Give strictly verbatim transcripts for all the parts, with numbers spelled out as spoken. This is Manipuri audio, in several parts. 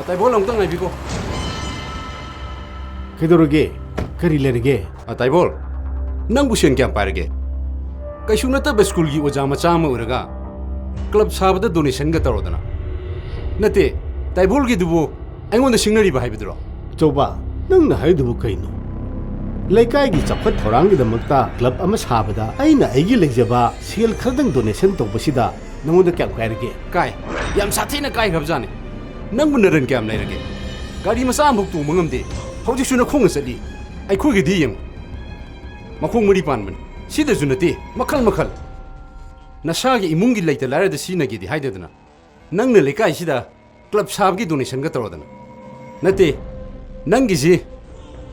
ꯑ, ꯇꯥꯏꯕꯣꯜ, ꯑꯃꯨꯛꯇꯪ ꯉꯥꯏꯕꯤꯀꯣ꯫ ꯀꯩꯗꯧꯔꯒꯦ? ꯀꯔꯤ ꯂꯩꯔꯒꯦ? ꯑ, ꯇꯥꯏꯕꯣꯜ, ꯅꯪꯕꯨ ꯁꯦꯟ ꯀꯌꯥꯝ ꯄꯥꯏꯔꯒꯦ? ꯀꯩꯁꯨ ꯅꯠꯇꯕ ꯁ꯭ꯀꯨꯜꯒꯤ ꯑꯣꯖꯥ ꯃꯆꯥ ꯑꯃ ꯑꯣꯏꯔꯒ ꯀ꯭ꯂꯕ ꯁꯥꯕꯗ ꯗꯣꯅꯦꯁꯟꯒ ꯇꯧꯔꯗꯅ꯫ ꯅꯠꯇꯦ, ꯇꯥꯏꯕꯣꯜꯒꯤꯗꯨꯕꯨ ꯑꯩꯉꯣꯟꯗ ꯁꯤꯡꯅꯔꯤꯕ ꯍꯥꯏꯕꯗꯨꯔꯣ? ꯑꯆꯧꯕ, ꯅꯪꯅ ꯍꯥꯏꯗꯨꯕꯨ ꯀꯩꯅꯣ? ꯂꯩꯀꯥꯏꯒꯤ ꯆꯥꯎꯈꯠ ꯊꯧꯔꯥꯡꯒꯤꯗꯃꯛꯇ ꯀ꯭ꯂꯕ ꯑꯃ ꯁꯥꯕꯗ ꯑꯩꯅ ꯑꯩꯒꯤ ꯂꯩꯖꯕ ꯁꯦꯜ ꯈꯔꯗꯪ ꯗꯣꯅꯦꯁꯟ ꯇꯧꯕꯁꯤꯗ ꯅꯉꯣꯟꯗ ꯀꯌꯥꯝ ꯀꯥꯏꯔꯒꯦ? ꯀꯥꯏ, ꯌꯥꯝ ꯁꯥꯊꯤꯅ ꯀꯥꯏꯈ꯭ꯔꯕꯖꯥꯠꯅꯤ꯫ ꯅꯪꯕꯨ ꯅꯔꯟ ꯀꯌꯥꯝ ꯂꯩꯔꯒꯦ? ꯒꯥꯔꯤ ꯃꯆꯥ ꯑꯃꯐꯥꯎ ꯇꯣꯡꯕ ꯉꯝꯗꯦ, ꯍꯧꯖꯤꯛꯁꯨ ꯅꯈꯣꯡꯅ ꯆꯠꯂꯤ꯫ ꯑꯩꯈꯣꯏꯒꯤꯗꯤ ꯌꯦꯡꯉꯨ, ꯃꯈꯣꯡ ꯃꯔꯤ ꯄꯥꯟꯕꯅꯤ꯫ ꯁꯤꯗꯁꯨ ꯅꯠꯇꯦ, ꯃꯈꯜ ꯃꯈꯜ꯫ ꯅꯁꯥꯒꯤ ꯏꯃꯨꯡꯒꯤ ꯂꯩꯇ ꯂꯥꯏꯔꯗ ꯁꯤꯖꯤꯟꯅꯒꯦꯗꯤ ꯍꯥꯏꯗꯗꯅ, ꯅꯪꯅ ꯂꯩꯀꯥꯏꯁꯤꯗ ꯀ꯭ꯂꯕ ꯁꯥꯕꯒꯤ ꯗꯣꯅꯦꯁꯟꯒ ꯇꯧꯔꯗꯅ꯫ ꯅꯠꯇꯦ, ꯅꯪꯒꯤꯁꯤ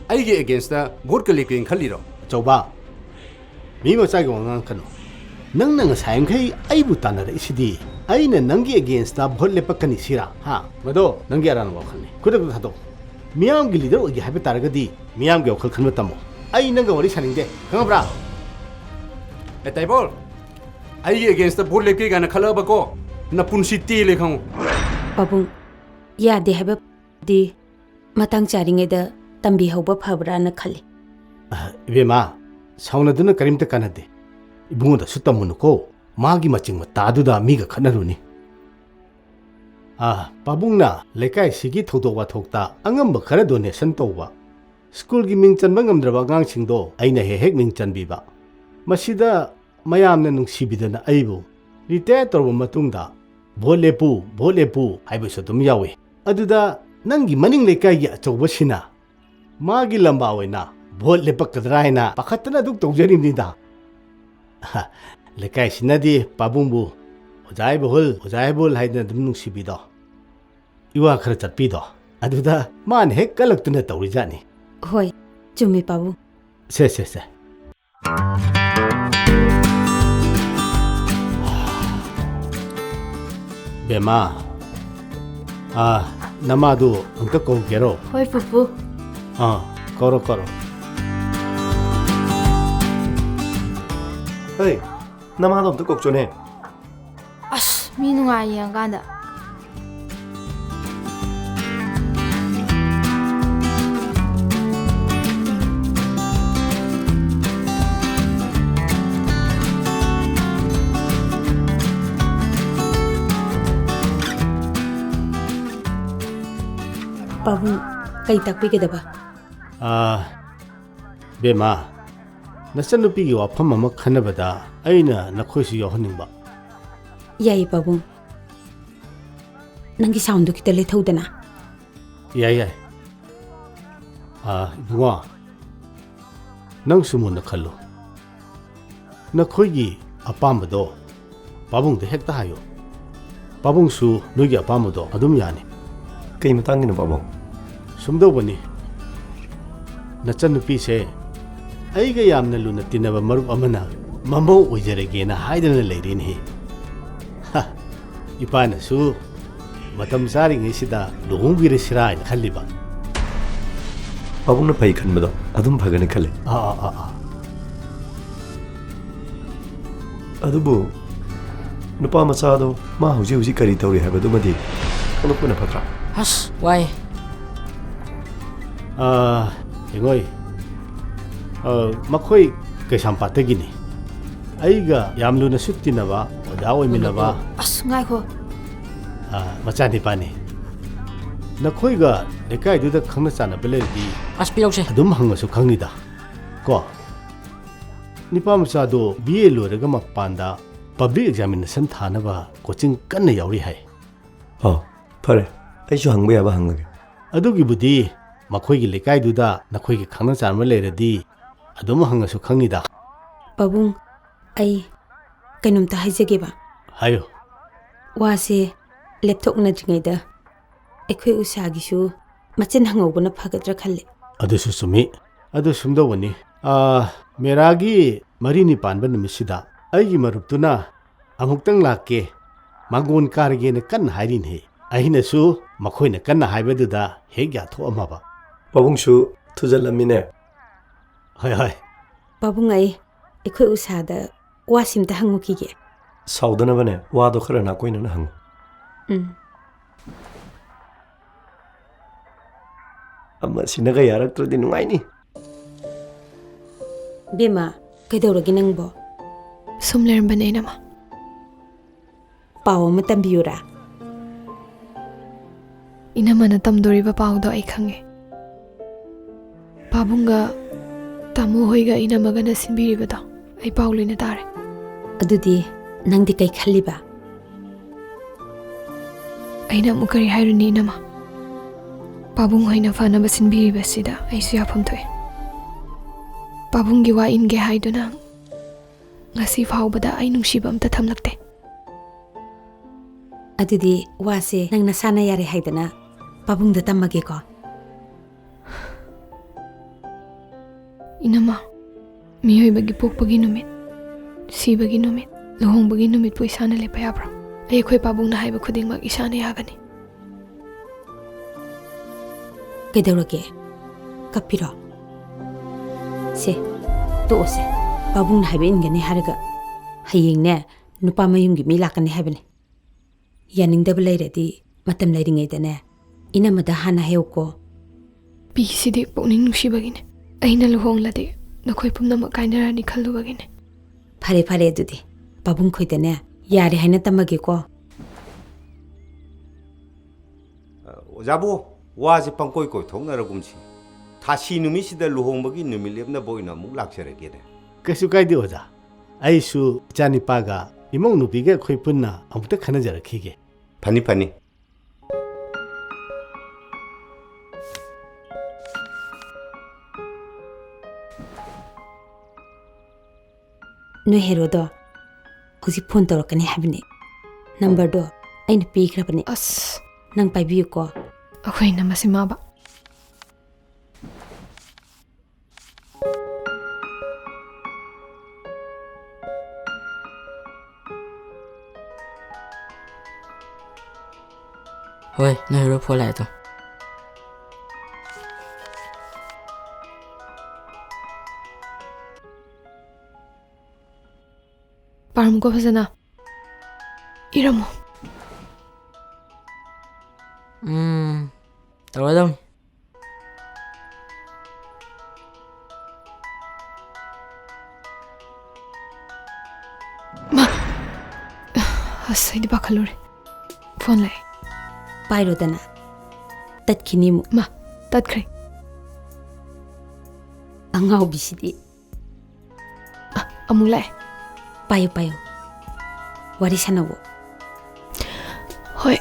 ꯑꯩꯒꯤ ꯑꯦꯒꯦꯟꯁꯇ ꯚꯣꯠꯀ ꯂꯦꯞꯀꯦꯅ ꯈꯜꯂꯤꯔꯣ? ꯑꯆꯧꯕ, ꯃꯤ ꯃꯆꯥꯒꯤ ꯋꯥ ꯉꯥꯡꯉꯛꯀꯅꯨ꯫ ꯅꯪꯅ ꯉꯁꯥꯏ ꯃꯈꯩ ꯑꯩꯕꯨ ꯇꯥꯟꯅꯔꯛꯏꯁꯤꯗꯤ ꯑꯩꯅ ꯅꯪꯒꯤ ꯑꯦꯒꯦꯟꯁꯇ ꯚꯣꯠ ꯂꯦꯞꯄꯛꯀꯅꯤ ꯁꯤꯔꯥ? ꯍꯥ? ꯃꯗꯣ ꯅꯪꯒꯤ ꯑꯔꯥꯟꯕ ꯋꯥꯈꯜꯅꯤ꯫ ꯈꯨꯗꯛꯇ ꯊꯥꯗꯣꯛ꯫ ꯃꯤꯌꯥꯝꯒꯤ ꯂꯤꯗꯔ ꯑꯣꯏꯒꯦ ꯍꯥꯏꯕ ꯇꯥꯔꯒꯗꯤ ꯃꯤꯌꯥꯝꯒꯤ ꯋꯥꯈꯜ ꯈꯟꯕ ꯇꯝꯃꯣ꯫ ꯑꯩ ꯅꯪꯒ ꯋꯥꯔꯤ ꯁꯥꯅꯤꯡꯗꯦ, ꯈꯪꯉꯕ꯭ꯔꯥ? ꯑꯦ, ꯇꯥꯏꯕꯣꯜ, ꯑꯩꯒꯤ ꯑꯦꯒꯦꯟꯁꯇ ꯚꯣꯠ ꯂꯦꯞꯀꯦ ꯀꯥꯏꯅ ꯈꯜꯂꯛꯑꯕꯀꯣ, ꯅꯄꯨꯟꯁꯤ ꯇꯦꯜꯂꯦ ꯈꯪꯉꯨ꯫ ꯄꯥꯕꯨꯡ, ꯌꯥꯗꯦ ꯍꯥꯏꯕꯗꯤ ꯃꯇꯥꯡ ꯆꯥꯔꯤꯉꯩꯗ ꯇꯝꯕꯤꯍꯧꯕ ꯐꯕ꯭ꯔꯥꯅ ꯈꯜꯂꯤ꯫ ꯑ, ꯏꯕꯦꯝꯃ, ꯁꯥꯎꯅꯗꯨꯅ ꯀꯔꯤꯝꯇ ꯀꯥꯟꯅꯗꯦ꯫ ꯏꯕꯨꯡꯉꯣꯗꯁꯨ ꯇꯝꯃꯨꯅꯨꯀꯣ, ꯃꯥꯒꯤ ꯃꯆꯤꯡ ꯃꯇꯥꯗꯨꯗ ꯃꯤꯒ ꯈꯠꯅꯔꯨꯅꯤ꯫ ꯑ, ꯄꯥꯕꯨꯡꯅ ꯂꯩꯀꯥꯏꯁꯤꯒꯤ ꯊꯧꯗꯣꯛ ꯋꯥꯊꯣꯛꯇ ꯑꯉꯝꯕ ꯈꯔ ꯗꯣꯅꯦꯁꯟ ꯇꯧꯕ, ꯁ꯭ꯀꯨꯜꯒꯤ ꯃꯤꯡ ꯆꯟꯕ ꯉꯝꯗ꯭ꯔꯕ ꯑꯉꯥꯡꯁꯤꯡꯗꯣ ꯑꯩꯅ ꯍꯦꯛ ꯍꯦꯛ ꯃꯤꯡ ꯆꯟꯕꯤꯕ, ꯃꯁꯤꯗ ꯃꯌꯥꯝꯅ ꯅꯨꯡꯁꯤꯕꯤꯗꯅ ꯑꯩꯕꯨ ꯔꯤꯇꯥꯌꯔ ꯇꯧꯔꯕ ꯃꯇꯨꯡꯗ "ꯚꯣꯠ ꯂꯦꯞꯄꯨ, ꯚꯣꯠ ꯂꯦꯞꯄꯨ" ꯍꯥꯏꯕꯁꯨ ꯑꯗꯨꯝ ꯌꯥꯎꯏ꯫ ꯑꯗꯨꯗ ꯅꯪꯒꯤ ꯃꯅꯤꯡ ꯂꯩꯀꯥꯏꯒꯤ ꯑꯆꯧꯕꯁꯤꯅ ꯃꯥꯒꯤ ꯂꯝꯕꯥ ꯑꯣꯏꯅ ꯚꯣꯠ ꯂꯦꯞꯄꯛꯀꯗ꯭ꯔꯥ ꯍꯥꯏꯅ ꯄꯥꯈꯠꯇꯅ ꯑꯗꯨꯛ ꯇꯧꯖꯔꯤꯕꯅꯤꯗ꯫ ꯂꯩꯀꯥꯏꯁꯤꯅꯗꯤ ꯄꯥꯕꯨꯡꯕꯨ "ꯑꯣꯖꯥ ꯏꯕꯣꯍꯜ, ꯑꯣꯖꯥ ꯏꯕꯣꯍꯜ" ꯍꯥꯏꯗꯅ ꯑꯗꯨꯝ ꯅꯨꯡꯁꯤꯕꯤꯗꯣ꯫ ꯏꯋꯥ ꯈꯔ ꯆꯠꯄꯤꯗꯣ꯫ ꯑꯗꯨꯗ ꯃꯥꯅ ꯍꯦꯛ ꯀꯜꯂꯛꯇꯨꯅ ꯇꯧꯔꯤꯖꯥꯠꯅꯤ꯫ ꯍꯣꯏ, ꯆꯨꯝꯃꯤ ꯄꯥꯕꯨꯡ꯫ ꯁꯦ, ꯁꯦ, ꯁꯦ꯫ ꯕꯦꯝꯃ, ꯑꯥ, ꯅꯃꯥꯗꯨ ꯑꯝꯇ ꯀꯧꯒꯦꯔꯣ? ꯍꯣꯏ, ꯄꯨꯄꯨ꯫ ꯑꯥ, ꯀꯧꯔꯣ, ꯀꯧꯔꯣ꯫ ꯍꯩ, ꯅꯃꯥꯗꯣ ꯑꯝꯇ ꯀꯧꯆꯣꯅꯦ꯫ ꯑꯁ, ꯃꯤ ꯅꯨꯡꯉꯥꯏ ꯌꯦꯡꯉꯀꯥꯟꯗ꯫ ꯄꯥꯕꯨꯡ, ꯀꯩ ꯇꯥꯛꯄꯤꯒꯗꯕ? ꯑꯥ, ꯕꯦꯝꯃ, ꯅꯆꯟꯅꯨꯄꯤꯒꯤ ꯋꯥꯐꯝ ꯑꯃ ꯈꯟꯅꯕꯗ ꯑꯩꯅ ꯅꯈꯣꯏꯁꯨ ꯌꯥꯎꯍꯟꯅꯤꯡꯕ꯫ ꯌꯥꯏꯌꯦ, ꯄꯥꯕꯨꯡ꯫ ꯅꯪꯒꯤ soundꯗꯨ ꯈꯤꯇ ꯂꯩꯊꯧꯗꯅ꯫ ꯌꯥꯏ, ꯌꯥꯏ꯫ ꯑꯥ, ꯏꯕꯨꯡꯉꯣ, ꯅꯪꯁꯨ ꯃꯨꯟꯅ ꯈꯜꯂꯨ꯫ ꯅꯈꯣꯏꯒꯤ ꯑꯄꯥꯝꯕꯗꯣ ꯄꯥꯕꯨꯡꯗ ꯍꯦꯛꯇ ꯍꯥꯏꯌꯨ꯫ ꯄꯥꯕꯨꯡꯁꯨ ꯅꯣꯏꯒꯤ ꯑꯄꯥꯝꯕꯗꯣ ꯑꯗꯨꯝ ꯌꯥꯅꯤ꯫ ꯀꯩ ꯃꯇꯥꯡꯒꯤꯅꯣ, ꯄꯥꯕꯨꯡ? ꯁꯨꯝꯗꯧꯕꯅꯤ, ꯅꯆꯟꯅꯨꯄꯤꯁꯦ ꯑꯩꯒ ꯌꯥꯝꯅ ꯂꯨꯅ ꯇꯤꯟꯅꯕ ꯃꯔꯨꯞ ꯑꯃꯅ ꯃꯃꯧ ꯑꯣꯏꯖꯔꯒꯦꯅ ꯍꯥꯏꯗꯅ ꯂꯩꯔꯦꯅꯦꯍꯦ꯫ ꯍ, ꯏꯄꯥꯅꯁꯨ ꯃꯇꯝ ꯆꯥꯔꯤꯉꯩꯁꯤꯗ ꯂꯨꯍꯣꯡꯕꯤꯔꯁꯤꯔꯥ ꯍꯥꯏꯅ ꯈꯜꯂꯤꯕ꯫ ꯄꯥꯕꯨꯡꯅ ꯐꯩ ꯈꯟꯕꯗꯣ ꯑꯗꯨꯝ ꯐꯒꯅꯤ ꯈꯜꯂꯤ꯫ ꯑꯥ, ꯑꯥ, ꯑꯥ, ꯑꯥ꯫ ꯑꯗꯨꯕꯨ ꯅꯨꯄꯥ ꯃꯆꯥꯗꯣ ꯃꯥ ꯍꯧꯖꯤꯛ ꯍꯧꯖꯤꯛ ꯀꯔꯤ ꯇꯧꯔꯤ ꯍꯥꯏꯕꯗꯨꯃꯗꯤ ꯈꯪꯗꯣꯛꯄꯅ ꯐꯠꯇ꯭ꯔꯥ? ꯑꯁ, ꯋꯥꯏ꯫ ꯑꯥ, ꯌꯦꯡꯉꯣꯏ꯫ ꯑꯥ, ꯃꯈꯣꯏ ꯀꯩꯁꯥꯝꯄꯥꯠꯇꯒꯤꯅꯤ꯫ ꯑꯩꯒ ꯌꯥꯝ ꯂꯨꯅꯁꯨ ꯇꯤꯟꯅꯕ, ꯑꯣꯖꯥ ꯑꯣꯏꯃꯤꯟꯅꯕ꯫ ꯑꯁ, ꯉꯥꯏꯈꯣ꯫ ꯑꯥ, ꯃꯆꯥꯅꯤꯄꯥꯅꯤ꯫ ꯅꯈꯣꯏꯒ ꯂꯩꯀꯥꯏꯗꯨꯗ ꯈꯪꯅ ꯆꯥꯟꯅꯕ ꯂꯩꯔꯗꯤ ꯑꯁ, ꯄꯤꯔꯛꯁꯦ꯫ ꯑꯗꯨꯝ ꯍꯪꯉꯁꯨ ꯈꯪꯅꯤꯗ꯫ ꯀꯣ? ꯅꯤꯄꯥ ꯃꯆꯥꯗꯣ B A ꯂꯣꯏꯔꯒ ꯃꯄꯥꯟꯗ public examination ꯊꯥꯅꯕ coaching ꯀꯟꯅ ꯌꯥꯎꯔꯤ ꯍꯥꯏ꯫ ꯑꯣ, ꯐꯔꯦ꯫ ꯑꯩꯁꯨ ꯍꯪꯕ ꯌꯥꯕ ꯍꯪꯉꯒꯦ꯫ ꯑꯗꯨꯒꯤꯕꯨꯗꯤ ꯃꯈꯣꯏꯒꯤ ꯂꯩꯀꯥꯏꯗꯨꯗ ꯅꯈꯣꯏꯒꯤ ꯈꯪꯅ ꯆꯥꯟꯅꯕ ꯂꯩꯔꯗꯤ ꯑꯗꯨꯝ ꯍꯪꯉꯁꯨ ꯈꯪꯅꯤꯗ꯫ ꯄꯥꯕꯨꯡ, ꯑꯩ ꯀꯩꯅꯣꯝꯇ ꯍꯥꯏꯖꯒꯦꯕ꯫ ꯍꯥꯏꯌꯨ꯫ ꯋꯥꯁꯦ ꯂꯦꯞꯊꯣꯛꯅꯗ꯭ꯔꯤꯉꯩꯗ ꯑꯩꯈꯣꯏ ꯎꯁꯥꯒꯤꯁꯨ ꯃꯆꯤꯟ ꯍꯪꯍꯧꯕꯅ ꯐꯒꯗ꯭ꯔꯥ ꯈꯜꯂꯦ꯫ ꯑꯗꯨꯁꯨ ꯆꯨꯝꯃꯤ꯫ ꯑꯗꯨ ꯁꯨꯝꯗꯧꯕꯅꯤ, ꯑꯥ, ꯃꯦꯔꯥꯒꯤ ꯃꯔꯤꯅꯤ ꯄꯥꯟꯕ ꯅꯨꯃꯤꯠꯁꯤꯗ ꯑꯩꯒꯤ ꯃꯔꯨꯞꯇꯨꯅ ꯑꯃꯨꯛꯇꯪ ꯂꯥꯛꯀꯦ, ꯃꯥꯡꯒꯣꯟ ꯀꯥꯔꯒꯦꯅ ꯀꯟꯅ ꯍꯥꯏꯔꯤꯅꯦ꯫ ꯑꯩꯅꯁꯨ ꯃꯈꯣꯏꯅ ꯀꯟꯅ ꯍꯥꯏꯕꯗꯨꯗ ꯍꯦꯛ ꯌꯥꯊꯣꯛꯑꯝꯃꯕ꯫ ꯄꯥꯕꯨꯡꯁꯨ ꯊꯨꯖꯜꯂꯝꯃꯤꯅꯦ꯫ ꯍꯣꯏ, ꯍꯣꯏ꯫ ꯄꯥꯕꯨꯡ, ꯑꯩ ꯑꯩꯈꯣꯏ ꯎꯁꯥꯗ ꯋꯥꯁꯤꯝꯇ ꯍꯪꯉꯨꯈꯤꯒꯦ꯫ ꯁꯥꯎꯗꯅꯕꯅꯦ, ꯋꯥꯗꯣ ꯈꯔ ꯅꯥꯀꯣꯏꯅꯅ ꯍꯪꯉꯨ꯫ ꯎꯝ꯫ ꯑꯃꯁꯤꯅꯒ ꯌꯥꯔꯛꯇ꯭ꯔꯗꯤ ꯅꯨꯡꯉꯥꯏꯅꯤ꯫ ꯕꯦꯝꯃ, ꯀꯩꯗꯧꯔꯒꯦ ꯅꯪꯕꯣ? ꯁꯨꯝ ꯂꯩꯔꯝꯕꯅꯦ, ꯏꯅꯝꯃ꯫ ꯄꯥꯎ ꯑꯃ ꯇꯝꯕꯤꯌꯨꯔꯥ? ꯏꯅꯝꯃꯅ ꯇꯝꯗꯣꯔꯤꯕ ꯄꯥꯎꯗꯣ ꯑꯩ ꯈꯪꯉꯦ꯫ ꯄꯥꯕꯨꯡꯒ ꯇꯥꯃꯣ ꯍꯣꯏꯒ ꯏꯅꯝꯃꯒꯅ ꯁꯤꯟꯕꯤꯔꯤꯕꯗꯣ ꯑꯩ ꯄꯥꯎ ꯂꯣꯏꯅ ꯇꯥꯔꯦ꯫ ꯑꯗꯨꯗꯤ ꯅꯪꯗꯤ ꯀꯩ ꯈꯜꯂꯤꯕ? ꯑꯩꯅ ꯑꯃꯨꯛ ꯀꯔꯤ ꯍꯥꯏꯔꯨꯅꯤ, ꯏꯅꯝꯃ? ꯄꯥꯕꯨꯡ ꯍꯣꯏꯅ ꯐꯅꯕ ꯁꯤꯟꯕꯤꯔꯤꯕꯁꯤꯗ ꯑꯩꯁꯨ ꯌꯥꯐꯝ ꯊꯣꯛꯑꯦ꯫ ꯄꯥꯕꯨꯡꯒꯤ ꯋꯥ ꯏꯟꯒꯦ ꯍꯥꯏꯗꯨꯅ ꯉꯁꯤ ꯐꯥꯎꯕꯗ ꯑꯩ ꯅꯨꯡꯁꯤꯕ ꯑꯝꯇ ꯊꯝꯂꯛꯇꯦ꯫ ꯑꯗꯨꯗꯤ ꯋꯥꯁꯦ ꯅꯪ ꯅꯁꯥꯅ ꯌꯥꯔꯦ ꯍꯥꯏꯗꯅ ꯄꯥꯕꯨꯡꯗ ꯇꯝꯃꯒꯦꯀꯣ꯫ ꯏꯅꯝꯃ, ꯃꯤꯑꯣꯏꯕꯒꯤ ꯄꯣꯛꯄꯒꯤ ꯅꯨꯃꯤꯠ, ꯁꯤꯕꯒꯤ ꯅꯨꯃꯤꯠ, ꯂꯨꯍꯣꯡꯕꯒꯤ ꯅꯨꯃꯤꯠꯄꯨ ꯏꯁꯥꯅ ꯂꯦꯞꯄ ꯌꯥꯕ꯭ꯔꯣ? ꯑꯩ ꯑꯩꯈꯣꯏ ꯄꯥꯕꯨꯡꯅ ꯍꯥꯏꯕ ꯈꯨꯗꯤꯡꯃꯛ ꯏꯁꯥꯅ ꯌꯥꯒꯅꯤ꯫ ꯀꯩꯗꯧꯔꯒꯦ? ꯀꯞꯄꯤꯔꯣ? ꯁꯦ, ꯇꯣꯛꯑꯣꯁꯦ꯫ ꯄꯥꯕꯨꯡꯅ ꯍꯥꯏꯕ ꯏꯟꯒꯅꯤ ꯍꯥꯏꯔꯒ ꯍꯌꯦꯡꯅꯦ ꯅꯨꯄꯥ ꯃꯌꯨꯝꯒꯤ ꯃꯤ ꯂꯥꯛꯀꯅꯤ ꯍꯥꯏꯕꯅꯤ꯫ ꯌꯥꯅꯤꯡꯗꯕ ꯂꯩꯔꯗꯤ ꯃꯇꯝ ꯂꯩꯔꯤꯉꯩꯗꯅꯦ ꯏꯅꯝꯃꯗ ꯍꯥꯟꯅ ꯍꯥꯏꯍꯧꯀꯣ꯫ ꯄꯤꯁꯤꯗꯤ ꯄꯨꯛꯅꯤꯡ ꯅꯨꯡꯁꯤꯕꯒꯤꯅꯦ꯫ ꯑꯩꯅ ꯂꯨꯍꯣꯡꯂꯗꯤ ꯅꯈꯣꯏ ꯄꯨꯝꯅꯃꯛ ꯀꯥꯏꯅꯔꯅꯤ ꯈꯜꯂꯨꯕꯒꯤꯅꯦ꯫ ꯐꯔꯦ, ꯐꯔꯦ, ꯑꯗꯨꯗꯤ ꯄꯥꯕꯨꯡ ꯈꯣꯏꯗꯅꯦ ꯌꯥꯔꯦ ꯍꯥꯏꯅ ꯇꯝꯃꯒꯦꯀꯣ꯫ ꯑ, ꯑꯣꯖꯥꯕꯨ, ꯋꯥꯁꯦ ꯄꯪꯀꯣꯏ ꯀꯣꯏꯊꯣꯛꯅꯔꯒꯨꯝꯁꯤ꯫ ꯊꯥꯁꯤ ꯅꯨꯃꯤꯠꯁꯤꯗ ꯂꯨꯍꯣꯡꯕꯒꯤ ꯅꯨꯃꯤꯠ ꯂꯦꯞꯅꯕ ꯑꯣꯏꯅ ꯑꯃꯨꯛ ꯂꯥꯛꯆꯔꯒꯦꯅꯦ꯫ ꯀꯩꯁꯨ ꯀꯥꯏꯗꯦ, ꯑꯣꯖꯥ꯫ ꯑꯩꯁꯨ ꯏꯆꯥꯅꯤꯄꯥꯒ ꯏꯃꯧ ꯅꯨꯄꯤꯒ ꯑꯩꯈꯣꯏ ꯄꯨꯟꯅ ꯑꯃꯨꯛꯇ ꯈꯟꯅꯖꯔꯛꯈꯤꯒꯦ꯫ ꯐꯅꯤ, ꯐꯅꯤ꯫ ꯅꯣꯏ ꯍꯦꯔꯣꯗꯣ ꯍꯧꯖꯤꯛ ꯐꯣꯟ ꯇꯧꯔꯛꯀꯅꯤ ꯍꯥꯏꯕꯅꯤ꯫ ꯅꯝꯕꯔꯗꯣ ꯑꯩꯅ ꯄꯤꯈ꯭ꯔꯕꯅꯤ꯫ ꯑꯁ꯫ ꯅꯪ ꯄꯥꯏꯕꯤꯌꯨꯀꯣ꯫ ꯑꯩꯈꯣꯏꯅ ꯃꯁꯤ ꯃꯥꯕ꯫ ꯍꯣꯏ, ꯅꯣꯏ ꯍꯦꯔꯣ ꯐꯣꯟ ꯂꯥꯛꯑꯦ ꯇꯣ꯫ ꯄꯥꯔꯝꯃꯨꯀꯣ ꯐꯖꯅ꯫ ꯏꯔꯝꯃꯣ꯫ ꯎꯝ, ꯇꯧꯔꯗꯧꯅꯤ꯫ ꯃꯥ! ꯑꯁ, ꯑꯩꯗꯤ ꯄꯥꯈꯠꯂꯨꯔꯦ꯫ ꯐꯣꯟ ꯂꯥꯛꯑꯦ꯫ ꯄꯥꯏꯔꯣꯗꯅ꯫ ꯇꯠꯈꯤꯅꯤ ꯑꯃꯨꯛ꯫ ꯃꯥ, ꯇꯠꯈ꯭ꯔꯦ꯫ ꯑꯉꯥꯎꯕꯤꯁꯤꯗꯤ꯫ ꯑ, ꯑꯃꯨꯛ ꯂꯥꯛꯑꯦ꯫ ꯄꯥꯏꯌꯨ, ꯄꯥꯏꯌꯨ꯫ ꯋꯥꯔꯤ ꯁꯥꯟꯅꯧꯋꯣ꯫ ꯍꯣꯏ꯫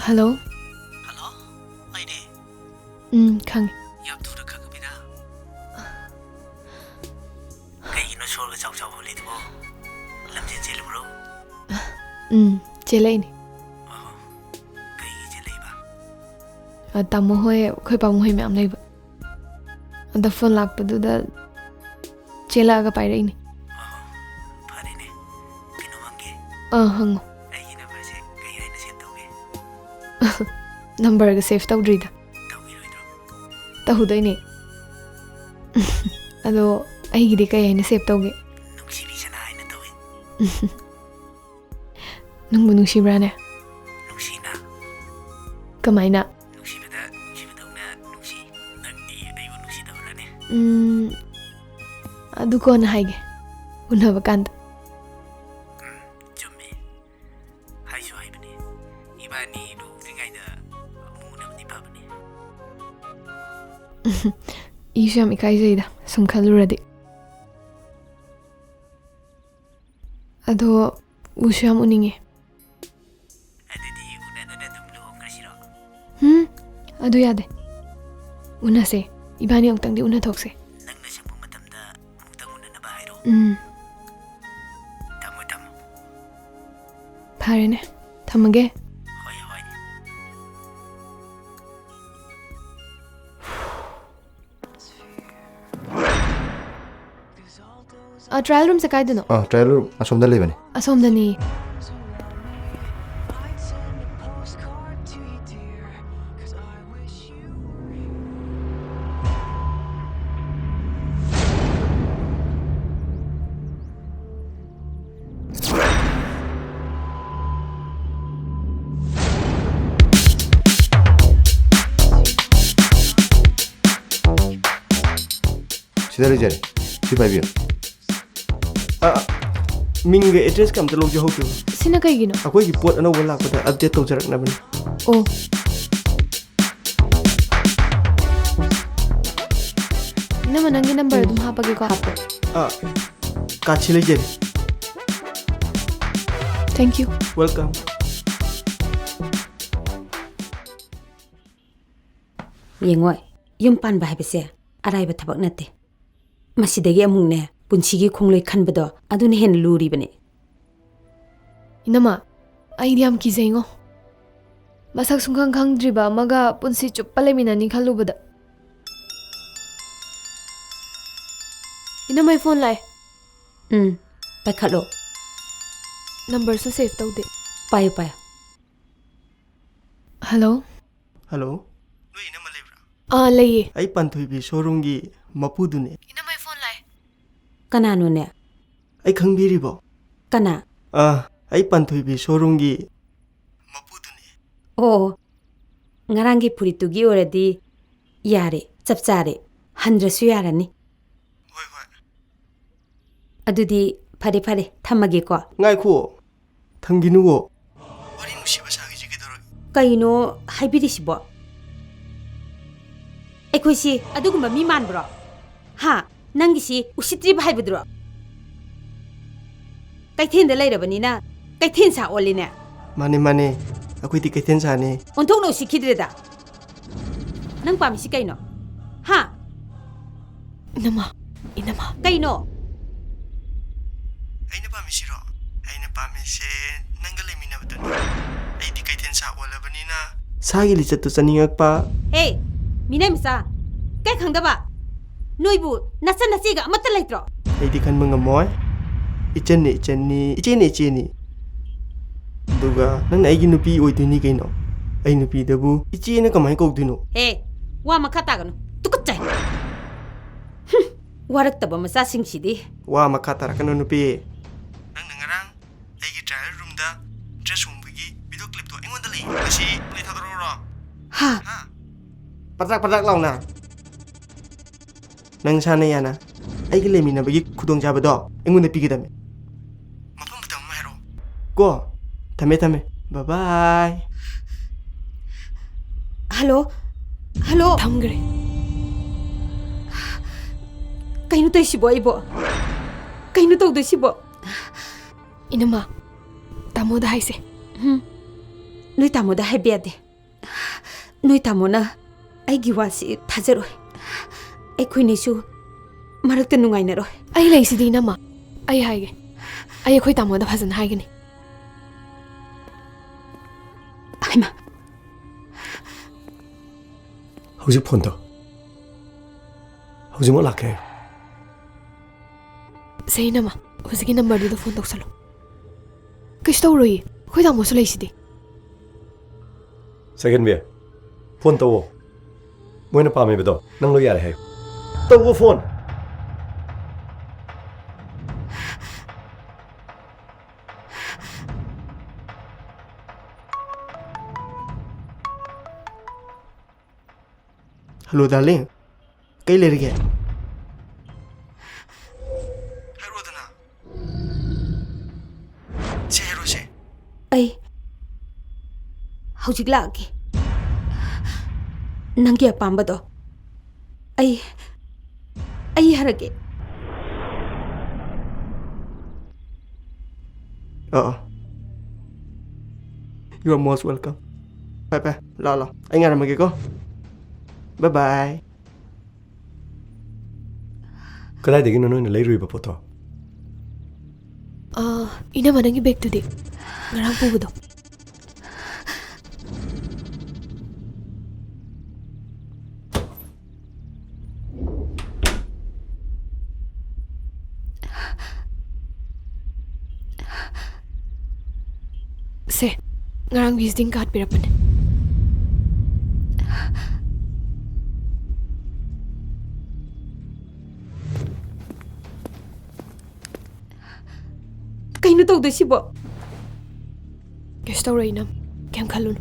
ꯍꯜꯂꯣ꯫ ꯍꯜꯂꯣ, ꯑꯩꯅꯦ꯫ ꯎꯝ, ꯈꯪꯉꯦ꯫ ꯌꯥꯝ ꯊꯨꯅ ꯈꯪꯉꯝꯃꯤꯅ꯫ ꯀꯩꯒꯤꯅꯣ ꯁꯣꯔꯒ ꯆꯥꯎ ꯆꯥꯎ ꯍꯣꯜꯂꯤꯗꯨꯕꯣ? ꯂꯝꯖꯦꯟ ꯆꯦꯜꯂꯨꯕ꯭ꯔꯣ? ꯎꯝ, ꯆꯦꯜꯂꯛꯏꯅꯦ꯫ ꯑꯣ, ꯀꯩꯒꯤ ꯆꯦꯜꯂꯛꯏꯕ? ꯑ, ꯇꯥꯃꯣ ꯍꯣꯏ, ꯑꯩꯈꯣꯏ ꯄꯥꯕꯨꯡ ꯍꯣꯏ ꯃꯌꯥꯝ ꯂꯩꯕ꯫ ꯑꯗ ꯐꯣꯟ ꯂꯥꯛꯄꯗꯨꯗ ꯆꯦꯜꯂꯛꯑꯒ ꯄꯥꯏꯔꯛꯏꯅꯦ꯫ ꯑꯣ, ꯐꯔꯦꯅꯦ꯫ ꯀꯩꯅꯣꯝ ꯍꯪꯒꯦ꯫ ꯑꯥ, ꯍꯪꯉꯣ꯫ ꯑꯩꯒꯤ ꯅꯝꯕꯔꯁꯦ ꯀꯩ ꯍꯥꯏꯅ ꯁꯦꯚ ꯇꯧꯒꯦ? ꯅꯝꯕꯔꯒ ꯁꯦꯚ ꯇꯧꯗ꯭ꯔꯤꯗ꯫ ꯇꯧꯈꯤꯔꯣꯏꯗ꯭ꯔꯣ? ꯇꯧꯗꯣꯏꯅꯦ꯫ ꯑꯗꯣ ꯑꯩꯒꯤꯗꯤ ꯀꯩ ꯍꯥꯏꯅ ꯁꯦꯚ ꯇꯧꯒꯦ? ꯅꯨꯡꯁꯤꯕꯤ ꯁꯅꯥ ꯍꯥꯏꯅ ꯇꯧꯏ꯫ ꯅꯪꯕꯨ ꯅꯨꯡꯁꯤꯕ꯭ꯔꯥꯅꯦ? ꯅꯨꯡꯁꯤꯅ꯫ ꯀꯃꯥꯏꯅ? ꯅꯨꯡꯁꯤꯕꯗ ꯅꯨꯡꯁꯤꯕꯗꯧꯅ ꯅꯨꯡꯁꯤ꯫ ꯅꯪꯗꯤ ꯑꯩꯕꯨ ꯅꯨꯡꯁꯤꯗꯕ꯭ꯔꯥꯅꯦ? ꯎꯝ, ꯑꯗꯨ ꯀꯣꯟꯅ ꯍꯥꯏꯒꯦ, ꯎꯅꯕ ꯀꯥꯟꯗ꯫ ꯎꯝ, ꯆꯨꯝꯃꯤ꯫ ꯍꯥꯏꯁꯨ ꯍꯥꯏꯕꯅꯤ꯫ ꯏꯕꯥꯅꯤ ꯂꯨꯍꯣꯡꯗ꯭ꯔꯤꯉꯩꯗ ꯑꯃꯨꯛ ꯎꯅꯕꯗꯤ ꯐꯕꯅꯤ꯫ ꯏꯁꯨ ꯌꯥꯝ ꯏꯀꯥꯏꯖꯩꯗ, ꯁꯨꯝ ꯈꯜꯂꯨꯔꯗꯤ꯫ ꯑꯗꯣ ꯎꯁꯨ ꯌꯥꯝ ꯎꯅꯤꯡꯉꯦ꯫ ꯑꯗꯨꯗꯤ ꯎꯅꯗꯅ ꯑꯗꯨꯝ ꯂꯨꯍꯣꯡꯈ꯭ꯔꯁꯤꯔꯣ? ꯎꯝ, ꯑꯗꯨ ꯌꯥꯗꯦ꯫ ꯎꯅꯁꯦ꯫ ꯏꯕꯥꯅꯤ ꯑꯃꯨꯛꯇꯪꯗꯤ ꯎꯅꯊꯣꯛꯁꯦ꯫ ꯅꯪꯅ ꯁꯪꯕ ꯃꯇꯝꯗ ꯑꯃꯨꯛꯇꯪ ꯎꯅꯅꯕ ꯍꯥꯏꯔꯣ꯫ ꯎꯝ꯫ ꯊꯝꯃꯣ, ꯊꯝꯃꯣ꯫ ꯐꯔꯦꯅꯦ꯫ ꯊꯝꯃꯒꯦ꯫ ꯍꯣꯏ, ꯍꯣꯏ꯫ ꯑ, trial roomꯁꯦ ꯀꯥꯏꯗꯅꯣ? ꯑ, trial room ꯑꯁꯣꯝꯗ ꯂꯩꯕꯅꯦ꯫ ꯑꯁꯣꯝꯗꯅꯤ꯫ ꯁꯤꯗ ꯂꯩꯖꯔꯦ꯫ ꯁꯤ ꯄꯥꯏꯕꯤꯌꯨ꯫ ꯑ, ꯑ, ꯃꯤꯡꯒ ꯑꯦꯗ꯭ꯔꯦꯁꯀ ꯑꯝꯇ ꯂꯧꯖꯍꯧꯗꯦꯕ꯫ ꯁꯤꯅ ꯀꯩꯒꯤꯅꯣ? ꯑꯩꯈꯣꯏꯒꯤ ꯄꯣꯠ ꯑꯅꯧꯕ ꯂꯥꯛꯄꯗ ꯑꯞꯗꯦꯠ ꯇꯧꯖꯔꯛꯅꯕꯅꯤ꯫ ꯑꯣ꯫ ꯏꯅꯝꯃ, ꯅꯪꯒꯤ ꯅꯝꯕꯔ ꯑꯗꯨꯝ ꯍꯥꯞꯄꯒꯦꯀꯣ꯫ ꯍꯥꯞꯄꯣ꯫ ꯑꯥ, ꯀꯥꯔꯗꯁꯤ ꯂꯩꯖꯔꯦ꯫ Thank you꯫ Welcome꯫ ꯌꯦꯡꯉꯣ, ꯌꯨꯝ ꯄꯥꯟꯕ ꯍꯥꯏꯕꯁꯦ ꯑꯔꯥꯏꯕ ꯊꯕꯛ ꯅꯠꯇꯦ꯫ ꯃꯁꯤꯗꯒꯤ ꯑꯃꯨꯛꯅꯦ, ꯄꯨꯟꯁꯤꯒꯤ ꯈꯣꯡꯂꯣꯏ ꯈꯟꯕꯗꯣ, ꯑꯗꯨꯅ ꯍꯦꯟꯅ ꯂꯨꯔꯤꯕꯅꯤ꯫ ꯏꯅꯝꯃ, ꯑꯩꯗꯤ ꯌꯥꯝ ꯀꯤꯖꯩꯉꯣ꯫ ꯃꯁꯛ ꯁꯨꯡꯈꯪ ꯈꯪꯗ꯭ꯔꯤꯕ ꯑꯃꯒ ꯄꯨꯟꯁꯤ ꯆꯨꯞꯄ ꯂꯩꯃꯤꯟꯅꯅꯤ ꯈꯜꯂꯨꯕꯗ꯫ ꯏꯅꯝꯃꯩ ꯐꯣꯟ ꯂꯥꯛꯑꯦ꯫ ꯎꯝ, ꯄꯥꯏꯈꯠꯂꯣ꯫ ꯅꯝꯕꯔꯁꯨ ꯁꯦꯚ ꯇꯧꯗꯦ꯫ ꯄꯥꯏꯌꯨ, ꯄꯥꯏꯌꯨ꯫ ꯍꯜꯂꯣ꯫ ꯍꯜꯂꯣ꯫ ꯅꯣꯏ ꯏꯅꯝꯃ ꯂꯩꯕ꯭ꯔꯥ? ꯑꯥ, ꯂꯩꯌꯦ꯫ ꯑꯩ ꯄꯥꯟꯊꯣꯏꯕꯤ ꯁꯣꯔꯨꯝꯒꯤ ꯃꯄꯨꯗꯨꯅꯦ꯫ ꯏꯅꯝꯃꯩ ꯐꯣꯟ ꯂꯥꯛꯑꯦ꯫ ꯀꯅꯥꯅꯣꯅꯦ? ꯑꯩ ꯈꯪꯕꯤꯔꯤꯕꯣ? ꯀꯅꯥ? ꯑꯥ, ꯑꯩ ꯄꯥꯟꯊꯣꯏꯕꯤ ꯁꯣꯔꯨꯝꯒꯤ ꯃꯄꯨꯗꯨꯅꯦ꯫ ꯑꯣ, ꯉꯔꯥꯡꯒꯤ ꯐꯨꯔꯤꯠꯇꯨꯒꯤ ꯑꯣꯏꯔꯗꯤ ꯌꯥꯔꯦ, ꯆꯞ ꯆꯥꯔꯦ, ꯍꯟꯗ꯭ꯔꯁꯨ ꯌꯥꯔꯅꯤ꯫ ꯍꯣꯏ, ꯍꯣꯏ꯫ ꯑꯗꯨꯗꯤ ꯐꯔꯦ, ꯐꯔꯦ, ꯊꯝꯃꯒꯦꯀꯣ꯫ ꯉꯥꯏꯈꯣ, ꯊꯝꯈꯤꯅꯨꯋꯣ꯫ ꯋꯥꯔꯤ ꯅꯨꯡꯁꯤꯕ ꯁꯥꯈꯤꯁꯤ ꯀꯩꯗꯧꯔꯒꯦ? ꯀꯩꯅꯣ ꯍꯥꯏꯕꯤꯔꯤꯁꯤꯕꯣ? ꯑꯩꯈꯣꯏꯁꯤ ꯑꯗꯨꯒꯨꯝꯕ ꯃꯤ ꯃꯥꯟꯕ꯭ꯔꯣ? ꯍꯥ? ꯅꯪꯒꯤꯁꯤ ꯎꯁꯤꯠꯇ꯭ꯔꯤꯕ ꯍꯥꯏꯕꯗꯨꯔꯣ? ꯀꯩꯊꯦꯜꯗ ꯂꯩꯔꯕꯅꯤꯅ ꯀꯩꯊꯦꯜ ꯁꯥ ꯑꯣꯜꯂꯤꯅꯦ꯫ ꯃꯥꯅꯦ, ꯃꯥꯅꯦ, ꯑꯩꯈꯣꯏꯗꯤ ꯀꯩꯊꯦꯜ ꯁꯥꯅꯦ꯫ ꯑꯣꯟꯊꯣꯛꯅ ꯎꯁꯤꯠꯈꯤꯗ꯭ꯔꯦꯗ꯫ ꯅꯪ ꯄꯥꯝꯃꯤꯁꯤ ꯀꯩꯅꯣ? ꯍꯥ? ꯏꯅꯝꯃ, ꯏꯅꯝꯃ꯫ ꯀꯩꯅꯣ? ꯑꯩꯅ ꯄꯥꯝꯃꯤꯁꯤꯔꯣ? ꯑꯩꯅ ꯄꯥꯝꯃꯤꯁꯦ ꯅꯪꯒ ꯂꯩꯃꯤꯟꯅꯕꯗꯨꯅꯤ꯫ ꯑꯩꯗꯤ ꯀꯩꯊꯦꯜ ꯁꯥ ꯑꯣꯜꯂꯕꯅꯤꯅ ꯁꯥꯒꯤ ꯂꯤꯆꯠꯇꯨ ꯆꯠꯅꯤꯡꯉꯛꯄ꯫ ꯍꯦ, ꯃꯤꯅꯥꯏ ꯃꯆꯥ, ꯀꯩ ꯈꯪꯗꯕ? ꯅꯣꯏꯕꯨ ꯅꯆꯟ ꯅꯆꯦꯒ ꯑꯃꯠꯇ ꯂꯩꯇ꯭ꯔꯣ? ꯑꯩꯗꯤ ꯈꯟꯕ ꯉꯝꯃꯣꯏ꯫ ꯏꯆꯟꯅꯤ ꯏꯆꯟꯅꯤ, ꯏꯆꯦꯅꯤ ꯏꯆꯦꯅꯤ꯫ ꯑꯗꯨꯒ ꯅꯪꯅ ꯑꯩꯒꯤ ꯅꯨꯄꯤ ꯑꯣꯏꯗꯣꯏꯅꯤ ꯀꯩꯅꯣ꯫ ꯑꯩ ꯅꯨꯄꯤꯗꯕꯨ ꯏꯆꯦꯅ ꯀꯃꯥꯏꯅ ꯀꯧꯗꯣꯏꯅꯣ? ꯍꯦ, ꯋꯥ ꯃꯈꯥ ꯇꯥꯒꯅꯨ꯫ ꯇꯨꯀꯠꯆꯩ꯫ ꯍꯨꯝ, ꯋꯥꯔꯛꯇꯕ ꯃꯆꯥꯁꯤꯡꯁꯤꯗꯤ꯫ ꯋꯥ ꯃꯈꯥ ꯇꯥꯔꯛꯀꯅꯨ ꯅꯨꯄꯤ꯫ ꯅꯪꯅ ꯉꯔꯥꯡ ꯑꯩꯒꯤ ꯇ꯭ꯔꯥꯏꯌꯦꯜ ꯔꯨꯝꯗ ꯗ꯭ꯔꯦꯁ ꯍꯣꯡꯕꯒꯤ ꯚꯤꯗꯤꯑꯣ ꯀ꯭ꯂꯤꯞꯇꯣ ꯑꯩꯉꯣꯟꯗ ꯂꯩ꯫ ꯃꯁꯤ ꯂꯩ ꯊꯥꯗꯣꯔꯛꯎꯔꯣ? ꯍꯥ? ꯍꯥ? ꯄꯗ꯭ꯔꯥꯛ ꯄꯗ꯭ꯔꯥꯛ ꯂꯥꯎꯅ꯫ ꯅꯪ ꯁꯥꯅ ꯌꯥꯅ ꯑꯩꯒ ꯂꯩꯃꯤꯟꯅꯕꯒꯤ ꯈꯨꯗꯣꯡꯆꯥꯕꯗꯣ ꯑꯩꯉꯣꯟꯗ ꯄꯤꯒꯗꯕꯅꯤ꯫ ꯀꯣ꯫ ꯊꯝꯃꯦ, ꯊꯝꯃꯦ꯫ ꯕꯥꯏ ꯕꯥꯏ꯫ ꯍꯜꯂꯣ꯫ ꯍꯜꯂꯣ꯫ ꯊꯝꯈ꯭ꯔꯦ꯫ ꯀꯩꯅꯣ ꯇꯧꯔꯤꯁꯤꯕꯣ ꯑꯩꯕꯣ? ꯀꯩꯅꯣ ꯇꯧꯗꯣꯏꯁꯤꯕꯣ? ꯏꯅꯝꯃ, ꯇꯥꯃꯣꯗ ꯍꯥꯏꯁꯦ꯫ ꯎꯝ꯫ ꯅꯣꯏ ꯇꯥꯃꯣꯗ ꯍꯥꯏꯕ ꯌꯥꯗꯦ꯫ ꯅꯣꯏ ꯇꯥꯃꯣꯅ ꯑꯩꯒꯤ ꯋꯥꯁꯤ ꯊꯥꯖꯔꯣꯏ꯫ ꯑꯩꯈꯣꯏꯅꯤꯁꯨ ꯃꯔꯛꯇ ꯅꯨꯡꯉꯥꯏꯅꯔꯣꯏ꯫ ꯑꯩ ꯂꯩꯁꯤꯗꯤ ꯏꯅꯝꯃ꯫ ꯑꯩ ꯍꯥꯏꯒꯦ꯫ ꯑꯩ ꯑꯩꯈꯣꯏ ꯇꯥꯃꯣꯗ ꯐꯖꯅ ꯍꯥꯏꯒꯅꯤ꯫ ꯍꯩꯃꯥ꯫ ꯍꯧꯖꯤꯛ ꯐꯣꯟ ꯇꯧ꯫ ꯍꯧꯖꯤꯛꯃꯛ ꯂꯥꯛꯀꯦ ꯍꯥꯏꯌꯨ꯫ ꯁꯦ ꯏꯅꯝꯃ, ꯍꯧꯖꯤꯛꯀꯤ ꯅꯝꯕꯔꯗꯨꯗ ꯐꯣꯟ ꯇꯧꯁꯜꯂꯣ꯫ ꯀꯩꯁꯨ ꯇꯧꯔꯣꯏꯌꯦ, ꯑꯩꯈꯣꯏ ꯇꯥꯃꯣꯁꯨ ꯂꯩꯁꯤꯗꯤ꯫ ꯁꯦꯀꯦꯟꯕꯤ, ꯐꯣꯟ ꯇꯧꯋꯣ꯫ ꯃꯣꯏꯅ ꯄꯥꯝꯃꯤꯕꯗꯣ ꯅꯪ ꯂꯣꯏ ꯌꯥꯔꯦ ꯍꯥꯏꯌꯨ꯫ ꯇꯧꯋꯣ ꯐꯣꯟ꯫ Hello, darling. ꯀꯩ ꯂꯩꯔꯒꯦ? ꯍꯥꯏꯔꯛꯑꯣꯗꯅ꯫ ꯁꯦ, ꯍꯥꯏꯔꯛꯑꯣꯁꯦ꯫ ꯑꯩ ꯍꯧꯖꯤꯛ ꯂꯥꯛꯀꯦ꯫ ꯅꯪꯒꯤ ꯑꯄꯥꯝꯕꯗꯣ ꯑꯩ, ꯑꯩ ꯍꯥꯏꯔꯛꯀꯦ꯫ ꯑꯥ, ꯑꯥ꯫ You are most welcome. ꯐꯔꯦ, ꯐꯔꯦ꯫ ꯂꯥꯛꯑꯣ, ꯂꯥꯛꯑꯣ꯫ ꯑꯩ ꯉꯥꯏꯔꯝꯃꯒꯦꯀꯣ꯫ Bye bye꯫ ꯀꯗꯥꯏꯗꯒꯤꯅꯣ ꯅꯣꯏꯅ ꯂꯩꯔꯨꯏꯕ ꯄꯣꯠꯇꯣ? ꯑꯥ, ꯏꯅꯝꯃ, ꯅꯪꯒꯤ ꯕꯦꯒꯇꯨꯗꯤ? ꯉꯔꯥꯡ ꯄꯨꯕꯗꯣ꯫ ꯁꯦ, ꯉꯔꯥꯡ visiting card ꯄꯤꯔꯛꯄꯅꯦ꯫ ꯀꯩꯅꯣ ꯇꯧꯗꯣꯏꯁꯤꯕꯣ? ꯀꯩꯁꯨ ꯇꯧꯔꯣꯏ, ꯏꯅꯝ꯫ ꯀꯩꯝ ꯈꯜꯂꯨꯅꯨ꯫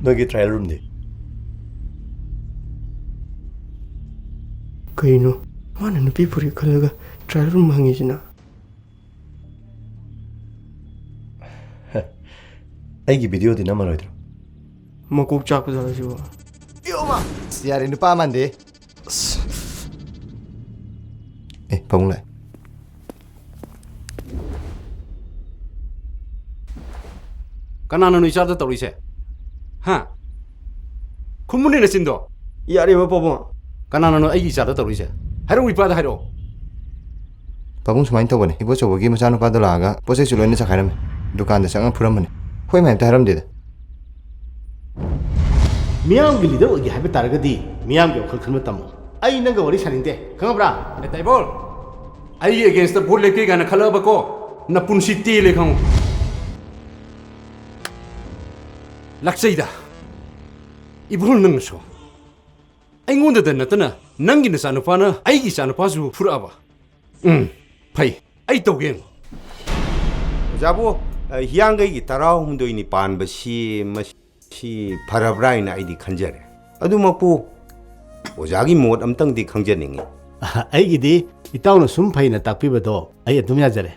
ꯅꯣꯏꯒꯤ trial roomꯗꯤ? ꯀꯩꯅꯣ? ꯃꯥꯅ ꯅꯨꯄꯤ ꯐꯨꯔꯤ ꯈꯜꯂꯒ trial room ꯍꯪꯉꯤꯁꯤꯅ? ꯑꯩꯒꯤ videoꯗꯤ ꯅꯝꯃꯔꯣꯏꯗ꯭ꯔꯣ? ꯃꯀꯣꯛ ꯆꯥꯛꯄ ꯖꯥꯠꯂ ꯁꯤꯕꯣ? ꯌꯥꯔꯦ, ꯅꯨꯄꯥ ꯃꯥꯟꯗꯦ꯫ ꯑꯁ꯫ ꯑꯦ, ꯄꯥꯕꯨꯡ ꯂꯥꯛꯑꯦ꯫ ꯀꯅꯥꯅꯅꯣ ꯏꯆꯥꯗ ꯇꯧꯔꯤꯁꯦ? ꯍꯥ? ꯈꯨꯝꯃꯨꯅꯦ ꯅꯆꯤꯟꯗꯣ꯫ ꯌꯥꯔꯦꯕ, ꯄꯥꯕꯨꯡ꯫ ꯀꯅꯥꯅꯅꯣ ꯑꯩꯒꯤ ꯏꯆꯥꯗ ꯇꯧꯔꯤꯁꯦ? ꯍꯥꯏꯔꯛꯎ, ꯏꯄꯥꯗ ꯍꯥꯏꯔꯛꯑꯣ꯫ ꯄꯥꯕꯨꯡ, ꯁꯨꯃꯥꯏꯅ ꯇꯧꯕꯅꯦ, ꯏꯕꯣꯆꯧꯕꯒꯤ ꯃꯆꯥꯅꯨꯄꯥꯗꯣ ꯂꯥꯛꯑꯒ ꯄꯣꯠ ꯆꯩꯁꯨ ꯂꯣꯏꯅ ꯆꯈꯥꯏꯔꯝꯃꯦ꯫ ꯗꯨꯀꯥꯟꯗ ꯆꯪꯉꯒ ꯐꯨꯔꯝꯕꯅꯦ꯫ ꯑꯩꯈꯣꯏ ꯃꯌꯥꯝꯗ ꯍꯥꯏꯔꯝꯗꯦꯗ꯫ ꯃꯤꯌꯥꯝꯒꯤ leader ꯑꯣꯏꯒꯦ ꯍꯥꯏꯕ ꯇꯥꯔꯒꯗꯤ ꯃꯤꯌꯥꯝꯒꯤ ꯋꯥꯈꯜ ꯈꯟꯕ ꯇꯝꯃꯨ꯫ ꯑꯩ ꯅꯪꯒ ꯋꯥꯔꯤ ꯁꯥꯅꯤꯡꯗꯦ, ꯈꯪꯉꯕ꯭ꯔꯥ? ꯑꯦ, ꯇꯥꯏꯕꯣꯜ, ꯑꯩꯒꯤ againstꯇ vote ꯂꯦꯞꯀꯦ ꯀꯥꯏꯅ ꯈꯜꯂꯛꯑꯕꯀꯣ, ꯅꯄꯨꯟꯁꯤ ꯇꯦꯜꯂꯦ ꯈꯪꯉꯨ꯫ ꯂꯥꯛꯆꯩꯗ, ꯏꯕꯣꯜ, ꯅꯪꯅꯁꯨ꯫ ꯑꯩꯉꯣꯟꯗꯗ ꯅꯠꯇꯅ ꯅꯪꯒꯤ ꯅꯆꯥꯅꯨꯄꯥꯅ ꯑꯩꯒꯤ ꯏꯆꯥꯅꯨꯄꯥꯁꯨ ꯐꯨꯔꯛꯑꯕ? ꯎꯝ, ꯐꯩ, ꯑꯩ ꯇꯧꯒꯦ ꯌꯦꯡꯉꯨ꯫ ꯑꯣꯖꯥꯕꯨ, ꯑ, ꯍꯤꯌꯥꯡꯒꯩꯒꯤ ꯇꯔꯥꯍꯨꯝꯗꯣꯏꯅꯤ ꯄꯥꯟꯕꯁꯤ ꯃꯁꯤ ꯐꯔꯕ꯭ꯔꯥ ꯍꯥꯏꯅ ꯑꯩꯗꯤ ꯈꯟꯖꯔꯦ꯫ ꯑꯗꯨꯃꯛꯄꯨ ꯑꯣꯖꯥꯒꯤ ꯃꯣꯠ ꯑꯝꯇꯪꯗꯤ ꯈꯪꯖꯅꯤꯡꯉꯤ꯫ ꯑꯩꯒꯤꯗꯤ ꯏꯇꯥꯎꯅ ꯁꯨꯝ ꯐꯩꯅ ꯇꯥꯛꯄꯤꯕꯗꯣ ꯑꯩ ꯑꯗꯨꯝ ꯌꯥꯖꯔꯦ꯫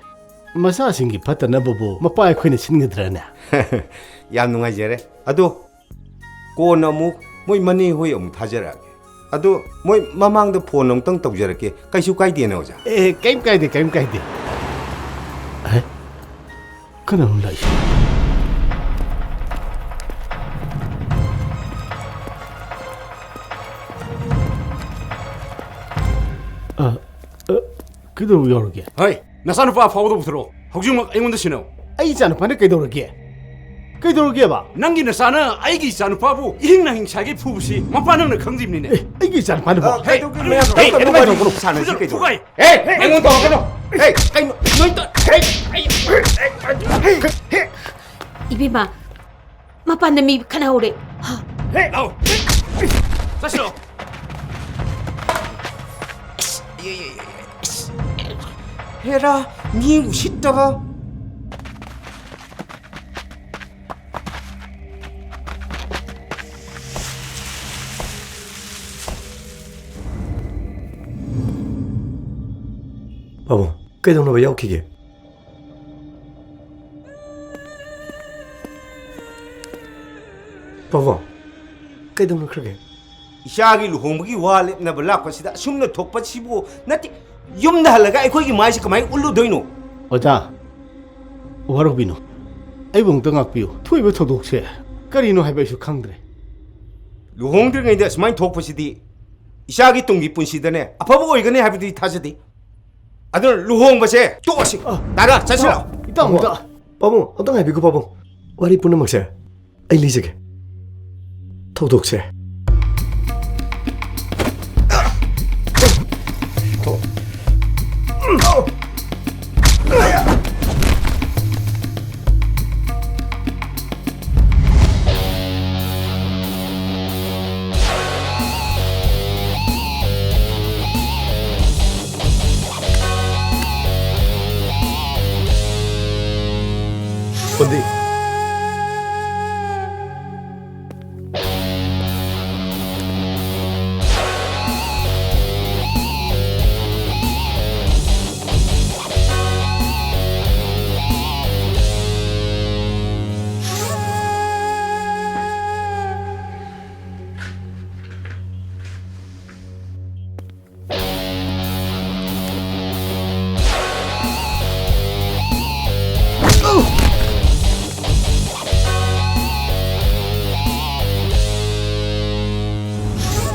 ꯃꯆꯥꯁꯤꯡꯒꯤ ꯐꯠꯇꯅꯕꯕꯨ ꯃꯄꯥ ꯑꯩꯈꯣꯏꯅ ꯁꯤꯟꯒꯗ꯭ꯔꯅꯦ? ꯌꯥꯝ ꯅꯨꯡꯉꯥꯏꯖꯔꯦ꯫ ꯑꯗꯣ ꯀꯣꯟꯅ ꯑꯃꯨꯛ ꯃꯣꯏ ꯃꯅꯦ ꯍꯣꯏ ꯑꯃꯨꯛ ꯊꯥꯖꯔꯛꯑꯒꯦ꯫ ꯑꯗꯣ ꯃꯣꯏ ꯃꯃꯥꯡꯗ phone ꯑꯃꯨꯛꯇꯪ ꯇꯧꯖꯔꯛꯀꯦ꯫ ꯀꯩꯁꯨ ꯀꯥꯏꯗꯦꯅ, ꯑꯣꯖꯥ? ꯑꯦ, ꯀꯩꯝ ꯀꯥꯏꯗꯦ, ꯀꯩꯝ ꯀꯥꯏꯗꯦ꯫ ꯑꯦ, ꯀꯅꯥꯅꯣ ꯂꯥꯛꯏꯁꯦ? ꯑ, ꯑ, ꯀꯩꯗꯧꯕ ꯌꯥꯎꯔꯒꯦ? ꯍꯣꯏ, ꯅꯆꯥꯅꯨꯄꯥ ꯑꯐꯥꯎꯕꯗꯣ ꯄꯨꯊꯣꯔꯛꯑꯣ꯫ ꯍꯧꯖꯤꯛꯃꯛ ꯑꯩꯉꯣꯟꯗ ꯁꯤꯟꯅꯧ꯫ ꯑꯩ ꯏꯆꯥꯅꯨꯄꯥꯅ ꯀꯩꯗꯧꯔꯒꯦ? ꯀꯩꯗꯧꯔꯒꯦꯕ? ꯅꯪꯒꯤ ꯅꯆꯥꯅ ꯑꯩꯒꯤ ꯏꯆꯥꯅꯨꯄꯥꯕꯨ ꯏꯍꯤꯡ ꯅꯥꯍꯤꯡ ꯁꯥꯒꯩ ꯐꯨꯕꯁꯤ ꯃꯄꯥ ꯅꯪꯅ ꯈꯪꯗ꯭ꯔꯤꯕꯅꯤꯅꯦ꯫ ꯑꯦ, ꯑꯩꯒꯤ ꯏꯆꯥꯅꯨꯄꯥꯅꯕꯣ? ꯑ, ꯀꯩꯗꯧꯒꯦ ꯃꯌꯥꯝ? ꯑꯦ, ꯇꯞꯅ ꯑꯦ, ꯋꯥꯔꯤ ꯐꯨꯒꯥꯏ꯫ ꯁꯥꯟꯅꯁꯤ ꯀꯩꯗꯧꯒꯦ? ꯐꯨꯒꯥꯏ꯫ ꯑꯦ, ꯑꯩꯉꯣꯟꯗ ꯇꯧꯔꯛꯀꯅꯨ꯫ ꯑꯦ, ꯀꯩꯅꯣ? ꯅꯣꯏ ꯇ-, ꯑꯦ, ꯑꯩ, ꯑꯩ, ꯑꯩ, ꯑꯩ, ꯏꯕꯦꯝꯃ, ꯃꯄꯥꯟꯗ ꯃꯤ ꯈꯠꯅꯍꯧꯔꯦ꯫ ꯍꯦ, ꯂꯥꯎ꯫ ꯆꯠꯁꯤꯔꯣ? ꯍꯦꯔꯥ, ꯃꯤ ꯎꯁꯤꯠꯇꯕ꯫ ꯄꯥꯕꯨꯡ, ꯀꯩꯗꯧꯅꯕ ꯌꯥꯎꯈꯤꯒꯦ? ꯄꯥꯕꯨꯡ, ꯀꯩꯗꯧꯅꯈ꯭ꯔꯒꯦ? ꯏꯆꯥꯒꯤ ꯂꯨꯍꯣꯡꯕꯒꯤ ꯋꯥ ꯂꯦꯞꯅꯕ ꯂꯥꯛꯄꯁꯤꯗ ꯑꯁꯨꯝꯅ ꯊꯣꯛꯄꯁꯤꯕꯨ ꯅꯠꯇꯦ, ꯌꯨꯝꯗ ꯍꯜꯂꯒ ꯑꯩꯈꯣꯏꯒꯤ ꯃꯥꯏꯁꯦ ꯀꯃꯥꯏꯅ ꯎꯠꯂꯨꯗꯣꯏꯅꯣ? ꯑꯣꯖꯥ, ꯋꯥꯔꯧꯕꯤꯅꯨ꯫ ꯑꯩꯕꯨ ꯑꯃꯨꯛꯇ ꯉꯥꯛꯄꯤꯌꯨ꯫ ꯊꯣꯛꯏꯕ ꯊꯧꯗꯣꯛꯁꯦ ꯀꯔꯤꯅꯣ ꯍꯥꯏꯕ ꯑꯩꯁꯨ ꯈꯪꯗ꯭ꯔꯦ꯫ ꯂꯨꯍꯣꯡꯗ꯭ꯔꯤꯉꯩꯗ ꯑꯁꯨꯃꯥꯏꯅ ꯊꯣꯛꯄꯁꯤꯗꯤ ꯏꯆꯥꯒꯤ ꯇꯨꯡꯒꯤ ꯄꯨꯟꯁꯤꯗꯅꯦ ꯑꯐꯕ ꯑꯣꯏꯒꯅꯤ ꯍꯥꯏꯕꯗꯨꯗꯤ ꯊꯥꯖꯗꯦ꯫ ꯑꯗꯨꯅ ꯂꯨꯍꯣꯡꯕꯁꯦ ꯇꯣꯛꯑꯁꯤ꯫ ꯑ, ꯇꯥꯗ, ꯆꯠꯁꯤꯂꯥꯎ꯫ ꯏꯇꯥꯎ, ꯏꯇꯥꯎ꯫ ꯄꯥꯕꯨꯡ, ꯑꯝꯇꯪ ꯉꯥꯏꯕꯤꯈꯣ, ꯄꯥꯕꯨꯡ꯫ ꯋꯥꯔꯤ ꯄꯨꯝꯅꯃꯛꯁꯦ ꯑꯩ ꯂꯤꯖꯒꯦ꯫ ꯊꯧꯗꯣꯛꯁꯦ꯫ ꯄꯣꯟꯗꯤ꯫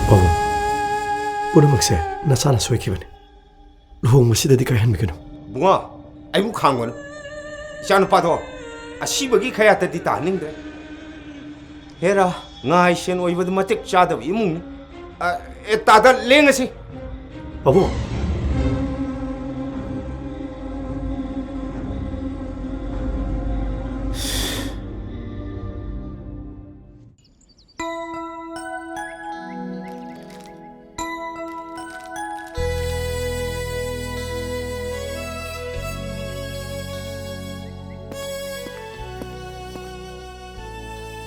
ꯄꯥꯕꯨꯡ, ꯄꯨꯝꯅꯃꯛꯁꯦ ꯅꯆꯥꯅ ꯁꯣꯏꯈꯤꯕꯅꯤ꯫ ꯂꯨꯍꯣꯡꯕꯁꯤꯗꯗꯤ ꯀꯥꯏꯍꯟꯕꯤꯒꯅꯨ꯫ ꯕꯨꯡꯉꯣ, ꯑꯩꯕꯨ ꯈꯥꯡꯒꯅꯨ꯫ ꯏꯆꯥꯅꯨꯄꯥꯗꯣ ꯑꯁꯤꯕꯒꯤ ꯈꯌꯥꯠꯇꯗꯤ ꯇꯥꯍꯟꯅꯤꯡꯗ꯭ꯔꯦ꯫ ꯍꯦꯔꯥ, ꯉꯥꯏ ꯁꯦꯟ ꯑꯣꯏꯕꯗꯨ ꯃꯇꯤꯛ ꯆꯥꯗꯕ ꯏꯃꯨꯡꯅꯤ꯫ ꯑ, ꯑꯦ, ꯇꯥꯗ, ꯂꯦꯡꯉꯁꯤ꯫ ꯄꯥꯕꯨꯡ꯫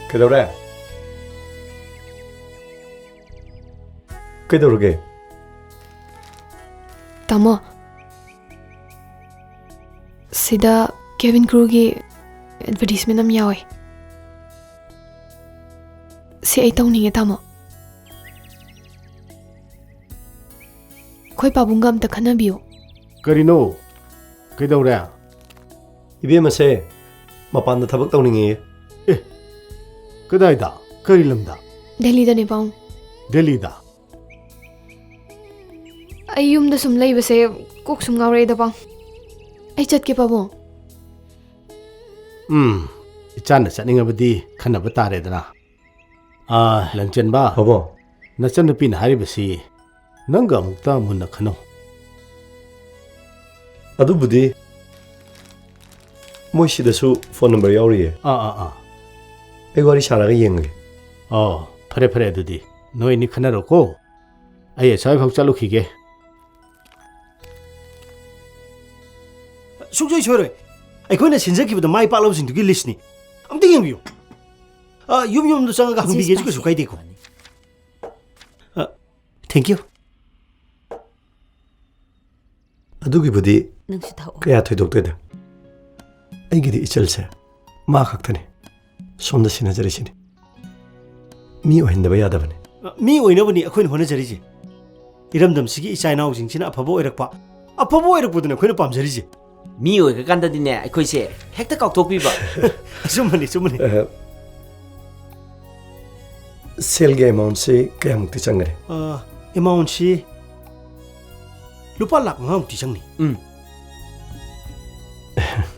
ꯀꯩꯗꯧꯔꯦ? ꯀꯩꯗꯧꯔꯒꯦ? ꯇꯥꯃꯣ, ꯁꯤꯗ cabin crewꯒꯤ advertisement ꯑꯃ ꯌꯥꯎꯋꯦ꯫ ꯁꯤ ꯑꯩ ꯇꯧꯅꯤꯡꯉꯦ, ꯇꯥꯃꯣ꯫ ꯑꯩꯈꯣꯏ ꯄꯥꯕꯨꯡꯒ ꯑꯝꯇ ꯈꯟꯅꯕꯤꯌꯨ꯫ ꯀꯔꯤꯅꯣ? ꯀꯩꯗꯧꯔꯦ? ꯏꯕꯦꯝꯃꯁꯦ ꯃꯄꯥꯟꯗ ꯊꯕꯛ ꯇꯧꯅꯤꯡꯉꯦꯌꯦ꯫ ꯑꯦ, ꯀꯗꯥꯏꯗ? ꯀꯔꯤ ꯂꯝꯗ? ꯗꯦꯜꯂꯤꯗꯅꯦ, ꯄꯥꯕꯨꯡ꯫ ꯗꯦꯜꯂꯤꯗ? ꯑꯩ ꯌꯨꯝꯗ ꯁꯨꯝ ꯂꯩꯕꯁꯦ ꯀꯣꯛ ꯁꯨꯝ ꯉꯥꯎꯔꯛꯑꯦꯗ, ꯄꯥꯕꯨꯡ꯫ ꯑꯩ ꯆꯠꯀꯦ, ꯄꯥꯕꯨꯡ꯫ ꯎꯝ, ꯏꯆꯥꯅ ꯆꯠꯅꯤꯡꯉꯕꯗꯤ ꯈꯟꯅꯕ ꯇꯥꯔꯦꯗꯅ꯫ ꯑꯥ, ꯂꯟꯆꯦꯟꯕ꯫ ꯄꯥꯕꯨꯡ꯫ ꯅꯆꯟꯅꯨꯄꯤꯅ ꯍꯥꯏꯔꯤꯕꯁꯤ ꯅꯪꯒ ꯑꯃꯨꯛꯇ ꯃꯨꯟꯅ ꯈꯟꯅꯧ꯫ ꯑꯗꯨꯕꯨꯗꯤ ꯃꯣꯏ ꯁꯤꯗꯁꯨ phone number ꯌꯥꯎꯔꯤꯌꯦ꯫ ꯑꯥ, ꯑꯥ, ꯑꯥ꯫ ꯑꯩ ꯋꯥꯔꯤ ꯁꯥꯔꯒ ꯌꯦꯡꯉꯒꯦ꯫ ꯑꯣ, ꯐꯔꯦ, ꯐꯔꯦ, ꯑꯗꯨꯗꯤ ꯅꯣꯏ ꯑꯅꯤ ꯈꯟꯅꯔꯣꯀꯣ꯫ ꯑꯩ ꯑꯁ꯭ꯋꯥꯏꯐꯥꯎ ꯆꯠꯂꯨꯈꯤꯒꯦ꯫ ꯁꯨꯡꯁꯣꯏ ꯁꯣꯏꯔꯣꯏ꯫ ꯑꯩꯈꯣꯏꯅ ꯁꯤꯟꯖꯈꯤꯕꯗ ꯃꯥꯏ ꯄꯥꯛꯂꯕꯁꯤꯡꯗꯨꯒꯤ listꯅꯤ꯫ ꯑꯝꯇ ꯌꯦꯡꯕꯤꯌꯨ꯫ ꯑ, ꯌꯨꯝ ꯌꯨꯝꯗ ꯆꯪꯉꯒ ꯍꯪꯕꯤꯒꯦꯁꯨ ꯀꯩꯁꯨ ꯀꯥꯏꯗꯦꯀꯣ꯫ ꯑ, thank you꯫ ꯑꯗꯨꯒꯤꯕꯨꯗꯤ ꯅꯪꯁꯨ ꯊꯛꯑꯣ꯫ ꯀꯌꯥ ꯊꯣꯏꯗꯣꯛꯇꯦꯗ꯫ ꯑꯩꯒꯤꯗꯤ ꯏꯆꯜꯁꯦ ꯃꯥ ꯈꯛꯇꯅꯤ꯫ ꯁꯣꯝꯗ ꯁꯤꯟꯅꯖꯔꯤꯁꯤꯅꯤ꯫ ꯃꯤ ꯑꯣꯏꯍꯟꯗꯕ ꯌꯥꯗꯕꯅꯤ꯫ ꯃꯤ ꯑꯣꯏꯅꯕꯅꯤ ꯑꯩꯈꯣꯏꯅ ꯍꯣꯠꯅꯖꯔꯤꯁꯦ꯫ ꯏꯔꯝꯗꯝꯁꯤꯒꯤ ꯏꯆꯥ ꯏꯅꯥꯎꯁꯤꯡꯁꯤꯅ ꯑꯐꯕ ꯑꯣꯏꯔꯛꯄ, ꯑꯐꯕ ꯑꯣꯏꯔꯛꯄꯗꯨꯅ ꯑꯩꯈꯣꯏꯅ ꯄꯥꯝꯖꯔꯤꯁꯦ꯫ ꯃꯤ ꯑꯣꯏꯈ꯭ꯔꯀꯥꯟꯗꯗꯤꯅꯦ, ꯑꯩꯈꯣꯏꯁꯦ ꯍꯦꯛꯇ ꯀꯥꯎꯊꯣꯛꯄꯤꯕ꯫ ꯑꯆꯨꯝꯕꯅꯤ, ꯑꯆꯨꯝꯕꯅꯤ꯫ ꯑ, ꯁꯦꯜꯒꯤ amountꯁꯤ ꯀꯌꯥꯃꯨꯛꯇꯤ ꯆꯪꯒꯅꯤ? ꯑ, amountꯁꯤ ꯂꯨꯄꯥ ꯂꯥꯈ ꯃꯉꯥꯃꯨꯛꯇꯤ ꯆꯪꯅꯤ꯫ ꯎꯝ꯫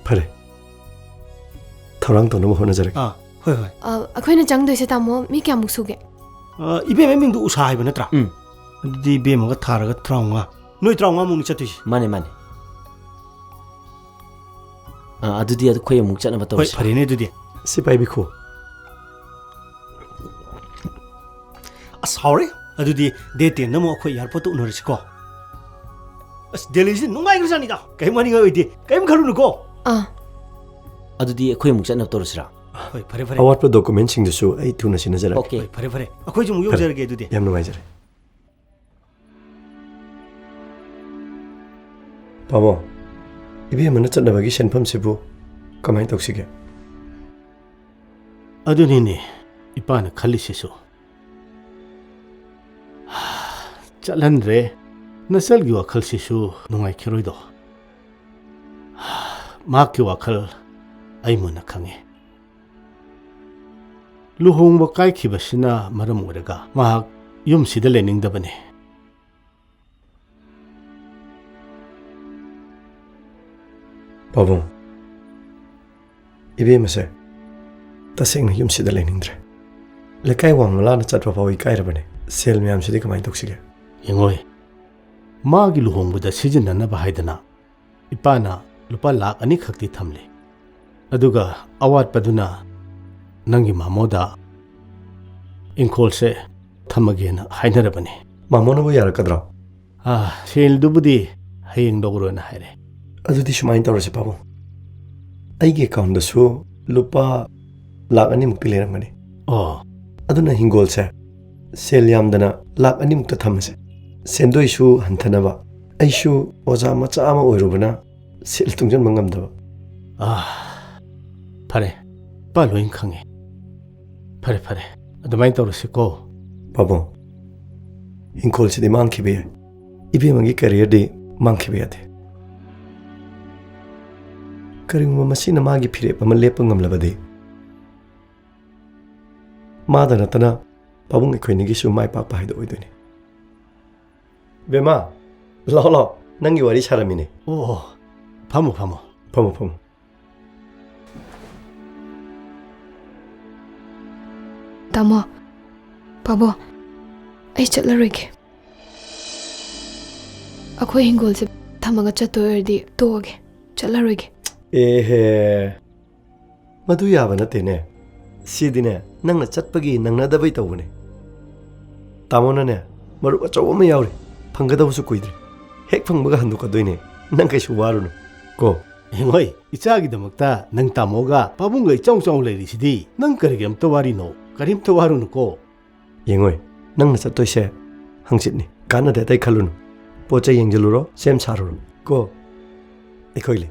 ꯐꯔꯦ꯫ ꯊꯧꯔꯥꯡ ꯇꯧꯅꯕ ꯍꯣꯠꯅꯖꯔꯒꯦ꯫ ꯑꯥ, ꯍꯣꯏ, ꯍꯣꯏ꯫ ꯑ, ꯑꯩꯈꯣꯏꯅ ꯆꯪꯗꯣꯏꯁꯦ, ꯇꯥꯃꯣ, ꯃꯤ ꯀꯌꯥꯃꯨꯛ ꯁꯨꯒꯦ? ꯑ, ꯏꯕꯦꯝꯃ ꯃꯤꯡꯗꯣ ꯎꯁꯥ ꯍꯥꯏꯕ ꯅꯠꯇ꯭ꯔꯥ? ꯎꯝ꯫ ꯑꯗꯨꯗꯤ ꯏꯕꯦꯝꯃꯒ ꯊꯥꯔꯒ ꯇꯔꯥꯃꯉꯥ꯫ ꯅꯣꯏ ꯇꯔꯥꯃꯉꯥꯃꯨꯛꯅꯤ ꯆꯠꯇꯣꯏꯁꯦ꯫ ꯃꯥꯅꯦ, ꯃꯥꯅꯦ꯫ ꯑ, ꯑꯗꯨꯗꯤ ꯑꯩꯈꯣꯏ ꯑꯃꯨꯛ ꯆꯠꯅꯕ ꯍꯣꯏ, ꯇꯧꯔꯁꯤ꯫ ꯐꯔꯦꯅꯦ ꯑꯗꯨꯗꯤ꯫ ꯁꯤ ꯄꯥꯏꯕꯤꯈꯣ꯫ ꯑꯁ, ꯍꯥꯎꯔꯦ꯫ ꯑꯗꯨꯗꯤ date tenꯗ ꯑꯃꯨꯛ ꯑꯩꯈꯣꯏ airportꯇ ꯎꯅꯔꯁꯤꯀꯣ꯫ ꯑꯁ, ꯗꯦꯜꯂꯤꯁꯤ ꯅꯨꯡꯉꯥꯏꯈ꯭ꯔꯖꯥꯠꯅꯤꯗ꯫ ꯀꯔꯤꯝ ꯋꯥꯅꯤꯡꯉꯥꯏ ꯑꯣꯏꯗꯦ꯫ ꯀꯔꯤꯝ ꯈꯜꯂꯨꯅꯨꯀꯣ꯫ ꯑꯥ꯫ ꯑꯗꯨꯗꯤ ꯑꯩꯈꯣꯏ ꯑꯃꯨꯛ ꯆꯠꯅꯕ ꯇꯧꯔꯁꯤꯔꯥ? ꯍꯣꯏ, ꯐꯔꯦ, ꯐꯔꯦ꯫ ꯑꯋꯥꯠꯄ documentꯁꯤꯡꯗꯨꯁꯨ ꯑꯩ ꯊꯨꯅ ꯁꯤꯟꯅꯖꯔꯛꯀꯦ꯫ Okay꯫ ꯍꯣꯏ, ꯐꯔꯦ, ꯐꯔꯦ꯫ ꯑꯩꯈꯣꯏꯁꯨ ꯑꯃꯨꯛ ꯐꯔꯦ꯫ ꯌꯧꯖꯔꯒꯦ ꯑꯗꯨꯗꯤ꯫ ꯌꯥꯝ ꯅꯨꯡꯉꯥꯏꯖꯔꯦ꯫ ꯄꯥꯕꯨꯡ, ꯏꯕꯦꯝꯃꯅ ꯆꯠꯅꯕꯒꯤ ꯁꯦꯟꯐꯝꯁꯤꯕꯨ ꯀꯃꯥꯏꯅ ꯇꯧꯁꯤꯒꯦ? ꯑꯗꯨꯅꯤꯅꯦ ꯏꯄꯥꯅ ꯈꯜꯂꯤꯁꯤꯁꯨ꯫ ꯆꯠꯍꯟꯗ꯭ꯔꯦ꯫ ꯅꯆꯜꯒꯤ ꯋꯥꯈꯜꯁꯤꯁꯨ ꯅꯨꯡꯉꯥꯏꯈꯤꯔꯣꯏꯗꯣ꯫ ꯃꯍꯥꯛꯀꯤ ꯋꯥꯈꯜ ꯑꯩ ꯃꯨꯟꯅ ꯈꯪꯉꯤ꯫ ꯂꯨꯍꯣꯡꯕ ꯀꯥꯏꯈꯤꯕꯁꯤꯅ ꯃꯔꯝ ꯑꯣꯏꯔꯒ ꯃꯍꯥꯛ ꯌꯨꯝꯁꯤꯗ ꯂꯩꯅꯤꯡꯗꯕꯅꯤ꯫ ꯄꯥꯕꯨꯡ, ꯏꯕꯦꯝꯃꯁꯦ ꯇꯁꯦꯡꯅ ꯌꯨꯝꯁꯤꯗ ꯂꯩꯅꯤꯡꯗ꯭ꯔꯦ꯫ ꯂꯩꯀꯥꯏ ꯋꯥꯡꯃ ꯂꯥꯟꯅ ꯆꯠꯄ ꯐꯥꯎ ꯏꯀꯥꯏꯔꯕꯅꯦ꯫ ꯁꯦꯜ ꯃꯌꯥꯝꯁꯤꯗꯤ ꯀꯃꯥꯏꯅ ꯇꯧꯁꯤꯒꯦ? ꯌꯦꯡꯉꯣꯏ, ꯃꯥꯒꯤ ꯂꯨꯍꯣꯡꯕꯗ ꯁꯤꯖꯤꯟꯅꯅꯕ ꯍꯥꯏꯗꯅ ꯏꯄꯥꯅ ꯂꯨꯄꯥ ꯂꯥꯈ ꯑꯅꯤ ꯈꯛꯇꯤ ꯊꯝꯂꯤ꯫ ꯑꯗꯨꯒ ꯑꯋꯥꯠꯄꯗꯨꯅ ꯅꯪꯒꯤ ꯃꯥꯃꯣꯗ ꯏꯪꯈꯣꯜꯁꯦ ꯊꯝꯃꯒꯦꯅ ꯍꯥꯏꯅꯔꯕꯅꯤ꯫ ꯃꯥꯃꯣꯅꯕꯨ ꯌꯥꯔꯛꯀꯗ꯭ꯔꯣ? ꯑꯥ, ꯁꯦꯜꯗꯨꯕꯨꯗꯤ ꯍꯌꯦꯡ ꯂꯧꯔꯣꯅ ꯍꯥꯏꯔꯦ꯫ ꯑꯗꯨꯗꯤ ꯁꯨꯃꯥꯏꯅ ꯇꯧꯔꯁꯦ ꯄꯥꯕꯨꯡ, ꯑꯩꯒꯤ ꯑꯦꯀꯥꯎꯟꯗꯁꯨ ꯂꯨꯄꯥ ꯂꯥꯈ ꯑꯅꯤꯃꯨꯛꯇꯤ ꯂꯩꯔꯝꯒꯅꯤ꯫ ꯑꯣ꯫ ꯑꯗꯨꯅ ꯍꯤꯡꯒꯣꯜꯁꯦ ꯁꯦꯜ ꯌꯥꯝꯗꯅ ꯂꯥꯈ ꯑꯅꯤꯃꯨꯛꯇ ꯊꯝꯃꯁꯦ꯫ ꯁꯦꯟꯗꯣꯏꯁꯨ ꯍꯟꯊꯅꯕ꯫ ꯑꯩꯁꯨ ꯑꯣꯖꯥ ꯃꯆꯥ ꯑꯃ ꯑꯣꯏꯔꯨꯕꯅ ꯁꯦꯜ ꯇꯨꯡꯁꯤꯟꯕ ꯉꯝꯗꯕ꯫ ꯑꯥ, ꯐꯔꯦ, ꯏꯄꯥ ꯂꯣꯏ ꯈꯪꯉꯦ꯫ ꯐꯔꯦ ꯐꯔꯦ, ꯑꯗꯨꯃꯥꯏꯅ ꯇꯧꯔꯁꯤꯀꯣ꯫ ꯄꯥꯕꯨꯡ, ꯏꯪꯈꯣꯜꯁꯤꯗꯤ ꯃꯥꯡꯈꯤꯕ ꯌꯥꯏ, ꯏꯕꯦꯝꯃꯒꯤ ꯀꯦꯔꯤꯌꯔꯗꯤ ꯃꯥꯡꯈꯤꯕ ꯌꯥꯗꯦ꯫ ꯀꯔꯤꯒꯨꯝꯕ ꯃꯁꯤꯅ ꯃꯥꯒꯤ ꯐꯤꯔꯦꯞ ꯑꯃ ꯂꯦꯞꯄ ꯉꯝꯂꯕꯗꯤ, ꯃꯥꯗ ꯅꯠꯇꯅ ꯄꯥꯕꯨꯡ ꯑꯩꯈꯣꯏꯅꯤꯒꯤꯁꯨ ꯃꯥꯏ ꯄꯥꯛꯄ ꯍꯥꯏꯗꯣ ꯑꯣꯏꯗꯣꯏꯅꯤ꯫ ꯕꯦꯝꯃ, ꯂꯥꯛꯑꯣ ꯂꯥꯛꯑꯣ, ꯅꯪꯒꯤ ꯋꯥꯔꯤ ꯁꯥꯔꯝꯃꯤꯅꯦ꯫ ꯑꯣ, ꯑꯣ, ꯐꯝꯃꯣ ꯐꯝꯃꯣ꯫ ꯐꯝꯃꯣ ꯐꯝꯃꯣ꯫ ꯇꯥꯃꯣ, ꯄꯥꯕꯨꯡ, ꯑꯩ ꯆꯠꯂꯔꯣꯏꯒꯦ꯫ ꯑꯩꯈꯣꯏ ꯍꯤꯡꯒꯣꯜꯁꯦ ꯊꯝꯃꯒ ꯆꯠꯇꯣꯏ ꯑꯣꯏꯔꯗꯤ ꯇꯣꯛꯑꯒꯦ, ꯆꯠꯂꯔꯣꯏꯒꯦ꯫ ꯑꯦꯍꯦ, ꯃꯗꯨ ꯌꯥꯕ ꯅꯠꯇꯦꯅꯦ꯫ ꯁꯤꯗꯤꯅꯦ, ꯅꯪꯅ ꯆꯠꯄꯒꯤ ꯅꯪꯅꯗꯕꯩ ꯇꯧꯕꯅꯦ꯫ ꯇꯥꯃꯣꯅꯅꯦ, ꯃꯔꯨꯞ ꯑꯆꯧꯕ ꯑꯃ ꯌꯥꯎꯔꯤ, ꯐꯪꯒꯗꯕꯁꯨ ꯀꯨꯏꯗ꯭ꯔꯦ꯫ ꯍꯦꯛ ꯐꯪꯕꯒ ꯍꯟꯗꯣꯛꯀꯗꯣꯏꯅꯦ, ꯅꯪ ꯀꯩꯁꯨ ꯋꯥꯔꯨꯅꯨ ꯀꯣ꯫ ꯍꯦꯡꯉꯣꯏ, ꯏꯆꯥꯒꯤꯗꯃꯛꯇ ꯅꯪ ꯇꯥꯃꯣꯒ ꯄꯥꯕꯨꯡꯒ ꯏꯆꯥꯎ ꯆꯥꯎ ꯂꯩꯔꯤꯁꯤꯗꯤ, ꯅꯪ ꯀꯔꯤꯒꯤ ꯑꯝꯇ ꯋꯥꯔꯤꯅꯣ? ꯀꯔꯤꯝꯇ ꯋꯥꯔꯨꯅꯨꯀꯣ꯫ ꯌꯦꯡꯉꯣꯏ, ꯅꯪꯅ ꯆꯠꯇꯣꯏꯁꯦ ꯍꯪꯆꯤꯠꯅꯤ꯫ ꯀꯥꯟꯅꯗꯦ ꯑꯇꯩ ꯈꯜꯂꯨꯅꯨ꯫ ꯄꯣꯠ ꯆꯩ ꯌꯦꯡꯁꯤꯜꯂꯨꯔꯣ, ꯁꯦꯝ ꯁꯥꯔꯨꯔꯣ ꯀꯣ꯫ ꯑꯩꯈꯣꯏ ꯂꯩ꯫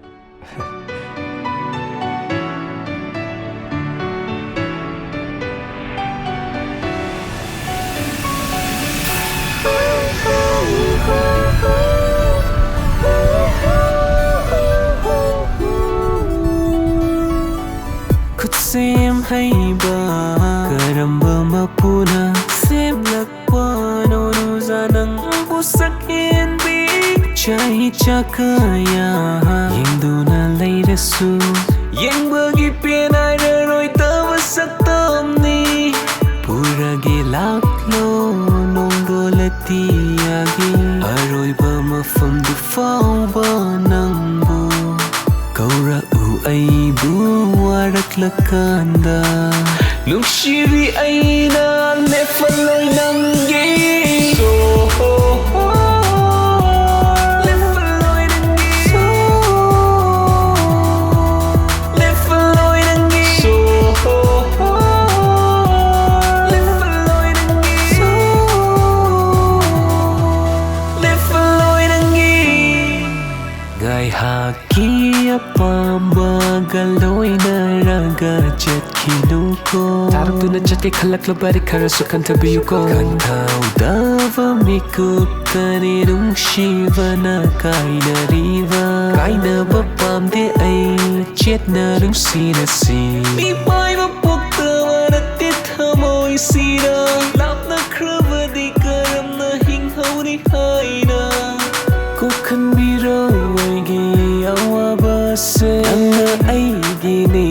ꯈꯨꯠꯁꯦꯝ ꯍꯩꯕ ꯀꯔꯝꯕ ꯃꯄꯨꯅ ꯁꯦꯝꯂꯛꯄꯅꯣ? ꯅꯨꯡꯖꯥ ꯅꯪꯕꯨ ꯁꯛꯍꯦꯟꯕꯤ ꯆꯍꯤ ꯆꯥ ꯀꯌꯥ ꯌꯦꯡꯗꯨꯅ ꯂꯩꯔꯁꯨ, ꯌꯦꯡꯕꯒꯤ ꯄꯦꯟꯅꯥꯏꯔꯔꯣꯏꯗꯕ ꯁꯛꯇꯝꯅꯤ꯫ ꯄꯨꯔꯒꯦ ꯂꯥꯛꯂꯣ ꯅꯣꯡꯗꯣꯜ ꯑꯇꯤꯌꯥꯒꯤ ꯑꯔꯣꯏꯕ ꯃꯐꯝꯗꯨ ꯐꯥꯎꯕ ꯅꯪꯕꯨ ꯀꯧꯔꯛꯎ ꯑꯩꯕꯨ ꯋꯥꯔꯛꯂꯀꯥꯟꯗ꯫ ꯅꯨꯡꯁꯤꯕꯤ ꯑꯩꯅ ꯂꯦꯞꯄꯂꯣꯏ ꯅꯪꯒꯤ꯫ ꯂꯦꯞꯄꯂꯣꯏ ꯅꯪꯒꯤ꯫ ꯂꯦꯞꯄꯂꯣꯏ ꯅꯪꯒꯤ꯫ ꯂꯦꯞꯄꯂꯣꯏ ꯅꯪꯒꯤ꯫ ꯂꯦꯞꯄꯂꯣꯏ ꯅꯪꯒꯤ꯫ ꯉꯥꯏꯍꯥꯛꯀꯤ ꯑꯄꯥꯝꯕꯒ ꯂꯣꯏꯅꯔꯒ ꯆꯠꯈꯤꯅꯨꯀꯣ꯫ ꯊꯥꯔꯛꯇꯨꯅ ꯆꯠꯀꯦ ꯈꯜꯂꯛꯂꯕꯗꯤ ꯈꯔꯁꯨ ꯈꯟꯊꯕꯤꯌꯨꯀꯣ꯫ ꯈꯟꯊꯧꯗꯕ ꯃꯤꯀꯨꯞꯇꯅꯤ ꯅꯨꯡꯁꯤꯕꯅ ꯀꯥꯏꯅꯔꯤꯕ꯫ ꯀꯥꯏꯅꯕ ꯄꯥꯝꯗꯦ ꯑꯩ, ꯆꯦꯠꯅ ꯅꯨꯡꯁꯤꯅꯁꯤ꯫ ꯃꯤꯄꯥꯏꯕ ꯄꯣꯛꯇꯕ ꯅꯠꯇꯦ ꯊꯃꯣꯏꯁꯤꯗ꯫ ꯂꯥꯞꯅꯈ꯭ꯔꯕꯗꯤ ꯀꯔꯝꯅ ꯍꯤꯡꯍꯧꯅꯤ ꯍꯥꯏꯅ꯫ ꯀꯣꯛꯍꯟꯕꯤꯔꯣ ꯑꯩꯒꯤ ꯑꯋꯥꯕꯁꯦ꯫ ꯅꯪꯅ ꯑꯩꯒꯤꯅꯤ,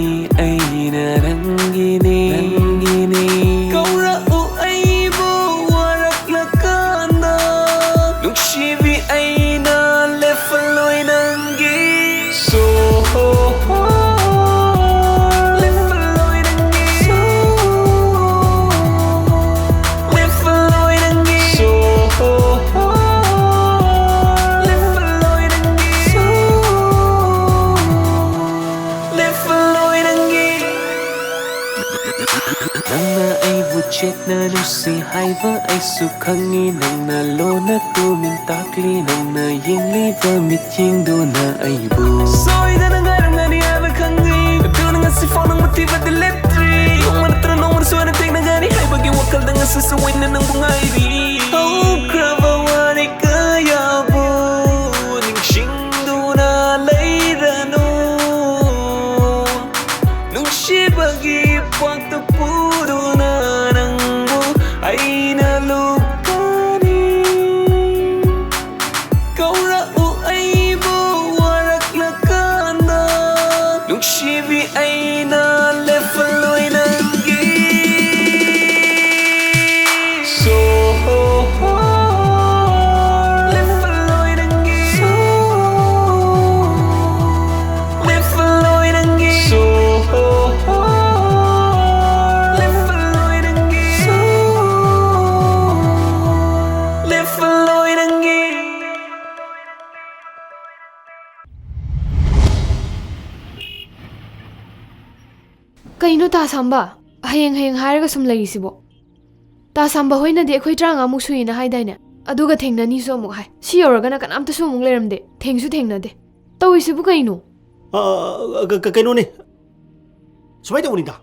ꯑꯩꯅ ꯅꯪꯒꯤꯅꯤ, ꯅꯪꯒꯤꯅꯤ꯫ ꯀꯧꯔꯛꯎ ꯑꯩꯕꯨ ꯋꯥꯔꯛꯂꯀꯥꯟꯗ꯫ ꯅꯨꯡꯁꯤꯕꯤ ꯑꯩꯅ ꯂꯦꯞꯄꯂꯣꯏ ꯅꯪꯒꯤ꯫ ꯂꯦꯞꯄꯂꯣꯏ ꯅꯪꯒꯤ꯫ ꯂꯦꯞꯄꯂꯣꯏ ꯅꯪꯒꯤ꯫ ꯂꯦꯞꯄꯂꯣꯏ ꯅꯪꯒꯤ꯫ ꯂꯦꯞꯄꯂꯣꯏ ꯅꯪꯒꯤ꯫ ꯅꯪꯅ ꯑꯩꯕꯨ ꯆꯦꯠ ꯅꯪ ꯅꯨꯡꯁꯤ ꯍꯥꯏꯕ ꯑꯩꯁꯨ ꯈꯪꯉꯤ, ꯅꯪꯅ ꯂꯣꯟꯅ ꯇꯨꯃꯤꯟ ꯇꯥꯛꯂꯤ, ꯅꯪꯅ ꯌꯦꯡꯂꯤꯕ ꯃꯤꯠꯌꯦꯡꯗꯨꯅ ꯑꯩꯕꯨ ꯁꯣꯏꯗꯅ ꯉꯥꯏꯔꯝꯒꯅꯤ ꯍꯥꯏꯕ ꯈꯪꯉꯤ, ꯑꯗꯨꯅ ꯉꯁꯤꯐꯥꯎ ꯅꯪꯕꯨ ꯊꯤꯕꯗꯤ ꯂꯦꯞꯇ꯭ꯔꯤ, ꯅꯣꯡꯃ ꯅꯠꯇ꯭ꯔ ꯅꯣꯡꯃꯗꯤ ꯁꯣꯏꯅ ꯊꯦꯡꯅꯒꯅꯤ ꯍꯥꯏꯕꯒꯤ ꯋꯥꯈꯜꯗ ꯉꯁꯤꯁꯨ ꯑꯩꯅ ꯅꯪꯕꯨ ꯉꯥꯏꯔꯤ, ꯍꯧꯈ꯭ꯔꯕ ꯋꯥꯔꯤ ꯀꯌꯥꯕꯨ ꯅꯤꯡꯁꯤꯡꯗꯨꯅ ꯂꯩꯔꯅꯨ, ꯅꯨꯡꯁꯤꯕꯒꯤ ꯄꯥꯛꯇ ꯄꯨꯗꯨꯅ ꯅꯪꯕꯨ ꯑꯩꯅ ꯂꯨꯞꯀꯅꯤ, ꯀꯧꯔꯛꯎ ꯑꯩꯕꯨ ꯋꯥꯔꯛꯂꯀꯥꯟꯗ, ꯅꯨꯡꯁꯤꯕꯤ ꯑꯩꯅ ꯂꯦꯞꯄꯂꯣꯏ ꯅꯪꯒꯤ ꯁꯣꯍꯣ ꯂꯦꯞꯄꯂꯣꯏ ꯅꯪꯒꯤ ꯂꯦꯞꯄꯂꯣꯏ ꯅꯪꯒꯤ ꯂꯦꯞꯄꯂꯣꯏ ꯅꯪꯒꯤ ꯂꯦꯞꯄꯂꯣꯏ ꯅꯪꯒꯤ ꯀꯩꯅꯣ ꯇꯥ ꯁꯥꯝꯕ? ꯍꯌꯦꯡ ꯍꯌꯦꯡ ꯍꯥꯏꯔꯒ ꯁꯨꯝ ꯂꯩꯔꯤꯁꯤꯕꯣ? ꯇꯥ ꯁꯥꯝꯕ ꯍꯣꯏꯅꯗꯤ ꯑꯩꯈꯣꯏ ꯇꯔꯥꯃꯉꯥꯃꯨꯛ ꯁꯨꯏꯅ ꯍꯥꯏꯗꯥꯏꯅꯦ? ꯑꯗꯨꯒ ꯊꯦꯡꯅꯅꯤꯁꯨ ꯑꯃꯨꯛ ꯍꯥꯏ꯫ ꯁꯤ ꯌꯧꯔꯒꯅ ꯀꯅꯥꯝꯇꯁꯨ ꯑꯃꯨꯛ ꯂꯩꯔꯝꯗꯦ꯫ ꯊꯦꯡꯁꯨ ꯊꯦꯡꯅꯗꯦ꯫ ꯇꯧꯔꯤꯁꯤꯕꯨ ꯀꯩꯅꯣ? ꯑ, ꯀ-, ꯀ-, ꯀꯩꯅꯣꯅꯦ꯫ ꯁꯨꯃꯥꯏꯅ ꯇꯧꯕꯅꯤꯗ꯫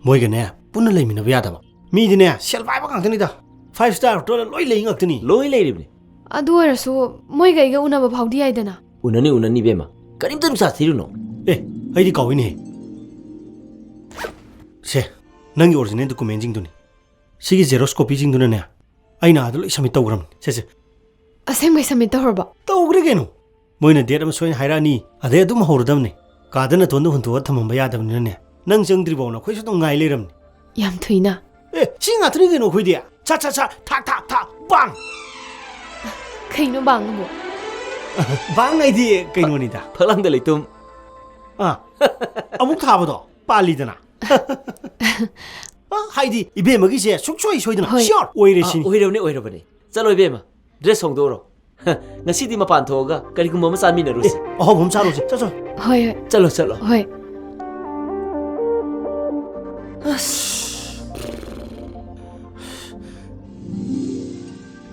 ꯃꯣꯏꯒꯅꯦ ꯄꯨꯟꯅ ꯂꯩꯃꯤꯟꯅꯕ ꯌꯥꯗꯕ꯫ ꯃꯤꯗꯤꯅꯦ ꯁꯦꯜ ꯄꯥꯏꯕ ꯉꯥꯛꯇꯅꯤꯗ꯫ Five star hotel ꯂꯣꯏ ꯂꯩ ꯉꯥꯛꯇꯅꯤ꯫ ꯂꯣꯏ ꯂꯩꯔꯤꯕꯅꯤ꯫ ꯑꯗꯨ ꯑꯣꯏꯔꯁꯨ ꯃꯣꯏꯒ ꯑꯩꯒ ꯎꯅꯕ ꯐꯥꯎꯗꯤ ꯌꯥꯏꯗꯅ꯫ ꯎꯅꯅꯤ, ꯎꯅꯅꯤ ꯏꯕꯦꯝꯃ꯫ ꯀꯔꯤꯝꯇ ꯅꯨꯡꯁꯥ ꯊꯤꯔꯨꯅꯨ꯫ ꯑꯦ, ꯑꯩꯗꯤ ꯀꯥꯎꯏꯅꯦ꯫ ꯁꯦ, ꯅꯪꯒꯤ original documentꯁꯤꯡꯗꯨꯅꯤ꯫ ꯁꯤꯒꯤ xerox copyꯁꯤꯡꯗꯨꯅꯅꯦ, ꯑꯩꯅ ꯑꯥꯗ ꯂꯣꯏ submit ꯇꯧꯈ꯭ꯔꯕꯅꯤ꯫ ꯁꯦ, ꯁꯦ꯫ ꯑꯁꯦꯡꯕꯩ submit ꯇꯧꯔꯕꯣ? ꯇꯧꯈ꯭ꯔꯦ ꯀꯩꯅꯣ꯫ ꯃꯣꯏꯅ date ꯑꯃ ꯁꯣꯏꯅ ꯍꯥꯏꯔꯛꯑꯅꯤ, ꯑꯗꯩ ꯑꯗꯨꯝ ꯍꯧꯔꯗꯕꯅꯤ꯫ ꯀꯥꯗ ꯅꯥꯇꯣꯟꯗ ꯍꯨꯟꯇꯣꯛꯑ ꯊꯝꯃꯝꯕ ꯌꯥꯗꯕꯅꯤꯅꯅꯦ, ꯅꯪ ꯆꯪꯗ꯭ꯔꯤ ꯐꯥꯎꯅ ꯑꯩꯈꯣꯏꯁꯨ ꯑꯗꯨꯝ ꯉꯥꯏ ꯂꯩꯔꯕꯅꯤ꯫ ꯌꯥꯝ ꯊꯨꯏꯅ꯫ ꯑꯦ, ꯁꯤ ꯉꯥꯛꯇꯅꯤ ꯀꯩꯅꯣ ꯑꯩꯈꯣꯏꯗꯤ꯫ ꯁꯠ, ꯁꯠ, ꯁꯠ, ꯊꯥꯛ, ꯊꯥꯛ, ꯊꯥꯛ, ꯕꯥꯡ! ꯀꯩꯅꯣ ꯕꯥꯡ ꯑꯕꯣ? ꯕꯥꯡ ꯍꯥꯏꯗꯤ ꯀꯩꯅꯣꯅꯤꯗ꯫ ꯐꯛꯂꯥꯡꯗ ꯂꯩꯇꯨꯝ꯫ ꯑꯥ, ꯑꯃꯨꯛ ꯊꯥꯕꯗꯣ ꯄꯥꯜꯂꯤꯗꯅ꯫ ꯑ, ꯍꯥꯏꯗꯤ ꯏꯕꯦꯝꯃꯒꯤꯁꯦ ꯁꯨꯡꯁꯣꯏ ꯁꯣꯏꯗꯅ ꯍꯣꯏ꯫ Sure ꯑꯣꯏꯔꯦ ꯑꯥ, ꯁꯤꯅꯤ꯫ ꯑꯣꯏꯔꯕꯅꯤ, ꯑꯣꯏꯔꯕꯅꯤ꯫ ꯆꯠꯂꯣ ꯏꯕꯦꯝꯃ, dress ꯍꯣꯡꯗꯣꯛꯎꯔꯣ꯫ ꯉꯁꯤꯗꯤ ꯃꯄꯥꯟ ꯊꯣꯛꯑꯒ ꯀꯔꯤꯒꯨꯝꯕ ꯑꯃ ꯆꯥꯃꯤꯟꯅꯔꯨꯁꯤ꯫ ꯑꯦ, ꯑꯍꯥꯎꯕ ꯑꯃ ꯆꯥꯔꯨꯁꯤ꯫ ꯆꯠ, ꯆꯠ꯫ ꯍꯣꯏ, ꯍꯣꯏ꯫ ꯆꯠꯂꯣ, ꯆꯠꯂꯣ꯫ ꯍꯣꯏ꯫ ꯑꯁ꯫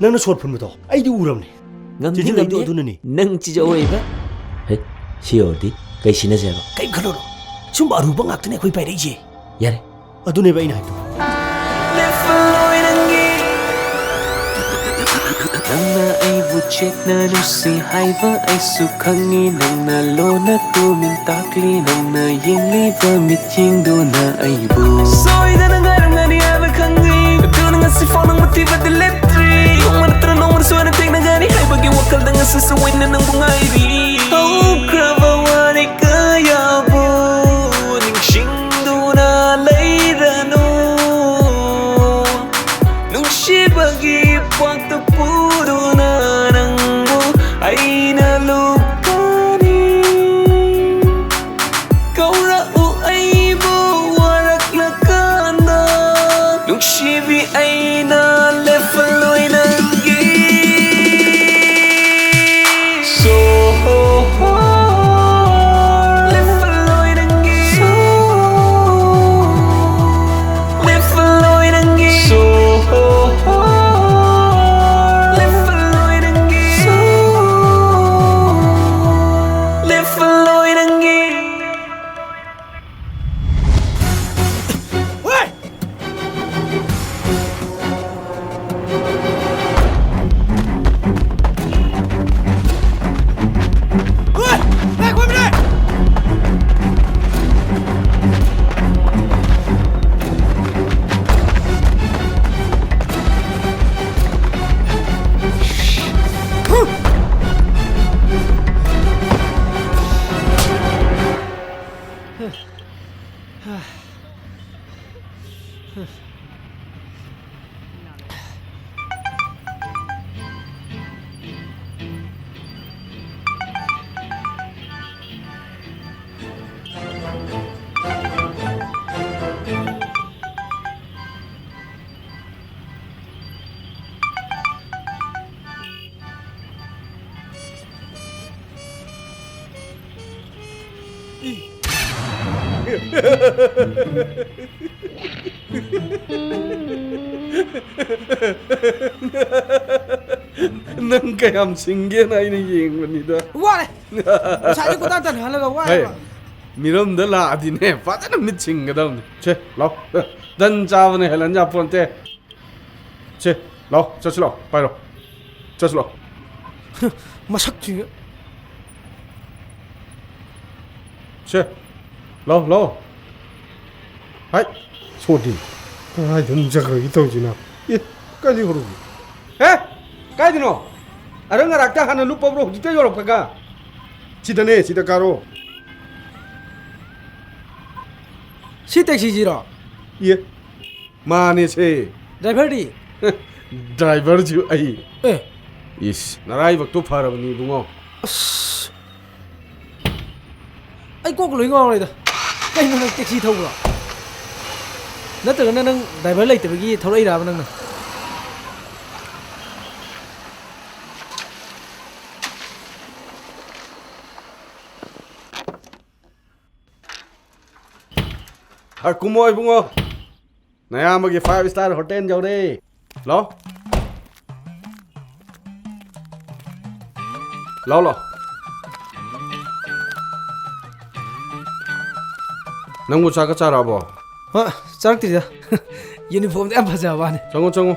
ꯅꯪꯅ ꯁꯣꯔ ꯐꯨꯟꯕꯗꯣ ꯑꯩꯗꯤ ꯎꯔꯕꯅꯦ꯫ ꯉꯝꯗꯤ ꯆꯦꯟꯁꯤꯜꯂꯛꯏꯗꯣ ꯉꯝꯅꯤ꯫ ꯑꯗꯨꯅꯅꯤ꯫ ꯅꯪ ꯆꯤꯖꯧ ꯑꯣꯏꯕ꯫ ꯍꯦ, ꯁꯤ ꯑꯣꯏꯔꯗꯤ ꯀꯩ ꯁꯤꯟꯅꯁꯦ ꯍꯥꯏꯕ? ꯀꯩꯝ ꯈꯜꯂꯨꯅꯨ꯫ ꯁꯨꯝꯕ ꯑꯔꯨꯕ ꯉꯥꯛꯇꯅꯦ ꯑꯩꯈꯣꯏ ꯄꯥꯏꯔꯛꯏꯁꯦ꯫ ꯌꯥꯔꯦ꯫ ꯑꯗꯨꯅꯦꯕ ꯑꯩꯅ ꯍꯥꯏꯕꯗꯣ꯫ ꯅꯪꯅ ꯑꯩꯕꯨ ꯆꯦꯠꯅ ꯅꯨꯡꯁꯤ ꯍꯥꯏꯕ ꯑꯩꯁꯨ ꯈꯪꯉꯤ꯫ ꯅꯪꯅ ꯂꯣꯟꯅ ꯇꯨꯃꯤꯟ ꯇꯥꯛꯂꯤ꯫ ꯅꯪꯅ ꯌꯦꯡꯂꯤꯕ ꯃꯤꯠꯌꯦꯡꯗꯨꯅ ꯑꯩꯕꯨ ꯁꯣꯏꯗꯅ ꯉꯥꯏꯔꯝꯒꯅꯤ ꯍꯥꯏꯕ ꯈꯪꯉꯤ꯫ ꯑꯗꯨꯅ ꯉꯁꯤꯐꯥꯎ ꯅꯪꯕꯨ ꯊꯤꯕꯗ ꯂꯦꯞꯇ꯭ꯔꯤ꯫ ꯅꯣꯡꯃ ꯅꯠꯇ꯭ꯔ ꯅꯣꯡꯃ ꯁꯣꯏꯅ ꯊꯦꯡꯅꯒꯅꯤ ꯍꯥꯏꯕꯒꯤ ꯋꯥꯈꯜꯗ ꯉꯁꯤꯁꯨ ꯑꯩꯅ ꯅꯪꯕꯨ ꯉꯥꯏꯔꯤ꯫ ꯍꯧꯈ꯭ꯔꯕ ꯋꯥꯔꯤ ꯀꯌꯥꯕꯨ ꯅꯤꯡꯁꯤꯡꯗꯨꯅ ꯂꯩꯔꯅꯨ꯫ ꯅꯨꯡꯁꯤꯕꯒꯤ ꯄꯥꯛꯇ ꯄꯨꯗꯨꯅ ꯅꯪꯕꯨ ꯑꯩꯅ ꯂꯨꯞꯀꯅꯤ꯫ ꯀꯧꯔꯛꯎ ꯑꯩꯕꯨ ꯋꯥꯔꯛꯂꯀꯥꯟꯗ꯫ ꯅꯨꯡꯁꯤꯕꯤ ꯑꯩꯅ ꯂꯦꯞꯄꯂꯣꯏ ꯅꯪꯒꯤ꯫ ꯁꯣꯍꯣ ꯂꯦꯞꯄꯂꯣꯏ ꯅꯪꯒꯤ꯫ ꯂꯦꯞꯄꯂꯣꯏ ꯅꯪꯒꯤ꯫ ꯁꯣꯍꯣ ꯂꯦꯞꯄꯂꯣꯏ ꯅꯪꯒꯤ꯫ ꯂꯦꯞꯄꯂꯣꯏ ꯅꯪꯒꯤ꯫ ꯅꯪ ꯀꯌꯥꯝ ꯁꯤꯡꯒꯦꯅ ꯑꯩꯅ ꯌꯦꯡꯕꯅꯤꯗ꯫ ꯋꯥꯔꯦ꯫ ꯉꯁꯥꯏꯗꯩ ꯀꯣꯏꯇꯥꯟ ꯇꯥꯟꯅꯍꯜꯂꯒ ꯋꯥꯔꯦꯕ꯫ ꯍꯦ, ꯃꯤꯔꯝꯗ ꯂꯥꯛꯑꯗꯤꯅꯦ, ꯐꯖꯅ ꯃꯤꯠ ꯁꯤꯡꯒꯗꯕꯅꯤ꯫ ꯁꯦ, ꯂꯥꯎ꯫ ꯇꯟ ꯆꯥꯕꯅ ꯍꯦꯜꯍꯟ ꯌꯥꯄꯣꯟꯇꯦ꯫ ꯁꯦ, ꯂꯥꯎ, ꯆꯠꯁꯤ ꯂꯥꯎ, ꯄꯥꯏꯔꯣ꯫ ꯆꯠꯁꯤ ꯂꯥꯎ꯫ ꯃꯁꯛꯁꯤꯒ꯫ ꯁꯦ, ꯂꯥꯎ, ꯂꯥꯎ꯫ ꯍꯥꯏ, ꯁꯣꯗꯤ꯫ ꯀꯗꯥꯏꯗ ꯑꯃꯨꯛ ꯆꯠꯈ꯭ꯔꯒꯦ ꯇꯧꯔꯤꯁꯤꯅ? ꯑꯦ, ꯀꯥꯏꯗꯩ ꯍꯧꯔꯛꯏ? ꯑꯦ, ꯀꯥꯏꯗꯅꯣ? ꯑꯔꯪ ꯑꯔꯥꯛꯇ ꯍꯥꯟꯅ ꯂꯨꯞꯄꯕ꯭ꯔꯣ, ꯍꯧꯖꯤꯛꯇ ꯌꯧꯔꯛꯄꯒ? ꯁꯤꯗꯅꯦ, ꯁꯤꯗ ꯀꯥꯔꯣ꯫ ꯁꯤ ꯇꯦꯛꯁꯤꯁꯤꯔꯣ? ꯑꯦ, ꯃꯥꯅꯦꯁꯦ꯫ ꯗ꯭ꯔꯥꯏꯚꯔꯗꯤ? ꯗ꯭ꯔꯥꯏꯚꯔꯁꯨ ꯑꯩ꯫ ꯑꯦ꯫ ꯏꯁ, ꯅꯔꯥꯏꯕꯛꯇꯣ ꯐꯔꯕꯅꯤ ꯏꯕꯨꯡꯉꯣ꯫ ꯑꯁ꯫ ꯑꯩ ꯀꯣꯛ ꯂꯣꯏ ꯉꯥꯎꯔꯦꯗ꯫ ꯀꯩꯅꯣ, ꯅꯪ ꯇꯦꯛꯁꯤ ꯊꯧꯕ꯭ꯔꯣ? ꯅꯠꯇ꯭ꯔꯒꯅ ꯅꯪ ꯗ꯭ꯔꯥꯏꯚꯔ ꯂꯩꯇꯕꯒꯤ ꯊꯧꯔꯛꯏꯔꯕ ꯅꯪꯅ? ꯑ, ꯀꯨꯝꯃꯣ ꯏꯕꯨꯡꯉꯣ꯫ ꯅꯌꯥꯝꯕꯒꯤ five star hotel ꯌꯧꯔꯦ꯫ ꯂꯥꯎ꯫ ꯂꯥꯎ, ꯂꯥꯎ꯫ ꯅꯪꯕꯨ ꯆꯥꯛꯀ ꯆꯥꯔꯛꯑꯕꯣ? ꯍ, ꯆꯥꯔꯛꯇ꯭ꯔꯤꯗ꯫ Uniformꯗ ꯌꯥꯝ ꯐꯖꯕ ꯋꯥꯅꯤ꯫ ꯆꯪꯉꯣ, ꯆꯪꯉꯣ꯫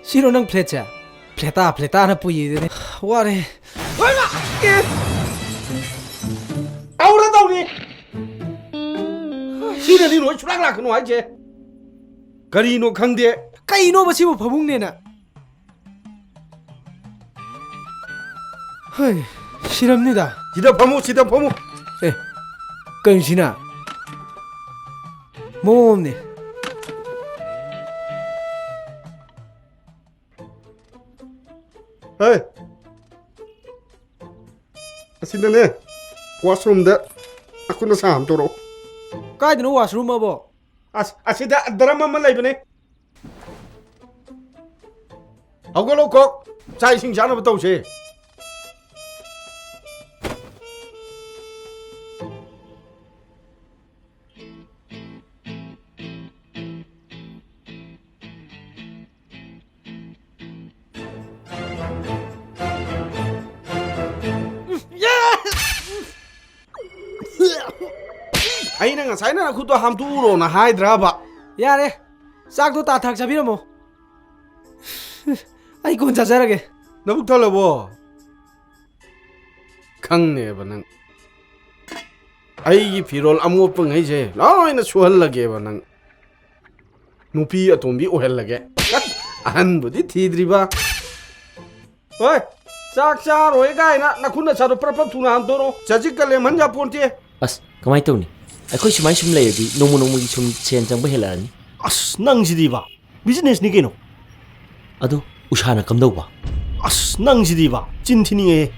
ꯁꯤꯔꯣ ꯅꯪ flatꯁꯦ? Flatꯇ, flatꯇꯅ ꯄꯨꯏꯗꯨꯅꯤ꯫ ꯋꯥꯔꯦ꯫ ꯍꯣꯏꯃ! ꯑꯦ! ꯇꯧꯔꯦ, ꯇꯧꯔꯦ! ꯁꯤꯅꯅꯤ ꯅꯣꯏ ꯁꯨꯂꯥꯛ ꯂꯥꯛꯀꯅꯨ ꯍꯥꯏꯁꯦ꯫ ꯀꯔꯤꯅꯣ ꯈꯪꯗꯦ꯫ ꯀꯩꯅꯣꯕ ꯁꯤꯕꯨ ꯐꯃꯨꯡꯅꯦꯅ? ꯍꯩ, ꯁꯤꯔꯝꯅꯤꯗ꯫ ꯁꯤꯗ ꯐꯝꯃꯨ, ꯁꯤꯗ ꯐꯝꯃꯨ꯫ ꯑꯦ, ꯀꯩꯅꯣ ꯁꯤꯅ? ꯃꯑꯣꯡ ꯑꯃꯅꯤ꯫ ꯍꯩ! ꯑꯁꯤꯗꯅꯦ, washroomꯗ ꯅꯈꯨꯠ ꯅꯁꯥ ꯑꯝ ꯇꯧꯔꯛꯑꯣ꯫ ꯀꯥꯏꯗꯅꯣ washroom ꯑꯕꯣ? ꯑꯁ, ꯑꯁꯤꯗ ꯗ꯭ꯔꯝ ꯑꯃ ꯂꯩꯕꯅꯦ꯫ ꯍꯧꯒꯠꯂꯣ ꯀꯣꯛ, ꯆꯥꯛ ꯏꯁꯤꯡ ꯆꯥꯅꯕ ꯇꯧꯁꯦ꯫ ꯉꯁꯥꯏꯅ ꯅꯈꯨꯠꯇꯣ ꯍꯥꯝꯇꯣꯛꯎꯔꯣꯅ ꯍꯥꯏꯗ꯭ꯔꯕ? ꯌꯥꯔꯦ, ꯆꯥꯛꯇꯣ ꯇꯥ ꯊꯥꯛ ꯆꯥꯕꯤꯔꯝꯃꯣ꯫ ꯑꯩ ꯀꯣꯟ ꯆꯥꯖꯔꯒꯦ꯫ ꯅꯕꯨꯛ ꯊꯜꯂꯕꯣ? ꯈꯪꯅꯦꯕ ꯅꯪ꯫ ꯑꯩꯒꯤ ꯐꯤꯔꯣꯜ ꯑꯃꯣꯠꯄꯉꯩꯁꯦ ꯂꯣꯏꯅ ꯁꯨꯍꯜꯂꯒꯦꯕ ꯅꯪ꯫ ꯅꯨꯄꯤ ꯑꯇꯣꯝꯕꯤ ꯑꯣꯏꯍꯜꯂꯒꯦ꯫ ꯑꯍꯟꯕꯨꯗꯤ ꯊꯤꯗ꯭ꯔꯤꯕ꯫ ꯍꯣꯏ, ꯆꯥꯛ ꯆꯥꯔꯣꯏ ꯀꯥꯏꯅ ꯅꯈꯨꯠ ꯅꯁꯥꯗꯣ ꯄ꯭ꯔꯞ ꯄ꯭ꯔꯞ ꯊꯨꯅ ꯍꯥꯝꯗꯣꯔꯣ꯫ ꯆꯖꯤꯛꯀ ꯂꯦꯝꯍꯟ ꯌꯥꯄꯣꯟꯇꯦ꯫ ꯑꯁ, ꯀꯃꯥꯏꯅ ꯇꯧꯅꯤ? ꯑꯩꯈꯣꯏ ꯁꯨꯃꯥꯏ ꯁꯨꯝ ꯂꯩꯔꯗꯤ ꯅꯣꯡꯃ ꯅꯣꯡꯃꯒꯤ ꯁꯨꯝ ꯁꯦꯟ ꯆꯪꯕ ꯍꯦꯜꯂꯛꯑꯅꯤ꯫ ꯑꯁ, ꯅꯪꯁꯤꯗꯤꯕ꯫ ꯕꯤꯖꯤꯅꯦꯁꯅꯤ ꯀꯩꯅꯣ꯫ ꯑꯗꯨ ꯎꯁꯥꯅ ꯀꯝꯗꯧꯕ? ꯑꯁ, ꯅꯪꯁꯤꯗꯤꯕ, ꯆꯤꯟ ꯊꯤꯅꯤꯡꯉꯦꯍꯦ꯫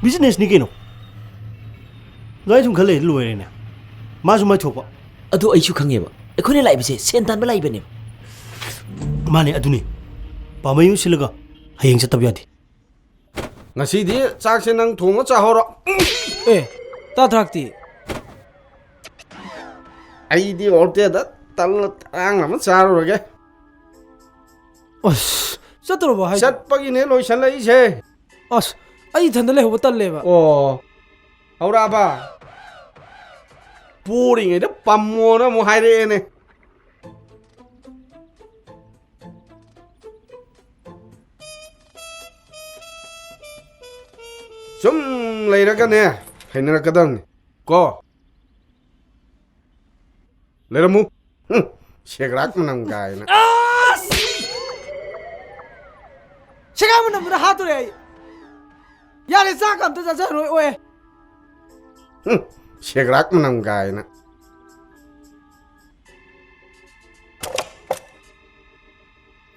ꯕꯤꯖꯤꯅꯦꯁꯅꯤ ꯀꯩꯅꯣ꯫ ꯑꯗꯨꯃꯥꯏꯅ ꯁꯨꯝ ꯈꯜ ꯂꯩꯔꯗꯤ ꯂꯣꯏꯔꯦꯅꯦ꯫ ꯃꯥꯁꯨ ꯃꯥꯏ ꯊꯣꯛꯄ꯫ ꯑꯗꯨ ꯑꯩꯁꯨ ꯈꯪꯉꯦꯕ꯫ ꯑꯩꯈꯣꯏꯅ ꯂꯥꯛꯏꯕꯁꯦ ꯁꯦꯟ ꯇꯥꯟꯕ ꯂꯥꯛꯏꯕꯅꯦꯕ꯫ ꯃꯥꯅꯦ, ꯑꯗꯨꯅꯤ꯫ ꯄꯥꯝꯕꯩ ꯑꯃ ꯁꯤꯜꯂꯒ ꯍꯌꯦꯡ ꯆꯠꯇꯕ ꯌꯥꯗꯦ꯫ ꯉꯁꯤꯗꯤ ꯆꯥꯛꯁꯦ ꯅꯪ ꯊꯣꯡꯉ ꯆꯥꯍꯧꯔꯣ꯫ ꯑꯦ, ꯇꯥ ꯊꯥꯛꯇꯤ? ꯑꯩꯗꯤ ꯍꯣꯇꯦꯜꯗ ꯇꯜꯂ ꯇꯥꯡꯅ ꯑꯃ ꯆꯥꯔꯨꯔꯒꯦ꯫ ꯑꯁ, ꯆꯠꯇꯧꯔꯕꯣ ꯍꯥꯏꯁꯦ? ꯆꯠꯄꯒꯤꯅꯦ ꯂꯣꯏꯁꯜꯂꯛꯏꯁꯦ꯫ ꯑꯁ, ꯑꯩ ꯏꯊꯟꯗ ꯂꯩꯍꯧꯕ ꯇꯜꯂꯦꯕ꯫ ꯑꯣ, ꯍꯧꯔꯛꯑꯕ? ꯄꯣꯔꯤꯉꯩꯗ ꯄꯝꯃꯣꯅ ꯑꯃꯨꯛ ꯍꯥꯏꯔꯛꯑꯦꯅꯦ꯫ ꯁꯨꯝ ꯂꯩꯔꯒꯅꯦ, ꯍꯩꯅꯔꯛꯀꯗꯕꯅꯤ ꯀꯣ꯫ ꯂꯩꯔꯝꯃꯨ꯫ ꯍꯨꯝ, ꯁꯦꯒ꯭ꯔꯥꯛ ꯃꯅꯝ ꯀꯥꯏꯅ꯫ ꯑꯁ! ꯁꯦꯒ꯭ꯔꯥꯛ ꯃꯅꯝꯗꯨꯅ ꯍꯥꯠꯇꯣꯔꯦ ꯑꯩ꯫ ꯌꯥꯔꯦ, ꯆꯥꯛ ꯑꯝꯇ ꯆꯥꯖꯔꯣꯏ ꯑꯣꯏ꯫ ꯍꯨꯝ, ꯁꯦꯒ꯭ꯔꯥꯛ ꯃꯅꯝ ꯀꯥꯏꯅ꯫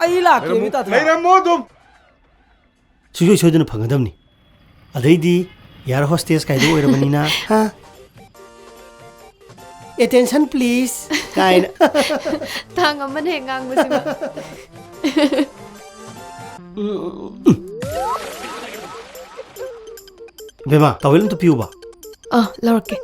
ꯑꯩ ꯂꯥꯛꯀꯦ, ꯂꯩꯔꯝꯃꯨ, ꯃꯤ ꯇꯥꯊꯣꯛ꯫ ꯂꯩꯔꯝꯃꯣ ꯑꯗꯨꯝ꯫ ꯁꯨꯡꯁꯣꯏ ꯁꯣꯏꯗꯅ ꯐꯪꯒꯗꯕꯅꯤ꯫ ꯑꯗꯩꯗꯤ ꯌꯥꯔ ꯍꯣꯁꯇꯦꯁ ꯀꯥꯏꯗꯣ ꯑꯣꯏꯔꯕꯅꯤꯅ, ꯍꯥ? "Attention please" ꯀꯥꯏꯅ꯫ ꯊꯥꯡ ꯑꯃꯅ ꯍꯦꯛ ꯉꯥꯡꯕꯁꯤꯃ꯫ ꯕꯦꯃꯥ, ꯇꯥꯋꯦꯜ ꯑꯝꯇ ꯄꯤꯌꯨꯕ꯫ ꯑ, ꯂꯧꯔꯛꯀꯦ꯫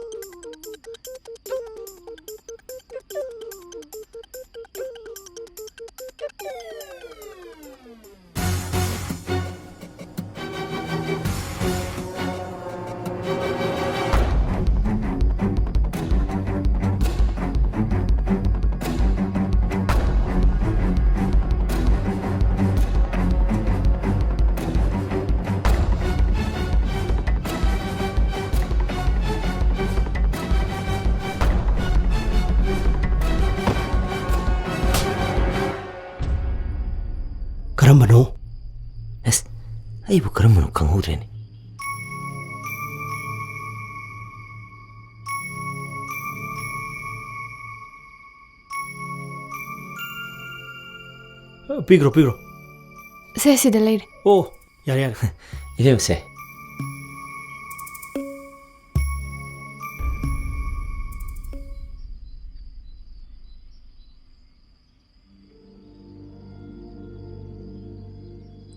ꯀꯔꯝꯕꯅꯣ? ꯑꯁ, ꯑꯩꯕꯨ ꯀꯔꯝꯕꯅꯣ ꯈꯪꯍꯧꯗ꯭ꯔꯦꯅꯦ꯫ ꯄꯤꯈ꯭ꯔꯣ, ꯄꯤꯈ꯭ꯔꯣ꯫ ꯁꯦ, ꯁꯤꯗ ꯂꯩꯔꯦ꯫ ꯑꯣ, ꯌꯥꯔꯦ, ꯌꯥꯔꯦ꯫ ꯏꯕꯦꯝꯃꯁꯦ꯫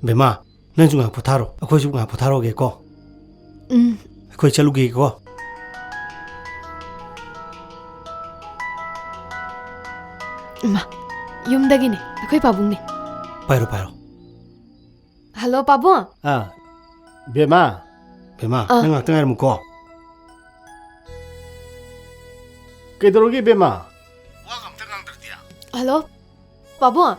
ꯕꯦꯝꯃ, ꯅꯪꯁꯨ ꯉꯥꯏꯍꯥꯛ ꯄꯣꯊꯥꯔꯣ, ꯑꯩꯈꯣꯏꯁꯨ ꯉꯥꯏꯍꯥꯛ ꯄꯣꯊꯥꯔꯨꯒꯦꯀꯣ꯫ ꯎꯝ꯫ ꯑꯩꯈꯣꯏ ꯆꯠꯂꯨꯒꯦꯀꯣ꯫ ꯏꯃꯥ, ꯌꯨꯝꯗꯒꯤꯅꯦ, ꯑꯩꯈꯣꯏ ꯄꯥꯕꯨꯡꯅꯦ꯫ ꯄꯥꯏꯔꯣ, ꯄꯥꯏꯔꯣ꯫ ꯍꯜꯂꯣ, ꯄꯥꯕꯨꯡ꯫ ꯑꯥ, ꯕꯦꯝꯃ꯫ ꯕꯦꯝꯃ, ꯑꯥ꯫ ꯅꯪ ꯉꯥꯛꯇ ꯉꯥꯏꯔꯝꯃꯨꯀꯣ꯫ ꯀꯩꯗꯧꯔꯒꯦ, ꯕꯦꯝꯃ? ꯋꯥꯒ ꯑꯝꯇ ꯉꯥꯡꯗ꯭ꯔꯗꯤ? ꯍꯜꯂꯣ, ꯄꯥꯕꯨꯡ꯫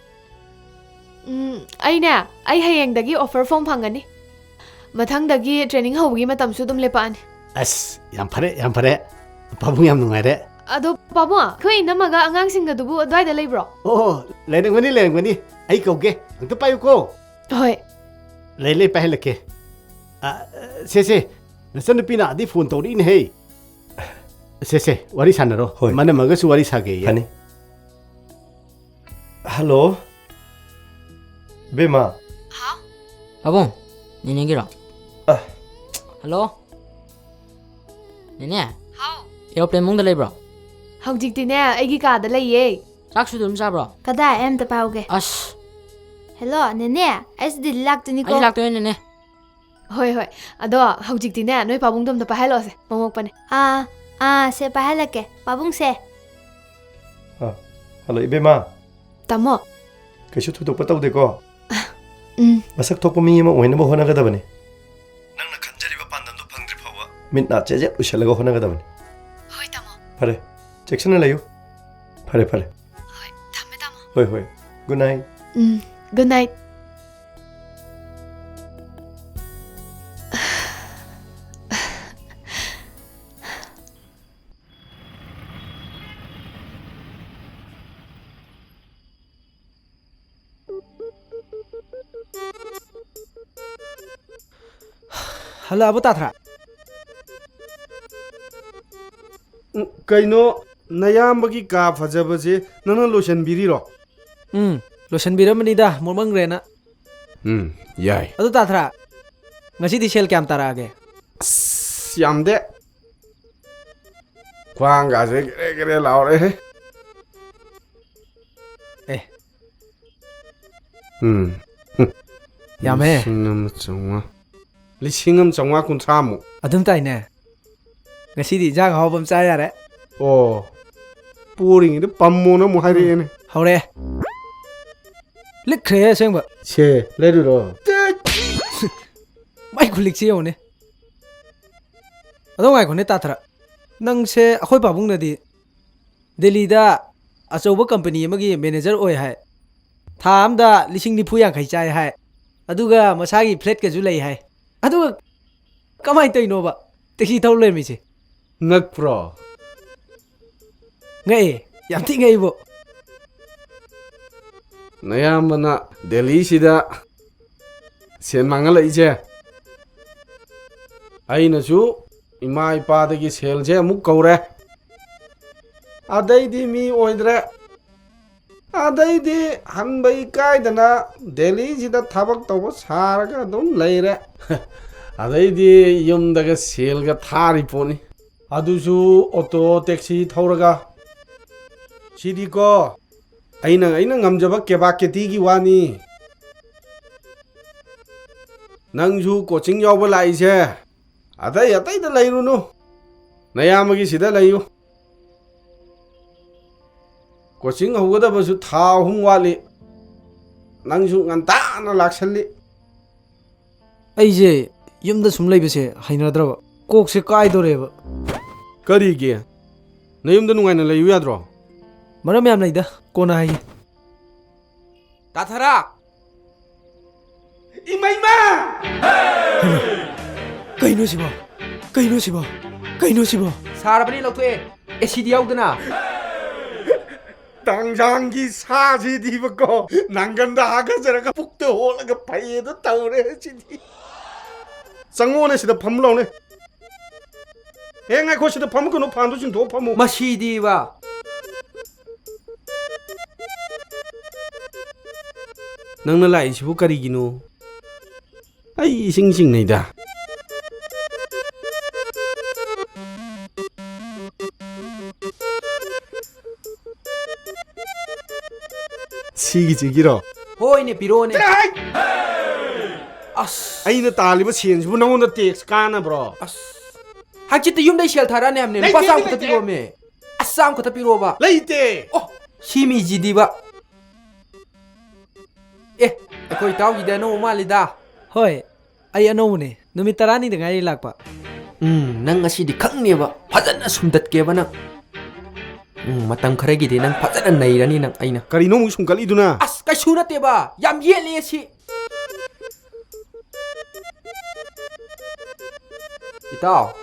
ꯎꯝ, ꯑꯩꯅꯦ, ꯑꯩ ꯍꯌꯦꯡꯗꯒꯤ offer form ꯐꯪꯒꯅꯤ꯫ ꯃꯊꯪꯗꯒꯤ training ꯍꯧꯕꯒꯤ ꯃꯇꯝꯁꯨ ꯑꯗꯨꯝ ꯂꯦꯞꯄꯛꯑꯅꯤ꯫ ꯑꯁ, ꯌꯥꯝ ꯐꯔꯦ, ꯌꯥꯝ ꯐꯔꯦ꯫ ꯄꯥꯕꯨꯡ ꯌꯥꯝ ꯅꯨꯡꯉꯥꯏꯔꯦ꯫ ꯑꯗꯣ ꯄꯥꯕꯨꯡ, ꯑꯩꯈꯣꯏ ꯏꯅꯝꯃꯒ ꯑꯉꯥꯡꯁꯤꯡꯒꯗꯨꯕꯨ ꯑꯗꯨꯋꯥꯏꯗ ꯂꯩꯕ꯭ꯔꯣ? ꯑꯣ, ꯂꯩꯔꯝꯒꯅꯤ, ꯂꯩꯔꯝꯒꯅꯤ꯫ ꯑꯩ ꯀꯧꯒꯦ꯫ ꯑꯝꯇ ꯄꯥꯏꯌꯨꯀꯣ꯫ ꯍꯣꯏ꯫ ꯂꯩ, ꯂꯩ, ꯄꯥꯏꯍꯜꯂꯛꯀꯦ꯫ ꯑ, ꯁꯦ, ꯁꯦ, ꯅꯆꯟꯅꯨꯄꯤ ꯅꯥꯗꯤ phone ꯇꯧꯔꯛꯏꯅꯦꯍꯦ꯫ ꯁꯦ, ꯁꯦ, ꯋꯥꯔꯤ ꯁꯥꯟꯅꯔꯣ꯫ ꯍꯣꯏ꯫ ꯃꯅꯝꯃꯒꯁꯨ ꯋꯥꯔꯤ ꯁꯥꯒꯦꯌꯦ꯫ ꯐꯅꯤ꯫ ꯍꯜꯂꯣ꯫ ꯕꯦꯝꯃ꯫ ꯍꯥꯎ? ꯄꯥꯕꯨꯡ, ꯅꯦꯅꯦꯒꯤꯔꯣ? ꯑ꯫ ꯍꯜꯂꯣ? ꯅꯦꯅꯦ? ꯍꯥꯎ? Aeroplane ꯃꯅꯨꯡꯗ ꯂꯩꯕ꯭ꯔꯣ? ꯍꯧꯖꯤꯛꯇꯤꯅꯦ, ꯑꯩꯒꯤ ꯀꯥꯗ ꯂꯩꯌꯦ꯫ ꯆꯥꯛꯁꯨ ꯑꯗꯨꯝ ꯆꯥꯕ꯭ꯔꯣ? ꯀꯗꯥꯏ? ꯑꯩ ꯑꯝꯇ ꯄꯥꯏꯍꯧꯒꯦ꯫ ꯑꯁ꯫ ꯍꯦꯜꯂꯣ, ꯅꯦꯅꯦ, ꯑꯩꯁꯨ ꯗꯤꯜꯂꯤ ꯂꯥꯛꯇꯣꯏꯅꯤꯀꯣ꯫ ꯑꯩꯁꯨ ꯂꯥꯛꯇꯣꯏꯅꯦ, ꯅꯦꯅꯦ꯫ ꯍꯣꯏ, ꯍꯣꯏ꯫ ꯑꯗꯣ ꯍꯧꯖꯤꯛꯇꯤꯅꯦ, ꯅꯣꯏ ꯄꯥꯕꯨꯡꯗꯣ ꯑꯝꯇ ꯄꯥꯏꯍꯜꯂꯛꯑꯣꯁꯦ, ꯃꯃꯣꯛꯄꯅꯦ꯫ ꯑꯥ, ꯑꯥ, ꯁꯦ, ꯄꯥꯏꯍꯜꯂꯛꯀꯦ꯫ ꯄꯥꯕꯨꯡꯁꯦ꯫ ꯑꯥ, ꯍꯜꯂꯣ, ꯏꯕꯦꯝꯃ꯫ ꯇꯥꯃꯣ꯫ ꯀꯩꯁꯨ ꯊꯣꯏꯗꯣꯛꯄ ꯇꯧꯗꯦꯀꯣ? ꯎꯝ꯫ ꯃꯁꯛ ꯊꯣꯛꯄ ꯃꯤ ꯑꯃ ꯑꯣꯏꯅꯕ ꯍꯣꯠꯅꯒꯗꯕꯅꯤ꯫ ꯅꯪꯅ ꯈꯟꯖꯔꯤꯕ ꯄꯥꯟꯗꯝꯗꯨ ꯐꯪꯗ꯭ꯔꯤ ꯐꯥꯎꯕ ꯃꯤꯠ ꯅꯥ ꯆꯦꯖꯦꯠ ꯎꯏꯁꯜꯂꯒ ꯍꯣꯠꯅꯒꯗꯕꯅꯤ꯫ ꯍꯣꯏ, ꯇꯥꯃꯣ꯫ ꯐꯔꯦ, ꯆꯦꯛꯁꯤꯟꯅ ꯂꯩꯌꯨ꯫ ꯐꯔꯦ, ꯐꯔꯦ꯫ ꯍꯣꯏ, ꯊꯝꯃꯦ, ꯇꯥꯃꯣ꯫ ꯍꯣꯏ, ꯍꯣꯏ꯫ Good night꯫ ꯎꯝ, good night꯫ ꯍꯜꯂꯛꯑꯕꯣ, ꯇꯥꯊ꯭ꯔꯥ? ꯎꯝ, ꯀꯩꯅꯣ, ꯅꯌꯥꯝꯕꯒꯤ ꯀꯥ ꯐꯖꯕꯁꯦ ꯅꯪꯅ ꯂꯣꯏꯁꯟꯕꯤꯔꯤꯔꯣ? ꯎꯝ, ꯂꯣꯏꯁꯟꯕꯤꯔꯝꯕꯅꯤꯗ, ꯃꯣꯠꯃꯟꯈ꯭ꯔꯦꯅ꯫ ꯎꯝ, ꯌꯥꯏ꯫ ꯑꯗꯨ ꯇꯥꯊ꯭ꯔꯥ, ꯉꯁꯤꯗꯤ ꯁꯦꯜ ꯀꯌꯥꯝ ꯇꯥꯔꯛꯑꯒꯦ? ꯑꯁ, ꯌꯥꯝꯗꯦ꯫ ꯈ꯭ꯋꯥꯡꯒꯥꯁꯦ ꯒꯦꯔꯦ ꯒꯦꯔꯦ ꯂꯥꯎꯔꯦꯍꯦ꯫ ꯑꯦ꯫ ꯎꯝ꯫ ꯌꯥꯝꯃꯦ꯫ ꯂꯤꯁꯤꯡ ꯑꯃ ꯆꯥꯝꯃꯉꯥ꯫ ꯂꯤꯁꯤꯡ ꯑꯃ ꯆꯥꯝꯃꯉꯥ ꯀꯨꯟꯊ꯭ꯔꯥꯃꯨꯛ꯫ ꯑꯗꯨꯝ ꯇꯥꯏꯅꯦ꯫ ꯉꯁꯤꯗꯤ ꯏꯟꯖꯥꯡ ꯑꯍꯥꯎꯕ ꯑꯃ ꯆꯥ ꯌꯥꯔꯦ꯫ ꯑꯣ꯫ ꯄꯣꯔꯤꯉꯩꯗ ꯄꯝꯃꯣꯅ ꯑꯃꯨꯛ ꯍꯥꯏꯔꯛꯑꯦꯅꯦ꯫ ꯍꯧꯔꯛꯑꯦ꯫ ꯂꯤꯛꯈ꯭ꯔꯦꯍꯦ ꯑꯁꯦꯡꯕ꯫ ꯁꯦ, ꯂꯩꯔꯨꯔꯣ꯫ ꯃꯥꯏ ꯈꯨꯂꯤꯛꯁꯤ ꯌꯦꯡꯉꯨꯅꯦ꯫ ꯑꯗꯣ ꯉꯥꯏꯈꯣꯅꯦ ꯇꯥꯊ꯭ꯔꯥ꯫ ꯅꯪꯁꯦ ꯑꯩꯈꯣꯏ ꯄꯥꯕꯨꯡꯅꯗꯤ ꯗꯦꯜꯂꯤꯗ ꯑꯆꯧꯕ ꯀꯝꯄꯅꯤ ꯑꯃꯒꯤ ꯃꯦꯅꯦꯖꯔ ꯑꯣꯏ ꯍꯥꯏ꯫ ꯊꯥ ꯑꯝꯗ ꯂꯤꯁꯤꯡ ꯅꯤꯐꯨ ꯌꯥꯡꯈꯩ ꯆꯥꯏ ꯍꯥꯏ꯫ ꯑꯗꯨꯒ ꯃꯁꯥꯒꯤ ꯐ꯭ꯂꯦꯠꯀꯁꯨ ꯂꯩ ꯍꯥꯏ꯫ ꯑꯗꯨꯒ ꯀꯃꯥꯏꯅ ꯇꯧꯔꯤꯅꯣꯕ ꯇꯦꯛꯁꯤ ꯊꯧꯔ ꯂꯩꯔꯝꯃꯤꯁꯦ? ꯉꯛꯄ꯭ꯔꯣ? ꯉꯛꯑꯦ꯫ ꯌꯥꯝ ꯊꯤ ꯉꯛꯏꯕꯣ꯫ ꯅꯌꯥꯝꯕꯅ ꯗꯦꯜꯂꯤꯁꯤꯗ ꯁꯦꯟ ꯃꯥꯡꯍꯜꯂꯛꯏꯁꯦ꯫ ꯑꯩꯅꯁꯨ ꯏꯃꯥ ꯏꯄꯥꯗꯒꯤ ꯁꯦꯜꯁꯦ ꯑꯃꯨꯛ ꯀꯧꯔꯦ꯫ ꯑꯗꯩꯗꯤ ꯃꯤ ꯑꯣꯏꯗ꯭ꯔꯦ꯫ ꯑꯗꯩꯗꯤ ꯍꯟꯕ ꯏꯀꯥꯏꯗꯅ ꯗꯦꯜꯂꯤꯁꯤꯗ ꯊꯕꯛ ꯇꯧꯕ ꯁꯥꯔꯒ ꯑꯗꯨꯝ ꯂꯩꯔꯦ꯫ ꯑꯗꯩꯗꯤ ꯌꯨꯝꯗꯒ ꯁꯦꯜꯒ ꯊꯥꯔꯤ ꯄꯣꯠꯅꯤ꯫ ꯑꯗꯨꯁꯨ ꯑꯣꯇꯣ ꯇꯦꯛꯁꯤ ꯊꯧꯔꯒ꯫ ꯁꯤꯗꯤꯀꯣ ꯑꯩꯅ, ꯑꯩꯅ ꯉꯝꯖꯕ ꯀꯦꯕꯥꯀꯦꯇꯤꯒꯤ ꯋꯥꯅꯤ꯫ ꯅꯪꯁꯨ ꯀꯣꯆꯤꯡ ꯌꯥꯎꯕ ꯂꯥꯛꯏꯁꯦ ꯑꯇꯩ ꯑꯇꯩꯗ ꯂꯩꯔꯨꯅꯨ, ꯅꯌꯥꯝꯕꯒꯤ ꯁꯤꯗ ꯂꯩꯌꯨ꯫ ꯀꯣꯆꯤꯡ ꯍꯧꯒꯗꯕꯁꯨ ꯊꯥ ꯑꯍꯨꯝ ꯋꯥꯠꯂꯤ, ꯅꯪꯁꯨ ꯉꯟꯇꯥꯅ ꯂꯥꯛꯁꯜꯂꯤ꯫ ꯑꯩꯁꯦ ꯌꯨꯝꯗ ꯁꯨꯝ ꯂꯩꯕꯁꯦ ꯍꯩꯅꯗ꯭ꯔꯕ, ꯀꯣꯛꯁꯦ ꯀꯥꯏꯗꯣꯔꯦꯕ꯫ ꯀꯔꯤꯒꯤ? ꯅꯌꯨꯝꯗ ꯅꯨꯡꯉꯥꯏꯅ ꯂꯩꯌꯨ ꯌꯥꯗ꯭ꯔꯣ? ꯃꯔꯝ ꯌꯥꯝ ꯂꯩꯗ, ꯀꯣꯟꯅ ꯍꯥꯏꯒꯦ꯫ ꯇꯥꯊꯔꯥ! ꯏꯃꯩꯃ! ꯍꯩꯃꯥ! ꯀꯩꯅꯣ ꯁꯤꯕꯣ? ꯀꯩꯅꯣ ꯁꯤꯕꯣ? ꯀꯩꯅꯣ ꯁꯤꯕꯣ? ꯁꯥꯔꯕꯅꯤ, ꯂꯧꯊꯣꯛꯑꯦ꯫ ꯑꯦꯁꯤꯗꯤ ꯌꯥꯎꯗꯅ꯫ ꯇꯥꯡꯖꯥꯡꯒꯤ ꯁꯥꯁꯤꯗꯤꯕꯀꯣ, ꯅꯥꯡꯒꯟꯗ ꯍꯥꯒꯠꯆꯔꯒ ꯄꯨꯛꯇ ꯍꯣꯜꯂꯒ ꯐꯩꯌꯦꯗꯣ ꯇꯧꯔꯦ ꯁꯤꯗꯤ꯫ ꯆꯪꯉꯣꯅꯦ, ꯁꯤꯗ ꯐꯝꯃꯨ ꯂꯥꯎꯅꯦ꯫ ꯍꯦ, ꯉꯥꯏꯈꯣ, ꯁꯤꯗ ꯐꯝꯃꯨ ꯀꯩꯅꯣ, ꯐꯥꯟꯗꯣ ꯆꯤꯡꯊꯣꯛꯑ ꯐꯝꯃꯨ꯫ ꯃꯁꯤꯗꯤꯕ꯫ ꯅꯪꯅ ꯂꯥꯛꯏꯁꯤꯕꯨ ꯀꯔꯤꯒꯤꯅꯣ? ꯑꯩ ꯏꯁꯤꯡ ꯆꯤꯡꯅꯩꯗ꯫ ꯁꯤꯒꯤ ꯆꯤꯒꯤꯔꯣ? ꯍꯣꯏꯅꯦ, ꯄꯤꯔꯛꯑꯣꯅꯦ꯫ ꯆꯠꯂꯣ ꯍꯥꯏ! ꯑꯁ꯫ ꯑꯩꯅ ꯇꯥꯜꯂꯤꯕ ꯁꯦꯟꯁꯤꯕꯨ ꯅꯉꯣꯟꯗ ꯇꯦꯛꯁ ꯀꯥꯟꯅꯕ꯭ꯔꯣ? ꯑꯁ꯫ ꯍꯪꯆꯤꯠꯇꯤ ꯌꯨꯝꯗꯩ ꯁꯦꯜ ꯊꯥꯔꯛꯑꯅꯤ ꯍꯥꯏꯕꯅꯦ꯫ ꯂꯨꯄꯥ ꯂꯩꯇꯦ, ꯆꯥꯝꯃ ꯈꯛꯇ ꯂꯩꯇꯦ꯫ ꯄꯤꯔꯛꯑꯣꯃꯦ꯫ ꯑꯁ, ꯆꯥꯝꯃ ꯈꯛꯇ ꯄꯤꯔꯛꯑꯣꯕ꯫ ꯂꯩꯇꯦ꯫ ꯑꯣ, ꯁꯤ ꯃꯤꯁꯤꯗꯤꯕ꯫ ꯑꯦ, ꯑꯩꯈꯣꯏ ꯏꯇꯥꯎꯒꯤꯗꯤ ꯑꯅꯧꯕ ꯃꯥꯜꯂꯤꯗ꯫ ꯍꯣꯏ, ꯑꯩ ꯑꯅꯧꯕꯅꯦ꯫ ꯅꯨꯃꯤꯠ ꯇꯔꯥꯅꯤꯗ ꯉꯥꯏꯔꯤ ꯂꯥꯛꯄ꯫ ꯎꯝ, ꯅꯪ ꯉꯁꯤꯗꯤ ꯈꯪꯅꯦꯕ꯫ ꯐꯖꯅ ꯁꯨꯝꯗꯠꯀꯦꯕ ꯅꯪ꯫ ꯎꯝ, ꯃꯇꯝ ꯈꯔꯒꯤꯗꯤ ꯅꯪ ꯐꯖꯅ ꯅꯩꯔꯅꯤ ꯅꯪ ꯑꯩꯅ꯫ ꯀꯔꯤꯅꯣ ꯑꯃꯨꯛ ꯁꯨꯝꯒꯠꯂꯤꯗꯨꯅ? ꯑꯁ, ꯀꯩꯁꯨ ꯅꯠꯇꯦꯕ꯫ ꯌꯥꯝ ꯌꯦꯠꯂꯦ ꯁꯤ꯫ ꯏꯇꯥꯎ,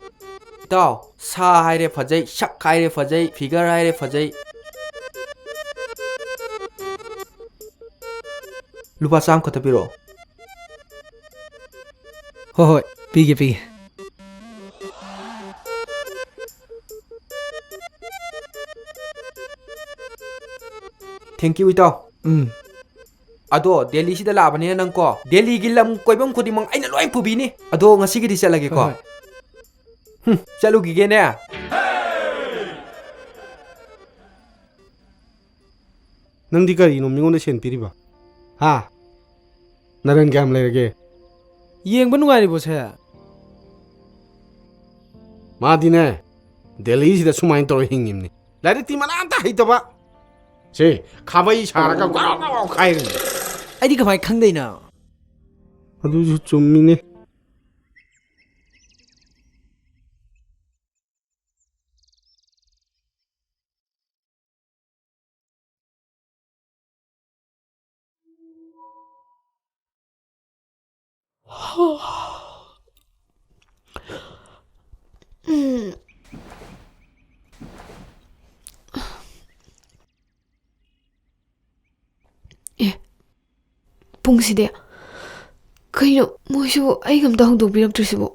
ꯏꯇꯥꯎ, ꯁꯥ ꯍꯥꯏꯔꯦ ꯐꯖꯩ, ꯁꯛ ꯍꯥꯏꯔꯦ ꯐꯖꯩ, ꯐꯤꯒꯔ ꯍꯥꯏꯔꯦ ꯐꯖꯩ꯫ ꯂꯨꯄꯥ ꯆꯥꯝꯃ ꯈꯛꯇ ꯄꯤꯔꯛꯑꯣ꯫ ꯍꯣꯏ, ꯍꯣꯏ, ꯄꯤꯒꯦ, ꯄꯤꯒꯦ꯫ Thank you, ꯏꯇꯥꯎ꯫ ꯎꯝ꯫ ꯑꯗꯣ ꯗꯦꯜꯂꯤꯁꯤꯗ ꯂꯥꯛꯑꯕꯅꯤꯅ ꯅꯪꯀꯣ, ꯗꯦꯜꯂꯤꯒꯤ ꯂꯝ ꯀꯣꯏꯐꯝ ꯈꯨꯗꯤꯡꯃꯛ ꯑꯩꯅ ꯂꯣꯏ ꯄꯨꯕꯤꯅꯤ꯫ ꯑꯗꯣ ꯉꯁꯤꯒꯤꯗꯤ ꯆꯠꯂꯒꯦꯀꯣ꯫ ꯍꯣꯏ, ꯍꯣꯏ꯫ ꯍꯨꯝ, ꯆꯠꯂꯨꯈꯤꯒꯦꯅꯦ꯫ ꯅꯪꯗꯤ ꯀꯔꯤꯅꯣ ꯃꯤꯉꯣꯟꯗ ꯁꯦꯟ ꯄꯤꯔꯤꯕ? ꯍꯥ? ꯅꯔꯟ ꯀꯌꯥꯝ ꯂꯩꯔꯒꯦ? ꯌꯦꯡꯕ ꯅꯨꯡꯉꯥꯏꯔꯤꯕꯣ, ꯁꯦ? ꯃꯥꯗꯤꯅꯦ, ꯗꯦꯜꯂꯤꯁꯤꯗ ꯁꯨꯃꯥꯏꯅ ꯇꯧꯔ ꯍꯤꯡꯉꯤꯕꯅꯤ꯫ ꯂꯥꯏꯔꯤꯛꯇꯤ ꯃꯅꯥ ꯑꯝꯇ ꯍꯩꯇꯕ꯫ ꯁꯦ, ꯈꯥꯕꯩ ꯁꯥꯔꯒ ꯒ꯭ꯔꯣ ꯒ꯭ꯔꯣ ꯈꯥꯏꯔꯤꯅꯤ꯫ ꯑꯩꯗꯤ ꯀꯃꯥꯏꯅ ꯈꯪꯗꯣꯏꯅꯣ? ꯑꯗꯨꯁꯨ ꯆꯨꯝꯃꯤꯅꯦ꯫ ꯑꯦ, ꯄꯨꯡꯁꯤꯗꯤ ꯀꯩꯅꯣ, ꯃꯣꯏꯁꯤꯕꯨ ꯑꯩꯒ ꯑꯝꯇ ꯍꯧꯗꯣꯛꯄꯤꯔꯛꯇ꯭ꯔꯤꯁꯤꯕꯣ?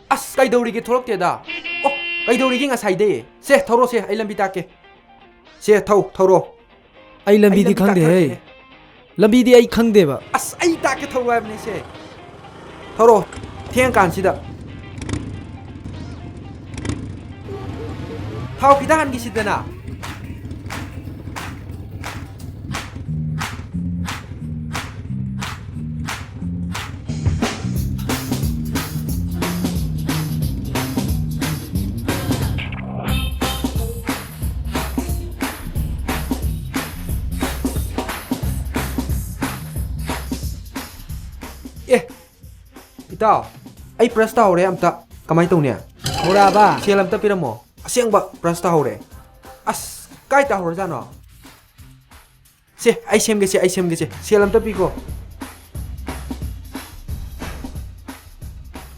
ꯑꯁ, ꯀꯩꯗꯧꯔꯤꯒꯦ? ꯊꯣꯛꯂꯛꯇꯦꯗ꯫ ꯑꯣ, ꯀꯩꯗꯧꯔꯤꯒꯦ ꯉꯁꯥꯏꯗꯩ? ꯁꯦ, ꯊꯧꯔꯣ ꯁꯦ, ꯑꯩ ꯂꯝꯕꯤ ꯇꯥꯛꯀꯦ꯫ ꯁꯦ, ꯊꯧ, ꯊꯧꯔꯣ꯫ ꯑꯩ ꯑꯩ ꯂꯝꯕꯤꯗꯤ ꯂꯝꯕꯤ ꯈꯪꯗꯦꯍꯦ꯫ ꯇꯥꯛꯊꯔꯛꯀꯦꯅꯦ꯫ ꯂꯝꯕꯤꯗꯤ ꯑꯩ ꯈꯪꯗꯦꯕ꯫ ꯑꯁ, ꯑꯩ ꯇꯥꯛꯀꯦ, ꯊꯧꯔꯣ ꯍꯥꯏꯕꯅꯦ ꯁꯦ꯫ ꯊꯧꯔꯣ, ꯊꯦꯡꯉꯀꯥꯟꯁꯤꯗ꯫ ꯊꯥꯎ ꯈꯤꯇ ꯍꯥꯟꯈꯤꯁꯤꯗꯅ꯫ ꯑꯦ, ꯏꯇꯥꯎ, ꯑꯩ ꯕ꯭ꯔꯁ ꯇꯧꯍꯧꯔꯦ ꯑꯝꯇ꯫ ꯀꯃꯥꯏ ꯇꯧꯅꯤ? ꯍꯧꯔꯛꯑꯕ? ꯁꯦꯜ ꯑꯝꯇ ꯄꯤꯔꯝꯃꯣ꯫ ꯑꯁꯦꯡꯕ ꯕ꯭ꯔꯁ ꯇꯧꯍꯧꯔꯦ꯫ ꯑꯁ, ꯀꯥꯏ ꯇꯧꯍꯧꯔꯖꯥꯠꯅꯣ? ꯁꯦ, ꯑꯩ ꯁꯦꯝꯒꯦꯁꯦ, ꯑꯩ ꯁꯦꯝꯒꯦꯁꯦ꯫ ꯁꯦꯜ ꯑꯝꯇ ꯄꯤꯀꯣ꯫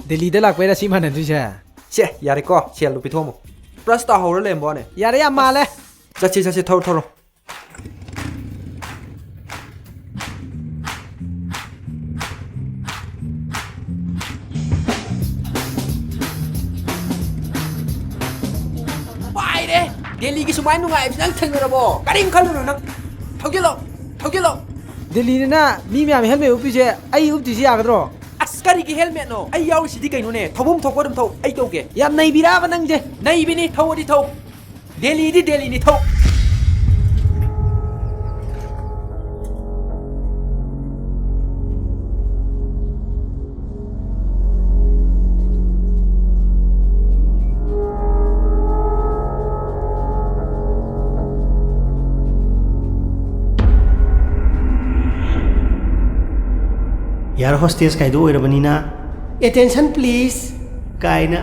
ꯗꯦꯜꯂꯤꯗ ꯂꯥꯛꯄꯩꯔ ꯁꯤ ꯃꯥꯟꯅꯗ꯭ꯔꯤꯁꯦ? ꯁꯦ, ꯌꯥꯔꯦꯀꯣ, ꯁꯦꯜꯗꯣ ꯄꯤꯊꯣꯛꯑꯝꯃꯣ꯫ ꯕ꯭ꯔꯁ ꯇꯧꯍꯧꯔ ꯂꯩꯔꯝꯕ ꯋꯥꯅꯦ꯫ ꯌꯥꯔꯦ, ꯌꯥꯝ ꯃꯥꯜꯂꯦ꯫ ꯆꯠꯁꯤ, ꯆꯠꯁꯤ, ꯊꯧꯔꯣ, ꯊꯧꯔꯣ꯫ ꯄꯥꯏꯔꯦ! ꯗꯦꯜꯂꯤꯒꯤ ꯁꯨꯃꯥꯏꯅ ꯅꯨꯡꯉꯥꯏꯕꯁꯤ ꯅꯪ ꯊꯦꯡꯅꯔꯕꯣ? ꯀꯔꯤꯝ ꯈꯜꯂꯨꯅꯨ ꯅꯪ꯫ ꯊꯧꯖꯤꯜꯂꯣ! ꯊꯧꯖꯤꯜꯂꯣ! ꯗꯦꯜꯂꯤꯗꯅ ꯃꯤ ꯃꯌꯥꯝ helmet ꯎꯞꯄꯤꯁꯦ ꯑꯩ ꯎꯞꯇ꯭ꯔꯤꯁꯤ ꯌꯥꯒꯗ꯭ꯔꯣ? ꯑꯁ, ꯀꯔꯤꯒꯤ helmetꯅꯣ? ꯑꯩ ꯌꯥꯎꯔꯤꯁꯤꯗꯤ ꯀꯩꯅꯣꯅꯦ? ꯊꯧꯐꯝ ꯊꯣꯛꯄ ꯑꯗꯨꯝ ꯊꯧ, ꯑꯩ ꯇꯧꯒꯦ꯫ ꯌꯥꯝ ꯅꯩꯕꯤꯔꯕ ꯅꯪꯁꯦ? ꯅꯩꯕꯤꯅꯤ, ꯊꯧꯑꯗꯤ ꯊꯧ꯫ ꯗꯦꯜꯂꯤꯗꯤ ꯗꯦꯜꯂꯤꯅꯤ, ꯊꯧ꯫ Air hostess ꯀꯥꯏꯗꯣ ꯑꯣꯏꯔꯕꯅꯤꯅ, "Attention please" ꯀꯥꯏꯅ꯫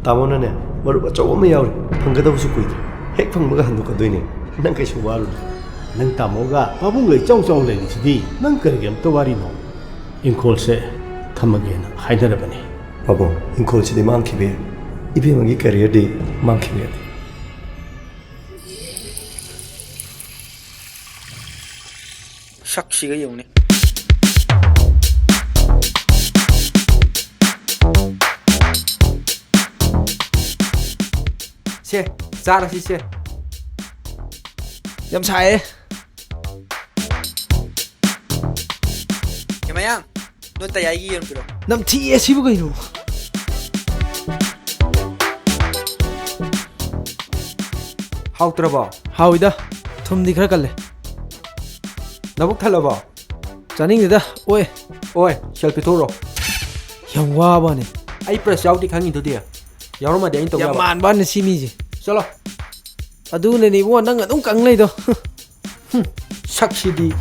ꯇꯥꯃꯣꯅꯅꯦ, ꯃꯔꯨꯞ ꯑꯆꯧꯕ ꯑꯃ ꯌꯥꯎꯔꯤ, ꯐꯪꯒꯗꯕꯁꯨ ꯀꯨꯏꯗ꯭ꯔꯦ꯫ ꯍꯦꯛ ꯐꯪꯕꯒ ꯍꯟꯗꯣꯛꯀꯗꯣꯏꯅꯦ, ꯅꯪ ꯀꯩꯁꯨ ꯋꯥꯔꯨꯅꯨ꯫ ꯅꯪ ꯇꯥꯃꯣꯒ ꯄꯥꯕꯨꯡꯒ ꯏꯆꯥꯎ ꯆꯥꯎ ꯂꯩꯔꯤꯁꯤꯗꯤ, ꯅꯪ ꯀꯔꯤꯒꯤ ꯑꯝꯇ ꯋꯥꯔꯤꯅꯣ? ꯏꯪꯈꯣꯜꯁꯦ ꯊꯝꯃꯒꯦꯅ ꯍꯥꯏꯅꯔꯕꯅꯤ꯫ ꯄꯥꯕꯨꯡ, ꯏꯪꯈꯣꯜꯁꯤꯗꯤ ꯃꯥꯡꯈꯤꯕ ꯌꯥꯏ, ꯏꯕꯦꯝꯃꯒꯤ careerꯗꯤ ꯃꯥꯡꯈꯤꯕ ꯌꯥꯗꯦ꯫ ꯁꯛꯁꯤꯒ ꯌꯦꯡꯉꯨꯅꯦ꯫ ꯁꯦ, ꯆꯥꯔꯁꯤ ꯁꯦ꯫ ꯌꯥꯝ ꯁꯥꯏꯌꯦ꯫ ꯍꯦꯃꯌꯥꯡ, ꯅꯣꯏ ꯇꯌꯥꯏꯒꯤ ꯌꯦꯔꯨꯝ ꯄꯤꯔꯛꯑꯣ꯫ ꯅꯝꯊꯤꯌꯦ ꯁꯤꯕꯨ ꯀꯩꯅꯣ? ꯍꯥꯎꯇ꯭ꯔꯕꯣ? ꯍꯥꯎꯏꯗ, ꯊꯨꯝꯗꯤ ꯈꯔ ꯀꯜꯂꯦ꯫ ꯅꯕꯨꯛ ꯊꯜꯂꯕꯣ? ꯆꯥꯅꯤꯡꯗꯦꯗ, ꯑꯣꯏ꯫ ꯑꯣꯏ, ꯁꯦꯜ ꯄꯤꯊꯣꯛꯎꯔꯣ꯫ ꯌꯥꯝ ꯋꯥꯕꯅꯦ꯫ ꯑꯩ price ꯌꯥꯎꯗꯦ ꯈꯪꯉꯤꯗꯨꯗꯤ꯫ ꯌꯥꯎꯔꯝꯃꯗꯤ ꯑꯩꯅ ꯇꯧ ꯌꯥꯝ ꯌꯥꯕ꯫ ꯃꯥꯟꯕꯅꯦ ꯁꯤ ꯃꯤꯁꯦ꯫ ꯆꯠꯂꯣ꯫ ꯑꯗꯨꯅꯅꯦ ꯏꯕꯨꯡꯉꯣ ꯅꯪ ꯑꯗꯨꯝ ꯀꯪ ꯂꯩꯗꯣ꯫ ꯍꯨꯝ, ꯁꯛꯁꯤꯗꯤ꯫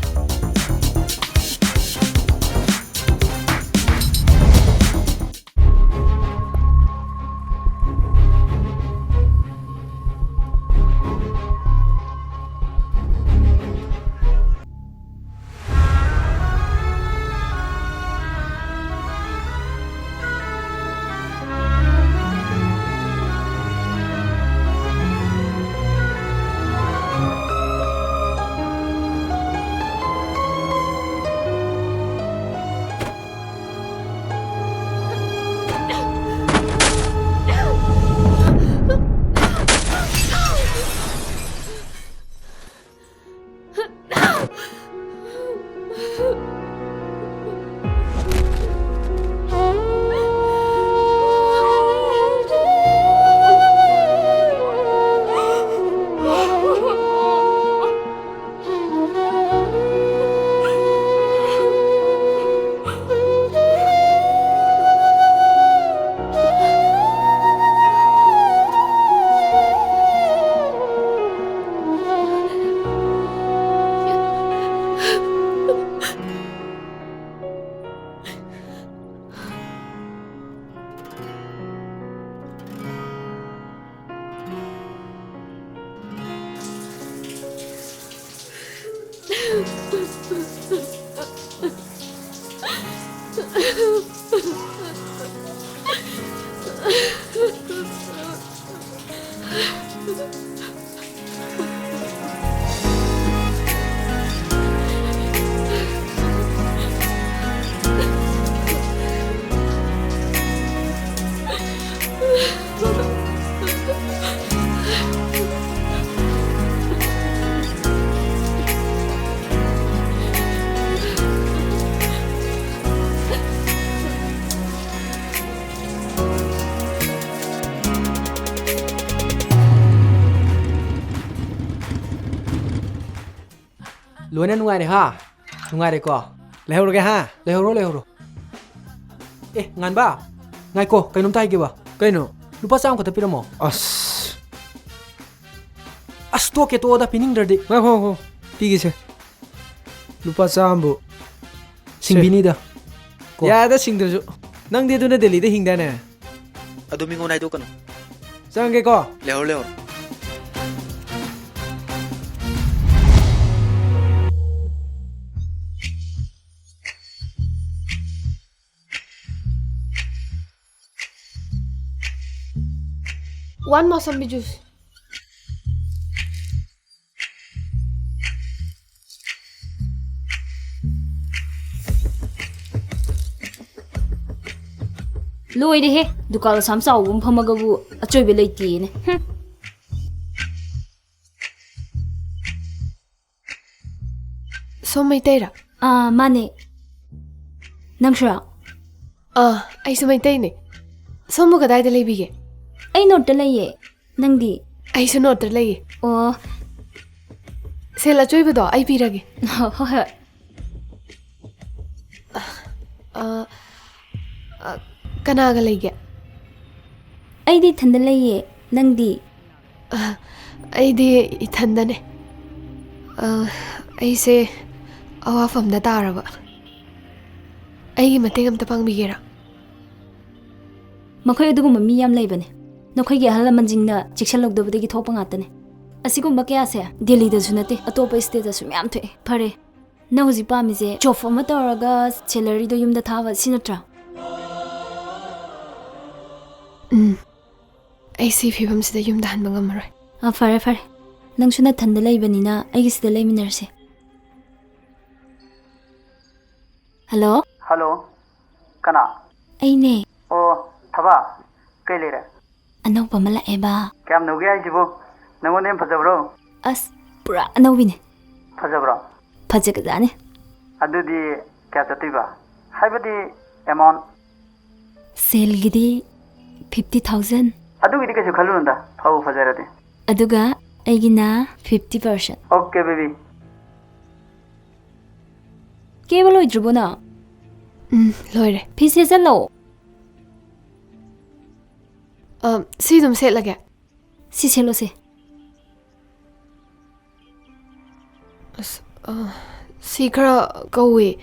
ꯂꯣꯏꯅ ꯅꯨꯡꯉꯥꯏꯔꯦ ꯍꯥ? ꯅꯨꯡꯉꯥꯏꯔꯦꯀꯣ? ꯂꯩꯍꯧꯔꯒꯦ ꯍꯥ? ꯂꯩꯍꯧꯔꯣ, ꯂꯩꯍꯧꯔꯣ꯫ ꯑꯦ, ꯉꯥꯟꯕ, ꯉꯥꯏꯈꯣ, ꯀꯩꯅꯣꯝꯇ ꯍꯥꯏꯒꯦꯕ꯫ ꯀꯩꯅꯣ? ꯂꯨꯄꯥ ꯆꯥꯝꯃ ꯈꯛꯇ ꯄꯤꯔꯝꯃꯣ꯫ ꯑꯁ꯫ ꯑꯁ, ꯇꯣꯛꯀꯦ, ꯇꯣꯛꯑꯣꯗ, ꯄꯤꯅꯤꯡꯗ꯭ꯔꯗꯤ꯫ ꯉꯥꯏꯈꯣ, ꯉꯥꯏꯈꯣ, ꯄꯤꯒꯦꯁꯦ꯫ ꯂꯨꯄꯥ ꯆꯥꯝꯃꯕꯨ꯫ ꯁꯤꯡꯕꯤꯅꯤꯗ꯫ ꯀꯣ꯫ ꯌꯥꯔꯦꯗ, ꯁꯤꯡꯗ꯭ꯔꯁꯨ꯫ ꯅꯪꯗꯤ ꯑꯗꯨꯅ ꯗꯦꯜꯂꯤꯗ ꯍꯤꯡꯗꯥꯏꯅꯦ? ꯑꯗꯨ ꯃꯤꯉꯣꯟ ꯍꯥꯏꯗꯣꯛꯀꯅꯨ꯫ ꯆꯪꯒꯦꯀꯣ꯫ ꯂꯩꯍꯧꯔꯣ, ꯂꯩꯍꯧꯔꯣ꯫ One ꯃꯣꯁꯝꯕꯤ juice. ꯂꯣꯏꯔꯦꯍꯦ, ꯗꯨꯀꯥꯟ ꯑꯁꯥꯝ ꯆꯥꯎꯕ ꯑꯃ ꯐꯝꯃꯒꯕꯨ ꯑꯆꯣꯏꯕ ꯂꯩꯇꯦꯅꯦ꯫ ꯍꯨꯝ꯫ ꯁꯣꯝ ꯃꯩꯇꯩꯔꯥ? ꯑꯥ, ꯃꯥꯅꯦ꯫ ꯅꯪꯁꯨꯔꯥ? ꯑꯥ, ꯑꯩꯁꯨ ꯃꯩꯇꯩꯅꯦ꯫ ꯁꯣꯝꯕꯨ ꯀꯗꯥꯏꯗ ꯂꯩꯕꯤꯒꯦ? ꯑꯩ ꯅꯣꯔꯠꯇ ꯂꯩꯌꯦ꯫ ꯅꯪꯗꯤ? ꯑꯩꯁꯨ ꯅꯣꯔꯠꯇ ꯂꯩꯌꯦ꯫ ꯑꯣ꯫ ꯁꯦꯜ ꯑꯆꯣꯏꯕꯗꯣ ꯑꯩ ꯄꯤꯔꯒꯦ꯫ ꯍꯣꯏ, ꯍꯣꯏ꯫ ꯑ, ꯑ, ꯀꯅꯥꯒ ꯂꯩꯒꯦ? ꯑꯩꯗꯤ ꯏꯊꯟꯗ ꯂꯩꯌꯦ꯫ ꯅꯪꯗꯤ? ꯑ, ꯑꯩꯗꯤ ꯏꯊꯟꯗꯅꯦ꯫ ꯑ, ꯑꯩꯁꯦ ꯑꯋꯥꯐꯝꯗ ꯇꯥꯔꯕ꯫ ꯑꯩꯒꯤ ꯃꯇꯦꯡ ꯑꯝꯇ ꯄꯥꯡꯕꯤꯒꯦꯔꯥ? ꯃꯈꯣꯏ ꯑꯗꯨꯒꯨꯝꯕ ꯃꯤ ꯌꯥꯝ ꯂꯩꯕꯅꯦ꯫ ꯅꯈꯣꯏꯒꯤ ꯑꯍꯜ ꯂꯃꯟꯁꯤꯡꯅ ꯆꯦꯛꯁꯤꯜꯍꯧꯗꯕꯗꯒꯤ ꯊꯣꯛꯄ ꯉꯥꯛꯇꯅꯦ꯫ ꯑꯁꯤꯒꯨꯝꯕ ꯀꯌꯥꯁꯦ ꯗꯦꯜꯂꯤꯗꯁꯨ ꯅꯠꯇꯦ, ꯑꯇꯣꯞꯄ ꯁ꯭ꯇꯦꯠꯇꯁꯨ ꯃꯌꯥꯝ ꯊꯣꯛꯑꯦ꯫ ꯐꯔꯦ, ꯅꯪ ꯍꯧꯖꯤꯛ ꯄꯥꯝꯃꯤꯁꯦ ꯖꯣꯕ ꯑꯃ ꯇꯧꯔꯒ ꯁꯦꯂꯔꯤꯗꯣ ꯌꯨꯝꯗ ꯊꯥꯕ, ꯁꯤ ꯅꯠꯇ꯭ꯔꯥ? ꯎꯝ, ꯑꯩ ꯁꯤ ꯐꯤꯕꯝꯁꯤꯗ ꯌꯨꯝꯗ ꯍꯟꯕ ꯉꯝꯃꯔꯣꯏ꯫ ꯑꯥ, ꯐꯔꯦ, ꯐꯔꯦ꯫ ꯅꯪꯁꯨ ꯅꯊꯟꯗ ꯂꯩꯕꯅꯤꯅ ꯑꯩꯒꯤ ꯁꯤꯗ ꯂꯩꯃꯤꯟꯅꯔꯁꯦ꯫ ꯍꯜꯂꯣ? ꯍꯜꯂꯣ, ꯀꯅꯥ? ꯑꯩꯅꯦ꯫ ꯑꯣ, ꯊꯕꯥ, ꯀꯩ ꯂꯩꯔꯦ? ꯑꯅꯧꯕ ꯑꯃ ꯂꯥꯛꯑꯦꯕ꯫ ꯀꯌꯥꯝ ꯅꯧꯒꯦ ꯍꯥꯏꯁꯤꯕꯨ? ꯅꯉꯣꯟꯗ ꯌꯥꯝ ꯐꯖꯕ꯭ꯔꯣ? ꯑꯁ, ꯄꯨꯔꯥ ꯑꯅꯧꯕꯤꯅꯦ꯫ ꯐꯖꯕ꯭ꯔꯣ? ꯐꯖꯒꯖꯥꯠꯅꯤ꯫ ꯑꯗꯨꯗꯤ ꯀꯌꯥ ꯆꯠꯇꯣꯏꯕ? ꯍꯥꯏꯕꯗꯤ amount? ꯁꯦꯜꯒꯤꯗꯤ fifty thousand꯫ ꯑꯗꯨꯒꯤꯗꯤ ꯀꯩꯁꯨ ꯈꯜꯂꯨꯅꯨꯗ, ꯐꯕꯨ ꯐꯖꯔꯗꯤ꯫ ꯑꯗꯨꯒ ꯑꯩꯒꯤꯅ fifty percent꯫ Okay, baby. ꯀꯦꯕ ꯂꯣꯏꯗ꯭ꯔꯤꯕꯣ ꯅꯪ? ꯎꯝ, ꯂꯣꯏꯔꯦ꯫ ꯐꯤ ꯁꯦꯠꯆꯜꯂꯣ꯫ ꯑ, ꯁꯤ ꯑꯗꯨꯝ ꯁꯦꯠꯂꯒꯦ꯫ ꯁꯤ ꯁꯦꯠꯂꯣꯁꯦ꯫ ꯑꯁ, ꯑ, ꯁꯤ ꯈꯔ ꯀꯧꯋꯦ꯫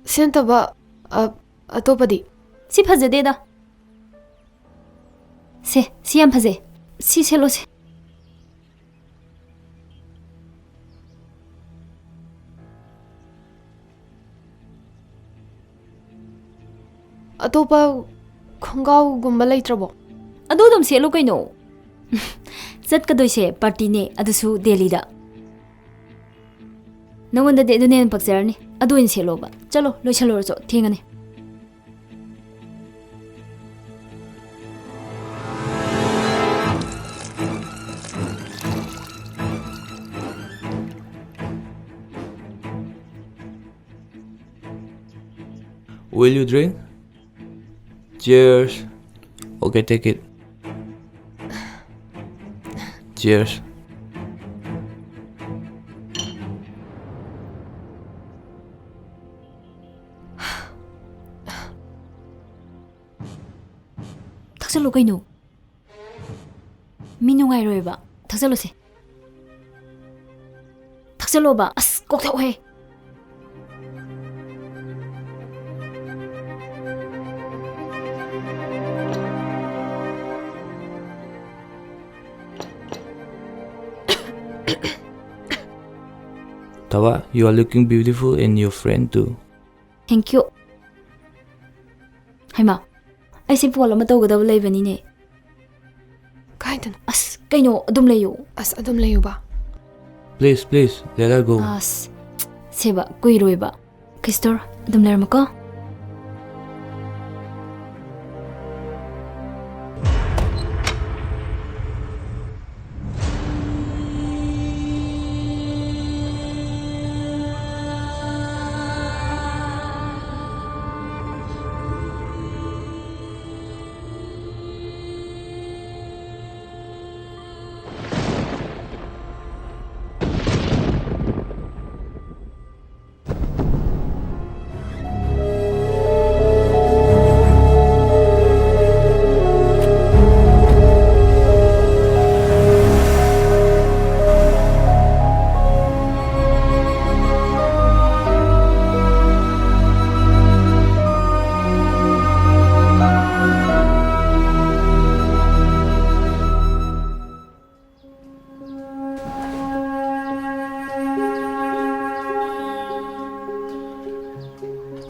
ꯁꯤ ꯅꯠꯇꯕ, ꯑ, ꯑꯇꯣꯞꯄꯗꯤ? ꯁꯤ ꯐꯖꯗꯦꯗ꯫ ꯁꯦ, ꯁꯤ ꯌꯥꯝ ꯐꯖꯩ꯫ ꯁꯤ ꯁꯦꯠꯂꯣꯁꯦ꯫ ꯑꯇꯣꯞꯄ ꯈꯣꯡꯒ꯭ꯔꯥꯎꯒꯨꯝꯕ ꯂꯩꯇ꯭ꯔꯕꯣ? ꯑꯗꯨ ꯑꯗꯨꯝ ꯁꯦꯠꯂꯨ ꯀꯩꯅꯣ꯫ ꯆꯠꯀꯗꯣꯏꯁꯦ ꯄꯥꯔꯇꯤꯅꯦ, ꯑꯗꯨꯁꯨ ꯗꯦꯜꯂꯤꯗ꯫ ꯅꯉꯣꯟꯗꯗꯤ ꯑꯗꯨꯅ ꯍꯦꯟꯅ ꯄꯛꯆꯔꯅꯤ꯫ ꯑꯗꯨ ꯑꯣꯏꯅ ꯁꯦꯠꯂꯣꯕ꯫ ꯆꯠꯂꯣ, ꯂꯣꯏꯁꯜꯂꯨꯔꯣ ꯆꯣ, ꯊꯦꯡꯉꯅꯤ꯫ Will you drink? Cheers. Okay, take it. Cheers. ꯊꯛꯆꯜꯂꯨ ꯀꯩꯅꯣ꯫ ꯃꯤ ꯅꯨꯡꯉꯥꯏꯔꯣꯏꯕ꯫ ꯊꯛꯆꯜꯂꯨꯁꯦ꯫ ꯊꯛꯆꯜꯂꯣꯕ꯫ ꯑꯁ, ꯀꯣꯛ ꯊꯛꯑꯣꯍꯦ꯫ Thawa, you are looking beautiful and your friend too. Thank you. ꯍꯩꯃꯥ, ꯑꯩꯁꯦ ꯐꯣꯟ ꯑꯃ ꯇꯧꯒꯗꯕ ꯂꯩꯕꯅꯤꯅꯦ꯫ ꯀꯥꯏꯗꯅꯣ? ꯑꯁ, ꯀꯩꯅꯣ, ꯑꯗꯨꯝ ꯂꯩꯌꯨ꯫ ꯑꯁ, ꯑꯗꯨꯝ ꯂꯩꯌꯨꯕ꯫ Please, please, let her go. ꯑꯁ, ꯁꯦꯕ, ꯀꯨꯏꯔꯣꯏꯕ꯫ ꯀ꯭ꯔꯤꯁꯇꯣꯔ, ꯑꯗꯨꯝ ꯂꯩꯔꯝꯃꯨꯀꯣ꯫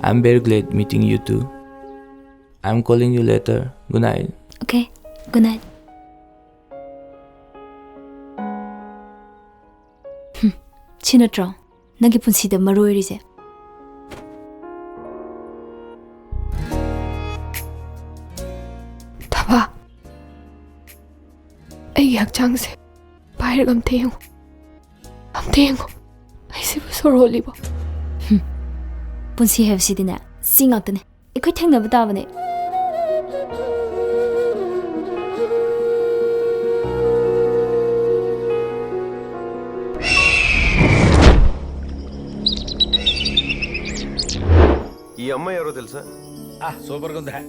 I'm very glad meeting you too. I'm calling you later. Good night. Okay, good night. ꯁꯤ ꯅꯠꯇ꯭ꯔꯣ ꯅꯪꯒꯤ ꯄꯨꯟꯁꯤꯗ ꯃꯔꯨ ꯑꯣꯏꯔꯤꯁꯦ? ꯊꯕꯥ, ꯑꯩꯒꯤ ꯍꯛꯆꯥꯡꯁꯦ ꯄꯥꯏꯔꯒ ꯑꯝꯇ ꯌꯦꯡꯉꯨ꯫ ꯑꯝꯇ ꯌꯦꯡꯉꯨ꯫ ꯑꯩꯁꯤꯕꯨ ꯁꯣꯔ ꯍꯣꯜꯂꯤꯕꯣ? ꯄꯨꯟꯁꯤ ꯍꯥꯏꯕꯁꯤꯗꯤꯅꯦ, ꯁꯤ ꯉꯥꯛꯇꯅꯦ꯫ ꯑꯩꯈꯣꯏ ꯊꯦꯡꯅꯕ ꯇꯥꯕꯅꯦ꯫ ఈ అమ్మాయి ఎవరో తెలుసా? ఆ సూపర్ గా ఉందా?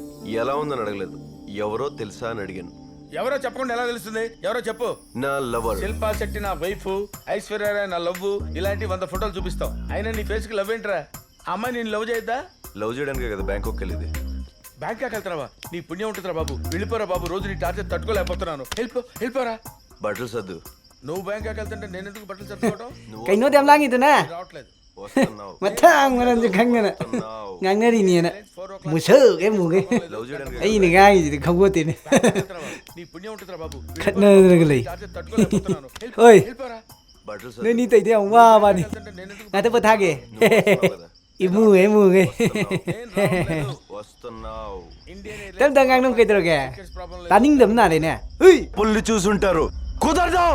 ఎలా ఉందని అడగలేదు, ఎవరో తెలుసా అని అడిగాను. ఎవరో చెప్పకుండా ఎలా తెలుస్తుంది? ఎవరో చెప్పు. నా లవర్. శిల్పా శెట్టి నా వైఫ్, ఐశ్వర్య రాయ్ నా లవ్, ఇలాంటి వంద ఫోటోలు చూపిస్తాం. అయినా నీ ఫేస్ కి లవ్ ఏంట్రా? ఆ అమ్మాయి నేను లవ్ చేయొద్దా? లవ్ చేయడానికే కదా బ్యాంకాక్ వెళ్ళేది. బ్యాంకాక్ వెళ్తున్నావా? నీ పుణ్యం ఉంటుందిరా బాబు, వెళ్ళిపోరా బాబు. రోజు నీ టార్చర్ తట్టుకోలేకపోతున్నాను. వెళ్ళిపో, వెళ్ళిపోరా. బట్టలు సర్దు. నువ్వు బ్యాంకాక్ వెళ్తుంటే నేను ఎందుకు బట్టలు సర్దుకోవటం? నువ్వు ꯀꯩꯅꯣ ꯑꯗꯨ ꯌꯥꯝ ꯂꯥꯡꯉꯤꯗꯨꯅ? రావట్లేదు. వస్తున్నావు. ꯃꯊꯥꯡ ꯃꯔꯝꯁꯨ ꯈꯪꯗꯅ. వస్తున్నావు. ꯉꯥꯡꯅꯔꯤꯅꯦꯅ. ꯃꯨꯁꯧꯒꯦ ꯃꯨꯒꯦ. లవ్ చేయడానికి ꯑꯩꯅ ꯉꯥꯡꯉꯤꯁꯤꯗꯤ ꯈꯪꯄꯣꯠꯇꯦꯅꯦ. నీ పుణ్యం ఉంటుందిరా బాబు. ꯈꯠꯅꯗꯅꯒ ꯂꯩ. టార్చర్ తట్టుకోలేకపోతున్నాను. ఓయ్, బట్టలు ꯅꯣꯏꯅꯤ ꯇꯧꯔꯤꯗꯣ ꯌꯥꯝ ꯋꯥꯕꯅꯤ. ꯉꯥꯛꯇ ꯄꯣꯊꯥꯒꯦ. సర్దు. ꯏꯃꯨꯡꯉꯦ ꯏꯃꯨꯡꯉꯦ. వస్తున్నావు. ꯇꯞ ꯇꯞ ꯉꯥꯡꯅꯧ ꯀꯩꯗꯧꯔꯒꯦ? ꯇꯥꯅꯤꯡꯗꯕ ꯃꯥꯜꯂꯦꯅꯦ. ꯍꯨꯏ. పుల్లి చూసుంటారు. కుదరదు.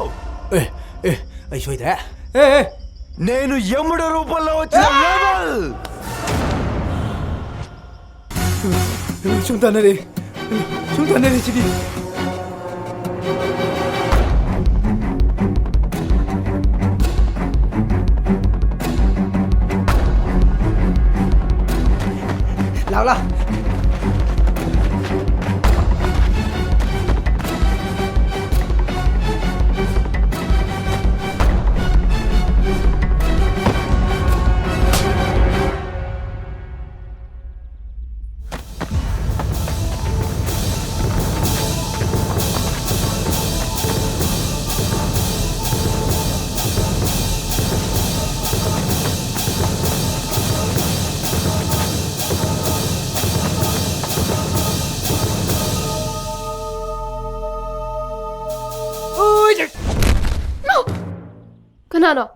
ꯑꯦ ꯑꯦ, ꯑꯩ ꯁꯣꯏꯗ꯭ꯔꯦ. ꯑꯦ ꯑꯦ. నేను యముడు రూపంలో వచ్చిన లవర్. ꯁꯨꯝ ꯇꯥꯟꯅꯔꯦ. ꯁꯨꯝ ꯇꯥꯟꯅꯔꯦ ꯁꯤꯗꯤ. ꯂꯥꯎ ꯂꯥꯎ. ꯀꯅꯥꯅꯣ?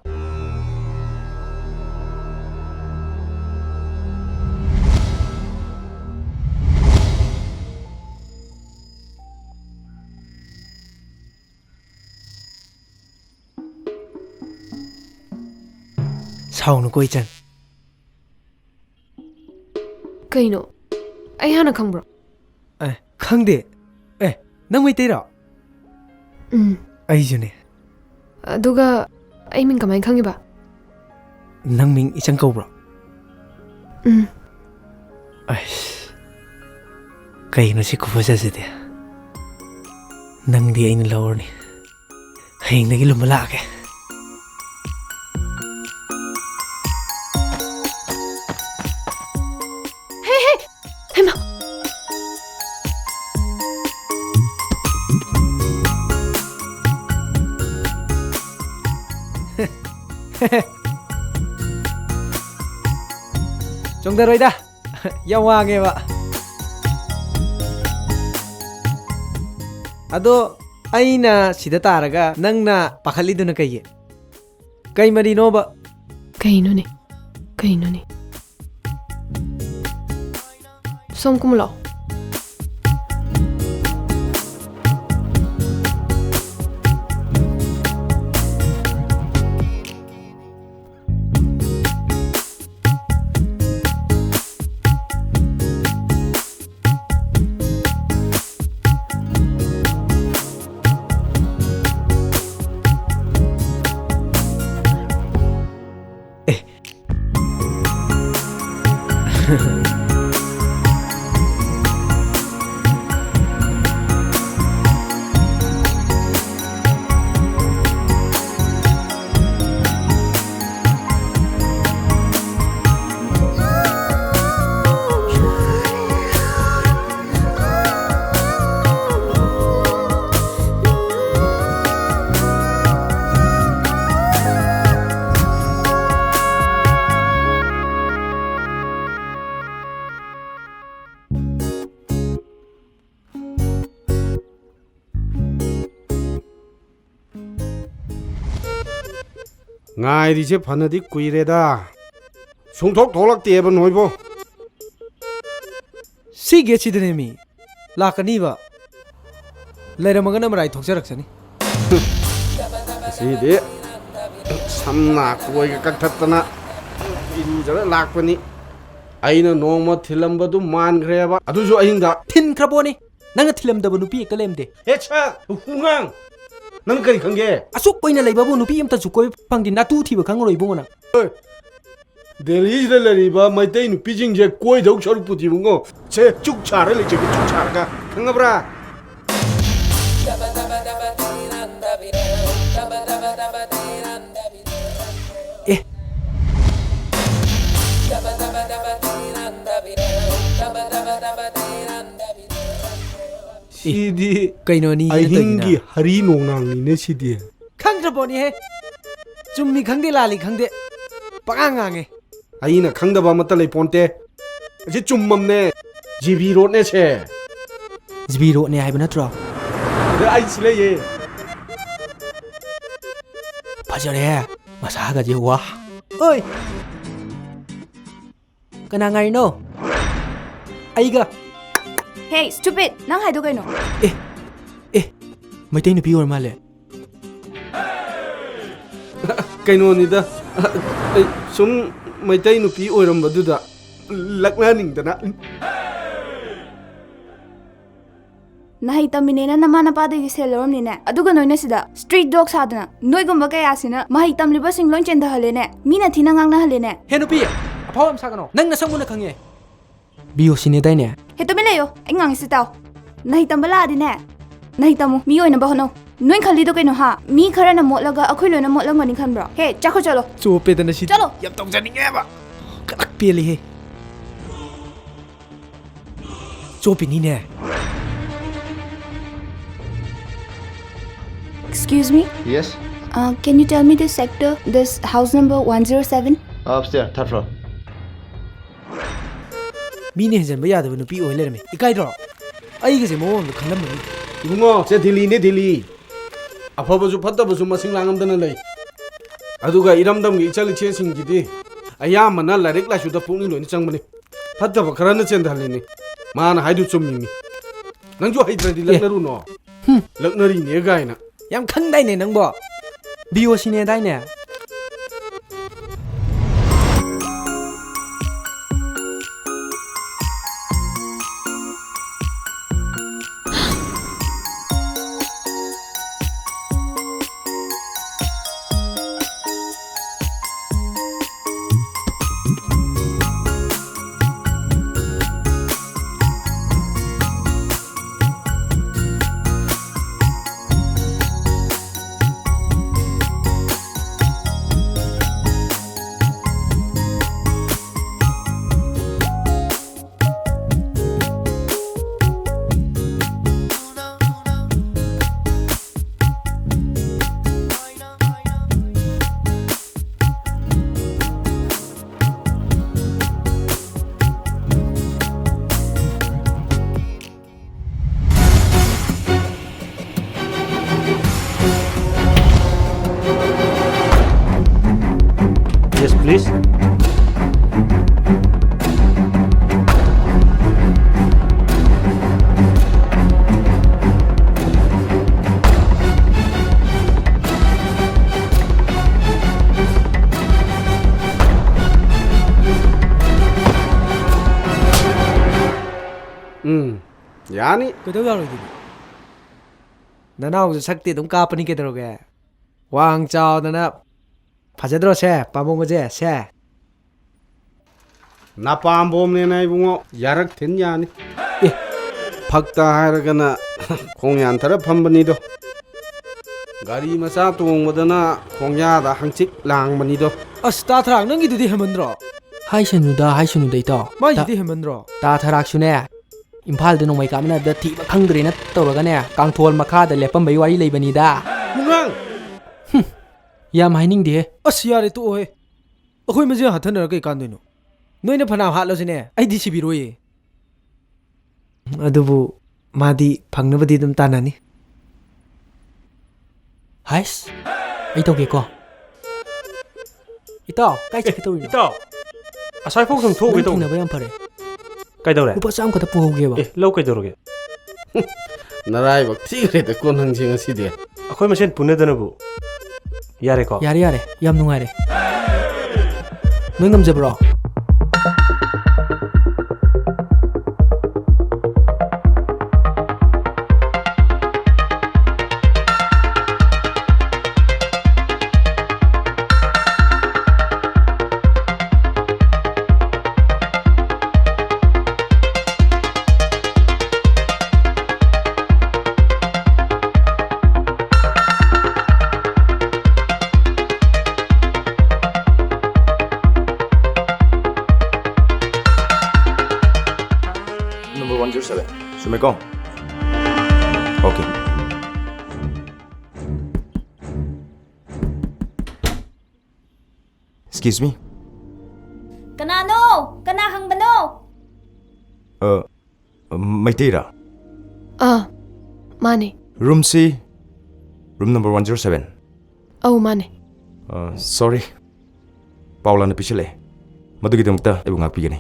ꯁꯥꯎꯅꯨꯀꯣ, ꯏꯆꯟ꯫ ꯀꯩꯅꯣ? ꯑꯩ ꯍꯥꯟꯅ ꯈꯪꯕ꯭ꯔꯣ? ꯑꯦ, ꯈꯪꯗꯦ꯫ ꯑꯦ, ꯅꯪ ꯃꯩꯇꯩꯔꯣ? ꯎꯝ꯫ ꯑꯩꯁꯨꯅꯦ꯫ ꯑꯗꯨꯒ ꯑꯩ ꯃꯤꯡ ꯀꯃꯥꯏꯅ ꯈꯪꯉꯤꯕ? ꯅꯪ ꯃꯤꯡ ꯏꯆꯟ ꯀꯧꯕ꯭ꯔꯣ? ꯎꯝ꯫ ꯑꯩꯁ, ꯀꯩꯅꯣ ꯁꯤ ꯈꯨꯐꯖꯁꯤꯗꯤ? ꯅꯪꯗꯤ ꯑꯩꯅ ꯂꯧꯔꯅꯤ꯫ ꯍꯌꯦꯡꯗꯒꯤ ꯂꯨꯝꯕ ꯂꯥꯛꯑꯒꯦ꯫ ꯍꯦ, ꯍꯦ! ꯍꯩꯃꯥ! ꯆꯣꯡꯊꯔꯣꯏꯗ꯫ ꯌꯥꯝ ꯋꯥꯡꯉꯦꯕ꯫ ꯑꯗꯣ ꯑꯩꯅ ꯁꯤꯗ ꯇꯥꯔꯒ ꯅꯪꯅ ꯄꯥꯈꯠꯂꯤꯗꯨꯅ ꯀꯩꯒꯤ? ꯀꯩ ꯃꯔꯤꯅꯣꯕ? ꯀꯩꯅꯣꯅꯦ? ꯀꯩꯅꯣꯅꯦ? ꯁꯣꯝ ꯀꯨꯝꯃꯨ ꯂꯥꯎ꯫ ꯑꯦ꯫ ꯉꯥꯏꯔꯤꯁꯦ ꯐꯅꯗꯤ ꯀꯨꯏꯔꯦꯗ꯫ ꯁꯨꯡꯊꯣꯛ ꯊꯣꯛꯂꯛꯇꯦꯕ ꯅꯣꯏꯕꯣ꯫ ꯁꯤ ꯒꯦꯠꯁꯤꯗꯅꯦ ꯃꯤ ꯂꯥꯛꯀꯅꯤꯕ꯫ ꯂꯩꯔꯝꯃꯒꯅ ꯃꯔꯥꯏ ꯊꯣꯛꯆꯔꯛꯁꯅꯤ꯫ ꯉꯁꯤꯗꯤ ꯁꯝ ꯅꯥ ꯀꯣꯏꯒ ꯀꯛꯊꯠꯇꯅ ꯏꯔꯨꯖꯔ ꯂꯥꯛꯄꯅꯤ꯫ ꯑꯩꯅ ꯅꯣꯡꯃ ꯊꯤꯜꯂꯝꯕꯗꯨ ꯃꯥꯟꯈ꯭ꯔꯦꯕ, ꯑꯗꯨꯁꯨ ꯑꯍꯤꯡꯗ꯫ ꯊꯤꯟꯈ꯭ꯔꯕꯣꯅꯤ꯫ ꯅꯪꯅ ꯊꯤꯜꯂꯝꯗꯕ ꯅꯨꯄꯤ ꯍꯦꯛꯇ ꯂꯩꯔꯝꯗꯦ꯫ ꯑꯦ ꯁꯥꯔ, ꯍꯨꯉꯥꯡ! ꯅꯪ ꯀꯔꯤ ꯈꯪꯒꯦ? ꯑꯁꯨꯛ ꯀꯨꯏꯅ ꯂꯩꯕꯕꯨ ꯅꯨꯄꯤ ꯑꯃꯇꯁꯨ ꯀꯣꯏꯕ ꯐꯪꯗꯦ꯫ ꯅꯇꯨ ꯊꯤꯕ ꯈꯪꯉꯔꯣꯏ ꯏꯕꯨꯡꯉꯣ ꯅꯪ꯫ ꯍꯣꯏ꯫ ꯗꯦꯜꯂꯤꯁꯤꯗ ꯂꯩꯔꯤꯕ ꯃꯩꯇꯩ ꯅꯨꯄꯤꯁꯤꯡꯁꯦ ꯀꯣꯏꯗꯧ ꯁꯔꯨꯛꯄꯨꯗꯤ ꯏꯕꯨꯡꯉꯣ, ꯁꯦ ꯆꯨꯛ ꯁꯥꯔ ꯂꯩꯖꯒꯦ, ꯆꯨꯛ ꯁꯥꯔꯒ꯫ ꯈꯪꯉꯕ꯭ꯔꯥ? ꯑꯦ꯫ ꯁꯤꯗꯤ ꯀꯩꯅꯣꯅꯤ ꯑꯍꯤꯡꯒꯤ ꯇꯧꯔꯤꯁꯤꯅ? ꯍꯔꯤ ꯅꯣꯡꯅꯥꯡꯅꯤꯅꯦ ꯁꯤꯗꯤ꯫ ꯈꯪꯗ꯭ꯔꯕꯣꯅꯤꯍꯦ꯫ ꯆꯨꯝꯃꯤ ꯈꯪꯗꯦ, ꯂꯥꯜꯂꯤ ꯈꯪꯗꯦ꯫ ꯄꯉꯥꯡ ꯉꯥꯡꯉꯦ꯫ ꯑꯩꯅ ꯈꯪꯗꯕ ꯑꯃꯠꯇ ꯂꯩꯄꯣꯟꯇꯦ꯫ ꯑꯁꯤ ꯆꯨꯝꯃꯝꯅꯦ꯫ ꯖꯤ ꯕꯤ ꯔꯣꯗꯅꯦ ꯁꯦ꯫ ꯖꯤ ꯕꯤ ꯔꯣꯗꯅꯦ ꯍꯥꯏꯕ ꯅꯠꯇ꯭ꯔꯣ? ꯑꯗ ꯑꯩ ꯁꯤ ꯂꯩꯌꯦ꯫ ꯐꯖꯔꯦ꯫ ꯃꯁꯥꯒꯁꯦ ꯋꯥ꯫ ꯑꯣꯏ꯫ ꯀꯅꯥ ꯉꯥꯏꯔꯤꯅꯣ? ꯑꯩꯒ꯫ Hey, stupid! ꯅꯪ ꯍꯥꯏꯗꯣ ꯀꯩꯅꯣ? ꯑꯦ, ꯑꯦ, ꯃꯩꯇꯩ ꯅꯨꯄꯤ ꯑꯣꯏꯔ ꯃꯥꯜꯂꯦ꯫ ꯀꯩꯅꯣꯅꯤꯗ, ꯑꯩ ꯁꯨꯝ ꯃꯩꯇꯩ ꯅꯨꯄꯤ ꯑꯣꯏꯔꯝꯕꯗꯨꯗ ꯂꯛꯅꯅꯤꯡꯗꯅ꯫ ꯅꯍꯩ ꯇꯝꯃꯤꯅꯦꯅ ꯅꯃꯥ ꯅꯄꯥꯗꯒꯤ ꯁꯦꯜ ꯂꯧꯔꯝꯅꯤꯅꯦ, ꯑꯗꯨꯒ ꯅꯣꯏꯅ ꯁꯤꯗ street dog ꯁꯥꯗꯅ, ꯅꯣꯏꯒꯨꯝꯕ ꯀꯌꯥꯁꯤꯅ ꯃꯍꯩ ꯇꯝꯂꯤꯕꯁꯤꯡ ꯂꯣꯏ ꯆꯦꯟꯊꯍꯜꯂꯦꯅꯦ, ꯃꯤꯅ ꯊꯤꯅ ꯉꯥꯡꯅꯍꯜꯂꯦꯅꯦ꯫ ꯍꯦ ꯅꯨꯄꯤ, ꯑꯐꯥꯎ ꯌꯥꯝ ꯁꯥꯒꯅꯣ, ꯅꯪ ꯅꯁꯛ ꯃꯨꯟꯅ ꯈꯪꯉꯦ꯫ ꯕꯤ ꯑꯣ ꯁꯤꯅꯦꯗꯥꯏꯅꯦ? ꯍꯦ, ꯇꯨꯃꯤꯟ ꯂꯩꯌꯣ, ꯑꯩ ꯉꯥꯡꯉꯤꯁꯤ ꯇꯥꯎ꯫ ꯅꯍꯩ ꯇꯝꯕ ꯂꯥꯛꯑꯗꯤꯅꯦ, ꯅꯍꯩ ꯇꯝꯃꯨ, ꯃꯤ ꯑꯣꯏꯅꯕ ꯍꯣꯠꯅꯧ꯫ ꯅꯣꯏ ꯈꯜꯂꯤꯗꯣ ꯀꯩꯅꯣ ꯍꯥ? ꯃꯤ ꯈꯔꯅ ꯃꯣꯠꯂꯒ ꯑꯩꯈꯣꯏ ꯂꯣꯏꯅ ꯃꯣꯠꯂꯝꯒꯅꯤ ꯈꯟꯕ꯭ꯔꯣ? ꯍꯦ, ꯆꯠꯈ꯭ꯔꯣ ꯆꯠꯂꯣ꯫ ꯆꯣꯞꯄꯦꯗꯅ ꯁꯤ ꯆꯠꯂꯣ꯫ ꯌꯥꯝ ꯇꯧꯖꯅꯤꯡꯉꯦꯕ꯫ ꯀꯂꯛ ꯄꯦꯜꯂꯤꯍꯦ꯫ ꯆꯣꯞꯄꯤꯅꯤꯅꯦ꯫ Excuse me? Yes? Uh, can you tell me this sector, this house number one zero seven? Upstairs, third floor. ꯃꯤꯅ ꯍꯦꯟꯖꯟꯕ ꯌꯥꯗꯕ ꯅꯨꯄꯤ ꯑꯣꯏ ꯂꯩꯔꯝꯃꯦ꯫ ꯏꯀꯥꯏꯗ꯭ꯔꯣ? ꯑꯩꯒꯁꯦ ꯃꯑꯣꯡ ꯑꯃꯗ ꯈꯜꯂꯝꯃꯅꯤ꯫ ꯏꯕꯨꯡꯉꯣ, ꯁꯦ ꯗꯤꯜꯂꯤꯅꯦ, ꯗꯤꯜꯂꯤ꯫ ꯑꯐꯕꯁꯨ ꯐꯠꯇꯕꯁꯨ ꯃꯁꯤꯡ ꯂꯥꯡꯉꯝꯗꯅ ꯂꯩ꯫ ꯑꯗꯨꯒ ꯏꯔꯝꯗꯝꯒꯤ ꯏꯆꯜ ꯏꯆꯦꯁꯤꯡꯒꯤꯗꯤ ꯑꯌꯥꯝꯕꯅ ꯂꯥꯏꯔꯤꯛ ꯂꯥꯏꯁꯨꯗ ꯄꯨꯛꯅꯤꯡ ꯂꯣꯏꯅ ꯆꯪꯕꯅꯤ꯫ ꯐꯠꯇꯕ ꯈꯔꯅ ꯆꯦꯟꯊꯍꯜꯂꯤꯅꯤ꯫ ꯃꯥꯅ ꯍꯥꯏꯗꯨ ꯆꯨꯝꯃꯤꯅꯤ꯫ ꯅꯪꯁꯨ ꯍꯩꯇ꯭ꯔꯗꯤ ꯑꯦ꯫ ꯂꯛꯅꯔꯨꯅꯣ꯫ ꯍꯨꯝ꯫ ꯂꯛꯅꯔꯤꯅꯦ ꯀꯥꯏꯅ꯫ ꯌꯥꯝ ꯈꯪꯗꯥꯏꯅꯦ ꯅꯪꯕꯣ꯫ ꯕꯤ ꯑꯣ ꯁꯤꯅꯦꯗꯥꯏꯅꯦ? Yes, please. ꯎꯝ, ꯌꯥꯅꯤ꯫ ꯀꯩꯗꯧ ꯌꯥꯔꯣꯏꯗꯣꯏꯅꯣ? ꯅꯅꯥꯎꯁꯨ ꯁꯛꯇꯤ ꯑꯗꯨꯝ ꯀꯥꯞꯄꯅꯤ ꯀꯩꯗꯧꯔꯒꯦ? ꯋꯥꯡ ꯆꯥꯎꯗꯅ ꯐꯖꯗ꯭ꯔꯣ ꯁꯦ, ꯄꯥꯝꯕꯣꯝꯒꯁꯦ, ꯁꯦ? ꯅꯄꯥꯝꯕꯣꯝꯅꯦꯅ ꯏꯕꯨꯡꯉꯣ, ꯌꯥꯔꯛ ꯊꯤꯟ ꯌꯥꯅꯤ꯫ ꯑꯦ, ꯐꯛꯇ ꯍꯥꯏꯔꯒꯅ ꯈꯣꯡ ꯌꯥꯟꯊꯔ ꯐꯝꯕꯅꯤꯗꯣ꯫ ꯒꯥꯔꯤ ꯃꯆꯥ ꯇꯣꯡꯕꯗꯅ ꯈꯣꯡꯌꯥꯗ ꯍꯪꯆꯤꯠ ꯂꯥꯡꯕꯅꯤꯗꯣ꯫ ꯑꯁ, ꯇꯥ ꯊꯔꯥꯛ, ꯅꯪꯒꯤꯗꯨꯗꯤ ꯍꯦꯟꯃꯟꯗ꯭ꯔꯣ? ꯍꯥꯏꯁꯅꯨꯗ, ꯍꯥꯏꯁꯅꯨꯗ, ꯏꯇꯥꯎ꯫ ꯃꯥꯏꯁꯤꯗꯤ ꯇꯥ-, ꯍꯦꯟꯃꯟꯗ꯭ꯔꯣ? ꯇꯥ ꯊꯔꯥꯛꯁꯨꯅꯦ, ꯏꯝꯐꯥꯜꯗ ꯅꯣꯡꯃꯩ ꯀꯥꯞꯅꯕꯗ ꯊꯤꯕ ꯈꯪꯗ꯭ꯔꯦꯅ ꯇꯧꯔꯒꯅꯦ, ꯀꯥꯡꯊꯣꯜ ꯃꯈꯥꯗ ꯂꯦꯞꯄꯝꯕꯩ ꯋꯥꯔꯤ ꯂꯩꯕꯅꯤꯗ꯫ ꯃꯨꯉꯥꯡ! ꯍꯨꯝ, ꯌꯥꯝ ꯍꯥꯏꯅꯤꯡꯗꯦꯍꯦ꯫ ꯑꯁ, ꯌꯥꯔꯦ, ꯇꯣꯛꯑꯣꯍꯦ꯫ ꯑꯩꯈꯣꯏ ꯃꯁꯦꯟ ꯍꯥꯠꯊꯅꯔ ꯀꯩ ꯀꯥꯟꯗꯣꯏꯅꯣ? ꯅꯣꯏꯅ ꯐꯅꯌꯥꯝ ꯍꯥꯠꯂꯁꯨꯅꯦ, ꯑꯩꯗꯤ ꯁꯤꯕꯤꯔꯣꯏꯌꯦ꯫ ꯑꯗꯨꯕꯨ ꯃꯥꯗꯤ ꯐꯪꯅꯕꯗꯤ ꯑꯗꯨꯝ ꯇꯥꯟꯅꯅꯤ꯫ ꯍꯥꯏꯁ, ꯑꯩ ꯇꯧꯒꯦꯀꯣ꯫ ꯏꯇꯥꯎ, ꯀꯥꯏ ꯆꯠꯀꯦ ꯇꯧꯔꯤꯅꯣ? ꯏꯇꯥꯎ, ꯑꯁ꯭ꯋꯥꯏꯐꯥꯎ ꯁꯨꯝ ꯊꯣꯛꯎꯒꯦ ꯅꯪ ꯇꯧꯕꯅꯤ꯫ ꯊꯦꯡꯅꯕ ꯌꯥꯝ ꯐꯔꯦ꯫ ꯀꯩꯗꯧꯔꯦ? ꯂꯨꯄꯥ ꯆꯥꯝ ꯈꯛꯇ ꯄꯨꯍꯧꯒꯦꯕ꯫ ꯑꯦ, ꯂꯧ ꯀꯩꯗꯧꯔꯒꯦ? ꯅꯔꯥꯏꯕꯛ ꯊꯤꯈ꯭ꯔꯦꯗꯀꯣ ꯅꯪꯁꯦ ꯉꯁꯤꯗꯤ꯫ ꯑꯩꯈꯣꯏ ꯃꯁꯦꯟ ꯄꯨꯟꯅꯗꯅꯕꯨ꯫ ꯌꯥꯔꯦꯀꯣ? ꯌꯥꯔꯦ, ꯌꯥꯔꯦ꯫ ꯌꯥꯝ ꯅꯨꯡꯉꯥꯏꯔꯦ꯫ ꯅꯣꯏ ꯉꯝꯖꯕ꯭ꯔꯣ? Number one zero seven. ꯆꯨꯝꯃꯦꯀꯣ? Okay. Excuse me. ꯀꯅꯥꯅꯣ? ꯀꯅꯥ ꯍꯪꯕꯅꯣ? ꯑ, ꯃꯩꯇꯩꯔꯥ? ꯑꯥ, ꯃꯥꯅꯦ꯫ Roomꯁꯤ room number one zero seven? ꯑꯧ, ꯃꯥꯅꯦ꯫ ꯑ, sorry. ꯄꯥꯎ ꯂꯥꯟꯅ ꯄꯤꯁꯜꯂꯛꯑꯦ꯫ ꯃꯗꯨꯒꯤꯗꯃꯛꯇ ꯑꯩꯕꯨ ꯉꯥꯛꯄꯤꯒꯅꯤ꯫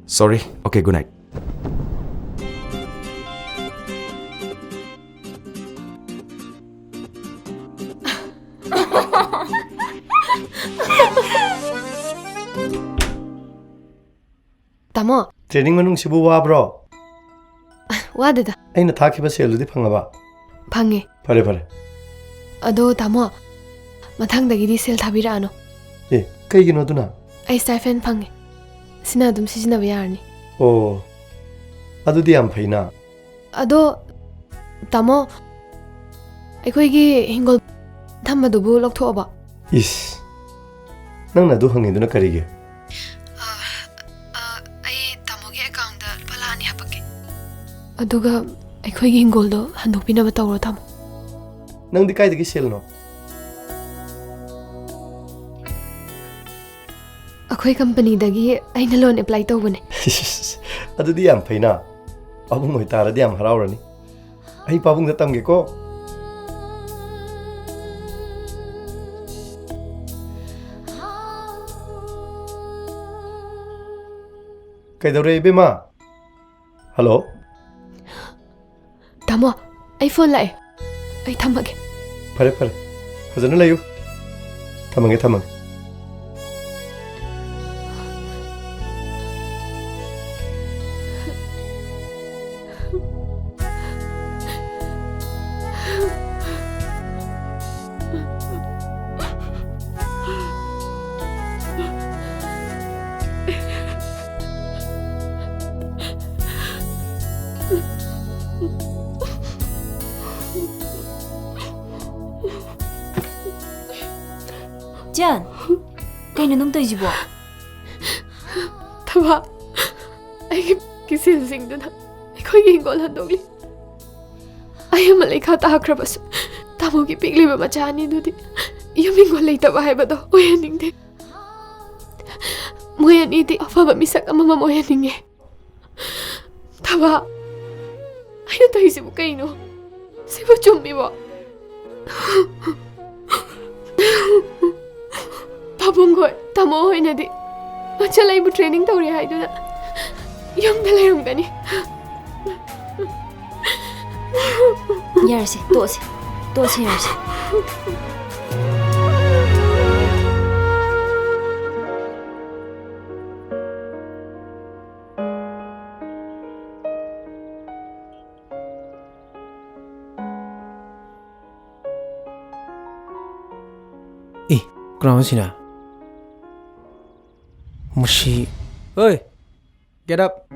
Sorry. Okay, good night. ꯇꯥꯃꯣ꯫ Training ꯃꯅꯨꯡꯁꯤꯕꯨ ꯋꯥꯕ꯭ꯔꯣ? ꯋꯥꯗꯦꯗ꯫ ꯑꯩꯅ ꯊꯥꯈꯤꯕ ꯁꯦꯜꯗꯨꯗꯤ ꯐꯪꯉꯕ? ꯐꯪꯉꯦ꯫ ꯐꯔꯦ, ꯐꯔꯦ꯫ ꯑꯗꯣ ꯇꯥꯃꯣ, ꯃꯊꯪꯗꯒꯤꯗꯤ ꯁꯦꯜ ꯊꯥꯕꯤꯔꯛꯑꯅꯨ꯫ ꯑꯦ, ꯀꯩꯒꯤꯅꯣ ꯑꯗꯨꯅ? ꯑꯩ stipend ꯐꯪꯉꯦ꯫ ꯁꯤꯅ ꯑꯗꯨꯝ ꯁꯤꯖꯤꯟꯅꯕ ꯌꯥꯔꯅꯤ꯫ ꯑꯣ, ꯑꯗꯨꯗꯤ ꯌꯥꯝ ꯐꯩꯅ꯫ ꯑꯗꯣ, ꯇꯥꯃꯣ, ꯑꯩꯈꯣꯏꯒꯤ ꯍꯤꯡꯒꯣꯜ ꯊꯝꯕꯗꯨꯕꯨ ꯂꯧꯊꯣꯛꯑꯕꯣ? ꯏꯁ, ꯅꯪꯅ ꯑꯗꯨ ꯍꯪꯉꯤꯗꯨꯅ ꯀꯔꯤꯒꯤ? ꯑ, ꯑ, ꯑꯩ ꯇꯥꯃꯣꯒꯤ accountꯇ ꯂꯨꯄꯥ ꯂꯥꯈ ꯑꯅꯤ ꯍꯥꯞꯄꯛꯀꯦ꯫ ꯑꯗꯨꯒ ꯑꯩꯈꯣꯏꯒꯤ ꯍꯤꯡꯒꯣꯜꯗꯣ ꯍꯟꯗꯣꯛꯄꯤꯅꯕ ꯇꯧꯔꯣ, ꯇꯥꯃꯣ꯫ ꯅꯪꯗꯤ ꯀꯥꯏꯗꯒꯤ ꯁꯦꯜꯅꯣ? ꯑꯩꯈꯣꯏ companyꯗꯒꯤ ꯑꯩꯅ loan apply ꯇꯧꯕꯅꯦ꯫ ꯑꯗꯨꯗꯤ ꯌꯥꯝ ꯐꯩꯅ꯫ ꯄꯥꯕꯨꯡ ꯑꯣꯏꯇꯥꯔꯗꯤ ꯌꯥꯝ ꯍꯔꯥꯎꯔꯅꯤ꯫ ꯑꯩ ꯄꯥꯕꯨꯡꯗ ꯇꯝꯒꯦꯀꯣ꯫ ꯀꯩꯗꯧꯔꯦ, ꯏꯕꯦꯝꯃ? ꯍꯜꯂꯣ? ꯇꯥꯃꯣ, ꯑꯩ ꯐꯣꯟ ꯂꯥꯛꯑꯦ꯫ ꯑꯩ ꯊꯝꯃꯒꯦ꯫ ꯐꯔꯦ, ꯐꯔꯦ꯫ ꯐꯖꯅ ꯂꯩꯌꯨ꯫ ꯊꯝꯃꯒꯦ, ꯊꯝꯃꯒꯦ꯫ ꯆꯟ, ꯀꯩꯅꯣ ꯅꯪ ꯇꯧꯔꯤꯁꯤꯕꯣ? ꯊꯕꯥ, ꯑꯩꯒꯤ ꯀꯤꯁꯦꯜꯁꯤꯡꯗꯨꯅ ꯑꯩꯈꯣꯏꯒꯤ ꯍꯤꯡꯒꯣꯜ ꯍꯟꯗꯣꯛꯂꯤ꯫ ꯑꯩ ꯑꯃ ꯂꯩꯈꯥ ꯇꯥꯈ꯭ꯔꯕꯁꯨ, ꯇꯥꯃꯣꯒꯤ ꯄꯤꯛꯂꯤꯕ ꯃꯆꯥ ꯑꯅꯤꯗꯨꯗꯤ ꯌꯨꯝ ꯍꯤꯡꯒꯣꯜ ꯂꯩꯇꯕ ꯍꯥꯏꯕꯗꯣ ꯑꯣꯏꯍꯟꯅꯤꯡꯗꯦ꯫ ꯃꯣꯏ ꯑꯅꯤꯗꯤ ꯑꯐꯕ ꯃꯤꯁꯛ ꯑꯃꯃꯝ ꯑꯣꯏꯍꯟꯅꯤꯡꯉꯦ꯫ ꯊꯕꯥ, ꯑꯩꯅ ꯇꯧꯔꯤꯁꯤꯕꯨ ꯀꯩꯅꯣ? ꯁꯤꯕꯨ ꯆꯨꯝꯃꯤꯕꯣ? ꯄꯥꯕꯨꯡ ꯈꯣꯏ, ꯇꯥꯃꯣ ꯍꯣꯏꯅꯗꯤ ꯃꯆꯜ ꯑꯩꯕꯨ training ꯇꯧꯔꯤ ꯍꯥꯏꯗꯨꯅ ꯌꯨꯝꯗ ꯂꯩꯔꯝꯒꯅꯤ꯫ ꯌꯥꯔꯁꯦ, ꯇꯣꯛꯑꯁꯦ꯫ ꯇꯣꯛꯑꯁꯦ, ꯌꯥꯔꯁꯦ꯫ ꯏ, ꯀꯅꯥꯅꯣ ꯁꯤꯅ? ꯃꯁꯤ꯫ ꯍꯣꯏ, get up꯫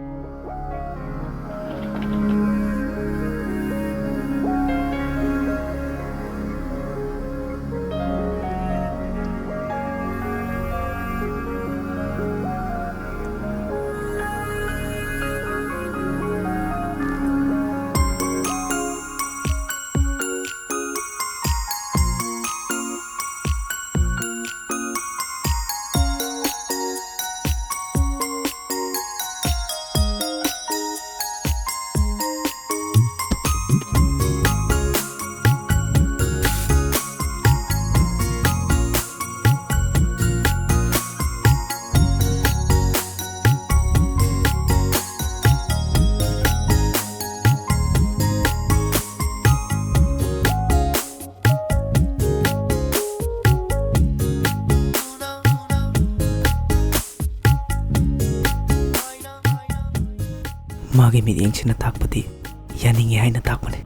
ꯃꯥꯒꯤ ꯃꯤꯠꯌꯦꯡꯁꯤꯅ ꯇꯥꯛꯄꯗꯤ ꯌꯥꯅꯤꯡꯉꯤ ꯍꯥꯏꯅ ꯇꯥꯛꯄꯅꯤ꯫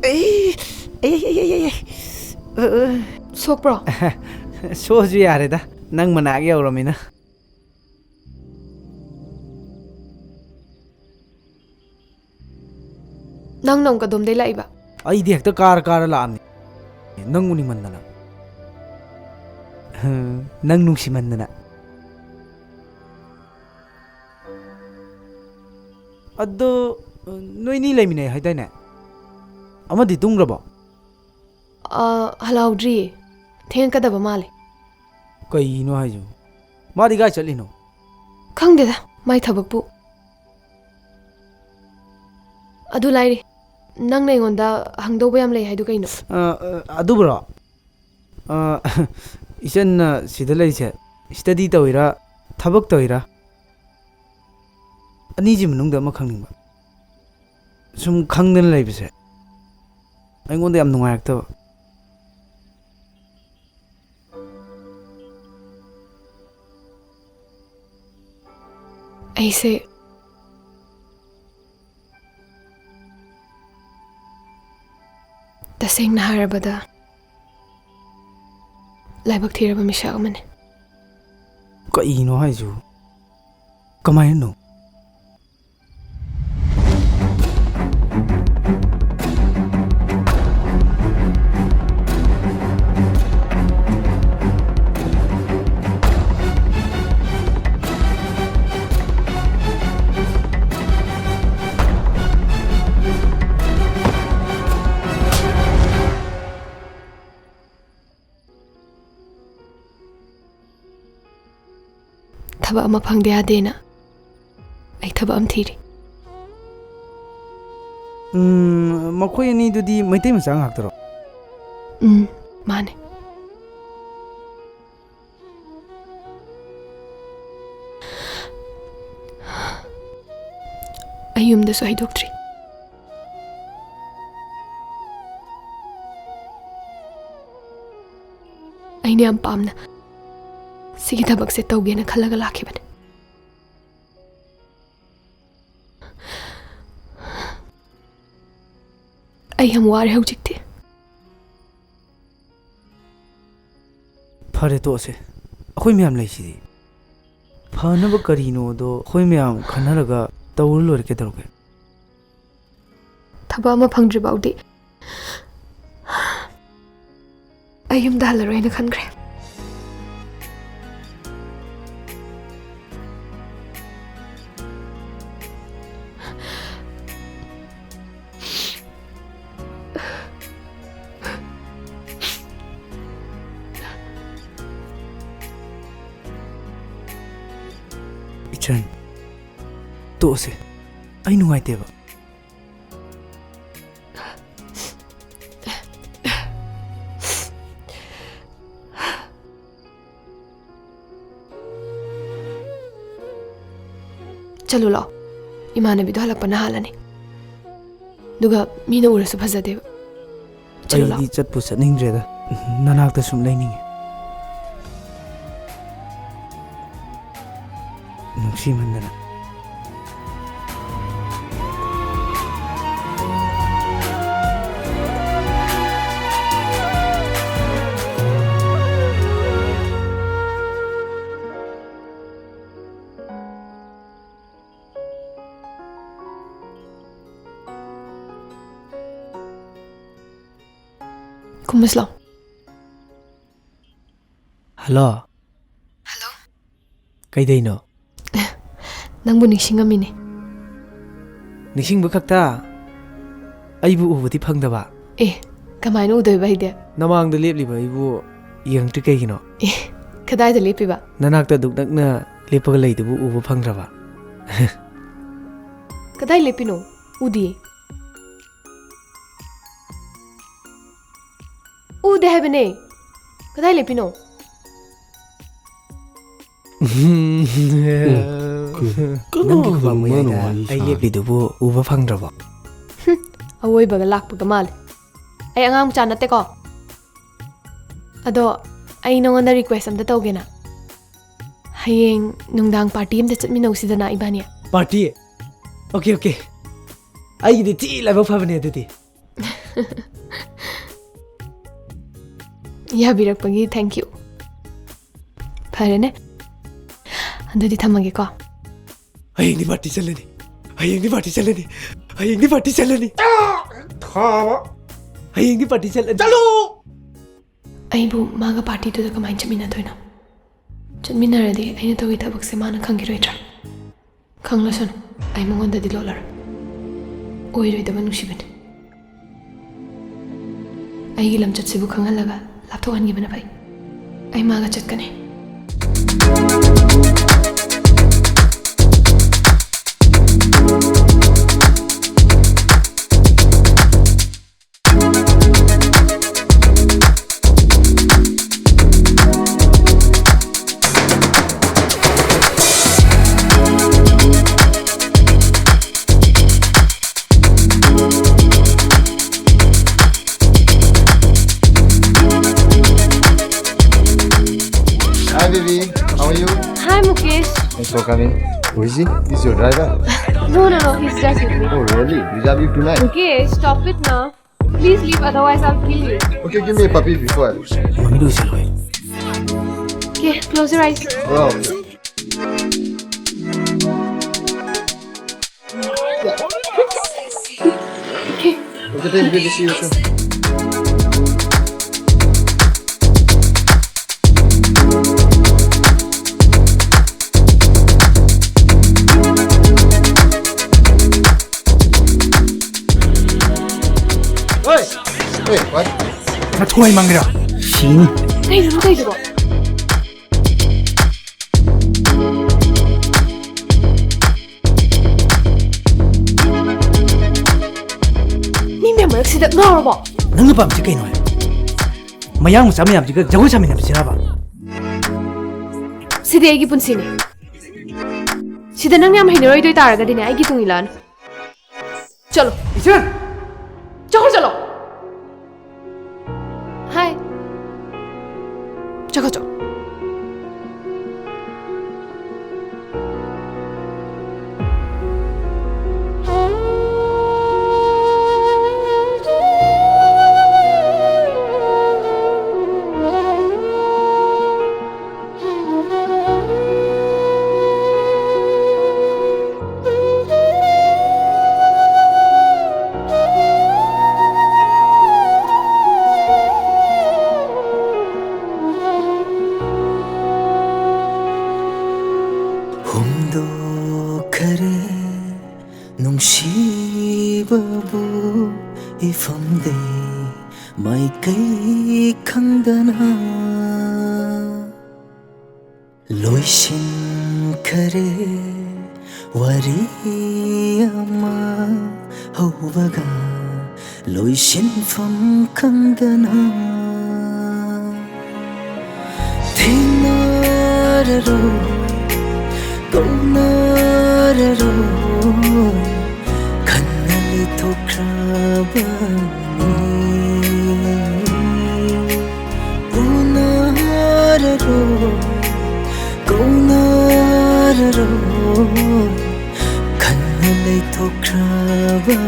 ꯑꯩ, ꯑꯩ, ꯑꯩ, ꯑꯩ, ꯑꯩ, ꯑꯩ꯫ ꯑ, ꯑ꯫ ꯁꯣꯛꯄ꯭ꯔꯣ? ꯁꯣꯛꯑꯁꯨ ꯌꯥꯔꯦꯗ, ꯅꯪ ꯃꯅꯥꯛ ꯌꯧꯔꯃꯤꯅ꯫ ꯅꯪꯅ ꯑꯃꯨꯛ ꯀꯗꯣꯝꯗꯩ ꯂꯥꯛꯏꯕ? ꯑꯩꯗꯤ ꯍꯦꯛꯇ ꯀꯥꯔ ꯀꯥꯔ ꯂꯥꯛꯑꯝꯅꯤ, ꯅꯪ ꯎꯅꯤꯡꯃꯟꯗꯅ꯫ ꯅꯪ ꯅꯨꯡꯁꯤꯃꯟꯗꯅ꯫ ꯑꯗꯣ, ꯅꯣꯏꯅꯤ ꯂꯩꯃꯤꯟꯅꯩ ꯍꯥꯏꯗꯥꯏꯅꯦ? ꯑꯃꯗꯤ ꯇꯨꯝꯈ꯭ꯔꯕꯣ? ꯑ, ꯍꯜꯂꯛꯍꯧꯗ꯭ꯔꯤꯌꯦ꯫ ꯊꯦꯡꯉꯛꯀꯗꯕ ꯃꯥꯜꯂꯦ꯫ ꯀꯩꯅꯣ ꯍꯥꯏꯁꯤꯕꯣ? ꯃꯥꯗꯤ ꯀꯥꯏ ꯆꯠꯂꯤꯅꯣ? ꯈꯪꯗꯦꯗ, ꯃꯥꯏ ꯊꯕꯛꯄꯨ꯫ ꯑꯗꯨ ꯂꯥꯏꯔꯤ, ꯅꯪꯅ ꯑꯩꯉꯣꯟꯗ ꯍꯪꯗꯧꯕ ꯌꯥꯝ ꯂꯩ ꯍꯥꯏꯗꯨ ꯀꯩꯅꯣ? ꯑ, ꯑ, ꯑꯗꯨꯕꯨꯔꯣ? ꯑ, ꯏꯆꯟꯅ ꯁꯤꯗ ꯂꯩꯔꯤꯁꯦ study ꯇꯧꯔꯤꯔꯥ, ꯊꯕꯛ ꯇꯧꯔꯤꯔꯥ? ꯑꯅꯤꯁꯤ ꯃꯅꯨꯡꯗ ꯑꯃ ꯈꯪꯅꯤꯡꯕ꯫ ꯁꯨꯝ ꯈꯪꯗꯅ ꯂꯩꯕꯁꯦ ꯑꯩꯉꯣꯟꯗ ꯌꯥꯝ ꯅꯨꯡꯉꯥꯏꯔꯛꯇꯕ꯫ ꯑꯩꯁꯦ ꯇꯁꯦꯡꯅ ꯍꯥꯏꯔꯕꯗ ꯂꯥꯏꯕꯛ ꯊꯤꯔꯕ ꯃꯤꯁꯛ ꯑꯃꯅꯤ꯫ ꯀꯩꯅꯣ ꯍꯥꯏꯁꯤꯕꯨ? ꯀꯃꯥꯏꯅꯅꯣ? ꯊꯕꯛ ꯑꯃ ꯐꯪꯗ ꯌꯥꯗꯦꯅ ꯑꯩ ꯊꯕꯛ ꯑꯃ ꯊꯤꯔꯤ꯫ ꯎꯝ, ꯃꯈꯣꯏ ꯑꯅꯤꯗꯨꯗꯤ ꯃꯩꯇꯩ ꯃꯆꯥ ꯉꯥꯛꯇꯔꯣ? ꯎꯝ, ꯃꯥꯅꯦ꯫ ꯑꯩ ꯌꯨꯝꯗꯁꯨ ꯍꯥꯏꯗꯣꯛꯇ꯭ꯔꯤ꯫ ꯑꯩꯅ ꯌꯥꯝ ꯄꯥꯝꯅ ꯁꯤꯒꯤ ꯊꯕꯛꯁꯦ ꯇꯧꯒꯦꯅ ꯈꯜꯂꯒ ꯂꯥꯛꯈꯤꯕꯅꯦ꯫ ꯑꯩ ꯌꯥꯝ ꯋꯥꯔꯦ ꯍꯧꯖꯤꯛꯇꯤ꯫ ꯐꯔꯦ, ꯇꯣꯛꯑꯁꯦ꯫ ꯑꯩꯈꯣꯏ ꯃꯌꯥꯝ ꯂꯩꯁꯤꯗꯤ꯫ ꯐꯅꯕ ꯀꯔꯤꯅꯣꯗꯣ ꯑꯩꯈꯣꯏ ꯃꯌꯥꯝ ꯈꯟꯅꯔꯒ ꯇꯧꯔ ꯂꯣꯏꯔꯦ, ꯀꯩꯗꯧꯔꯒꯦ? ꯊꯕꯛ ꯑꯃ ꯐꯪꯗ꯭ꯔꯤ ꯐꯥꯎꯗꯤ ꯑꯩ ꯌꯨꯝꯗ ꯍꯜꯂꯔꯣꯏꯅ ꯈꯟꯈ꯭ꯔꯦ꯫ ꯏꯆꯟ, ꯇꯣꯛꯑꯁꯦ꯫ ꯑꯩ ꯅꯨꯡꯉꯥꯏꯇꯦꯕ꯫ ꯆꯠꯂꯨ ꯂꯥꯛꯑꯣ꯫ ꯏꯃꯥꯟꯅꯕꯤꯗꯣ ꯍꯜꯂꯛꯄꯅ ꯍꯥꯜꯂꯅꯤ꯫ ꯑꯗꯨꯒ ꯃꯤꯅ ꯎꯔꯁꯨ ꯐꯖꯗꯦꯕ꯫ ꯆꯠꯂꯨ ꯂꯥꯛꯑꯣ꯫ ꯑꯩꯗꯤ ꯆꯠꯄꯨ ꯆꯠꯅꯤꯡꯗ꯭ꯔꯦꯗ꯫ ꯅꯅꯥꯛꯇ ꯁꯨꯝ ꯂꯩꯅꯤꯡꯉꯤ꯫ ꯅꯨꯡꯁꯤꯃꯟꯗꯅ꯫ ꯀꯨꯝꯃꯁꯤ ꯂꯥꯎ꯫ ꯍꯜꯂꯣ꯫ ꯍꯜꯂꯣ꯫ ꯀꯩꯗꯩꯅꯣ? ꯅꯪꯕꯨ ꯅꯤꯡꯁꯤꯡꯉꯝꯃꯤꯅꯦ꯫ ꯅꯤꯡꯁꯤꯡꯕ ꯈꯛꯇ? ꯑꯩꯕꯨ ꯎꯕꯗꯤ ꯐꯪꯗꯕ? ꯑꯦ, ꯀꯃꯥꯏꯅ ꯎꯗꯣꯏꯕ ꯑꯩꯗꯤ? ꯅꯃꯥꯡꯗ ꯂꯦꯞꯂꯤꯕ ꯑꯩꯕꯨ ꯌꯦꯡꯉꯛꯇ꯭ꯔꯤ ꯀꯩꯒꯤꯅꯣ? ꯑꯦ, ꯀꯗꯥꯏꯗ ꯂꯦꯞꯄꯤꯕ? ꯅꯅꯥꯛꯇ ꯑꯗꯨꯛ ꯅꯛꯅ ꯂꯦꯞꯄꯒ ꯂꯩꯗꯨꯕꯨ ꯎꯕ ꯐꯪꯗ꯭ꯔꯕ? ꯀꯗꯥꯏ ꯂꯦꯞꯄꯤꯅꯣ? ꯎꯗꯤꯌꯦ꯫ ꯎꯗꯦ ꯍꯥꯏꯕꯅꯦ꯫ ꯀꯗꯥꯏ ꯂꯦꯞꯄꯤꯅꯣ? ꯀꯅꯥꯒ ꯅꯪꯒꯤ ꯈꯨꯕꯝ ꯃꯥꯅ ꯃꯌꯥꯏꯗ ꯋꯥꯔꯤ ꯑꯩ ꯁꯥꯔꯤ? ꯂꯦꯞꯂꯤꯗꯨꯕꯨ ꯎꯕ ꯐꯪꯗ꯭ꯔꯕꯣ? ꯍꯨꯝ, ꯑꯋꯣꯏꯕꯒ ꯂꯥꯛꯄꯒ ꯃꯥꯜꯂꯦ꯫ ꯑꯩ ꯑꯉꯥꯡ ꯃꯆꯥ ꯅꯠꯇꯦꯀꯣ꯫ ꯑꯗꯣ ꯑꯩ ꯅꯉꯣꯟꯗ request ꯑꯝꯇ ꯇꯧꯒꯦꯅ꯫ ꯍꯌꯦꯡ ꯅꯨꯡꯗꯥꯡ party ꯑꯝꯇ ꯆꯠꯃꯤꯟꯅꯧꯁꯤꯗꯅ ꯏꯕꯥꯅꯤ꯫ Party? Okay, okay. ꯑꯩꯒꯤꯗꯤ ꯊꯤ ꯂꯥꯏꯕꯛ ꯐꯕꯅꯦ ꯑꯗꯨꯗꯤ꯫ ꯌꯥꯕꯤꯔꯛꯄꯒꯤ thank you꯫ ꯐꯔꯦꯅꯦ꯫ ꯑꯗꯨꯗꯤ ꯊꯝꯃꯒꯦꯀꯣ꯫ ꯍꯌꯦꯡꯗꯤ party ꯆꯠꯂꯅꯤ꯫ ꯍꯌꯦꯡꯗꯤ party ꯆꯠꯂꯅꯤ꯫ ꯍꯌꯦꯡꯗꯤ party ꯆꯠꯂꯅꯤ꯫ ꯊꯥꯕ꯫ ꯍꯌꯦꯡꯗꯤ party ꯆꯠꯂꯅꯤ꯫ ꯆꯠꯂꯨ! ꯑꯩꯕꯨ ꯃꯥꯒ partyꯗꯨꯗ ꯀꯃꯥꯏꯅ ꯆꯠꯃꯤꯟꯅꯗꯣꯏꯅꯣ? ꯆꯠꯃꯤꯟꯅꯔꯗꯤ ꯑꯩꯅ ꯇꯧꯔꯤ ꯊꯕꯛꯁꯦ ꯃꯥꯅ ꯈꯪꯈꯤꯔꯣꯏꯗ꯭ꯔꯥ? ꯈꯪꯂꯁꯅꯨ, ꯑꯩ ꯃꯉꯣꯟꯗꯗꯤ ꯂꯣꯠꯂꯔꯣꯏ꯫ ꯑꯣꯏꯔꯣꯏꯗꯕ ꯅꯨꯡꯁꯤꯕꯅꯤ꯫ ꯑꯩꯒꯤ ꯂꯝꯆꯠꯁꯤꯕꯨ ꯈꯪꯍꯜꯂꯒ ꯂꯥꯞꯊꯣꯛꯍꯟꯈꯤꯕꯅ ꯐꯩ꯫ ꯑꯩ ꯃꯥꯒ ꯆꯠꯀꯅꯤ꯫ Hi, baby. How are you? Hi, Mukesh. Thanks for coming. Who is he? He's your driver? No, no, no. He's just with me. Oh, really? He's with you tonight? Mukesh, stop it now. Please leave, otherwise I'll kill you. Okay, give me a puppy before I leave. ꯃꯃꯤꯗꯨ ꯎꯁꯤꯜꯂꯣꯏ꯫ Okay, close your eyes. Oh, okay. Okay, thank you, baby. See you soon. Hey! Hey, what? ꯅꯊꯣꯏ ꯃꯪꯒ꯭ꯔꯥ ꯁꯤꯅꯤ꯫ ꯀꯩꯅꯣ ꯇꯧꯏꯗꯨꯕꯣ? ꯍꯧꯔꯕꯣ? ꯅꯪꯅ ꯄꯥꯝꯃꯤꯁꯦ ꯀꯩꯅꯣ? ꯃꯌꯥꯡ ꯃꯆꯥ ꯃꯌꯥꯝꯁꯤꯒ ꯖꯒꯣꯏ ꯁꯥꯃꯤꯟꯅꯕꯁꯤꯔꯕ? ꯁꯤꯗꯤ ꯑꯩꯒꯤ ꯄꯨꯟꯁꯤꯅꯤ꯫ ꯁꯤꯗ ꯅꯪ ꯌꯥꯝ ꯍꯩꯅꯔꯣꯏꯗꯣꯏ ꯇꯥꯔꯒꯗꯤꯅꯦ, ꯑꯩꯒꯤ ꯇꯨꯡ ꯏꯜꯂꯛꯑꯅꯨ꯫ ꯆꯠꯂꯣ꯫ ꯏꯆꯟ! ꯆꯠꯈ꯭ꯔꯣ, ꯆꯠꯂꯣ꯫ ꯍꯥꯏ꯫ ꯆꯠꯈ꯭ꯔꯣ, ꯆꯠꯂꯣ꯫ ꯍꯣꯡꯗꯣꯛꯈꯔꯦ ꯅꯨꯡꯁꯤꯕꯕꯨ ꯏꯐꯝꯗꯩ ꯃꯥꯏꯀꯩ ꯈꯪꯗꯅ꯫ ꯂꯣꯏꯁꯤꯟꯈꯔꯦ ꯋꯥꯔꯤ ꯑꯃ ꯍꯧꯕꯒ ꯂꯣꯏꯁꯤꯟꯐꯝ ꯈꯪꯗꯅ꯫ ꯊꯦꯡꯅꯔꯔꯣꯏ, ꯀꯧꯅꯔꯔꯣꯏ, ꯈꯟꯅ ꯂꯩꯊꯣꯛꯈ꯭ꯔꯕꯅꯤ꯫ ꯎꯅꯔꯔꯣꯏ, ꯀꯧꯅꯔꯔꯣꯏ, ꯈꯟꯅ ꯂꯩꯊꯣꯛꯈ꯭ꯔꯕꯅꯤ꯫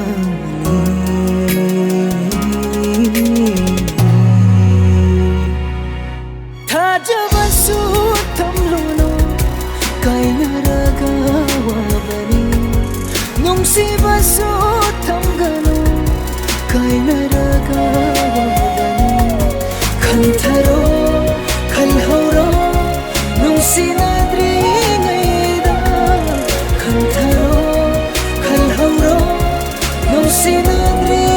ꯊꯥꯖꯕꯁꯨ ꯊꯝꯂꯨꯅꯨ, ꯀꯥꯏꯅꯔꯒ ꯋꯥꯕꯅꯤ꯫ ꯅꯨꯡꯁꯤꯕꯁꯨ ꯊꯝꯒꯅꯨ, ꯀꯥꯏꯅꯔꯒ ꯋꯥꯕꯅꯤ꯫ ꯈꯟꯊꯔꯣ, ꯈꯜꯍꯧꯔꯣ, ꯅꯨꯡꯁꯤꯅꯗ꯭ꯔꯤꯉꯩꯗ꯫ ꯈꯟꯊꯔꯣ, ꯈꯜꯍꯧꯔꯣ, ꯅꯨꯡꯁꯤꯅꯗ꯭ꯔꯤꯉꯩ꯫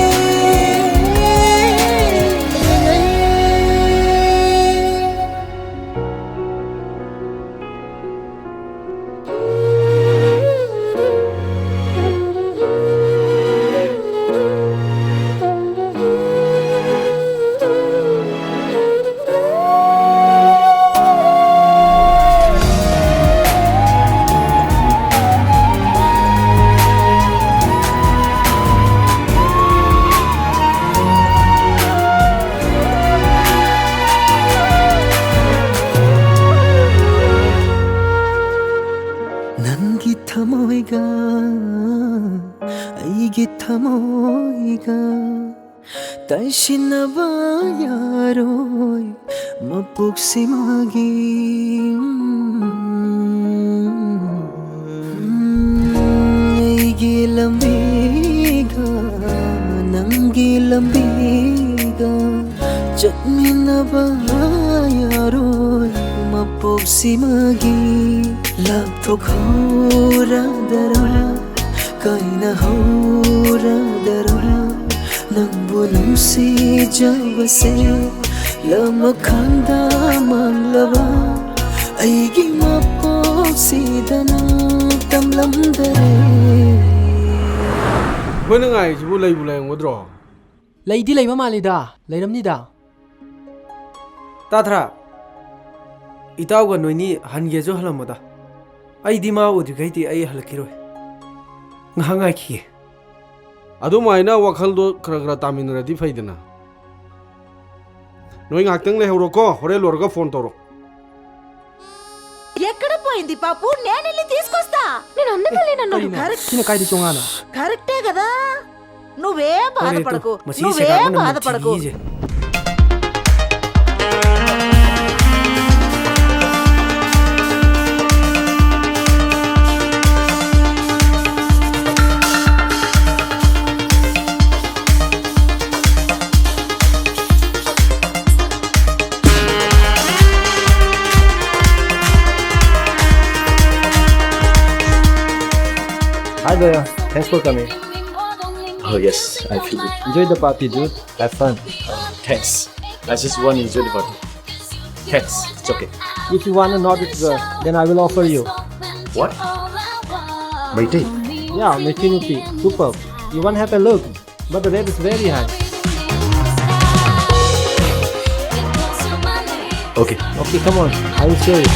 ꯀꯤ ꯊꯃꯣꯏꯒ ꯇꯥꯏꯁꯤꯟꯅꯕ ꯌꯥꯔꯣꯏ ꯃꯄꯣꯛꯁꯤꯃꯒꯤ꯫ ꯑꯩꯒꯤ ꯂꯝꯕꯤꯒ ꯅꯪꯒꯤ ꯂꯝꯕꯤꯒ ꯆꯠꯃꯤꯟꯅꯕ ꯌꯥꯔꯣꯏ ꯃꯄꯣꯛꯁꯤꯃꯒꯤ꯫ ꯂꯥꯞꯊꯣꯛꯍꯧꯔꯗꯔꯥ, ꯀꯥꯏꯅꯍꯧꯔꯗꯔꯥ, ꯅꯪꯕꯨ ꯅꯨꯡꯁꯤꯖꯕꯁꯦ ꯂꯃꯈꯥꯡꯗ ꯃꯥꯡꯂꯕ ꯑꯩꯒꯤ ꯃꯄꯣꯛꯁꯤꯗ ꯅꯪ ꯇꯝꯂꯝꯗꯔꯦ꯫ ꯑꯩꯈꯣꯏꯅ ꯉꯥꯏꯔꯤꯁꯤꯕꯨ ꯂꯩꯕꯨ ꯂꯩꯔꯝꯒꯗ꯭ꯔꯣ? ꯂꯩꯗꯤ ꯂꯩꯕ ꯃꯥꯜꯂꯤꯗ, ꯂꯩꯔꯝꯅꯤꯗ꯫ ꯇꯥꯊ꯭ꯔꯥ? ꯏꯇꯥꯎꯒ ꯅꯣꯏꯅꯤ ꯍꯟꯒꯦꯁꯨ ꯍꯜꯂꯝꯃꯣꯗ꯫ ꯑꯩꯗꯤ ꯃꯥ ꯎꯗ꯭ꯔꯤꯈꯩꯗꯤ ꯑꯩ ꯍꯜꯂꯛꯈꯤꯔꯣꯏ꯫ ꯉꯥꯏꯍꯥꯛ ꯉꯥꯏꯈꯤꯒꯦ꯫ ꯑꯗꯨꯃꯥꯏꯅ ꯋꯥꯈꯜꯗꯣ ꯈꯔ ꯈꯔ ꯇꯥꯃꯤꯟꯅꯔꯗꯤ ꯐꯩꯗꯅ꯫ ꯅꯣꯏ ꯉꯥꯏꯍꯥꯛꯇꯪ ꯂꯩꯍꯧꯔꯣꯀꯣ, ꯍꯣꯔꯦꯟ ꯂꯣꯏꯔꯒ ꯐꯣꯟ ꯇꯧꯔꯣ꯫ ఎక్కడ పోయింది పాపు? నేను వెళ్ళి తీసుకొస్తా. నేను అందుకెళ్ళి నన్ను కరెక్ట్. కరెక్టే కదా. నువ్వేం బాధపడకు. నువ్వేం బాధపడకు. Hi there. Thanks for coming. Oh yes, I feel it. Enjoy the party, dude. Have fun. Thanks. I just want to enjoy the party. Thanks. It's okay. If you want a North East girl, then I will offer you. What? Meitei? Yeah, Meitei Nupi. Super. You want to have a look? But the rate is very high. Okay. Okay, come on. I will show you.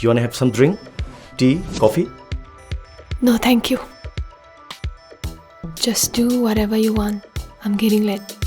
You wanna have some drink? Tea? Coffee? No, thank you. Just do whatever you want. I'm getting late.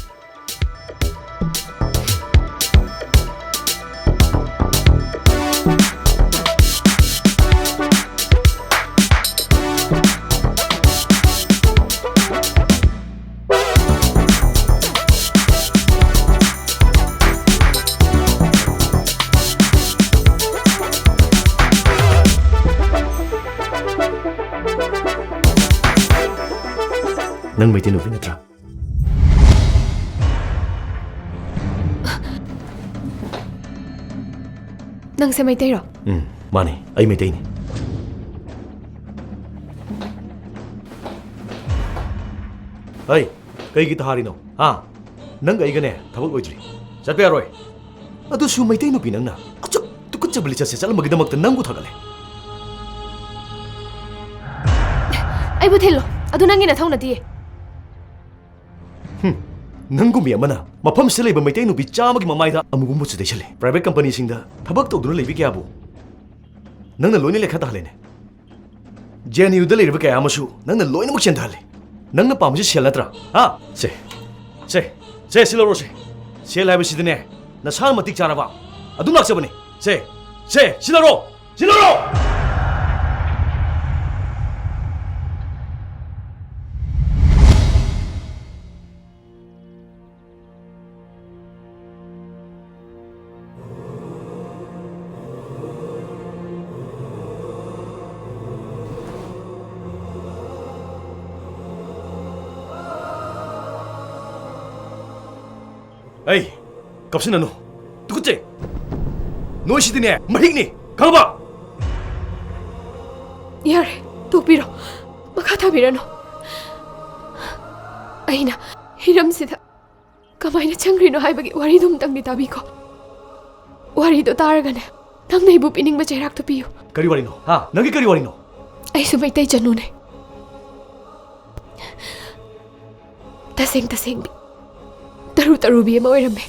ꯅꯪ ꯃꯩꯇꯩ ꯅꯨꯄꯤ ꯅꯠꯇ꯭ꯔꯥ? ꯅꯪꯁꯦ ꯃꯩꯇꯩꯔꯣ? ꯎꯝ, ꯃꯥꯅꯦ, ꯑꯩ ꯃꯩꯇꯩꯅꯤ꯫ ꯍꯩ, ꯀꯩꯒꯤ ꯊꯥꯔꯤꯅꯣ? ꯍꯥ? ꯅꯪꯒ ꯑꯩꯒꯅꯦ ꯊꯕꯛ ꯂꯣꯏꯗ꯭ꯔꯤ꯫ ꯆꯠꯄ ꯌꯥꯔꯣꯏ꯫ ꯑꯗꯨꯁꯨ ꯃꯩꯇꯩ ꯅꯨꯄꯤ ꯅꯪꯅ ꯑꯁꯨꯛ ꯇꯨꯀꯠꯆꯕ ꯂꯤꯆꯠꯁꯦ ꯆꯠꯂꯝꯕꯒꯤꯗꯃꯛꯇ ꯅꯪꯕꯨ ꯊꯥꯒꯠꯂꯦ꯫ ꯑꯩꯕꯨ ꯊꯤꯜꯂꯣ꯫ ꯑꯗꯨ ꯅꯪꯒꯤ ꯅꯊꯧ ꯅꯠꯇꯤꯌꯦ꯫ ꯍꯨꯝ, ꯅꯪꯒꯨꯝꯕꯤ ꯑꯃꯅ ꯃꯐꯝꯁꯤꯗ ꯂꯩꯕ ꯃꯩꯇꯩ ꯅꯨꯄꯤ ꯆꯥꯝꯃꯒꯤ ꯃꯃꯥꯏꯗ ꯑꯃꯨꯕ ꯃꯍꯨꯠꯁꯨ ꯇꯩꯁꯜꯂꯦ꯫ Private companyꯁꯤꯡꯗ ꯊꯕꯛ ꯇꯧꯗꯨꯅ ꯂꯩꯕꯤ ꯀꯌꯥꯕꯨ ꯅꯪꯅ ꯂꯣꯏꯅ ꯂꯦꯈꯠ ꯇꯥꯍꯜꯂꯦꯅꯦ꯫ ꯖꯦ ꯑꯦꯟ ꯌꯨꯗ ꯂꯩꯔꯤꯕ ꯀꯌꯥ ꯑꯃꯁꯨ ꯅꯪꯅ ꯂꯣꯏꯅꯃꯛ ꯆꯦꯟꯊꯍꯜꯂꯦ꯫ ꯅꯪꯅ ꯄꯥꯝꯕꯁꯤ ꯁꯦꯜ ꯅꯠꯇ꯭ꯔꯥ? ꯍꯥ? ꯁꯦ, ꯁꯦ, ꯁꯦ, ꯁꯤ ꯂꯧꯔꯣ ꯁꯦ꯫ ꯁꯦꯜ ꯍꯥꯏꯕꯁꯤꯗꯤꯅꯦ, ꯅꯁꯥꯅ ꯃꯇꯤꯛ ꯆꯥꯔꯕ ꯑꯗꯨꯝ ꯂꯥꯛꯆꯕꯅꯦ꯫ ꯁꯦ, ꯁꯦ, ꯁꯤ ꯂꯧꯔꯣ! ꯁꯤ ꯂꯧꯔꯣ! ꯑꯩ, ꯀꯞꯁꯤꯟꯅꯅꯨ꯫ ꯇꯨꯀꯠꯆꯩ꯫ ꯅꯣꯏꯁꯤꯗꯤꯅꯦ, ꯃꯍꯤꯛꯅꯤ꯫ ꯈꯪꯉꯕ? ꯌꯥꯔꯦ, ꯇꯣꯛꯄꯤꯔꯣ꯫ ꯃꯈꯥ ꯇꯥꯕꯤꯔꯅꯨ꯫ ꯑꯩꯅ ꯍꯤꯔꯝꯁꯤꯗ ꯀꯃꯥꯏꯅ ꯆꯪꯈ꯭ꯔꯤꯅꯣ ꯍꯥꯏꯕꯒꯤ ꯋꯥꯔꯤꯗꯨ ꯑꯃꯨꯛꯇꯪꯗꯤ ꯇꯥꯕꯤꯈꯣ꯫ ꯋꯥꯔꯤꯗꯣ ꯇꯥꯔꯒꯅꯦ, ꯅꯪꯅ ꯑꯩꯕꯨ ꯄꯤꯅꯤꯡꯕ ꯆꯩꯔꯥꯛꯇꯨ ꯄꯤꯌꯨ꯫ ꯀꯔꯤ ꯋꯥꯔꯤꯅꯣ? ꯍꯥ? ꯅꯪꯒꯤ ꯀꯔꯤ ꯋꯥꯔꯤꯅꯣ? ꯑꯩꯁꯨ ꯃꯩꯇꯩ ꯆꯅꯨꯅꯦ꯫ ꯇꯁꯦꯡ ꯇꯁꯦꯡꯕꯤ, ꯇꯔꯨ ꯇꯔꯨꯕꯤ ꯑꯃ ꯑꯣꯏꯔꯝꯃꯦ꯫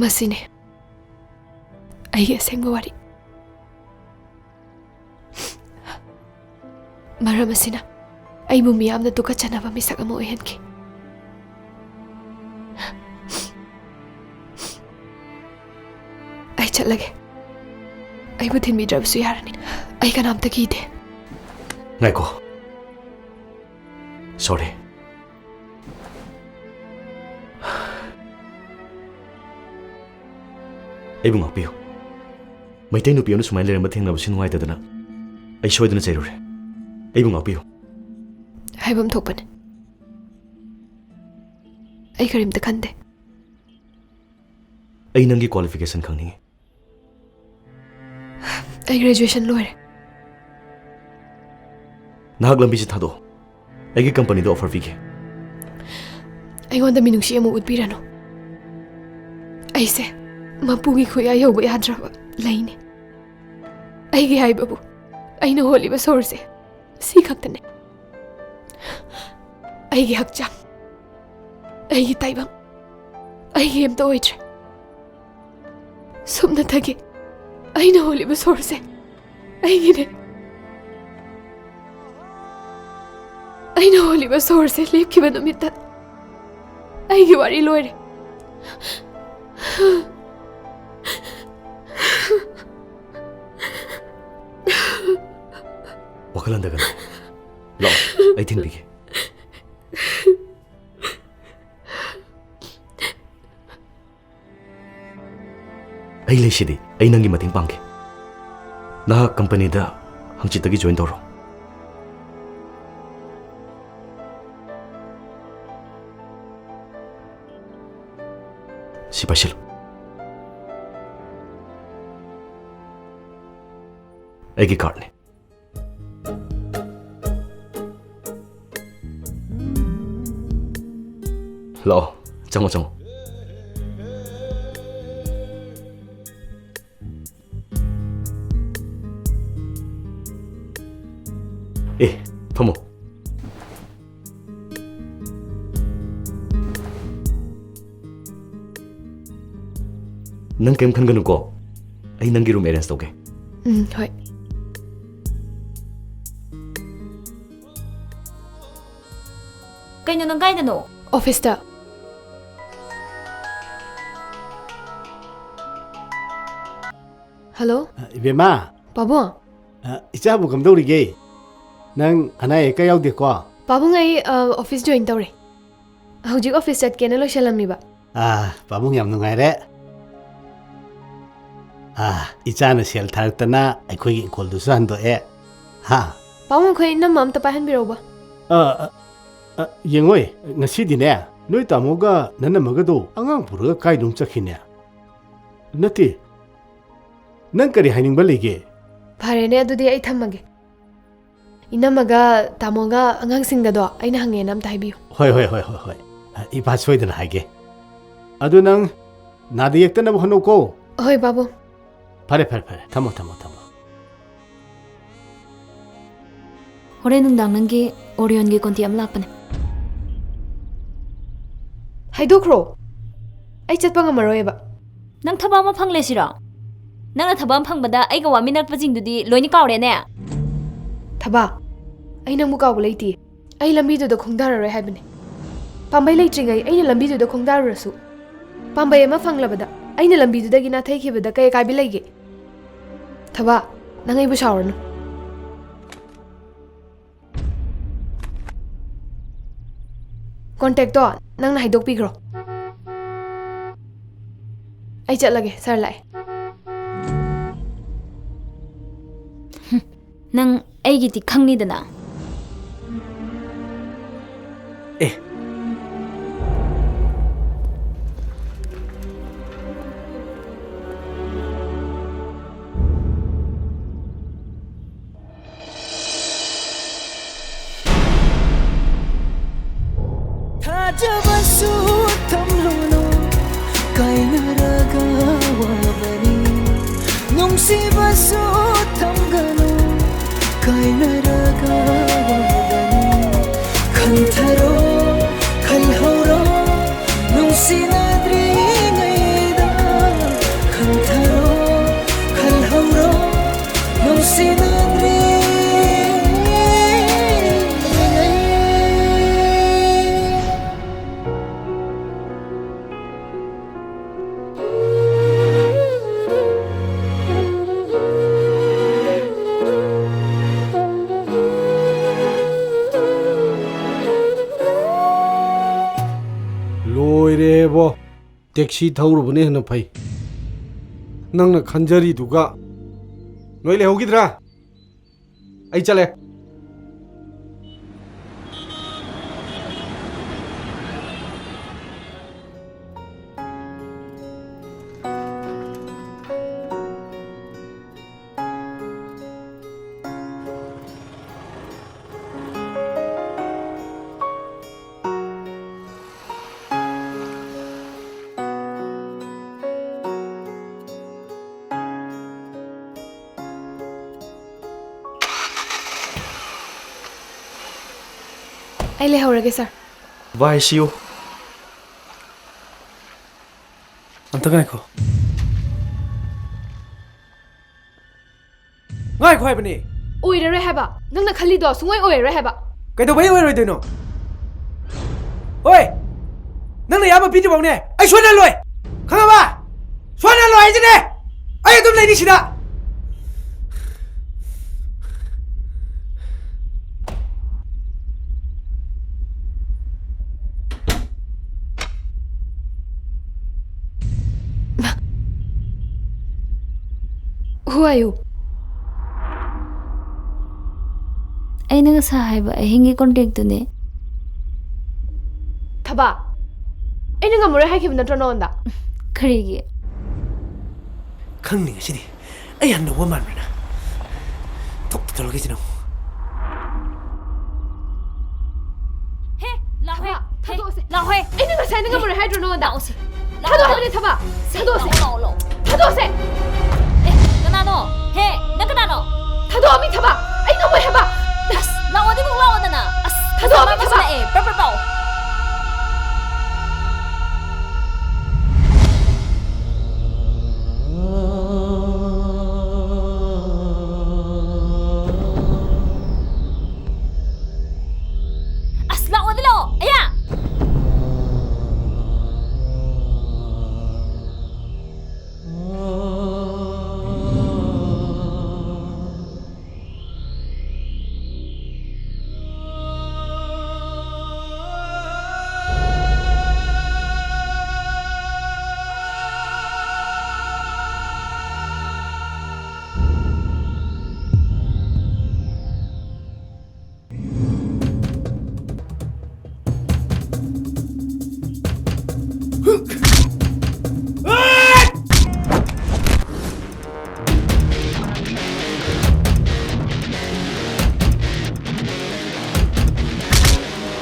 ꯑꯁꯤꯅꯤ ꯑꯩꯒꯤ ꯑꯁꯦꯡꯕ ꯋꯥꯔꯤ꯫ ꯃꯔꯝ ꯑꯁꯤꯅ ꯑꯩꯕꯨ ꯃꯤꯌꯥꯝꯅ ꯇꯨꯀꯠꯆꯅꯕ ꯃꯤꯁꯛ ꯑꯃ ꯑꯣꯏꯍꯟꯈꯤ꯫ ꯑꯩ ꯆꯠꯂꯒꯦ꯫ ꯑꯩꯕꯨ ꯊꯤꯟꯕꯤꯗ꯭ꯔꯕꯁꯨ ꯌꯥꯔꯅꯤ꯫ ꯑꯩ ꯀꯅꯥꯝꯇ ꯀꯤꯗꯦ꯫ ꯉꯥꯏꯈꯣ꯫ ꯁꯣꯔꯤ꯫ ꯑꯩꯕꯨ ꯉꯥꯛꯄꯤꯌꯨ꯫ ꯃꯩꯇꯩ ꯅꯨꯄꯤ ꯑꯃꯅ ꯁꯨꯃꯥꯏꯅ ꯂꯩꯔꯝꯕ ꯊꯦꯡꯅꯕꯁꯤ ꯅꯨꯡꯉꯥꯏꯇꯗꯅ ꯑꯩ ꯁꯣꯏꯗꯅ ꯆꯩꯔꯨꯔꯦ꯫ ꯑꯩꯕꯨ ꯉꯥꯛꯄꯤꯌꯨ꯫ ꯍꯥꯏꯐꯝ ꯊꯣꯛꯄꯅꯤ꯫ ꯑꯩ ꯀꯔꯤꯝꯇ ꯈꯟꯗꯦ꯫ ꯑꯩ ꯅꯪꯒꯤ qualification ꯈꯪꯅꯤꯡꯉꯤ꯫ ꯑꯩ graduation ꯂꯣꯏꯔꯦ꯫ ꯅꯍꯥꯛ ꯂꯝꯕꯤꯁꯤ ꯊꯥꯗꯣꯛꯑꯣ꯫ ꯑꯩꯒꯤ company ꯗ offer ꯄꯤꯒꯦ꯫ ꯑꯩꯉꯣꯟꯗ ꯃꯤꯅꯨꯡꯁꯤ ꯑꯃ ꯎꯠꯄꯤꯔꯅꯨ꯫ ꯑꯩꯁꯦ ꯃꯄꯨꯒꯤ ꯈꯨꯌꯥ ꯌꯧꯕ ꯌꯥꯗ꯭ꯔꯕ ꯂꯩꯅꯤ꯫ ꯑꯩꯒꯤ ꯍꯥꯏꯕꯕꯨ ꯑꯩꯅ ꯍꯣꯜꯂꯤꯕ ꯁꯣꯔꯁꯦ ꯁꯤ ꯈꯛꯇꯅꯦ꯫ ꯑꯩꯒꯤ ꯍꯛꯆꯥꯡ, ꯑꯩꯒꯤ ꯇꯥꯏꯕꯪ, ꯑꯩꯒꯤ ꯑꯝꯇ ꯑꯣꯏꯗ꯭ꯔꯦ꯫ ꯁꯨꯞꯅꯇꯒꯤ ꯑꯩꯅ ꯍꯣꯜꯂꯤꯕ ꯁꯣꯔꯁꯦ ꯑꯩꯒꯤꯅꯦ꯫ ꯑꯩꯅ ꯍꯣꯜꯂꯤꯕ ꯁꯣꯔꯁꯦ ꯂꯦꯞꯈꯤꯕ ꯅꯨꯃꯤꯠꯇ ꯑꯩꯒꯤ ꯋꯥꯔꯤ ꯂꯣꯏꯔꯦ꯫ ꯋꯥꯈꯜ ꯍꯟꯊꯒꯅꯨ꯫ ꯂꯥꯛꯑꯣ, ꯑꯩ ꯊꯤꯟꯕꯤꯒꯦ꯫ ꯑꯩ ꯂꯩꯁꯤꯗꯤ, ꯑꯩ ꯅꯪꯒꯤ ꯃꯇꯦꯡ ꯄꯥꯡꯒꯦ꯫ ꯅꯍꯥꯛ company ꯗ ꯍꯪꯆꯤꯠꯇꯒꯤ join ꯇꯧꯔꯣ꯫ ꯁꯤ ꯄꯥꯏꯁꯤꯜꯂꯨ꯫ ꯑꯩꯒꯤ card ꯅꯤ꯫ ꯂꯥꯛꯑꯣ, ꯆꯪꯉꯣ, ꯆꯪꯉꯣ꯫ ꯑꯦ, ꯐꯝꯃꯣ꯫ ꯅꯪ ꯀꯩꯝ ꯈꯟꯒꯅꯨꯀꯣ, ꯑꯩ ꯅꯪꯒꯤ ꯔꯨꯝ ꯑꯦꯔꯦꯟꯖ ꯇꯧꯒꯦ꯫ ꯎꯝ, ꯍꯣꯏ꯫ ꯀꯩꯅꯣ, ꯅꯪ ꯀꯥꯏꯗꯅꯣ? ꯑꯣꯐꯤꯁꯇ꯫ ꯍꯜꯂꯣ? ꯏꯕꯦꯝꯃ꯫ ꯄꯥꯕꯨꯡ? ꯑ, ꯏꯆꯥꯕꯨ ꯀꯝꯗꯧꯔꯤꯒꯦ? ꯅꯪ ꯑꯅꯥ ꯑꯌꯦꯛꯀ ꯌꯥꯎꯗꯦꯀꯣ? ꯄꯥꯕꯨꯡ, ꯑꯩ, ꯑ, ꯑꯣꯐꯤꯁ ꯖꯣꯏꯟ ꯇꯧꯔꯦ꯫ ꯍꯧꯖꯤꯛ ꯑꯣꯐꯤꯁ ꯆꯠꯀꯦꯅ ꯂꯣꯏꯁꯜꯂꯝꯃꯤꯕ꯫ ꯑ, ꯄꯥꯕꯨꯡ ꯌꯥꯝ ꯅꯨꯡꯉꯥꯏꯔꯦ꯫ ꯑ, ꯏꯆꯥꯅ ꯁꯦꯜ ꯊꯥꯔꯛꯇꯅ ꯑꯩꯈꯣꯏꯒꯤ ꯏꯪꯈꯣꯜꯗꯨꯁꯨ ꯍꯟꯗꯣꯛꯑꯦ꯫ ꯍꯥ? ꯄꯥꯕꯨꯡ, ꯑꯩꯈꯣꯏ ꯏꯅꯝꯃ ꯑꯝꯇ ꯄꯥꯏꯍꯟꯕꯤꯔꯛꯎꯕ꯫ ꯑ, ꯑ, ꯑ, ꯌꯦꯡꯉꯣꯏ, ꯉꯁꯤꯗꯤꯅꯦ, ꯅꯣꯏ ꯇꯥꯃꯣꯒ ꯅꯅꯝꯃꯒꯗꯣ ꯑꯉꯥꯡ ꯄꯨꯔꯒ ꯀꯥꯏꯗꯅꯣꯝ ꯆꯠꯈꯤꯅꯦ꯫ ꯅꯠꯇꯦ, ꯅꯪ ꯀꯔꯤ ꯍꯥꯏꯅꯤꯡꯕ ꯂꯩꯒꯦ? ꯐꯔꯦꯅꯦ, ꯑꯗꯨꯗꯤ ꯑꯩ ꯊꯝꯃꯒꯦ꯫ ꯏꯅꯝꯃꯒ ꯇꯥꯃꯣꯒ ꯑꯉꯥꯡꯁꯤꯡꯒꯗꯣ ꯑꯩꯅ ꯍꯪꯉꯦꯅ ꯑꯝꯇ ꯍꯥꯏꯕꯤꯌꯨ꯫ ꯍꯣꯏ, ꯍꯣꯏ, ꯍꯣꯏ, ꯍꯣꯏ, ꯍꯣꯏ꯫ ꯏꯄꯥ ꯁꯣꯏꯗꯅ ꯍꯥꯏꯒꯦ꯫ ꯑꯗꯨ ꯅꯪ ꯅꯥꯗ ꯌꯦꯛꯇꯅꯕ ꯍꯣꯠꯅꯧꯀꯣ꯫ ꯍꯣꯏ, ꯄꯥꯕꯨꯡ꯫ ꯐꯔꯦ, ꯐꯔꯦ, ꯐꯔꯦ꯫ ꯊꯝꯃꯣ, ꯊꯝꯃꯣ, ꯊꯝꯃꯣ꯫ ꯍꯣꯔꯦꯟ ꯅꯨꯡꯗꯥꯡ ꯅꯪꯒꯤ ꯑꯣꯔꯤꯌꯣꯟꯒꯤ ꯀꯣꯟꯇꯤ ꯑꯃ ꯂꯥꯛꯄꯅꯦ꯫ ꯍꯥꯏꯗꯣꯛꯈ꯭ꯔꯣ꯫ ꯑꯩ ꯆꯠꯄ ꯉꯝꯃꯔꯣꯏꯕ꯫ ꯅꯪ ꯊꯕꯛ ꯑꯃ ꯐꯪꯂꯦ ꯁꯤꯔꯣ? ꯅꯪꯅ ꯊꯕꯛ ꯑꯃ ꯐꯪꯕꯗ ꯑꯩꯒ ꯋꯥꯃꯤꯟꯅꯔꯛꯄꯁꯤꯡꯗꯨꯗꯤ ꯂꯣꯏꯅ ꯀꯥꯎꯔꯦꯅꯦ? ꯊꯕꯥ, ꯑꯩ ꯅꯪꯕꯨ ꯀꯥꯎꯕ ꯂꯩꯇꯦ꯫ ꯑꯩ ꯂꯝꯕꯤꯗꯨꯗ ꯈꯣꯡꯗꯥꯔꯔꯣꯏ ꯍꯥꯏꯕꯅꯤ꯫ ꯄꯥꯝꯕꯩ ꯂꯩꯇ꯭ꯔꯤꯉꯩ ꯑꯩꯅ ꯂꯝꯕꯤꯗꯨꯗ ꯈꯣꯡꯗꯥꯔꯨꯔꯁꯨ, ꯄꯥꯝꯕꯩ ꯑꯃ ꯐꯪꯂꯕꯗ ꯑꯩꯅ ꯂꯝꯕꯤꯗꯨꯗꯒꯤ ꯅꯥꯊꯩꯈꯤꯕꯗ ꯀꯩ ꯑꯀꯥꯏꯕ ꯂꯩꯒꯦ? ꯊꯕꯥ, ꯅꯪ ꯑꯩꯕꯨ ꯁꯥꯎꯔꯅꯨ꯫ ꯀꯣꯟꯇꯦꯛꯇꯣ ꯅꯪꯅ ꯍꯥꯏꯗꯣꯛꯄꯤꯈ꯭ꯔꯣ꯫ ꯑꯩ ꯆꯠꯂꯒꯦ, ꯁꯥꯔ ꯂꯥꯛꯑꯦ꯫ ꯅꯪ ꯑꯩꯒꯤꯗꯤ ꯈꯪꯅꯤꯗꯅ꯫ ꯑꯦ꯫ ꯊꯥꯖꯕꯁꯨ ꯊꯝꯂꯨꯅꯨ, ꯀꯥꯏꯅꯔꯒ ꯋꯥꯕꯅꯤ꯫ ꯅꯨꯡꯁꯤꯕꯁꯨ ꯊꯝꯒꯅꯨ, ꯀꯥꯏꯅꯔꯒ ꯂꯣꯏꯔꯦꯕꯣ꯫ ꯇꯦꯛꯁꯤ ꯊꯧꯔꯨꯕꯅ ꯍꯦꯟꯅ ꯐꯩ꯫ ꯅꯪꯅ ꯈꯟꯖꯔꯤꯗꯨꯒ ꯅꯣꯏ ꯂꯩꯍꯧꯈꯤꯗ꯭ꯔꯥ? ꯑꯩ ꯆꯠꯂꯦ꯫ ꯑꯩ ꯂꯩꯍꯧꯔꯒꯦ, ꯁꯥꯔ꯫ Bye, see you. ꯑꯝꯇ ꯉꯥꯏꯈꯣ꯫ ꯉꯥꯏꯈꯣ ꯍꯥꯏꯕꯅꯦ꯫ ꯑꯣꯏꯔꯔꯣꯏ ꯍꯥꯏꯕ꯫ ꯅꯪꯅ ꯈꯜꯂꯤꯗꯣ ꯁꯨꯡꯑꯣꯏ ꯑꯣꯏꯔꯔꯣꯏ ꯍꯥꯏꯕ꯫ ꯀꯩꯗꯧꯕꯩ ꯑꯣꯏꯔꯣꯏꯗꯣꯏꯅꯣ? ꯍꯣꯏ! ꯅꯪꯅ ꯑꯌꯥꯕ ꯄꯤꯗ꯭ꯔꯤꯐꯥꯎꯅꯦ ꯑꯩ ꯁꯣꯏꯅ ꯂꯣꯏ꯫ ꯈꯪꯉꯕ? ꯁꯣꯏꯅ ꯂꯣꯏ ꯍꯥꯏꯁꯤꯅꯦ꯫ ꯑꯩ ꯑꯗꯨꯝ ꯂꯩꯅꯤ ꯁꯤꯗ꯫ Who are you? ꯑꯩꯅ ꯉꯁꯥꯏ ꯍꯥꯏꯕ ꯑꯍꯤꯡꯒꯤ ꯀꯣꯟꯇꯦꯛꯇꯨꯅꯦ꯫ ꯊꯕꯥ, ꯑꯩꯅ ꯉꯝꯃꯔꯣꯏ ꯍꯥꯏꯈꯤꯕ ꯅꯠꯇ꯭ꯔꯣ ꯅꯉꯣꯟꯗ? ꯀꯔꯤꯒꯤ? ꯈꯪꯅꯤ ꯉꯁꯤꯗꯤ꯫ ꯑꯩ ꯍꯟꯗꯧꯕ ꯃꯥꯟꯕ꯭ꯔꯅ? ꯊꯣꯛꯇ ꯇꯧꯔꯒꯦ ꯁꯤꯅ꯫ ꯍꯦ, ꯂꯥꯎꯍꯦ꯫ ꯊꯕꯥ, ꯊꯥꯗꯣꯛꯑꯁꯦ꯫ ꯂꯥꯎꯍꯦ꯫ ꯑꯩꯅ ꯉꯁꯥꯏꯅ ꯉꯝꯃꯔꯣꯏ ꯍꯥꯏꯗ꯭ꯔꯣ ꯅꯉꯣꯟꯗ? ꯂꯥꯎꯁꯦ꯫ ꯊꯥꯗꯣꯛꯑꯣ ꯍꯥꯏꯕꯅꯦ, ꯊꯕꯥ꯫ ꯊꯥꯗꯣꯛꯑꯁꯦ꯫ ꯂꯥꯛꯑꯣ, ꯂꯥꯛꯑꯣ, ꯂꯥꯛꯑꯣ꯫ ꯊꯥꯗꯣꯛꯑꯁꯦ꯫ ꯑꯦ, ꯀꯅꯥꯅꯣ? ꯍꯦ, ꯅꯪ ꯀꯅꯥꯅꯣ? ꯊꯥꯗꯣꯛꯑꯣ ꯃꯤ, ꯊꯕꯥ꯫ ꯑꯩ ꯉꯝꯃꯣꯏ ꯍꯥꯏꯕ꯫ ꯑꯁ, ꯂꯥꯛꯑꯣ, ꯑꯗꯨꯗꯤ ꯀꯣꯛ ꯂꯥꯛꯑꯣꯗꯅ꯫ ꯑꯁ, ꯊꯥꯗꯣꯛꯑꯣ ꯃꯤ, ꯊꯕꯥ꯫ ꯂꯥꯛꯑꯦ, ꯄ꯭ꯔꯞ ꯄ꯭ꯔꯞ ꯂꯥꯛꯑꯣ꯫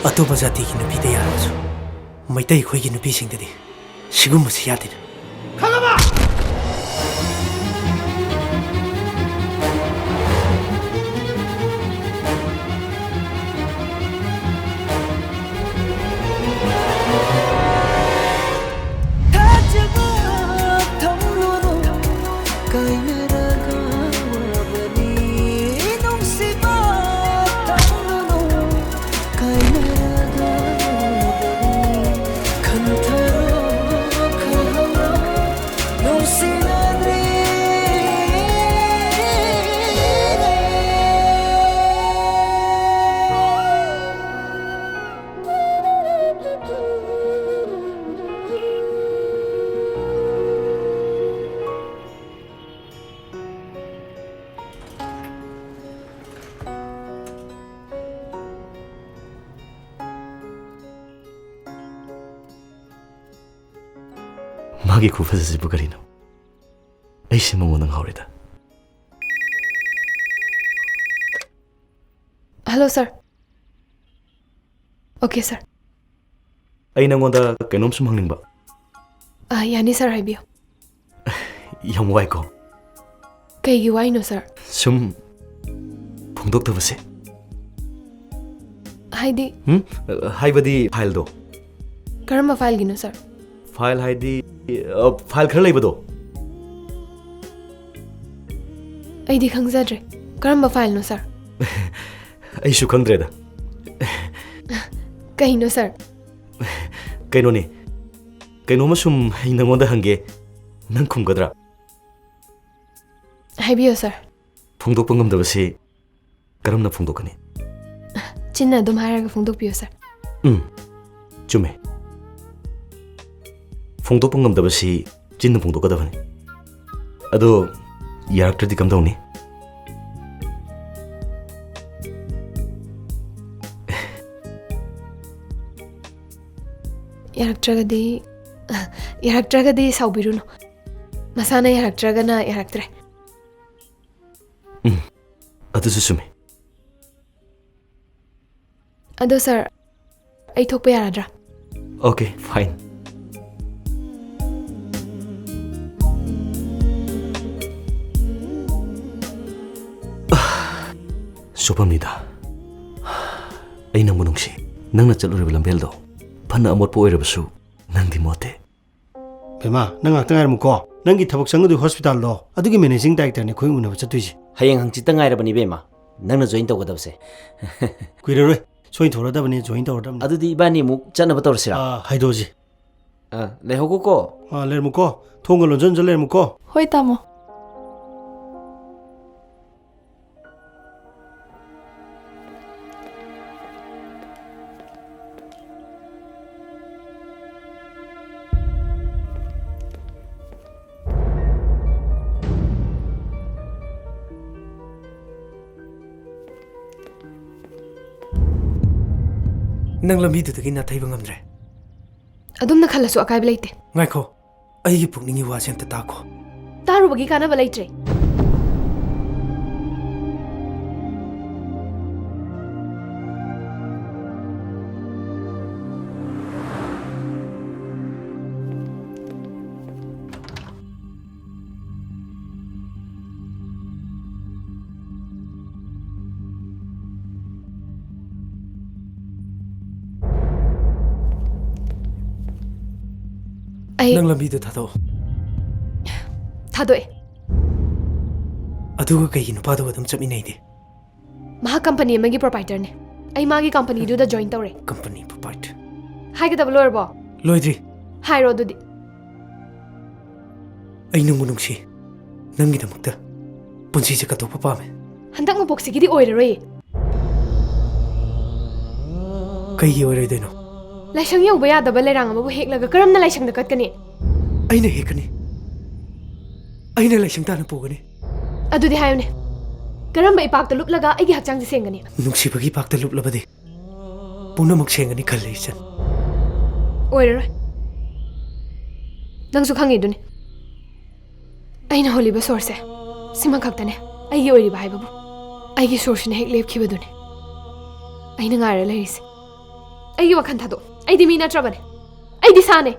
ꯑꯇꯣꯞꯄ ꯖꯥꯇꯤꯒꯤ ꯅꯨꯄꯤꯗ ꯌꯥꯔꯒꯁꯨ ꯃꯩꯇꯩ ꯑꯩꯈꯣꯏꯒꯤ ꯅꯨꯄꯤꯁꯤꯡꯗꯗꯤ ꯁꯤꯒꯨꯝꯕꯁꯤ ꯌꯥꯗꯦꯅꯦ꯫ ꯈꯪꯉꯕ? ꯊꯥꯖꯕ ꯊꯝꯂꯨꯅꯨ, ꯀꯥꯏꯅꯔꯒ ꯋꯥꯕꯅꯤ, ꯅꯨꯡꯁꯤꯕ ꯊꯝꯂꯨꯅꯨ, ꯀꯥꯏꯅꯔꯒ ꯋꯥꯕꯅꯤ, ꯈꯟꯊꯔꯣ, ꯈꯜꯍꯧꯔꯣ, ꯅꯨꯡꯁꯤꯅꯗ꯭ꯔꯤ꯫ ꯃꯥꯒꯤ ꯈꯨꯐꯖꯁꯤꯕꯨ ꯀꯔꯤꯅꯣ? ꯑꯩꯁꯦ ꯃꯉꯣꯟꯗ ꯉꯥꯎꯔꯦꯗ꯫ Hello, sir. Okay, sir. ꯑꯩ ꯅꯉꯣꯟꯗ ꯀꯩꯅꯣꯝ ꯁꯨꯝ ꯍꯪꯅꯤꯡꯕ꯫ ꯑ, ꯌꯥꯅꯤ, sir, ꯍꯥꯏꯕꯤꯌꯨ꯫ ꯌꯥꯝ ꯋꯥꯏꯀꯣ꯫ ꯀꯩꯒꯤ ꯋꯥꯏꯅꯣ, sir? ꯁꯨꯝ ꯐꯣꯡꯗꯣꯛꯇꯕꯁꯦ꯫ ꯍꯥꯏꯗꯤ? ꯍꯨꯝ? ꯍꯥꯏꯕꯗꯤ fileꯗꯣ꯫ ꯀꯔꯝꯕ fileꯒꯤꯅꯣ, sir? File ꯍꯥꯏꯗꯤ, ꯑ, file ꯈꯔ ꯂꯩꯕꯗꯣ꯫ ꯑꯩꯗꯤ ꯈꯪꯖꯗ꯭ꯔꯦ꯫ ꯀꯔꯝꯕ fileꯅꯣ, sir? ꯑꯩꯁꯨ ꯈꯪꯗ꯭ꯔꯦꯗ꯫ ꯀꯩꯅꯣ, sir? ꯀꯩꯅꯣꯅꯦ, ꯀꯩꯅꯣꯝꯃ ꯁꯨꯝ ꯑꯩ ꯅꯉꯣꯟꯗ ꯍꯪꯒꯦ, ꯅꯪ ꯈꯨꯝꯒꯗ꯭ꯔꯥ? ꯍꯥꯏꯕꯤꯌꯣ, sir꯫ ꯐꯣꯡꯗꯣꯛꯄ ꯉꯝꯗꯕꯁꯤ ꯀꯔꯝꯅ ꯐꯣꯡꯗꯣꯛꯀꯅꯤ? ꯆꯤꯟꯅ ꯑꯗꯨꯝ ꯍꯥꯏꯔꯒ ꯐꯣꯡꯗꯣꯛꯄꯤꯌꯣ, sir꯫ ꯎꯝ, ꯆꯨꯝꯃꯦ꯫ ꯐꯣꯡꯗꯣꯛꯄ ꯉꯝꯗꯕꯁꯤ ꯆꯤꯟꯅ ꯐꯣꯡꯗꯣꯛꯀꯗꯕꯅꯤ꯫ ꯑꯗꯣ ꯌꯥꯔꯛꯇ꯭ꯔꯗꯤ ꯀꯝꯗꯧꯅꯤ? ꯌꯥꯔꯛꯇ꯭ꯔꯒꯗꯤ, ꯌꯥꯔꯛꯇ꯭ꯔꯒꯗꯤ ꯁꯥꯎꯕꯤꯔꯨꯅꯨ꯫ ꯃꯁꯥꯅ ꯌꯥꯔꯛꯇ꯭ꯔꯒꯅ ꯌꯥꯔꯛꯇ꯭ꯔꯦ꯫ ꯎꯝ, ꯑꯗꯨꯁꯨ ꯆꯨꯝꯃꯤ꯫ ꯑꯗꯣ sir, ꯑꯩ ꯊꯣꯛꯄ ꯌꯥꯔꯗ꯭ꯔꯥ? Okay, fine. ꯁꯨꯐꯝꯅꯤꯗ, ꯑꯩ ꯅꯪꯕꯨ ꯅꯨꯡꯁꯤ꯫ ꯅꯪꯅ ꯆꯠꯂꯨꯔꯤꯕ ꯂꯝꯕꯦꯜꯗꯣ ꯐꯅ ꯑꯃꯣꯠꯄ ꯑꯣꯏꯔꯕꯁꯨ ꯅꯪꯗꯤ ꯃꯣꯠꯇꯦ꯫ ꯕꯦꯝꯃ, ꯅꯪ ꯉꯥꯛꯇ ꯉꯥꯏꯔꯝꯃꯨꯀꯣ꯫ ꯅꯪꯒꯤ ꯊꯕꯛ ꯆꯪꯒꯗꯣꯏ ꯍꯣꯁꯄꯤꯇꯥꯜꯗꯣ, ꯑꯗꯨꯒꯤ ꯃꯦꯅꯦꯖꯤꯡ ꯗꯥꯏꯔꯦꯛꯇꯔꯅꯦ ꯑꯩꯈꯣꯏ ꯎꯅꯕ ꯆꯠꯇꯣꯏꯁꯦ꯫ ꯍꯌꯦꯡ ꯍꯪꯆꯤꯠꯇ ꯉꯥꯏꯔꯕꯅꯤ ꯏꯕꯦꯝꯃ, ꯅꯪꯅ ꯖꯣꯏꯟ ꯇꯧꯒꯗꯕꯁꯦ꯫ ꯀꯨꯏꯔꯔꯣꯏ, ꯁꯣꯏ ꯊꯣꯔꯗꯕꯅꯤ, ꯖꯣꯏꯟ ꯇꯧꯔꯗꯕꯅꯤ꯫ ꯑꯗꯨꯗꯤ ꯏꯕꯥꯅꯤ ꯑꯃꯨꯛ ꯆꯠꯅꯕ ꯇꯧꯔꯁꯤꯔꯥ? ꯑꯥ, ꯍꯥꯏꯗꯣꯛꯑꯁꯤ꯫ ꯑꯥ, ꯂꯩꯍꯧꯀꯣꯀꯣ꯫ ꯑꯥ, ꯂꯩꯔꯝꯃꯨꯀꯣ꯫ ꯊꯣꯡꯒ ꯂꯣꯟꯖꯟ ꯂꯣꯟꯖꯟ ꯂꯩꯔꯝꯃꯨꯀꯣ꯫ ꯍꯣꯏ, ꯇꯥꯃꯣ꯫ ꯅꯪ ꯂꯝꯕꯤꯗꯨꯗꯒꯤ ꯅꯥꯊꯩꯕ ꯉꯝꯗ꯭ꯔꯦ꯫ ꯑꯗꯨꯝꯅ ꯈꯜꯂꯁꯨ ꯑꯀꯥꯏꯕ ꯂꯩꯇꯦ꯫ ꯉꯥꯏꯈꯣ, ꯑꯩꯒꯤ ꯄꯨꯛꯅꯤꯡꯒꯤ ꯋꯥꯁꯦ ꯑꯝꯇ ꯇꯥꯈꯣ꯫ ꯇꯥꯔꯨꯕꯒꯤ ꯀꯥꯟꯅꯕ ꯂꯩꯇ꯭ꯔꯦ꯫ ꯑꯩ ꯅꯪ ꯂꯝꯕꯤꯗꯣ ꯊꯥꯗꯣꯛꯑꯣ꯫ ꯊꯥꯗꯣꯛꯑꯦ꯫ ꯑꯗꯨꯒ ꯀꯩꯒꯤ ꯅꯨꯄꯥꯗꯨꯒ ꯑꯗꯨꯝ ꯆꯠꯃꯤꯟꯅꯩꯗꯤ? ꯃꯍꯥꯛ ꯀꯝꯄꯅꯤ ꯑꯃꯒꯤ ꯄ꯭ꯔꯣꯄꯥꯏꯇꯔꯅꯦ꯫ ꯑꯩ ꯃꯥꯒꯤ ꯀꯝꯄꯅꯤꯗꯨꯗ ꯖꯣꯏꯟ ꯇꯧꯔꯦ꯫ Company proprietor? ꯍꯥꯏꯒꯗꯕ ꯂꯣꯏꯔꯕꯣ? ꯂꯣꯏꯗ꯭ꯔꯤ꯫ ꯍꯥꯏꯔꯣ ꯑꯗꯨꯗꯤ꯫ ꯑꯩ ꯅꯪꯕꯨ ꯅꯨꯡꯁꯤ꯫ ꯅꯪꯒꯤꯗꯃꯛꯇ ꯄꯨꯟꯁꯤꯁꯦ ꯀꯠꯊꯣꯛꯄ ꯄꯥꯝꯃꯦ꯫ ꯍꯟꯗꯛ ꯃꯄꯣꯛꯁꯤꯒꯤꯗꯤ ꯑꯣꯏꯔꯔꯣꯏꯌꯦ꯫ ꯀꯩꯒꯤ ꯑꯣꯏꯔꯣꯏꯗꯣꯏꯅꯣ? ꯂꯥꯏꯁꯪ ꯌꯧꯕ ꯌꯥꯗꯕ ꯂꯩꯔꯥꯡ ꯑꯃꯕꯨ ꯍꯦꯛꯂꯒ ꯀꯔꯝꯅ ꯂꯥꯏꯁꯪꯗ ꯀꯠꯀꯅꯤ? ꯑꯩꯅ ꯍꯦꯛꯀꯅꯤ꯫ ꯑꯩꯅ ꯂꯥꯏꯁꯪ ꯇꯥꯟꯅ ꯄꯨꯒꯅꯤ꯫ ꯑꯗꯨꯗꯤ ꯍꯥꯏꯌꯨꯅꯦ, ꯀꯔꯝꯕ ꯏꯄꯥꯛꯇ ꯂꯨꯞꯂꯒ ꯑꯩꯒꯤ ꯍꯛꯆꯥꯡꯁꯦ ꯁꯦꯡꯒꯅꯤ? ꯅꯨꯡꯁꯤꯕꯒꯤ ꯏꯄꯥꯛꯇ ꯂꯨꯞꯂꯕꯗꯤ ꯄꯨꯝꯅꯃꯛ ꯁꯦꯡꯒꯅꯤ ꯈꯜꯂꯤ, ꯏꯆꯟ꯫ ꯑꯣꯏꯔꯔꯣꯏ꯫ ꯅꯪꯁꯨ ꯈꯪꯉꯤꯗꯨꯅꯤ, ꯑꯩꯅ ꯍꯣꯜꯂꯤꯕ ꯁꯣꯔꯁꯦ ꯁꯤꯃ ꯈꯛꯇꯅꯦ ꯑꯩꯒꯤ ꯑꯣꯏꯔꯤꯕ ꯍꯥꯏꯕꯕꯨ꯫ ꯑꯩꯒꯤ ꯁꯣꯔꯁꯤꯅ ꯍꯦꯛ ꯂꯦꯞꯈꯤꯕꯗꯨꯅꯦ ꯑꯩꯅ ꯉꯥꯏꯔ ꯂꯩꯔꯤꯁꯦ꯫ ꯑꯩꯒꯤ ꯋꯥꯈꯜ ꯊꯥꯗꯣꯛꯑꯣ꯫ ꯑꯩꯗꯤ ꯃꯤ ꯅꯠꯇ꯭ꯔꯕꯅꯦ꯫ ꯑꯩꯗꯤ ꯁꯥꯅꯦ꯫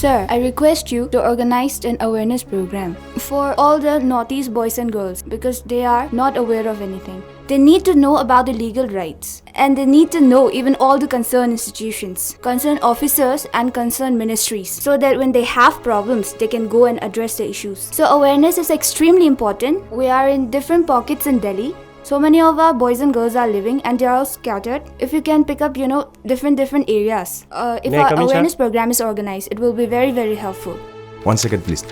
Sir, I request you to organize an awareness program for all the Northeast boys and girls, because they are not aware of anything. They need to know about the legal rights, and they need to know even all the concerned institutions, concerned officers, and concerned ministries, so that when they have problems, they can go and address the issues. So, awareness is extremely important. We are in different pockets in Delhi. So many of our boys and girls are living and they are all scattered. If you can pick up, you know, different different areas. Uh, if May I our come in, sir? Awareness program is organized, it will be very, very helpful. One second, please.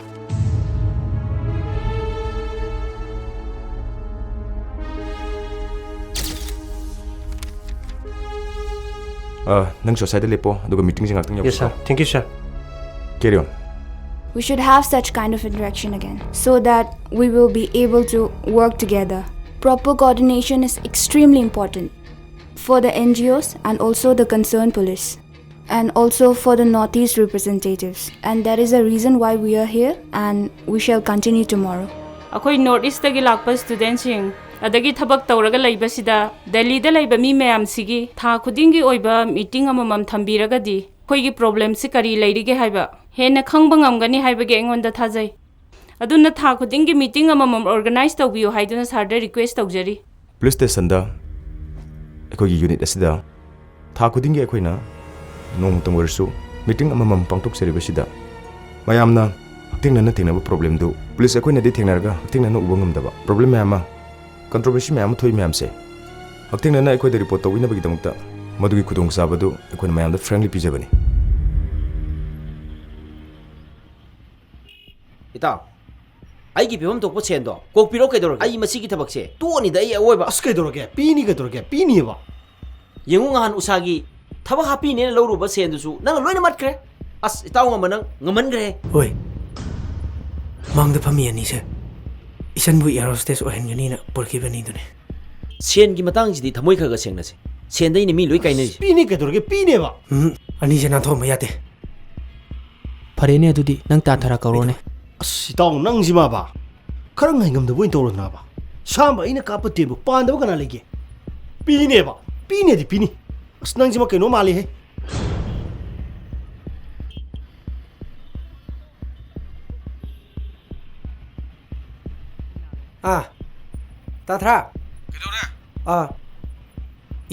ꯑ, ꯅꯪꯁꯨ ꯑꯁ꯭ꯋꯥꯏꯗ ꯂꯦꯞꯄꯣ, ꯑꯗꯨꯒ ꯃꯤꯇꯤꯡꯁꯦ ꯉꯥꯛꯇꯪ Yes, sir. ꯌꯥꯎꯁꯤꯀꯣ꯫ Thank you, sir. Carry on. We should have such kind of interaction again so that we will be able to work together. Proper coordination is extremely important for the N G Os and also the concerned police, and also for the Northeast representatives. And that is the reason why we are here and we shall continue tomorrow. ꯑꯩꯈꯣꯏ ꯅꯣꯔꯠ ꯏꯁꯇꯒꯤ ꯂꯥꯛꯄ ꯁ꯭ꯇꯨꯗꯦꯟꯁꯤꯡ ꯑꯗꯒꯤ ꯊꯕꯛ ꯇꯧꯔꯒ ꯂꯩꯕꯁꯤꯗ ꯗꯦꯜꯂꯤꯗ ꯂꯩꯕ ꯃꯤ ꯃꯌꯥꯝꯁꯤꯒꯤ ꯊꯥ ꯈꯨꯗꯤꯡꯒꯤ ꯑꯣꯏꯕ ꯃꯤꯇꯤꯡ ꯑꯃꯃꯝ ꯊꯝꯕꯤꯔꯒꯗꯤ ꯑꯩꯈꯣꯏꯒꯤ ꯄ꯭ꯔꯣꯕ꯭ꯂꯦꯝꯁꯤ ꯀꯔꯤ ꯂꯩꯔꯤꯒꯦ ꯍꯥꯏꯕ ꯍꯦꯟꯅ ꯈꯪꯕ ꯉꯝꯒꯅꯤ ꯍꯥꯏꯕꯒꯤ ꯑꯩꯉꯣꯟꯗ ꯊꯥꯖꯩ꯫ ꯑꯗꯨꯅ ꯊꯥ ꯈꯨꯗꯤꯡꯒꯤ ꯃꯤꯇꯤꯡ ꯑꯃꯃꯝ ꯑꯣꯔꯒꯅꯥꯏꯖ ꯇꯧꯕꯤꯌꯨ ꯍꯥꯏꯗꯨꯅ ꯁꯥꯔꯗ ꯔꯤꯀ꯭ꯋꯦꯁ ꯇꯧꯖꯔꯤ꯫ ꯄꯨꯂꯤꯁ ꯁ꯭ꯇꯦꯁꯟꯗ ꯑꯩꯈꯣꯏꯒꯤ ꯌꯨꯅꯤꯠ ꯑꯁꯤꯗ ꯊꯥ ꯈꯨꯗꯤꯡꯒꯤ ꯑꯩꯈꯣꯏꯅ ꯅꯣꯡꯃꯇꯪ ꯑꯣꯏꯔꯁꯨ ꯃꯤꯇꯤꯡ ꯑꯃꯃꯝ ꯄꯥꯡꯊꯣꯛꯆꯔꯤꯕꯁꯤꯗ ꯃꯌꯥꯝꯅ ꯍꯛꯊꯦꯡꯅꯅ ꯊꯦꯡꯅꯕ ꯄ꯭ꯔꯣꯕ꯭ꯂꯦꯝꯗꯨ ꯄꯨꯂꯤꯁ ꯑꯩꯈꯣꯏꯅꯗꯤ ꯊꯦꯡꯅꯔꯒ ꯍꯛꯊꯦꯡꯅꯅ ꯎꯕ ꯉꯝꯗꯕ ꯄ꯭ꯔꯣꯕ꯭ꯂꯦꯝ ꯃꯌꯥꯝ ꯑꯃ, ꯀꯟꯇ꯭ꯔꯣꯚꯔꯁꯤ ꯃꯌꯥꯝ ꯑꯃ ꯊꯣꯛꯏ ꯃꯌꯥꯝꯁꯦ ꯍꯛꯊꯦꯡꯅꯅ ꯑꯩꯈꯣꯏꯗ ꯔꯤꯄꯣꯔꯠ ꯇꯧꯕꯤꯅꯕꯒꯤꯗꯃꯛꯇ ꯃꯗꯨꯒꯤ ꯈꯨꯗꯣꯡꯆꯥꯕꯗꯨ ꯑꯩꯈꯣꯏꯅ ꯃꯌꯥꯝꯗ ꯐ꯭ꯔꯦꯡꯂꯤ ꯄꯤꯖꯕꯅꯤ꯫ ꯏꯇꯥꯎ, ꯑꯩꯒꯤ ꯄꯤꯐꯝ ꯊꯣꯛꯄ ꯁꯦꯟꯗꯣ ꯀꯣꯛꯄꯤꯔꯣ꯫ ꯀꯩꯗꯧꯔꯒꯦ? ꯑꯩ ꯃꯁꯤꯒꯤ ꯊꯕꯛꯁꯦ ꯇꯣꯛꯑꯅꯤꯗ꯫ ꯑꯩ ꯑꯋꯣꯏꯕ꯫ ꯑꯁ, ꯀꯩꯗꯧꯔꯒꯦ? ꯄꯤꯅꯤ, ꯀꯩꯗꯧꯔꯒꯦ? ꯄꯤꯅꯤꯕ꯫ ꯌꯦꯡꯉꯨ, ꯉꯍꯥꯟ ꯎꯁꯥꯒꯤ ꯊꯕꯛ ꯍꯥꯞꯄꯤꯅꯦꯅ ꯂꯧꯔꯨꯕ ꯁꯦꯟꯗꯨꯁꯨ ꯅꯪꯅ ꯂꯣꯏꯅ ꯃꯠꯈ꯭ꯔꯦ꯫ ꯑꯁ, ꯏꯇꯥꯎ ꯉꯝꯕ, ꯅꯪ ꯉꯝꯃꯟꯈ꯭ꯔꯦ꯫ ꯍꯣꯏ꯫ ꯃꯥꯡꯗ ꯐꯝꯃꯤ ꯑꯅꯤꯁꯦ ꯏꯆꯟꯕꯨ air hostess ꯑꯣꯏꯍꯟꯒꯅꯤꯅ ꯄꯨꯔꯛꯈꯤꯕ ꯑꯅꯤꯗꯨꯅꯦ꯫ ꯁꯦꯟꯒꯤ ꯃꯇꯥꯡꯁꯤꯗꯤ ꯊꯃꯣꯏ ꯈꯔ ꯈꯔ ꯁꯦꯡꯅꯁꯦ꯫ ꯁꯦꯟꯗꯩꯅꯦ ꯃꯤ ꯂꯣꯏ ꯀꯥꯏꯅꯔꯤꯁꯦ꯫ ꯄꯤꯅꯤ ꯀꯩꯗꯧꯔꯒꯦ? ꯄꯤꯅꯦꯕ꯫ ꯎꯝ, ꯑꯅꯤꯁꯦ ꯅꯥꯟꯊꯣꯛꯑꯝꯕ ꯌꯥꯗꯦ꯫ ꯐꯔꯦꯅꯦ, ꯑꯗꯨꯗꯤ ꯅꯪ ꯇꯥꯟꯊꯔ ꯀꯧꯔꯣꯅꯦ꯫ ꯑꯁ, ꯏꯇꯥꯎ, ꯅꯪꯁꯤꯃꯕ ꯈꯔ ꯉꯥꯏꯉꯝꯗꯕ ꯑꯣꯏꯅ ꯇꯧꯔꯗꯅꯕ꯫ ꯁꯥꯝꯕ ꯑꯩꯅ ꯀꯥꯞꯄ ꯇꯦꯟꯕꯨ ꯄꯥꯟꯗꯕ ꯀꯅꯥ ꯂꯩꯒꯦ? ꯄꯤꯅꯦꯕ, ꯄꯤꯅꯦꯗꯤ ꯄꯤꯅꯤ꯫ ꯑꯁ, ꯅꯪꯁꯤꯃ ꯀꯩꯅꯣ ꯃꯥꯜꯂꯤꯍꯦ꯫ ꯑꯥ, ꯇꯥꯊ꯭ꯔꯥ? ꯀꯩꯗꯧꯔꯦ? ꯑꯥ,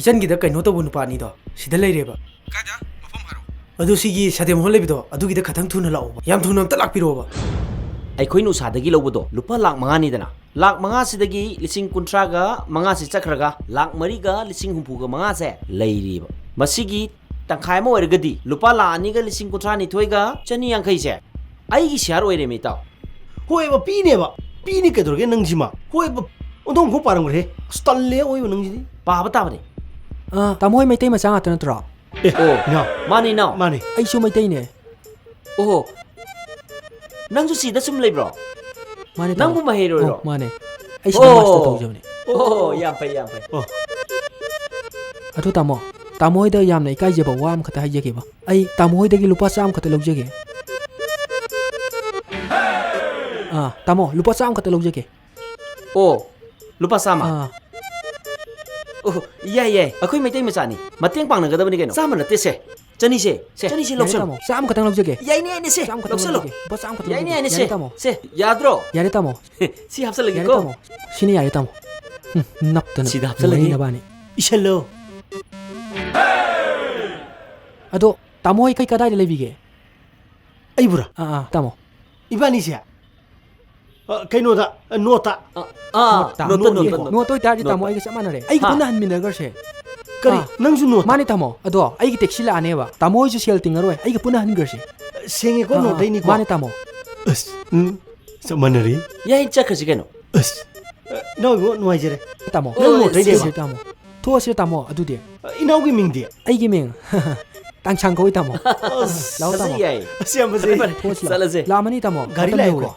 ꯏꯆꯟꯒꯤꯗ ꯀꯩꯅꯣ ꯇꯧꯕ ꯅꯨꯄꯥ ꯑꯅꯤꯗꯣ ꯁꯤꯗ ꯂꯩꯔꯦꯕ꯫ ꯀꯥꯏꯗ? ꯃꯐꯝ ꯍꯥꯏꯔꯛꯑꯣ꯫ ꯑꯗꯨ ꯁꯤꯒꯤ ꯁꯥꯗꯦꯝ ꯍꯣꯜ ꯂꯩꯕꯗꯣ, ꯑꯗꯨꯒꯤꯗ ꯈꯇꯪ ꯊꯨꯅ ꯂꯥꯛꯑꯣꯕ꯫ ꯌꯥꯝ ꯊꯨꯅ ꯑꯝꯇ ꯂꯥꯛꯄꯤꯔꯛꯑꯣꯕ꯫ ꯑꯩꯈꯣꯏꯅ ꯎꯁꯥꯗꯒꯤ ꯂꯧꯕꯗꯣ ꯂꯨꯄꯥ ꯂꯥꯛ ꯃꯉꯥꯅꯤꯗꯅ꯫ ꯂꯥꯛ ꯃꯉꯥꯁꯤꯗꯒꯤ ꯂꯤꯁꯤꯡ ꯀꯨꯟꯊ꯭ꯔꯥꯒ ꯃꯉꯥꯁꯤ ꯆꯠꯈ꯭ꯔꯒ ꯂꯥꯛ ꯃꯔꯤꯒ ꯂꯤꯁꯤꯡ ꯍꯨꯝꯐꯨꯒ ꯃꯉꯥꯁꯦ ꯂꯩꯔꯤꯕ꯫ ꯃꯁꯤꯒꯤ ꯇꯪꯈꯥꯏ ꯑꯃ ꯑꯣꯏꯔꯒꯗꯤ ꯂꯨꯄꯥ ꯂꯥꯛ ꯑꯅꯤꯒ ꯂꯤꯁꯤꯡ ꯀꯨꯟꯊ꯭ꯔꯥ ꯅꯤꯊꯣꯏꯒ ꯆꯅꯤ ꯌꯥꯡꯈꯩꯁꯦ ꯑꯩꯒꯤ ꯁꯤꯌꯥꯔ ꯑꯣꯏꯔꯦꯃꯤ, ꯏꯇꯥꯎ꯫ ꯍꯣꯏꯕ, ꯄꯤꯅꯦꯕ꯫ ꯄꯤꯅꯤ ꯀꯩꯗꯧꯔꯒꯦ ꯅꯪꯁꯤꯃ? ꯍꯣꯏꯕ, ꯑꯣꯟꯊꯣꯛ ꯑꯣꯟꯊꯣꯛ ꯄꯥꯔꯝꯈ꯭ꯔꯦ꯫ ꯑꯁ, ꯇꯜꯂꯦ ꯑꯣꯏꯕ ꯅꯪꯁꯤꯗꯤ꯫ ꯄꯥꯕ ꯇꯥꯕꯅꯤ꯫ ꯑ, ꯇꯥꯃꯣ ꯍꯣꯏ ꯃꯩꯇꯩ ꯃꯆꯥ ꯉꯥꯛꯇ ꯅꯠꯇ꯭ꯔꯣ? ꯑꯦ, ꯑꯣ, ꯏꯅꯥꯎ꯫ ꯃꯥꯅꯦ, ꯏꯅꯥꯎ꯫ ꯃꯥꯅꯦ꯫ ꯑꯩꯁꯨ ꯃꯩꯇꯩꯅꯦ꯫ ꯑꯣꯍꯣ꯫ ꯅꯪꯁꯨ ꯁꯤꯗ ꯁꯨꯝ ꯂꯩꯕ꯭ꯔꯣ? ꯃꯥꯅꯦ, ꯇꯥꯃꯣ꯫ ꯅꯪꯕꯨ ꯃꯍꯩꯔꯣꯏꯔꯣ? ꯑꯣ, ꯃꯥꯅꯦ꯫ ꯑꯩꯁꯨ ꯑꯣ꯫ ꯃꯥꯁꯇꯔ ꯇꯧꯖꯕꯅꯦ꯫ ꯑꯣ, ꯌꯥꯝ ꯐꯩ, ꯌꯥꯝ ꯐꯩ꯫ ꯑꯣ꯫ ꯑꯗꯨ ꯇꯥꯃꯣ, ꯇꯥꯃꯣ ꯍꯣꯏꯗ ꯌꯥꯝꯅ ꯏꯀꯥꯏꯖꯕ ꯋꯥ ꯑꯃꯈꯛꯇ ꯍꯥꯏꯖꯒꯦꯕ꯫ ꯑꯩ ꯇꯥꯃꯣ ꯍꯣꯏꯗꯒꯤ ꯂꯨꯄꯥ ꯆꯥꯝꯃ ꯈꯛꯇ ꯂꯧꯖꯒꯦ꯫ ꯑꯥ, ꯇꯥꯃꯣ, ꯂꯨꯄꯥ ꯆꯥꯝꯃ ꯈꯛꯇ ꯂꯧꯖꯒꯦ꯫ ꯑꯣ, ꯂꯨꯄꯥ ꯆꯥꯝꯃ? ꯑꯥ꯫ ꯑꯣ, ꯌꯥꯏ, ꯌꯥꯏ꯫ ꯑꯩꯈꯣꯏ ꯃꯩꯇꯩ ꯃꯆꯥꯅꯤ꯫ ꯃꯇꯦꯡ ꯄꯥꯡꯅꯒꯗꯕꯅꯤ ꯀꯩꯅꯣ꯫ ꯆꯥꯝꯃ ꯅꯠꯇꯦ ꯁꯦ꯫ ꯆꯅꯤꯁꯦ, ꯁꯦ, ꯆꯅꯤꯁꯦ ꯌꯥꯔꯦ ꯂꯧꯁꯜꯂꯨ꯫ ꯇꯥꯃꯣ, ꯆꯥꯝꯃ ꯈꯛꯇꯪ ꯂꯧꯖꯒꯦ꯫ ꯌꯥꯏꯅꯦ, ꯌꯥꯏꯅꯦ, ꯁꯦ, ꯆꯥꯝꯃ ꯈꯛꯇꯪ ꯂꯧꯁꯜꯂꯣ꯫ ꯂꯧꯖꯒꯦ꯫ ꯂꯨꯄꯥ ꯆꯥꯝꯃ ꯈꯛꯇꯪ ꯌꯥꯏꯅꯦ, ꯂꯧꯖꯒꯦ꯫ ꯌꯥꯏꯅꯦ, ꯌꯥꯔꯦ ꯁꯦ꯫ ꯇꯥꯃꯣ꯫ ꯁꯦ, ꯌꯥꯗ꯭ꯔꯣ? ꯁꯤ ꯍꯥꯞꯆꯜꯂꯒꯦꯀꯣ꯫ ꯌꯥꯔꯦ ꯇꯥꯃꯣ꯫ ꯁꯤꯅ ꯌꯥꯔꯦ ꯇꯥꯃꯣ꯫ ꯎꯝ, ꯅꯞꯇꯅ ꯁꯤꯗ ꯍꯥꯞꯆꯜꯂꯒꯦ꯫ ꯂꯣꯏꯔꯦ ꯅꯕꯥꯅꯤ꯫ ꯏꯁꯜꯂꯣ꯫ ꯑꯗꯣ, ꯇꯥꯃꯣ ꯍꯣꯏ ꯀꯩ ꯀꯗꯥꯏꯗ ꯂꯩꯕꯤꯒꯦ? ꯑꯩꯕꯨꯔꯥ? ꯑꯥ, ꯑꯥ, ꯇꯥꯃꯣ꯫ ꯏꯕꯥꯅꯤꯁꯦ? ꯑ, ꯀꯩꯅꯣꯗ, ꯑ, ꯅꯣꯠꯇ꯫ ꯑ, ꯑꯥ, ꯅꯣꯠꯇ, ꯅꯣꯠꯇ, ꯅꯣꯠꯇ, ꯅꯣꯠꯇ, ꯅꯣꯠꯇ꯫ ꯅꯣꯠꯇ ꯑꯣꯏꯇꯥꯔꯗꯤ ꯇꯥꯃꯣ ꯍꯥ? ꯑꯩꯒ ꯆꯞ ꯃꯥꯟꯅꯔꯦ꯫ ꯑꯩꯒ ꯍꯥ? ꯄꯨꯟꯅ ꯍꯟꯃꯤꯟꯅꯈ꯭ꯔꯁꯦ꯫ ꯀꯔꯤ? ꯑꯥ꯫ ꯅꯪꯁꯨ ꯅꯣꯠꯇ? ꯃꯥꯅꯦ ꯇꯥꯃꯣ꯫ ꯑꯗꯣ ꯑꯩꯒꯤ ꯇꯦꯛꯁꯤ ꯂꯥꯛꯑꯅꯦꯕ꯫ ꯇꯥꯃꯣ ꯍꯣꯏꯁꯨ ꯁꯦꯜ ꯇꯤꯡꯉꯔꯣꯏ꯫ ꯑꯩꯒ ꯄꯨꯟꯅ ꯍꯟꯈ꯭ꯔꯁꯦ꯫ ꯁꯦꯡꯉꯦꯀꯣ, ꯑꯥ, ꯑꯥ꯫ ꯅꯣꯠꯇꯩꯅꯤꯀꯣ? ꯃꯥꯅꯦ ꯇꯥꯃꯣ꯫ ꯑꯁ, ꯎꯝ, ꯆꯞ ꯃꯥꯟꯅꯔꯤ꯫ ꯌꯥꯏ, ꯆꯠꯈ꯭ꯔꯁꯤ ꯀꯩꯅꯣ꯫ ꯑꯁ, ꯑ, ꯏꯅꯥꯎ ꯏꯕꯨꯡꯉꯣ, ꯅꯨꯡꯉꯥꯏꯖꯔꯦ꯫ ꯇꯥꯃꯣ꯫ ꯅꯪ ꯑꯣ, ꯅꯣꯠꯇꯩꯅꯦꯕ? ꯁꯤꯁꯦ ꯇꯥꯃꯣ꯫ ꯊꯣꯛꯑꯁꯤꯔ ꯇꯥꯃꯣ ꯑꯗꯨꯗꯤ? ꯑ, ꯏꯅꯥꯎꯒꯤ ꯃꯤꯡꯗꯤ? ꯑꯩꯒꯤ ꯃꯤꯡ ꯇꯥꯡꯁꯥꯡ ꯀꯧꯏ ꯇꯥꯃꯣ꯫ ꯑꯁ, ꯂꯥꯛꯑꯣ ꯐꯖꯩ, ꯇꯥꯃꯣ꯫ ꯌꯥꯏ꯫ ꯑꯁ, ꯌꯥꯝ ꯐꯖꯩ꯫ ꯐꯔꯦ, ꯐꯔꯦ, ꯊꯣꯛꯑꯁꯤ ꯂꯥꯛꯑꯣ꯫ ꯆꯠꯂꯁꯦ꯫ ꯂꯥꯛꯑꯃꯅꯤ ꯇꯥꯃꯣ꯫ ꯒꯥꯔꯤ ꯉꯥꯛꯇꯪ ꯂꯥꯛꯑꯦꯀꯣ? ꯂꯩꯌꯨꯀꯣ꯫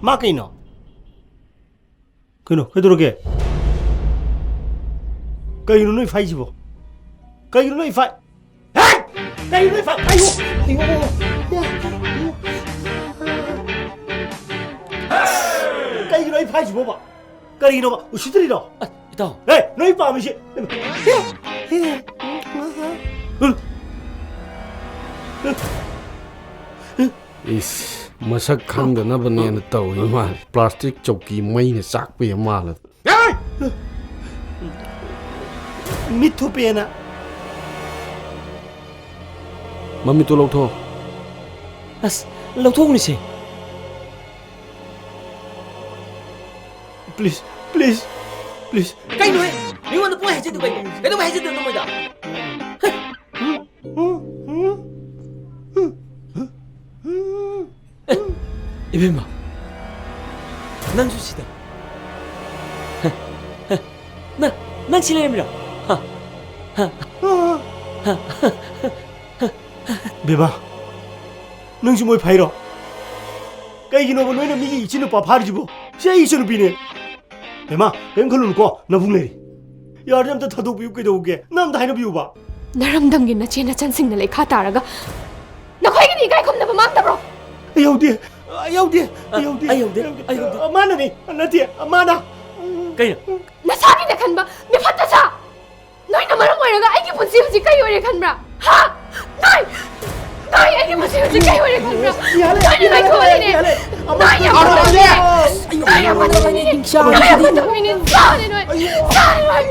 ꯃꯥ ꯀꯩꯅꯣ? ꯀꯩꯅꯣ? ꯀꯩꯗꯧꯔꯒꯦ? ꯀꯩꯅꯣ ꯅꯣꯏ ꯐꯥꯏꯁꯤꯕꯣ? ꯀꯩꯅꯣ ꯅꯣꯏ ꯐꯥꯏ? ꯍꯦ! ꯀꯩꯅꯣ ꯅꯣꯏ ꯐꯥꯏ? ꯑꯌꯣ! ꯑꯌꯣ! ꯀꯩꯒꯤꯅꯣ ꯑꯩ ꯐꯥꯏꯁꯤꯕꯣꯕ? ꯀꯔꯤꯅꯣꯕ? ꯎꯁꯤꯠꯇ꯭ꯔꯤꯔꯣ? ꯑ, ꯏꯇꯥꯎ꯫ ꯍꯦ! ꯅꯣꯏ ꯄꯥꯝꯃꯤꯁꯤ꯫ ꯏꯁ, ꯃꯁꯛ ꯈꯪꯗꯅꯕꯅꯦꯅ ꯇꯧꯔꯤ ꯃꯥꯜꯂꯦ꯫ ꯄ꯭ꯂꯥꯁꯇꯤꯛ ꯆꯧꯀꯤ ꯃꯩꯅ ꯆꯥꯛꯄꯩ ꯃꯥꯜꯂꯦ꯫ ꯃꯤꯠ ꯊꯨꯞꯄꯦꯅ꯫ ꯃꯃꯤꯠꯇꯣ ꯂꯧꯊꯣꯛꯑꯣ꯫ ꯑꯁ, ꯂꯧꯊꯣꯛꯎꯅꯤꯁꯦ꯫ Please, please, please. ꯀꯩꯅꯣꯍꯦ? ꯃꯤꯉꯣꯟꯗ ꯄꯣꯏ ꯍꯥꯏꯖꯗꯕ ꯀꯩꯅꯣ? ꯀꯩꯗꯧꯕꯩ ꯍꯥꯏꯖꯗꯣꯏꯅꯣ ꯃꯣꯏꯗ? ꯏꯕꯦꯝꯃ, ꯅꯪꯁꯨ ꯁꯤꯗ? ꯅꯪ, ꯅꯪ ꯁꯤ ꯂꯩꯔꯝꯃꯤꯔꯣ? ꯍꯥ? ꯍꯥ? ꯕꯦꯝꯃ, ꯅꯪꯁꯨ ꯃꯣꯏ ꯐꯥꯏꯔꯣ? ꯀꯩꯒꯤꯅꯣꯕ ꯅꯣꯏꯅ ꯃꯤꯒꯤ ꯏꯆꯤꯟ ꯅꯨꯄꯥ ꯐꯥꯔꯤꯁꯤꯕꯣ? ꯁꯤ ꯑꯩ ꯏꯆꯟ ꯅꯨꯄꯤꯅꯦ꯫ ꯕꯦꯝꯃ, ꯀꯔꯤꯝ ꯈꯜꯂꯨꯅꯨꯀꯣ, ꯅꯕꯨꯡ ꯂꯩꯔꯤ꯫ ꯌꯥꯔꯗꯤ ꯑꯝꯇ ꯊꯥꯗꯣꯛꯄꯤꯌꯨ, ꯀꯩꯗꯧꯒꯦ? ꯅꯪ ꯑꯝꯇ ꯍꯥꯏꯅꯕꯤꯌꯨꯕ꯫ ꯅꯔꯝꯗꯝꯒꯤ ꯅꯆꯦ ꯅꯆꯟꯁꯤꯡꯅ ꯂꯩꯈꯥ ꯇꯥꯔꯒ ꯅꯈꯣꯏꯒꯤꯗꯤ ꯏꯀꯥꯏ ꯈꯨꯝꯅꯕ ꯃꯥꯡꯗꯕ꯭ꯔꯣ? ꯑꯩ ꯌꯥꯎꯗꯦ, ꯑꯩ ꯌꯥꯎꯗꯦ, ꯑꯩ ꯌꯥꯎꯗꯦ, ꯑꯩ ꯌꯥꯎꯗꯦ, ꯑꯩ ꯌꯥꯎꯗꯦ꯫ ꯑ, ꯃꯥꯅꯅꯤ, ꯅꯠꯇꯦ, ꯃꯥꯅ꯫ ꯀꯩꯅꯣ? ꯅꯁꯥꯒꯤꯗ ꯈꯟꯕ ꯃꯤꯐꯠꯇ ꯁꯥ! ꯅꯣꯏꯅ ꯃꯔꯝ ꯑꯣꯏꯔꯒ ꯑꯩꯒꯤ ꯄꯨꯟꯁꯤ ꯍꯧꯖꯤꯛ ꯀꯩ ꯑꯣꯏꯔꯦ ꯈꯟꯕ꯭ꯔꯥ? ꯍꯥ? ꯅꯣꯏ! ꯅꯣꯏ! ꯑꯩꯒꯤ ꯄꯨꯟꯁꯤ ꯍꯧꯖꯤꯛ ꯀꯩ ꯑꯣꯏꯔꯦ ꯈꯟꯕ꯭ꯔꯥ? ꯌꯥꯔꯦ, ꯅꯣꯏꯅ ꯌꯥꯔꯦ, ꯂꯣꯏꯊꯣꯛꯑꯅꯤꯅꯦ! ꯌꯥꯔꯦ, ꯌꯥꯔꯦ꯫ ꯅꯣꯏ ꯌꯥꯝ ꯐꯠꯇꯕꯅꯤꯅꯦ! ꯅꯣꯏ ꯌꯥꯝ ꯐꯠꯇꯕꯅꯤꯅꯦ! ꯆꯥꯔꯦ ꯅꯣꯏ! ꯆꯥꯔꯦ ꯅꯣꯏ!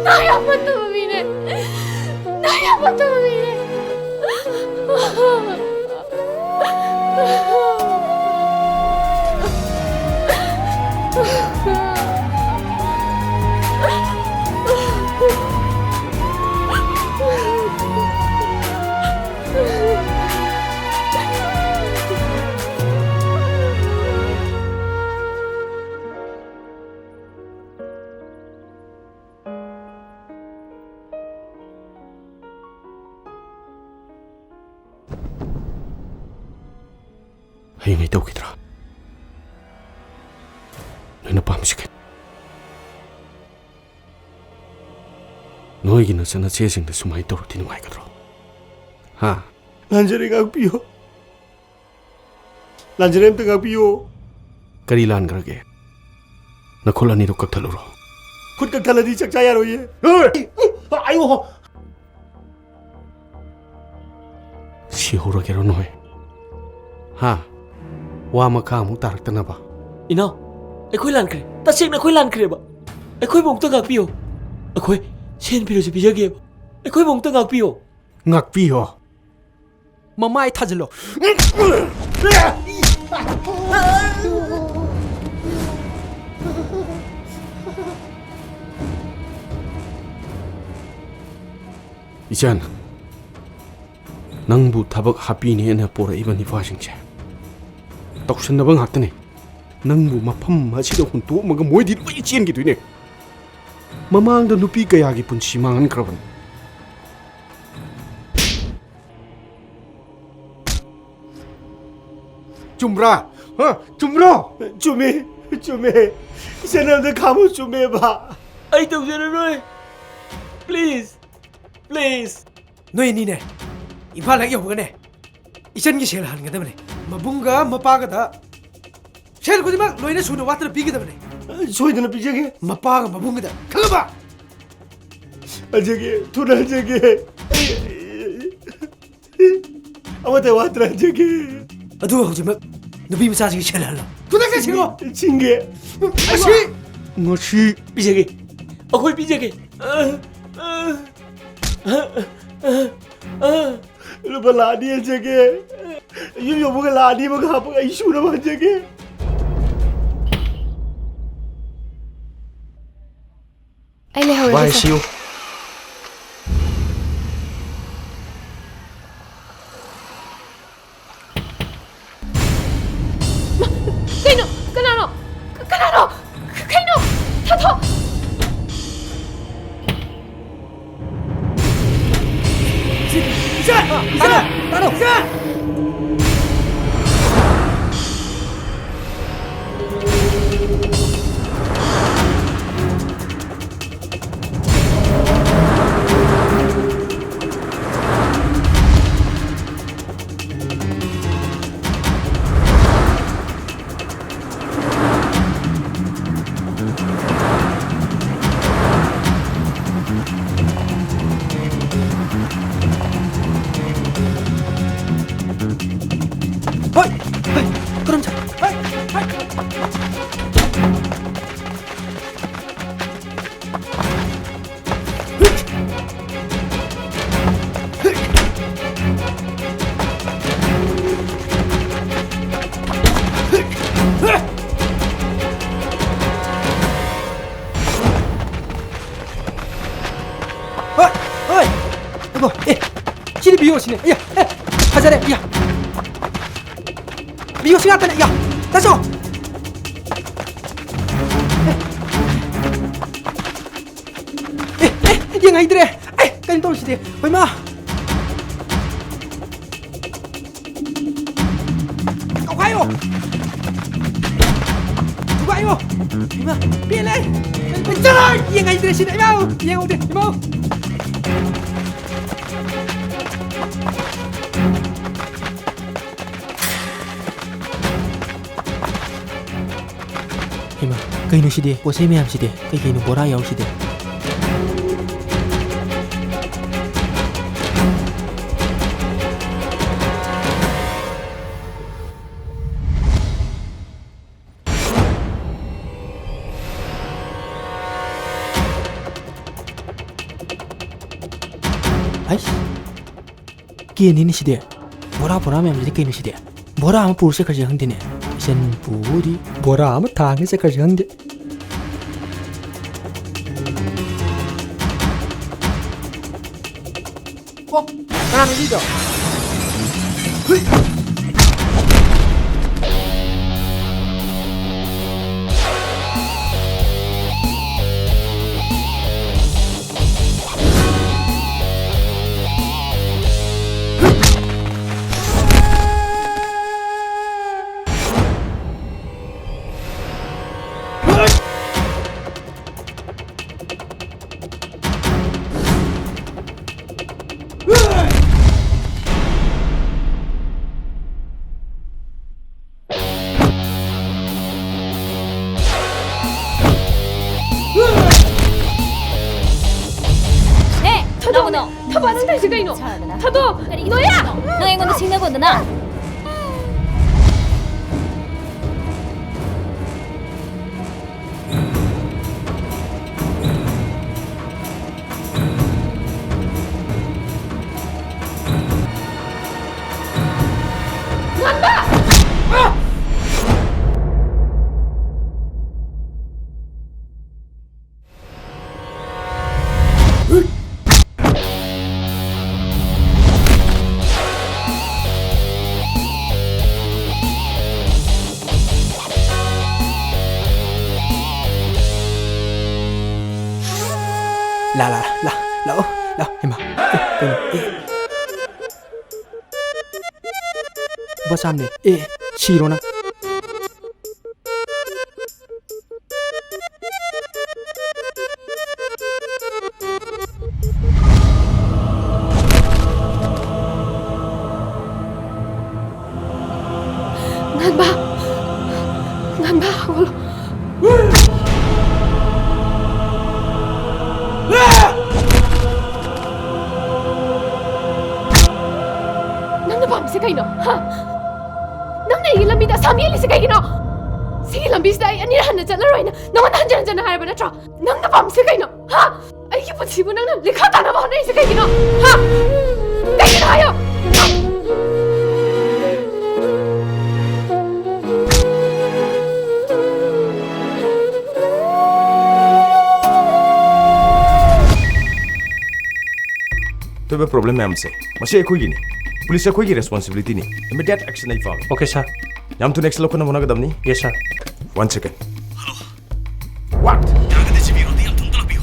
ꯅꯣꯏ ꯌꯥꯝ ꯐꯠꯇꯕ ꯃꯤꯅꯦ! ꯅꯣꯏ ꯌꯥꯝ ꯐꯠꯇꯕ ꯃꯤꯅꯦ! ꯍꯌꯦꯡ ꯑꯩ ꯇꯧꯈꯤꯗ꯭ꯔꯥ? ꯅꯣꯏꯅ ꯄꯥꯝꯃꯤꯁꯤ ꯀꯩꯅꯣ? ꯅꯣꯏꯒꯤ ꯅꯆꯟ ꯅꯆꯦꯁꯤꯡꯗ ꯁꯨꯃꯥꯏꯅ ꯇꯧꯔꯗꯤ ꯅꯨꯡꯉꯥꯏꯒꯗ꯭ꯔꯣ? ꯍꯥ? ꯂꯥꯟꯖꯔꯦ, ꯉꯥꯛꯄꯤꯌꯨ꯫ ꯂꯥꯟꯖꯔꯦ, ꯑꯝꯇ ꯉꯥꯛꯄꯤꯌꯨ꯫ ꯀꯔꯤ ꯂꯥꯟꯈ꯭ꯔꯒꯦ? ꯅꯈꯨꯠ ꯑꯅꯤꯗꯣ ꯀꯛꯊꯠꯂꯨꯔꯣ꯫ ꯈꯨꯠ ꯀꯛꯊꯠꯂꯗꯤ ꯆꯥꯛ ꯆꯥ ꯌꯥꯔꯣꯏꯌꯦ꯫ ꯑꯌꯣ! ꯁꯤꯍꯧꯔꯒꯦꯔꯣ ꯅꯣꯏ? ꯍꯥ? ꯋꯥ ꯃꯈꯥ ꯑꯃꯨꯛ ꯇꯥꯔꯛꯇꯅꯕ꯫ ꯏꯅꯥꯎ, ꯑꯩꯈꯣꯏ ꯂꯥꯟꯈ꯭ꯔꯦ꯫ ꯇꯁꯦꯡꯅ ꯑꯩꯈꯣꯏ ꯂꯥꯟꯈ꯭ꯔꯦꯕ꯫ ꯑꯩꯈꯣꯏꯕꯨ ꯑꯃꯨꯛꯇ ꯉꯥꯛꯄꯤꯌꯣ꯫ ꯑꯩꯈꯣꯏ ꯁꯦꯟ ꯄꯤꯔꯁꯨ ꯄꯤꯖꯒꯦꯕ꯫ ꯑꯩꯈꯣꯏꯕꯨ ꯑꯃꯨꯛꯇ ꯉꯥꯛꯄꯤꯌꯣ꯫ ꯉꯥꯛꯄꯤꯌꯣ? ꯃꯃꯥꯏ ꯊꯥꯖꯤꯜꯂꯣ꯫ ꯏꯆꯟ, ꯅꯪꯕꯨ ꯊꯕꯛ ꯍꯥꯞꯄꯤꯅꯦꯅ ꯄꯣꯔꯛꯏꯕ ꯅꯤꯄꯥꯁꯤꯡꯁꯦ ꯇꯧꯁꯟꯅꯕ ꯉꯥꯛꯇꯅꯦ꯫ ꯅꯪꯕꯨ ꯃꯐꯝ ꯑꯁꯤꯗ ꯍꯨꯟꯇꯣꯛꯑꯝꯃꯒ ꯃꯣꯏꯗꯤ ꯂꯣꯏ ꯆꯦꯟꯈꯤꯗꯣꯏꯅꯦ꯫ ꯃꯃꯥꯡꯗ ꯅꯨꯄꯤ ꯀꯌꯥꯒꯤ ꯄꯨꯟꯁꯤ ꯃꯥꯡꯍꯟꯈ꯭ꯔꯕꯅꯤ꯫ ꯆꯨꯝꯕ꯭ꯔꯥ? ꯍꯥ? ꯆꯨꯝꯕ꯭ꯔꯣ? ꯆꯨꯝꯃꯦ, ꯆꯨꯝꯃꯦ꯫ ꯏꯆꯟ ꯑꯝꯇ ꯈꯥꯝꯃꯨ, ꯆꯨꯝꯃꯦꯕ꯫ ꯑꯩ ꯇꯧꯖꯔꯔꯣꯏ꯫ Please, please꯫ ꯅꯣꯏ ꯑꯅꯤꯅꯦ, ꯏꯝꯐꯥꯜ ꯍꯦꯛ ꯌꯧꯕꯒꯅꯦ, ꯏꯆꯟꯒꯤ ꯁꯦꯜ ꯍꯟꯒꯗꯕꯅꯦ꯫ ꯃꯕꯨꯡꯒ ꯃꯄꯥꯒꯗ ꯁꯦꯜ ꯈꯨꯗꯤꯡꯃꯛ ꯂꯣꯏꯅ ꯁꯨꯅ ꯋꯥꯠꯇꯅ ꯄꯤꯒꯗꯕꯅꯦ꯫ ꯁꯣꯏꯗꯅ ꯄꯤꯖꯒꯦ꯫ ꯃꯄꯥꯒ ꯃꯕꯨꯡꯒꯗ, ꯈꯪꯉꯕ? ꯍꯟꯖꯒꯦ, ꯊꯨꯅ ꯍꯟꯖꯒꯦ꯫ ꯑꯃꯠꯇ ꯋꯥꯠꯇꯅ ꯍꯟꯖꯒꯦ꯫ ꯑꯗꯨ ꯍꯧꯖꯤꯛꯃꯛ ꯅꯨꯄꯤ ꯃꯆꯥꯁꯤꯡꯒꯤ ꯁꯦꯜ ꯍꯜꯂꯣ꯫ ꯈꯨꯗꯛꯇ ꯁꯤꯡꯉꯣ꯫ ꯁꯤꯡꯒꯦ꯫ ꯉꯁꯤ꯫ ꯉꯁꯤ꯫ ꯄꯤꯖꯒꯦ꯫ ꯑꯩꯈꯣꯏ ꯄꯤꯖꯒꯦ꯫ ꯑ, ꯑ, ꯑ, ꯑ, ꯑ꯫ ꯂꯨꯄꯥ ꯂꯥꯛ ꯑꯅꯤ ꯍꯟꯖꯒꯦ꯫ ꯌꯨꯝ ꯌꯧꯕꯒ ꯂꯥꯛ ꯑꯅꯤ ꯑꯃꯒ ꯍꯥꯞꯄꯒ ꯑꯩ ꯁꯨꯅꯕ ꯍꯟꯖꯒꯦ꯫ ꯑꯩ ꯂꯩꯍꯧꯔꯒꯦ, ꯕꯥꯏ, ꯁꯥꯔ꯫ ꯁꯤ ꯌꯨ꯫ ꯀꯩꯅꯣ? ꯀꯅꯥꯅꯣ? ꯀꯅꯥꯅꯣ? ꯀꯩꯅꯣ? ꯊꯥꯊꯣꯛ! ꯏꯆꯥ! ꯏꯆꯥ! ꯇꯥꯔꯣ! ꯏꯆꯥ! ꯍꯣꯏ! ꯍꯣꯏ! ꯀꯔꯝ ꯆꯠ-, ꯍꯣꯏ! ꯍꯣꯏ! ꯄꯤꯌꯣ ꯁꯤꯅꯦ꯫ ꯑꯌꯥ, ꯑꯦ, ꯐꯖꯔꯦ꯫ ꯑꯌꯥ꯫ ꯄꯤꯌꯣ ꯁꯤ ꯉꯥꯛꯇꯅꯦ꯫ ꯑꯌꯥ, ꯇꯥꯁꯣ꯫ ꯑꯦ, ꯑꯦ, ꯌꯦꯡ ꯍꯩꯇ꯭ꯔꯦ꯫ ꯑꯦ, ꯀꯩꯅꯣ ꯇꯧꯔꯤꯁꯤꯗꯤ? ꯍꯣꯏꯃꯥ꯫ ꯀꯧꯈꯥꯏꯌꯣ! ꯊꯨꯒꯥꯏꯌꯣ! ꯏꯃꯥ, ꯄꯦꯜꯂꯦ! ꯆꯠꯂꯣ! ꯌꯦꯡ ꯍꯩꯇ꯭ꯔꯦ ꯁꯤꯗ, ꯏꯃꯥ! ꯌꯦꯡꯍꯧꯗꯦ, ꯏꯃꯥ! ꯍꯩꯃꯥ, ꯀꯩꯅꯣ ꯁꯤꯗꯤ? ꯄꯣꯠ ꯆꯩ ꯃꯌꯥꯝꯁꯤꯗꯤ? ꯀꯩ ꯀꯩꯅꯣ ꯕꯣꯔꯥ ꯌꯥꯎꯔꯤꯁꯤꯗꯤ? ꯑꯩꯁ! ꯀꯦꯟꯅꯤꯅꯦ ꯁꯤꯗꯤ꯫ ꯕꯣꯔꯥ ꯕꯣꯔꯥ ꯃꯌꯥꯝꯁꯤꯗꯤ ꯀꯩꯅꯣ ꯁꯤꯗꯤ? ꯕꯣꯔꯥ ꯑꯃ ꯄꯨꯔ ꯆꯠꯈ꯭ꯔꯁꯤꯔ ꯈꯪꯗꯦꯅꯦ꯫ ꯏꯆꯟ ꯄꯨꯗꯤ ꯕꯣꯔꯥ ꯑꯃ ꯊꯥꯡꯉ ꯆꯠꯈ꯭ꯔꯁꯤꯔ ꯈꯪꯗꯦ꯫ ꯑꯣ, ꯀꯅꯥꯅꯣ ꯁꯤꯗꯣ? ꯍꯨꯏ! ꯍꯦ! ꯊꯥꯗꯣꯛ! ꯅꯪ ꯀꯩꯅꯣ? ꯊꯕꯥ, ꯅꯪ ꯇꯧꯔꯤꯁꯦ ꯀꯩꯅꯣ? ꯊꯥꯗꯣꯛ! ꯀꯔꯤꯒꯤ ꯅꯣꯌꯥ! ꯊꯥꯗꯣꯛꯏꯅꯣ? ꯅꯪ ꯑꯩꯉꯣꯟꯗ ꯁꯤꯡꯅꯕ ꯑꯣꯟꯗꯅ? ꯉꯝꯕ! ꯂꯥ, ꯂꯥ, ꯂꯥ, ꯂꯥꯛꯑꯣ, ꯂꯥꯛꯑꯣ꯫ ꯍꯩꯃꯥ, ꯑꯦ, ꯀꯩꯅꯣ, ꯑꯦ꯫ ꯂꯨꯄꯥ ꯆꯥꯝꯅꯦ꯫ ꯑꯦ, ꯁꯤꯔꯣ ꯅꯪ? ꯉꯥꯟꯕ! ꯉꯥꯟꯕ, ꯍꯧꯒꯠꯂꯣ꯫ ꯅꯪꯅ ꯄꯥꯝꯃꯤꯁꯦ ꯀꯩꯅꯣ? ꯍꯥ? ꯅꯪꯅ ꯑꯩꯒꯤ ꯂꯝꯕꯤꯗ ꯑꯁꯥꯝ ꯌꯦꯜꯂꯤꯁꯦ ꯀꯩꯒꯤꯅꯣ? ꯁꯤꯒꯤ ꯂꯝꯕꯤꯁꯤꯗ ꯑꯩ ꯑꯅꯤꯔꯛ ꯍꯟꯅ ꯆꯠꯂꯔꯣꯏꯅ ꯅꯉꯣꯟꯗ ꯍꯟꯖꯟ ꯍꯟꯖꯟꯅ ꯍꯥꯏꯔꯕ ꯅꯠꯇ꯭ꯔꯣ? ꯅꯪꯅ ꯄꯥꯝꯃꯤꯁꯦ ꯀꯩꯅꯣ? ꯍꯥ? ꯑꯩꯒꯤ ꯄꯨꯟꯁꯤꯕꯨ ꯅꯪꯅ ꯂꯤꯈꯥ ꯇꯥꯅꯕ ꯍꯣꯠꯅꯔꯤꯁꯦ ꯀꯩꯒꯤꯅꯣ? ꯍꯥ? ꯀꯩꯒꯤꯅꯣ ꯍꯥꯏꯌꯣ? ꯊꯣꯏꯕ, ꯄ꯭ꯔꯣꯕ꯭ꯂꯦꯝ ꯃꯌꯥꯝꯁꯦ ꯃꯁꯤ ꯑꯩꯈꯣꯏꯒꯤꯅꯤ꯫ ꯄꯨꯂꯤꯁ ꯑꯩꯈꯣꯏꯒꯤ ꯔꯦꯁꯄꯣꯟꯁꯤꯕꯤꯂꯤꯇꯤꯅꯤ꯫ ꯏꯃꯤꯗꯤꯌꯦꯠ ꯑꯦꯛꯁꯟ ꯑꯩ ꯄꯥꯝꯃꯤ꯫ ꯑꯣꯀꯦ, ꯁꯥꯔ꯫ ꯌꯥꯝ ꯊꯨꯅ ꯑꯦꯛꯁꯟ ꯂꯧꯈꯠꯅꯕ ꯍꯣꯠꯅꯒꯗꯕꯅꯤ꯫ ꯌꯦꯁ, ꯁꯥꯔ꯫ ꯋꯥꯟ ꯁꯦꯀꯦꯟ꯫ ꯍꯜꯂꯣ꯫ ꯋꯥꯠ? ꯌꯥꯔꯒꯗꯤ ꯖꯤ ꯕꯤ ꯔꯣꯗꯇ ꯌꯥꯝ ꯊꯨꯅ ꯂꯥꯛꯄꯤꯌꯨ꯫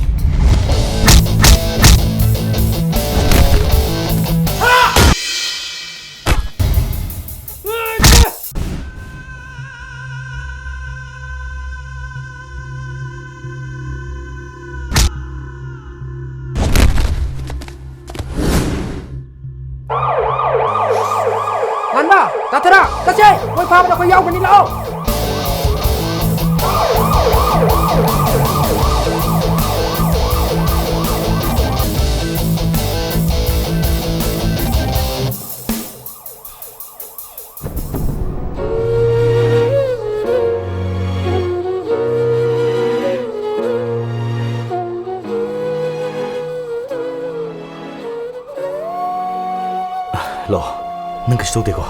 ꯉꯥꯟꯕ, ꯇꯥꯊꯔ, ꯆꯠꯁꯦ! ꯃꯣꯏ ꯐꯥꯕꯗ ꯑꯩꯈꯣꯏ ꯌꯥꯎꯒꯅꯤ, ꯂꯥꯛꯑꯣ! ꯍꯜꯂꯣ, ꯅꯪ ꯀꯩꯁꯨ ꯇꯧꯗꯦꯀꯣ?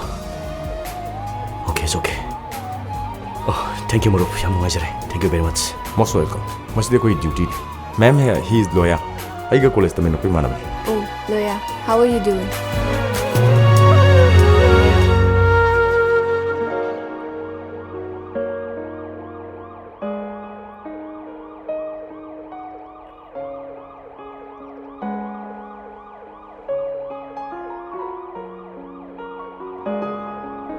Okay, it's okay. ꯑꯣ, thank you, ꯃꯔꯨꯞ, ꯌꯥꯝ ꯅꯨꯡꯉꯥꯏꯖꯔꯦ, thank you very much. Most welcome. ꯃꯁꯤꯗꯤ ꯑꯩꯈꯣꯏꯒꯤ ꯗ꯭ꯌꯨꯇꯤꯅꯤ꯫ Ma'am, he, he is Loya. ꯑꯩꯒ college ꯇꯝꯃꯤꯟꯅꯔꯛꯄ ꯏꯃꯥꯟꯅꯕꯅꯤ꯫ Oh, Loya, how are you doing?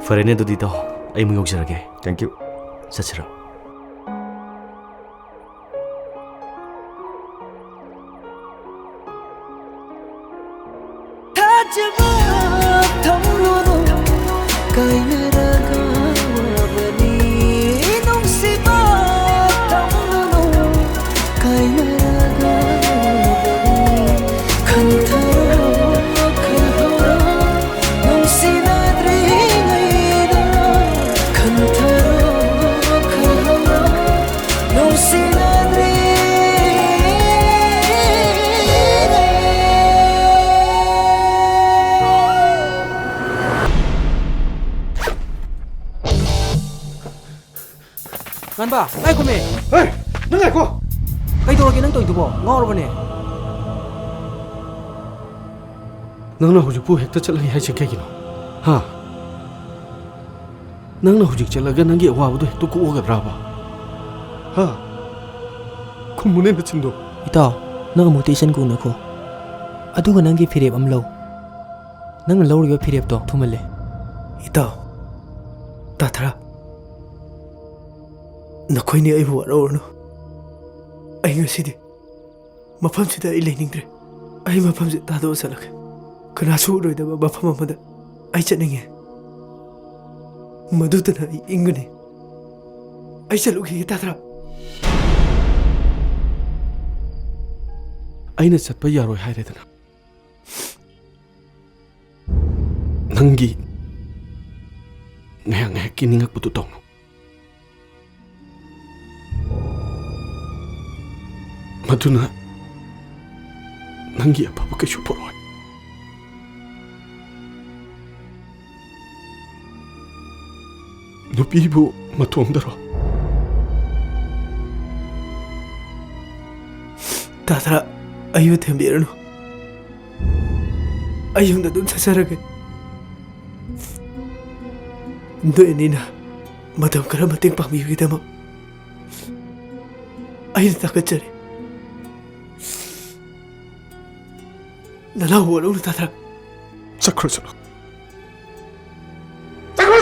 ꯐꯔꯦꯅꯦ, ꯑꯗꯨꯗꯤ ꯏꯇꯥꯎ, ꯑꯩ ꯑꯃꯨꯛ ꯌꯧꯖꯔꯒꯦ꯫ Thank you. ꯆꯠꯁꯤꯔꯣ? ꯊꯥꯖꯕ ꯊꯝꯂꯨꯅꯨ, ꯀꯥꯏꯅꯔꯒ ꯋꯥꯕꯅꯤ, ꯅꯨꯡꯁꯤꯕ ꯊꯝꯂꯨꯅꯨ, ꯀꯥꯏꯅꯔꯒ ꯋꯥꯕꯅꯤ, ꯈꯟꯊꯔꯣ, ꯈꯜꯍꯧꯔꯣ, ꯅꯨꯡꯁꯤꯅꯗ꯭ꯔꯤꯉꯩꯗ, ꯈꯟꯊꯔꯣ, ꯈꯜꯍꯧꯔꯣ, ꯅꯨꯡꯁꯤꯅꯗ꯭ꯔꯤꯉꯩꯗ꯫ ꯉꯥꯟꯕ, ꯉꯥꯏꯈꯣꯃꯤ꯫ ꯍꯦ, ꯅꯪ ꯉꯥꯏꯈꯣ꯫ ꯀꯩꯗꯧꯔꯒꯦ ꯅꯪ ꯇꯧꯔꯤꯗꯨꯕꯣ? ꯉꯥꯎꯔꯕꯅꯦ? ꯅꯪꯅ ꯍꯧꯖꯤꯛꯄꯨ ꯍꯦꯛꯇ ꯆꯠꯂꯒꯦ ꯍꯥꯏꯁꯦ ꯀꯩꯒꯤꯅꯣ? ꯍꯥ? ꯅꯪꯅ ꯍꯧꯖꯤꯛ ꯆꯠꯂꯒ ꯅꯪꯒꯤ ꯑꯋꯥꯕꯗꯣ ꯍꯦꯛꯇ ꯀꯣꯛꯑꯒꯗ꯭ꯔꯥꯕ? ꯍꯥ? ꯈꯨꯝꯃꯨꯅꯦ ꯅꯆꯤꯟꯗꯣ꯫ ꯏꯇꯥꯎ, ꯅꯪ ꯑꯃꯨꯛꯇ ꯏꯆꯟ ꯀꯧꯅꯈꯣ꯫ ꯑꯗꯨꯒ ꯅꯪꯒꯤ ꯐꯤꯔꯦꯞ ꯑꯃ ꯂꯧ꯫ ꯅꯪꯅ ꯂꯧꯔꯤꯕ ꯐꯤꯔꯦꯞꯇꯣ ꯊꯨꯃꯜꯂꯦ꯫ ꯏꯇꯥꯎ, ꯇꯥꯊꯔꯥ, ꯅꯈꯣꯏꯅꯤ ꯑꯩꯕꯨ ꯋꯥꯔꯧꯔꯅꯨ꯫ ꯑꯩ ꯉꯁꯤꯗꯤ ꯃꯐꯝꯁꯤꯗ ꯑꯩ ꯂꯩꯅꯤꯡꯗ꯭ꯔꯦ꯫ ꯑꯩ ꯃꯐꯝꯁꯤ ꯊꯥꯗꯣꯛꯑ ꯆꯠꯂꯒꯦ꯫ ꯀꯅꯥꯁꯨ ꯎꯔꯣꯏꯗꯕ ꯃꯐꯝ ꯑꯃꯗ ꯑꯩ ꯆꯠꯅꯤꯡꯉꯦ꯫ ꯃꯗꯨꯗꯅ ꯑꯩ ꯏꯪꯒꯅꯤ꯫ ꯑꯩ ꯆꯠꯂꯨꯈꯤꯒꯦ, ꯇꯥꯗ꯭ꯔꯥ? ꯑꯩꯅ ꯆꯠꯄ ꯌꯥꯔꯣꯏ ꯍꯥꯏꯔꯦꯗꯅ꯫ ꯅꯪꯒꯤ ꯉꯥꯏꯍꯥꯛ ꯉꯥꯏꯍꯥꯛꯀꯤ ꯅꯤꯡꯉꯛꯄꯗꯨ ꯇꯧꯅꯨ꯫ ꯃꯗꯨꯅ ꯅꯪꯒꯤ ꯑꯐꯕ ꯀꯩꯁꯨ ꯄꯨꯔꯛꯑꯣꯏ꯫ ꯅꯨꯄꯤꯕꯨ ꯃꯇꯣꯝꯗꯔꯣ? ꯇꯥꯗ꯭ꯔꯥ, ꯑꯩꯕꯨ ꯊꯦꯝꯕꯤꯔꯅꯨ꯫ ꯑꯩ ꯌꯨꯝꯗ ꯑꯗꯨꯝ ꯆꯠꯆꯔꯒꯦ꯫ ꯅꯣꯏ ꯑꯅꯤꯅ ꯃꯇꯝ ꯈꯔ ꯃꯇꯦꯡ ꯄꯥꯡꯕꯤꯕꯒꯤꯗꯃꯛ ꯑꯩꯅ ꯊꯥꯒꯠꯆꯔꯤ꯫ ꯅꯅꯥꯎ ꯋꯥꯔꯧꯅꯨ, ꯇꯥꯗ꯭ꯔꯥ꯫ ꯆꯠꯈ꯭ꯔꯣ, ꯆꯠꯂꯣ꯫ ꯆꯠꯈ꯭ꯔꯣ,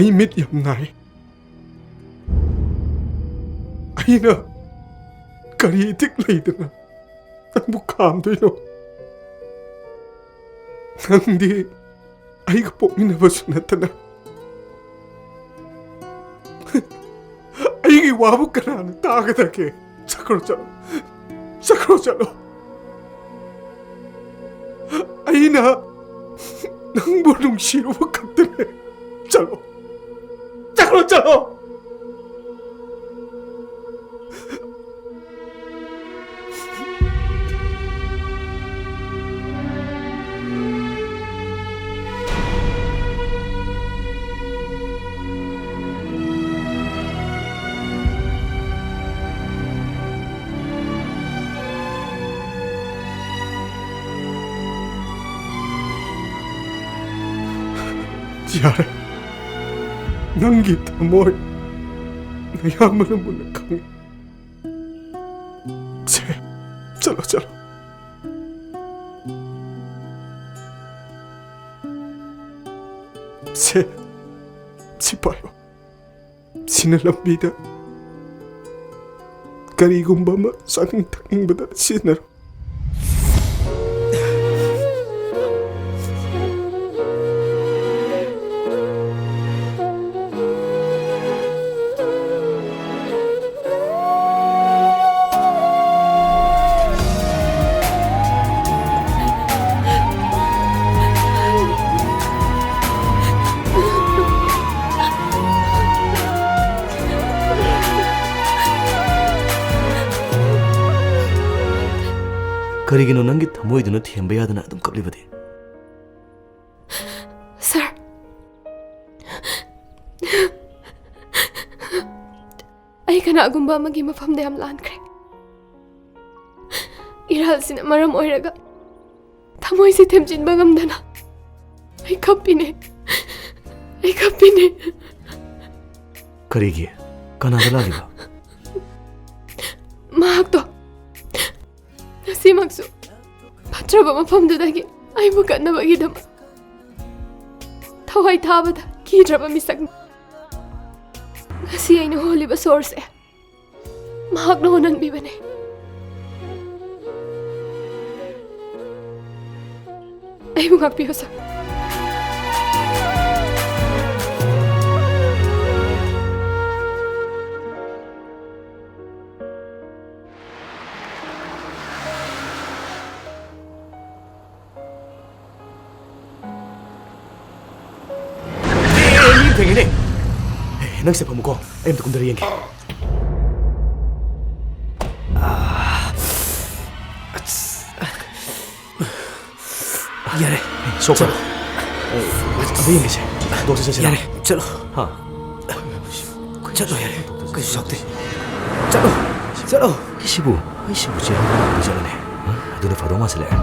ꯑꯩ ꯃꯤꯠ ꯌꯥꯝ ꯅꯥꯏ꯫ ꯑꯩꯅ ꯀꯔꯤ ꯏꯊꯤꯛ ꯂꯩꯗꯅ ꯅꯪꯕꯨ ꯈꯥꯝꯗꯣꯏꯅꯣ? ꯅꯪꯗꯤ ꯑꯩꯒ ꯄꯣꯛꯃꯤꯟꯅꯕꯁꯨ ꯅꯠꯇꯅ ꯑꯩꯒꯤ ꯋꯥꯕꯨ ꯀꯅꯥꯅ ꯇꯥꯒꯗꯒꯦ? ꯆꯠꯈ꯭ꯔꯣ, ꯆꯠꯂꯣ꯫ ꯆꯠꯈ꯭ꯔꯣ, ꯆꯠꯂꯣ꯫ ꯑꯩꯅ ꯅꯪꯕꯨ ꯅꯨꯡꯁꯤꯔꯨꯕ ꯈꯛꯇꯅꯦ꯫ ꯆꯠꯂꯣ꯫ ꯆꯠꯈ꯭ꯔꯣ, ꯆꯠꯂꯣ꯫ ꯌꯥꯔꯦ꯫ ꯅꯪꯒꯤ ꯊꯃꯣꯏ ꯅꯌꯥꯝꯕꯅ ꯃꯨꯟꯅ ꯈꯪꯉꯤ꯫ ꯁꯦ, ꯆꯠꯂꯣ, ꯆꯠꯂꯣ꯫ ꯁꯦ, ꯁꯤ ꯄꯥꯏꯌꯨ꯫ ꯁꯤꯅ ꯂꯝꯕꯤꯗ ꯀꯔꯤꯒꯨꯝꯕ ꯑꯃ ꯆꯥꯅꯤꯡ ꯊꯛꯅꯤꯡꯕꯗ ꯁꯤꯖꯤꯟꯅꯔꯣ꯫ ꯀꯔꯤꯒꯤꯅꯣ ꯅꯪꯒꯤ ꯊꯃꯣꯏꯗꯨꯅ ꯊꯦꯝꯕ ꯌꯥꯗꯅ ꯑꯗꯨꯝ ꯀꯞꯂꯤꯕꯗꯤ? ꯁꯥꯔ, ꯑꯩ ꯀꯅꯥꯒꯨꯝꯕ ꯑꯃꯒꯤ ꯃꯐꯝꯗ ꯌꯥꯝ ꯂꯥꯟꯈ꯭ꯔꯦ꯫ ꯏꯔꯥꯜꯁꯤꯅ ꯃꯔꯝ ꯑꯣꯏꯔꯒ ꯊꯃꯣꯏꯁꯦ ꯊꯦꯝꯖꯤꯟꯕ ꯉꯝꯗꯅ ꯑꯩ ꯀꯞꯄꯤꯅꯦ꯫ ꯑꯩ ꯀꯞꯄꯤꯅꯦ꯫ ꯀꯔꯤꯒꯤ? ꯀꯅꯥꯗ ꯂꯥꯜꯂꯤꯕ? ꯃꯍꯥꯛꯇꯣ ꯉꯁꯤꯃꯛꯁꯨ ꯐꯠꯇ꯭ꯔꯕ ꯃꯐꯝꯗꯨꯗꯒꯤ ꯑꯩꯕꯨ ꯀꯟꯅꯕꯒꯤꯗꯃꯛ ꯊꯋꯥꯏ ꯊꯥꯕꯗ ꯀꯤꯗ꯭ꯔꯕ ꯃꯤꯁꯛꯅꯤ꯫ ꯉꯁꯤ ꯑꯩꯅ ꯍꯣꯜꯂꯤꯕ ꯁꯣꯔꯁꯦ ꯃꯍꯥꯛꯅ ꯍꯣꯟꯍꯟꯕꯤꯕꯅꯦ꯫ ꯑꯩꯕꯨ ꯉꯥꯛꯄꯤꯌꯨ, ꯁꯥꯔ꯫ ꯑꯦ, ꯑꯦ, ꯃꯤ ꯊꯦꯡꯉꯦꯅꯦ꯫ ꯑꯦ, ꯅꯪ ꯁꯤꯗ ꯐꯝꯃꯨꯀꯣ, ꯑꯩ ꯑꯝꯇ ꯀꯨꯝꯊꯔ ꯌꯦꯡꯒꯦ꯫ ꯌꯥꯔꯦ꯫ ꯁꯣꯛꯄ꯭ꯔꯥ? ꯆꯠꯂꯣ꯫ ꯑꯝꯇ ꯌꯦꯡꯒꯦꯁꯦ꯫ ꯗꯣꯛꯇꯔ ꯆꯠꯁꯤꯔꯥ? ꯌꯥꯔꯦ, ꯆꯠꯂꯣ꯫ ꯍꯥ? ꯆꯠꯂꯣ, ꯌꯥꯔꯦ꯫ ꯀꯩꯁꯨ ꯁꯣꯛꯇꯦ꯫ ꯆꯠꯂꯣ, ꯆꯠꯂꯣ꯫ ꯁꯤꯕꯨ, ꯑꯩ ꯁꯤꯕꯨ ꯆꯦꯜꯍꯟꯕ ꯉꯝꯗꯣꯏ ꯖꯥꯠꯂꯅꯦ? ꯍꯥ? ꯑꯗꯨꯅ ꯐꯗꯧ ꯃꯥꯟꯁꯤꯜꯂꯛꯑꯦ꯫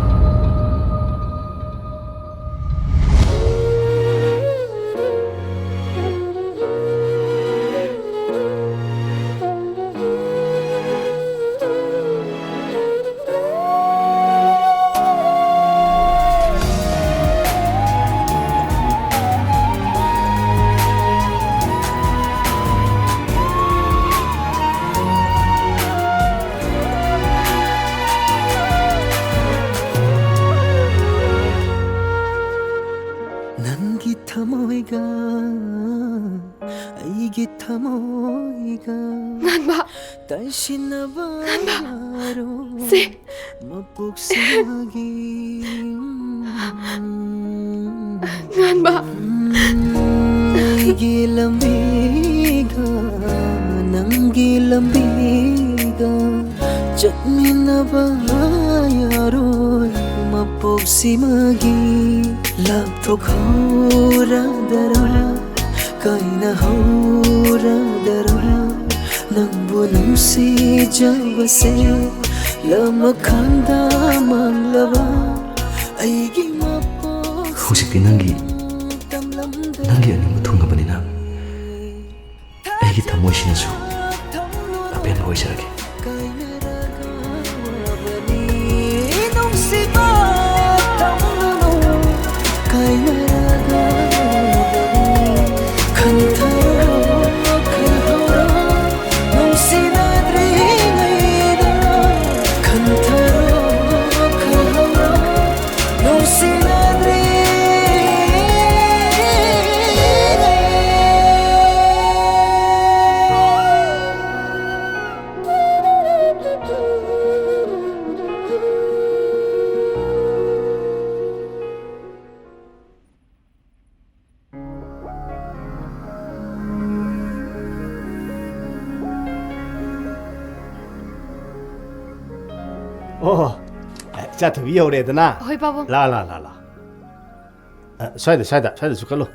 ꯅꯪꯒꯤ ꯊꯃꯣꯏꯒ ꯑꯩꯒꯤ ꯊꯃꯣꯏꯒ ꯉꯥꯟꯕ! ꯇꯥꯏꯁꯤꯟꯅꯕ ꯉꯥꯟꯕ! ꯌꯥꯔꯣꯏ ꯁꯤ! ꯃꯄꯣꯛꯁꯤꯃꯒꯤ꯫ ꯉꯥꯟꯕ! ꯑꯩꯒꯤ ꯂꯝꯕꯤꯒ ꯅꯪꯒꯤ ꯂꯝꯕꯤꯒ ꯆꯠꯃꯤꯟꯅꯕ ꯌꯥꯔꯣꯏ ꯃꯄꯣꯛꯁꯤꯃꯒꯤ꯫ ꯂꯥꯞꯊꯣꯛꯍꯧꯔꯗꯔꯥ, ꯀꯥꯏꯅꯍꯧꯔꯗꯔꯥ, ꯅꯪꯕꯨ ꯅꯨꯡꯁꯤꯖꯕꯁꯦ ꯂꯃꯈꯥꯡꯗ ꯃꯥꯡꯂꯕ ꯑꯩꯒꯤ ꯃꯄꯣꯛ꯫ ꯍꯧꯖꯤꯛꯇꯤ ꯅꯪꯒꯤ, ꯅꯪꯒꯤ ꯑꯅꯤꯡꯕ ꯊꯨꯡꯉꯕꯅꯤꯅ ꯑꯩꯒꯤ ꯊꯃꯣꯏꯁꯤꯅꯁꯨ ꯑꯄꯦꯟꯕ ꯑꯣꯏꯖꯔꯒꯦ꯫ ꯀꯥꯏꯅꯔꯒ ꯋꯥꯕꯅꯤ ꯅꯨꯡꯁꯤꯕ, ꯊꯝꯂꯨꯅꯨ꯫ ꯀꯥꯏꯅꯔꯒ ꯋꯥꯕꯅꯤ ꯑꯣ, ꯏꯆꯥ ꯊꯣꯏꯕꯤ ꯌꯧꯔꯦꯗꯅ꯫ ꯍꯣꯏ, ꯄꯥꯕꯨꯡ꯫ ꯂꯥ, ꯂꯥ, ꯂꯥ, ꯂꯥ꯫ ꯑ, ꯁ꯭ꯋꯥꯏꯗ, ꯁ꯭ꯋꯥꯏꯗ, ꯁ꯭ꯋꯥꯏꯗꯁꯨ ꯀꯠꯂꯨ꯫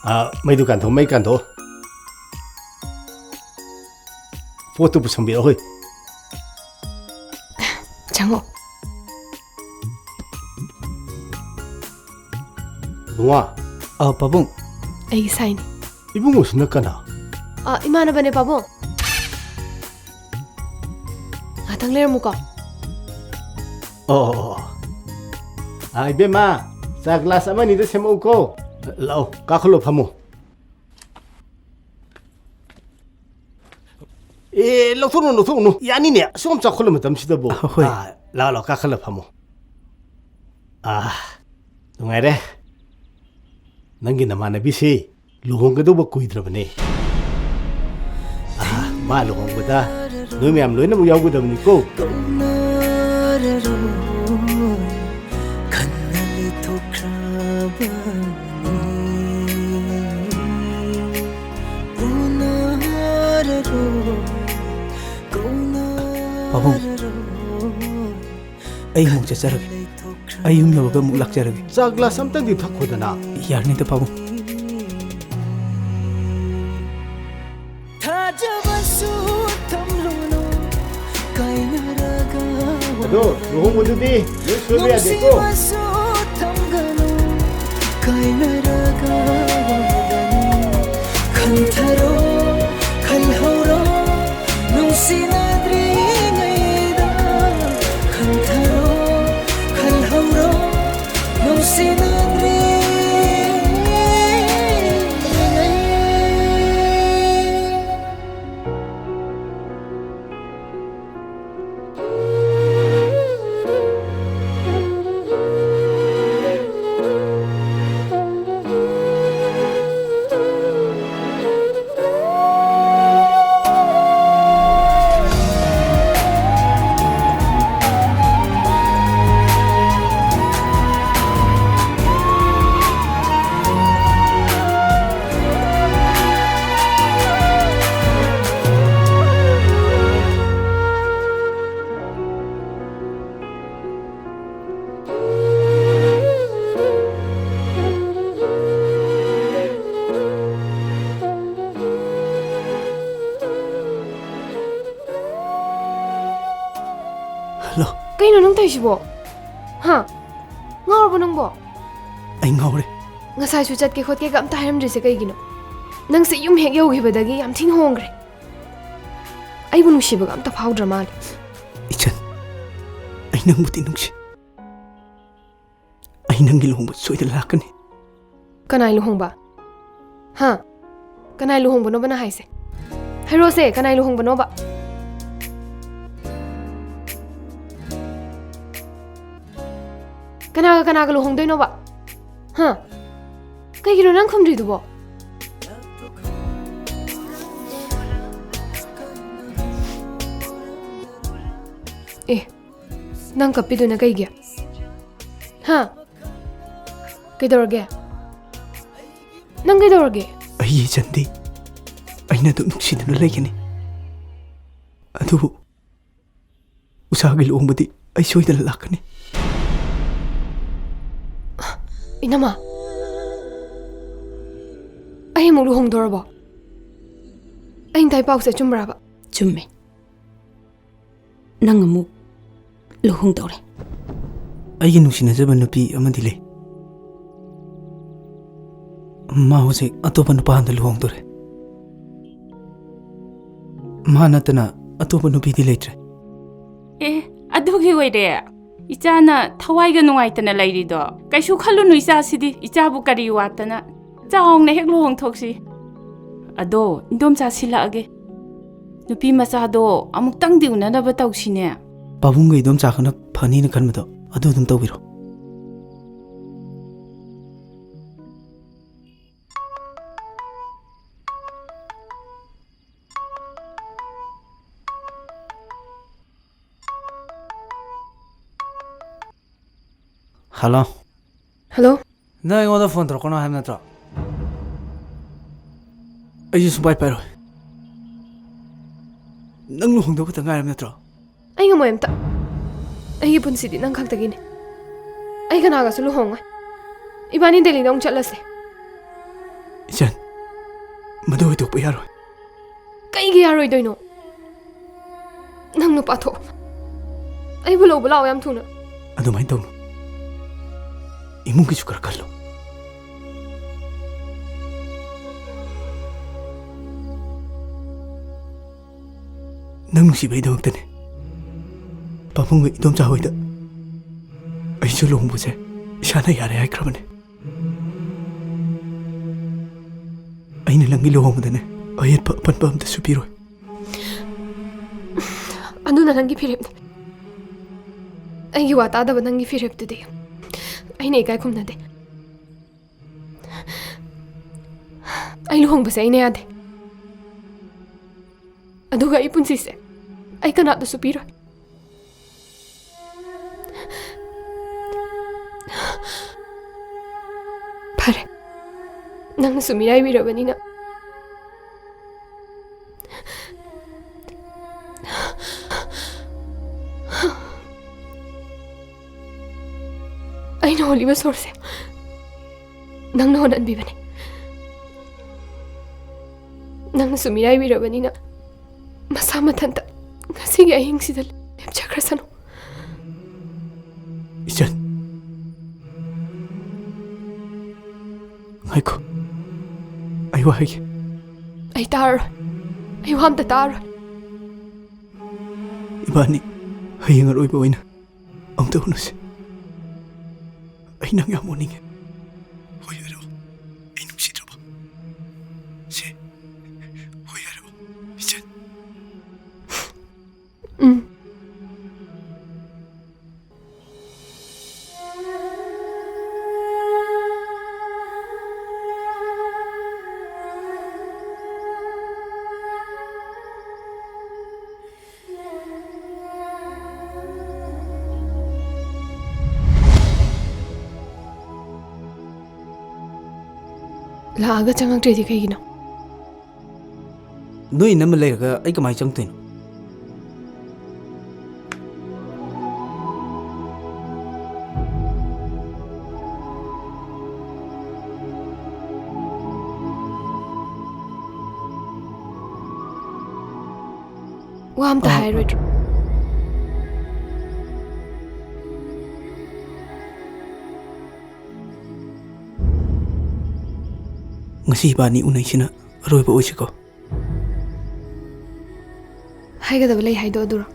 ꯑ, ꯃꯩꯗꯨ ꯀꯥꯟꯊꯣꯛ, ꯃꯩ ꯀꯥꯟꯊꯣꯛ꯫ ꯄꯣꯠꯇꯨ ꯄꯨꯁꯟꯕꯤꯔꯛꯑꯣ, ꯍꯣꯏ꯫ ꯆꯪꯉꯣ꯫ ꯏꯕꯨꯡꯉꯣ꯫ ꯑ, ꯄꯥꯕꯨꯡ꯫ ꯑꯩꯒꯤ ꯁꯥꯏꯅꯤ꯫ ꯏꯕꯨꯡꯉꯣꯁꯤꯅ ꯀꯅꯥ? ꯑ, ꯏꯃꯥꯟꯅꯕꯅꯦ, ꯄꯥꯕꯨꯡ꯫ ꯉꯥꯛꯇꯪ ꯂꯩꯔꯝꯃꯨꯀꯣ꯫ ꯑꯣ, ꯑꯣ, ꯑꯣ꯫ ꯑ, ꯏꯕꯦꯝꯃ, ꯆꯥ ꯒ꯭ꯂꯥꯁ ꯑꯃ ꯑꯅꯤꯗ ꯁꯦꯝꯃꯛꯎꯀꯣ꯫ ꯂꯥꯛꯑꯣ, ꯀꯥꯈꯠꯂꯣ, ꯐꯝꯃꯣ꯫ ꯑꯦ, ꯂꯧꯊꯣꯛꯎꯅꯨ, ꯂꯧꯊꯣꯛꯎꯅꯨ꯫ ꯌꯥꯅꯤꯅꯦ, ꯑꯁꯨꯛ ꯌꯥꯝ ꯆꯥꯎꯈꯠꯂ ꯃꯇꯝꯁꯤꯗꯕꯨ꯫ ꯍꯣꯏ꯫ ꯑꯥ, ꯂꯥꯛꯑꯣ, ꯂꯥꯛꯑꯣ, ꯀꯥꯈꯠꯂ ꯐꯝꯃꯣ꯫ ꯑꯥ, ꯅꯨꯡꯉꯥꯏꯔꯦ꯫ ꯅꯪꯒꯤ ꯅꯃꯥꯟꯅꯕꯤꯁꯤ ꯂꯨꯍꯣꯡꯒꯗꯧꯕ ꯀꯨꯏꯗ꯭ꯔꯕꯅꯦ꯫ ꯑꯥ, ꯃꯥ ꯂꯨꯍꯣꯡꯕꯗ ꯅꯣꯏ ꯃꯌꯥꯝ ꯂꯣꯏꯅꯃꯛ ꯌꯥꯎꯒꯗꯕꯅꯤꯀꯣ꯫ ꯄꯥꯕꯨꯡ, ꯑꯩ ꯑꯃꯨꯛ ꯆꯠꯆꯔꯒꯦ꯫ ꯑꯩ ꯌꯨꯝ ꯌꯧꯔꯒ ꯑꯃꯨꯛ ꯂꯥꯛꯆꯔꯒꯦ꯫ ꯆꯥ ꯒ꯭ꯂꯥꯁ ꯑꯝꯇꯪꯗꯤ ꯊꯛꯈꯣꯗꯅ꯫ ꯌꯥꯔꯅꯤꯗ, ꯄꯥꯕꯨꯡ꯫ ꯊꯥꯖꯕꯁꯨ ꯊꯝꯂꯨꯅꯨ, ꯀꯥꯏꯅꯔꯒ ꯑꯗꯣ, ꯂꯨꯍꯣꯡꯕꯗꯨꯗꯤ ꯂꯣꯏ ꯁꯣꯏꯕ ꯌꯥꯗꯦꯀꯣ꯫ ꯅꯨꯡꯁꯤꯕꯁꯨ ꯊꯝꯒꯅꯨ, ꯀꯥꯏꯅꯔꯒ ꯋꯥꯒꯅꯨ꯫ ꯈꯟꯊꯔꯣ, ꯈꯜꯍꯧꯔꯣ, ꯅꯨꯡꯁꯤꯅꯗ꯭ꯔꯤꯉꯩꯗ꯫ ꯈꯟꯊꯔꯣ, ꯈꯜꯍꯧꯔꯣ, ꯅꯨꯡꯁꯤꯅꯗ꯭ꯔꯤꯉꯩ꯫ ꯏꯁꯤꯕꯣ? ꯍꯥ? ꯉꯥꯎꯔꯕꯣ ꯅꯪꯕꯣ? ꯑꯩ ꯉꯥꯎꯔꯦ꯫ ꯉꯁꯥꯏꯁꯨ ꯆꯠꯀꯦ ꯈꯣꯠꯀꯦꯒ ꯑꯝꯇ ꯍꯥꯏꯔꯝꯗ꯭ꯔꯤꯁꯦ ꯀꯩꯒꯤꯅꯣ? ꯅꯪꯁꯦ ꯌꯨꯝ ꯍꯦꯛ ꯌꯧꯈꯤꯕꯗꯒꯤ ꯌꯥꯝ ꯊꯤꯅ ꯍꯣꯡꯈ꯭ꯔꯦ꯫ ꯑꯩꯕꯨ ꯅꯨꯡꯁꯤꯕꯒ ꯑꯝꯇ ꯐꯥꯎꯗ꯭ꯔ ꯃꯥꯜꯂꯦ꯫ ꯏꯆꯟ, ꯑꯩ ꯅꯪꯕꯨꯗꯤ ꯅꯨꯡꯁꯤ꯫ ꯑꯩ ꯅꯪꯒꯤ ꯂꯨꯍꯣꯡꯕ ꯁꯣꯏꯗꯅ ꯂꯥꯛꯀꯅꯤ꯫ ꯀꯅꯥꯏ ꯂꯨꯍꯣꯡꯕ? ꯍꯥ? ꯀꯅꯥꯏ ꯂꯨꯍꯣꯡꯕꯅꯣꯕ ꯅꯪ ꯍꯥꯏꯁꯦ? ꯍꯥꯏꯔꯣꯁꯦ, ꯀꯅꯥꯏ ꯂꯨꯍꯣꯡꯕꯅꯣꯕ? ꯀꯅꯥꯒ ꯀꯅꯥꯒ ꯂꯨꯍꯣꯡꯗꯣꯏꯅꯣꯕ? ꯍꯥ? ꯀꯩꯒꯤꯅꯣ ꯅꯪ ꯈꯨꯝꯗ꯭ꯔꯤꯗꯨꯕꯣ? ꯑꯦ, ꯅꯪ ꯀꯞꯄꯤꯗꯨꯅ ꯀꯩꯒꯤ? ꯍꯥ? ꯀꯩꯗꯧꯔꯒꯦ? ꯅꯪ ꯀꯩꯗꯧꯔꯒꯦ? ꯑꯩ ꯏꯆꯟꯗꯤ ꯑꯩꯅ ꯑꯗꯨꯝ ꯅꯨꯡꯁꯤꯗꯨꯅ ꯂꯩꯒꯅꯤ꯫ ꯑꯗꯨꯕꯨ ꯎꯁꯥꯒꯤ ꯂꯨꯍꯣꯡꯕꯗꯤ ꯑꯩ ꯁꯣꯏꯗꯅ ꯂꯥꯛꯀꯅꯤ꯫ ꯏꯅꯝꯃ, ꯑꯩ ꯑꯃꯨꯛ ꯂꯨꯍꯣꯡꯗꯣꯔꯕꯣ? ꯑꯩꯅ ꯇꯥꯏ ꯄꯥꯎꯁꯦ ꯑꯆꯨꯝꯕ꯭ꯔꯕ? ꯆꯨꯝꯃꯦ꯫ ꯅꯪ ꯑꯃꯨꯛ ꯂꯨꯍꯣꯡꯗꯧꯔꯦ꯫ ꯑꯩꯒꯤ ꯅꯨꯡꯁꯤꯅꯖꯕ ꯅꯨꯄꯤ ꯑꯃꯗꯤ ꯂꯩ꯫ ꯃꯥ ꯍꯧꯖꯤꯛ ꯑꯇꯣꯞꯄ ꯅꯨꯄꯥ ꯑꯃꯗ ꯂꯨꯍꯣꯡꯗꯣꯔꯦ꯫ ꯃꯥ ꯅꯠꯇꯅ ꯑꯇꯣꯞꯄ ꯅꯨꯄꯤꯗꯤ ꯂꯩꯇ꯭ꯔꯦ꯫ ꯑꯦ, ꯑꯗꯨꯒꯤ ꯑꯣꯏꯔꯦ ꯏꯆꯥꯅ ꯊꯋꯥꯏꯒ ꯅꯨꯡꯉꯥꯏꯇꯅ ꯂꯩꯔꯤꯗꯣ꯫ ꯀꯩꯁꯨ ꯈꯜꯂꯨꯅꯨ ꯏꯆꯥꯁꯤꯗꯤ, ꯏꯆꯥꯕꯨ ꯀꯔꯤ ꯋꯥꯠꯇꯅ꯫ ꯆꯥꯎꯅ ꯍꯦꯛ ꯂꯨꯍꯣꯡꯊꯣꯛꯁꯤ꯫ ꯑꯗꯣ ꯏꯟꯗꯣꯝꯆꯥ ꯁꯤꯜꯂꯛꯑꯒꯦ꯫ ꯅꯨꯄꯤ ꯃꯆꯥꯗꯣ ꯑꯃꯨꯛꯇꯪꯗꯤ ꯎꯅꯅꯕ ꯇꯧꯁꯤꯅꯦ꯫ ꯄꯥꯕꯨꯡꯒ ꯏꯗꯣꯝꯆꯥꯒꯅ ꯐꯅꯤꯅ ꯈꯟꯕꯗꯣ ꯑꯗꯨ ꯑꯗꯨꯝ ꯇꯧꯕꯤꯔꯣ꯫ ꯍꯜꯂꯣ꯫ ꯍꯜꯂꯣ꯫ ꯅꯪ ꯑꯩꯉꯣꯟꯗ ꯐꯣꯟ ꯇꯧꯔꯛꯀꯅꯣ ꯍꯥꯏꯕ ꯅꯠꯇ꯭ꯔꯣ? ꯑꯩꯁꯨ ꯁꯨꯡꯄꯥꯏ ꯄꯥꯏꯔꯣꯏ꯫ ꯅꯪ ꯂꯨꯍꯣꯡꯗꯧ ꯈꯛꯇ ꯉꯥꯏꯔꯕ ꯅꯠꯇ꯭ꯔꯣ? ꯑꯩ ꯉꯝꯃꯣꯏ ꯑꯝꯇ꯫ ꯑꯩꯒꯤ ꯄꯨꯟꯁꯤꯗꯤ ꯅꯪ ꯈꯛꯇꯒꯤꯅꯦ꯫ ꯑꯩ ꯀꯅꯥꯒꯁꯨ ꯂꯨꯍꯣꯡꯉꯣꯏ꯫ ꯏꯕꯥꯅꯤ ꯗꯦꯜꯂꯤꯗ ꯑꯃꯨꯛ ꯆꯠꯂꯁꯦ꯫ ꯏꯆꯟ, ꯃꯗꯨ ꯑꯣꯏꯊꯣꯛꯄ ꯌꯥꯔꯣꯏ꯫ ꯀꯩꯒꯤ ꯌꯥꯔꯣꯏꯗꯣꯏꯅꯣ? ꯅꯪ ꯅꯨꯄꯥ ꯊꯣꯛ꯫ ꯑꯩꯕꯨ ꯂꯧꯕ ꯂꯥꯛꯑꯣ ꯌꯥꯝ ꯊꯨꯅ꯫ ꯑꯗꯨꯃꯥꯏꯅ ꯇꯧꯅꯨ꯫ ꯏꯃꯨꯡꯒꯤꯁꯨ ꯈꯔ ꯈꯜꯂꯨ꯫ ꯅꯪ ꯅꯨꯡꯁꯤꯕꯩꯗꯃꯛꯇꯅꯦ ꯄꯥꯕꯨꯡꯒ ꯏꯗꯣꯝꯆꯥ ꯍꯣꯏꯗ ꯑꯩꯁꯨ ꯂꯨꯍꯣꯡꯕꯁꯦ ꯏꯁꯥꯅ ꯌꯥꯔꯦ ꯍꯥꯏꯈ꯭ꯔꯕꯅꯦ꯫ ꯑꯩꯅ ꯅꯪꯒꯤ ꯂꯨꯍꯣꯡꯕꯗꯅꯦ ꯑꯌꯦꯠꯄ ꯑꯄꯟꯕ ꯑꯝꯇꯁꯨ ꯄꯤꯔꯣꯏ꯫ ꯑꯗꯨꯅ ꯅꯪꯒꯤ ꯐꯤꯔꯦꯞꯅꯤ꯫ ꯑꯩꯒꯤ ꯋꯥ ꯇꯥꯗꯕ ꯅꯪꯒꯤ ꯐꯤꯔꯦꯞꯇꯨꯗꯤ ꯑꯩꯅ ꯏꯀꯥꯏ ꯈꯨꯝꯅꯗꯦ꯫ ꯑꯩ ꯂꯨꯍꯣꯡꯕꯁꯦ ꯑꯩꯅ ꯌꯥꯗꯦ꯫ ꯑꯗꯨꯒ ꯑꯩ ꯄꯨꯟꯁꯤꯁꯦ ꯑꯩ ꯀꯅꯥꯗꯁꯨ ꯄꯤꯔꯣꯏ꯫ ꯐꯔꯦ, ꯅꯪꯅꯁꯨ ꯃꯤꯔꯥꯏꯕꯤꯔꯕꯅꯤꯅ꯫ ꯑꯩꯅ ꯍꯣꯜꯂꯤꯕ ꯁꯣꯔꯁꯦ ꯅꯪꯅ ꯍꯣꯟꯍꯟꯕꯤꯕꯅꯦ꯫ ꯅꯪꯅꯁꯨ ꯃꯤꯔꯥꯏꯕꯤꯔꯕꯅꯤꯅ ꯃꯁꯥ ꯃꯊꯟꯇ ꯉꯁꯤꯒꯤ ꯑꯍꯤꯡꯁꯤꯗ ꯂꯦꯞꯆꯈ꯭ꯔꯁꯅꯨ꯫ ꯏꯆꯟ, ꯉꯥꯏꯈꯣ, ꯑꯩ ꯋꯥ ꯍꯥꯏꯒꯦ꯫ ꯑꯩ ꯇꯥꯔꯔꯣꯏ꯫ ꯑꯩ ꯋꯥ ꯑꯝꯇ ꯇꯥꯔꯔꯣꯏ꯫ ꯏꯕꯥꯅꯤ ꯍꯌꯦꯡ ꯑꯔꯣꯏꯕ ꯑꯣꯏꯅ ꯑꯃꯨꯛꯇ ꯎꯅꯁꯤ꯫ ꯑꯩ ꯅꯪ ꯌꯥꯝ ꯎꯅꯤꯡꯉꯦ꯫ ꯍꯣꯏ ꯍꯥꯏꯔꯛꯑꯣ꯫ ꯑꯩ ꯅꯨꯡꯁꯤꯗ꯭ꯔꯕꯣ? ꯁꯦ, ꯍꯣꯏ ꯍꯥꯏꯔꯛꯑꯣ, ꯏꯆꯟ꯫ ꯎꯝ꯫ ꯂꯥꯛꯑꯒ ꯆꯪꯉꯛꯇ꯭ꯔꯤꯗꯤ ꯀꯩꯒꯤꯅꯣ? ꯅꯣꯏ ꯏꯅꯝꯃ ꯂꯩꯔꯒ ꯑꯩ ꯀꯃꯥꯏ ꯆꯪꯉꯛꯇꯣꯏꯅꯣ? ꯋꯥ ꯑꯝꯇ ꯑ, ꯍꯥꯏꯔꯣꯏꯗ꯭ꯔꯣ? ꯉꯁꯤ ꯏꯕꯥꯅꯤ ꯎꯅꯩꯁꯤꯅ ꯑꯔꯣꯏꯕ ꯑꯣꯏꯁꯤꯀꯣ꯫ ꯍꯥꯏꯒꯗꯕ ꯂꯩ ꯍꯥꯏꯗꯣ ꯑꯗꯨꯔꯣ?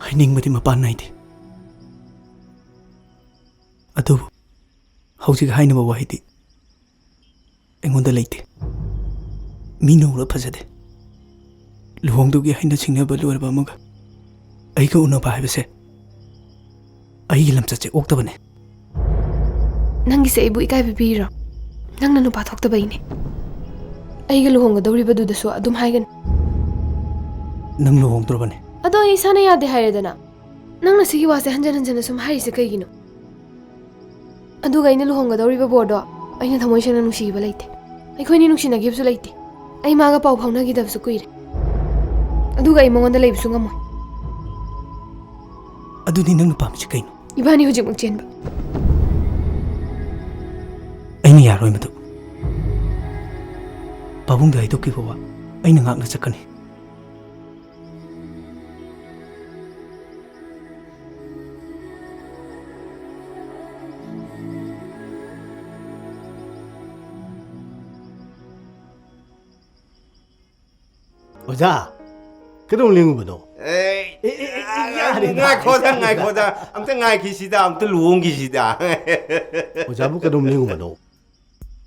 ꯍꯥꯏꯅꯤꯡꯕꯗꯤ ꯃꯄꯥꯟ ꯅꯥꯏꯗꯦ꯫ ꯑꯗꯨꯕꯨ ꯍꯧꯖꯤꯛ ꯍꯥꯏꯅꯕ ꯋꯥꯍꯩꯗꯤ ꯑꯩꯉꯣꯟꯗ ꯂꯩꯇꯦ꯫ ꯃꯤꯅ ꯎꯔ ꯐꯖꯗꯦ꯫ ꯂꯨꯍꯣꯡꯗꯨꯒꯤ ꯍꯥꯏꯅ ꯁꯤꯡꯅꯕ ꯂꯣꯏꯔꯕ ꯑꯃꯒ ꯑꯩꯒ ꯎꯅꯕ ꯍꯥꯏꯕꯁꯦ ꯑꯩꯒꯤ ꯂꯝꯆꯠꯁꯦ ꯑꯣꯛꯇꯕꯅꯦ꯫ ꯅꯪꯒꯤꯁꯦ ꯑꯩꯕꯨ ꯏꯀꯥꯏꯕ ꯄꯤꯔꯤꯔꯣ? ꯅꯪꯅ ꯅꯨꯄꯥ ꯊꯣꯛꯇꯕꯩꯅꯦ꯫ ꯑꯩꯒ ꯂꯨꯍꯣꯡꯒꯗꯧꯔꯤꯕꯗꯨꯗꯁꯨ ꯑꯗꯨꯝ ꯍꯥꯏꯒꯅꯤ꯫ ꯅꯪ ꯂꯨꯍꯣꯡꯗ꯭ꯔꯕꯅꯦ꯫ ꯑꯗꯣ ꯑꯩ ꯏꯁꯥꯅ ꯌꯥꯗꯦ ꯍꯥꯏꯔꯦꯗꯅ꯫ ꯅꯪꯅ ꯁꯤꯒꯤ ꯋꯥꯁꯦ ꯍꯟꯖꯟ ꯍꯟꯖꯟꯅ ꯁꯨꯝ ꯍꯥꯏꯔꯤꯁꯦ ꯀꯩꯒꯤꯅꯣ? ꯑꯗꯨꯒ ꯑꯩꯅ ꯂꯨꯍꯣꯡꯒꯗꯧꯔꯤꯕ ꯕꯣꯔꯗꯣ ꯑꯩꯅ ꯊꯃꯣꯏ ꯁꯦꯡꯅ ꯅꯨꯡꯁꯤꯕ ꯂꯩꯇꯦ꯫ ꯑꯩꯈꯣꯏꯅꯤ ꯅꯨꯡꯁꯤꯅꯈꯤꯕꯁꯨ ꯂꯩꯇꯦ꯫ ꯑꯩ ꯃꯥꯒ ꯄꯥꯎ ꯐꯥꯎꯅꯈꯤꯗꯕꯁꯨ ꯀꯨꯏꯔꯦ꯫ ꯑꯗꯨꯒ ꯑꯩ ꯃꯉꯣꯟꯗ ꯂꯩꯕꯁꯨ ꯉꯝꯃꯣꯏ꯫ ꯑꯗꯨꯗꯤ ꯅꯪꯅ ꯄꯥꯝꯃꯤꯁꯤ ꯀꯩꯅꯣ? ꯏꯕꯥꯅꯤ ꯍꯧꯖꯤꯛꯃꯛ ꯆꯦꯟꯕ꯫ ꯑꯩꯅ ꯌꯥꯔꯣꯏ ꯃꯗꯨ꯫ ꯄꯥꯕꯨꯡꯗ ꯍꯥꯏꯗꯣꯛꯈꯤꯕ ꯋꯥ ꯑꯩꯅ ꯉꯥꯛꯅ ꯆꯠꯀꯅꯤ꯫ ꯑꯣꯖꯥ, ꯀꯩꯗꯧ ꯂꯦꯡꯉꯨꯕꯅꯣ? ꯑꯦ, ꯑꯦ, ꯑꯦ, ꯑꯦ, ꯌꯥꯔꯦꯗ꯫ ꯉꯥꯏꯈꯣꯗ, ꯉꯥꯏꯈꯣꯗ꯫ ꯑꯝꯇ ꯉꯥꯏꯈꯤꯁꯤꯗ, ꯑꯝꯇ ꯂꯨꯍꯣꯡꯈꯤꯁꯤꯗ꯫ ꯑꯣꯖꯥꯕꯨ ꯀꯩꯗꯧ ꯂꯦꯡꯉꯨꯕꯅꯣ?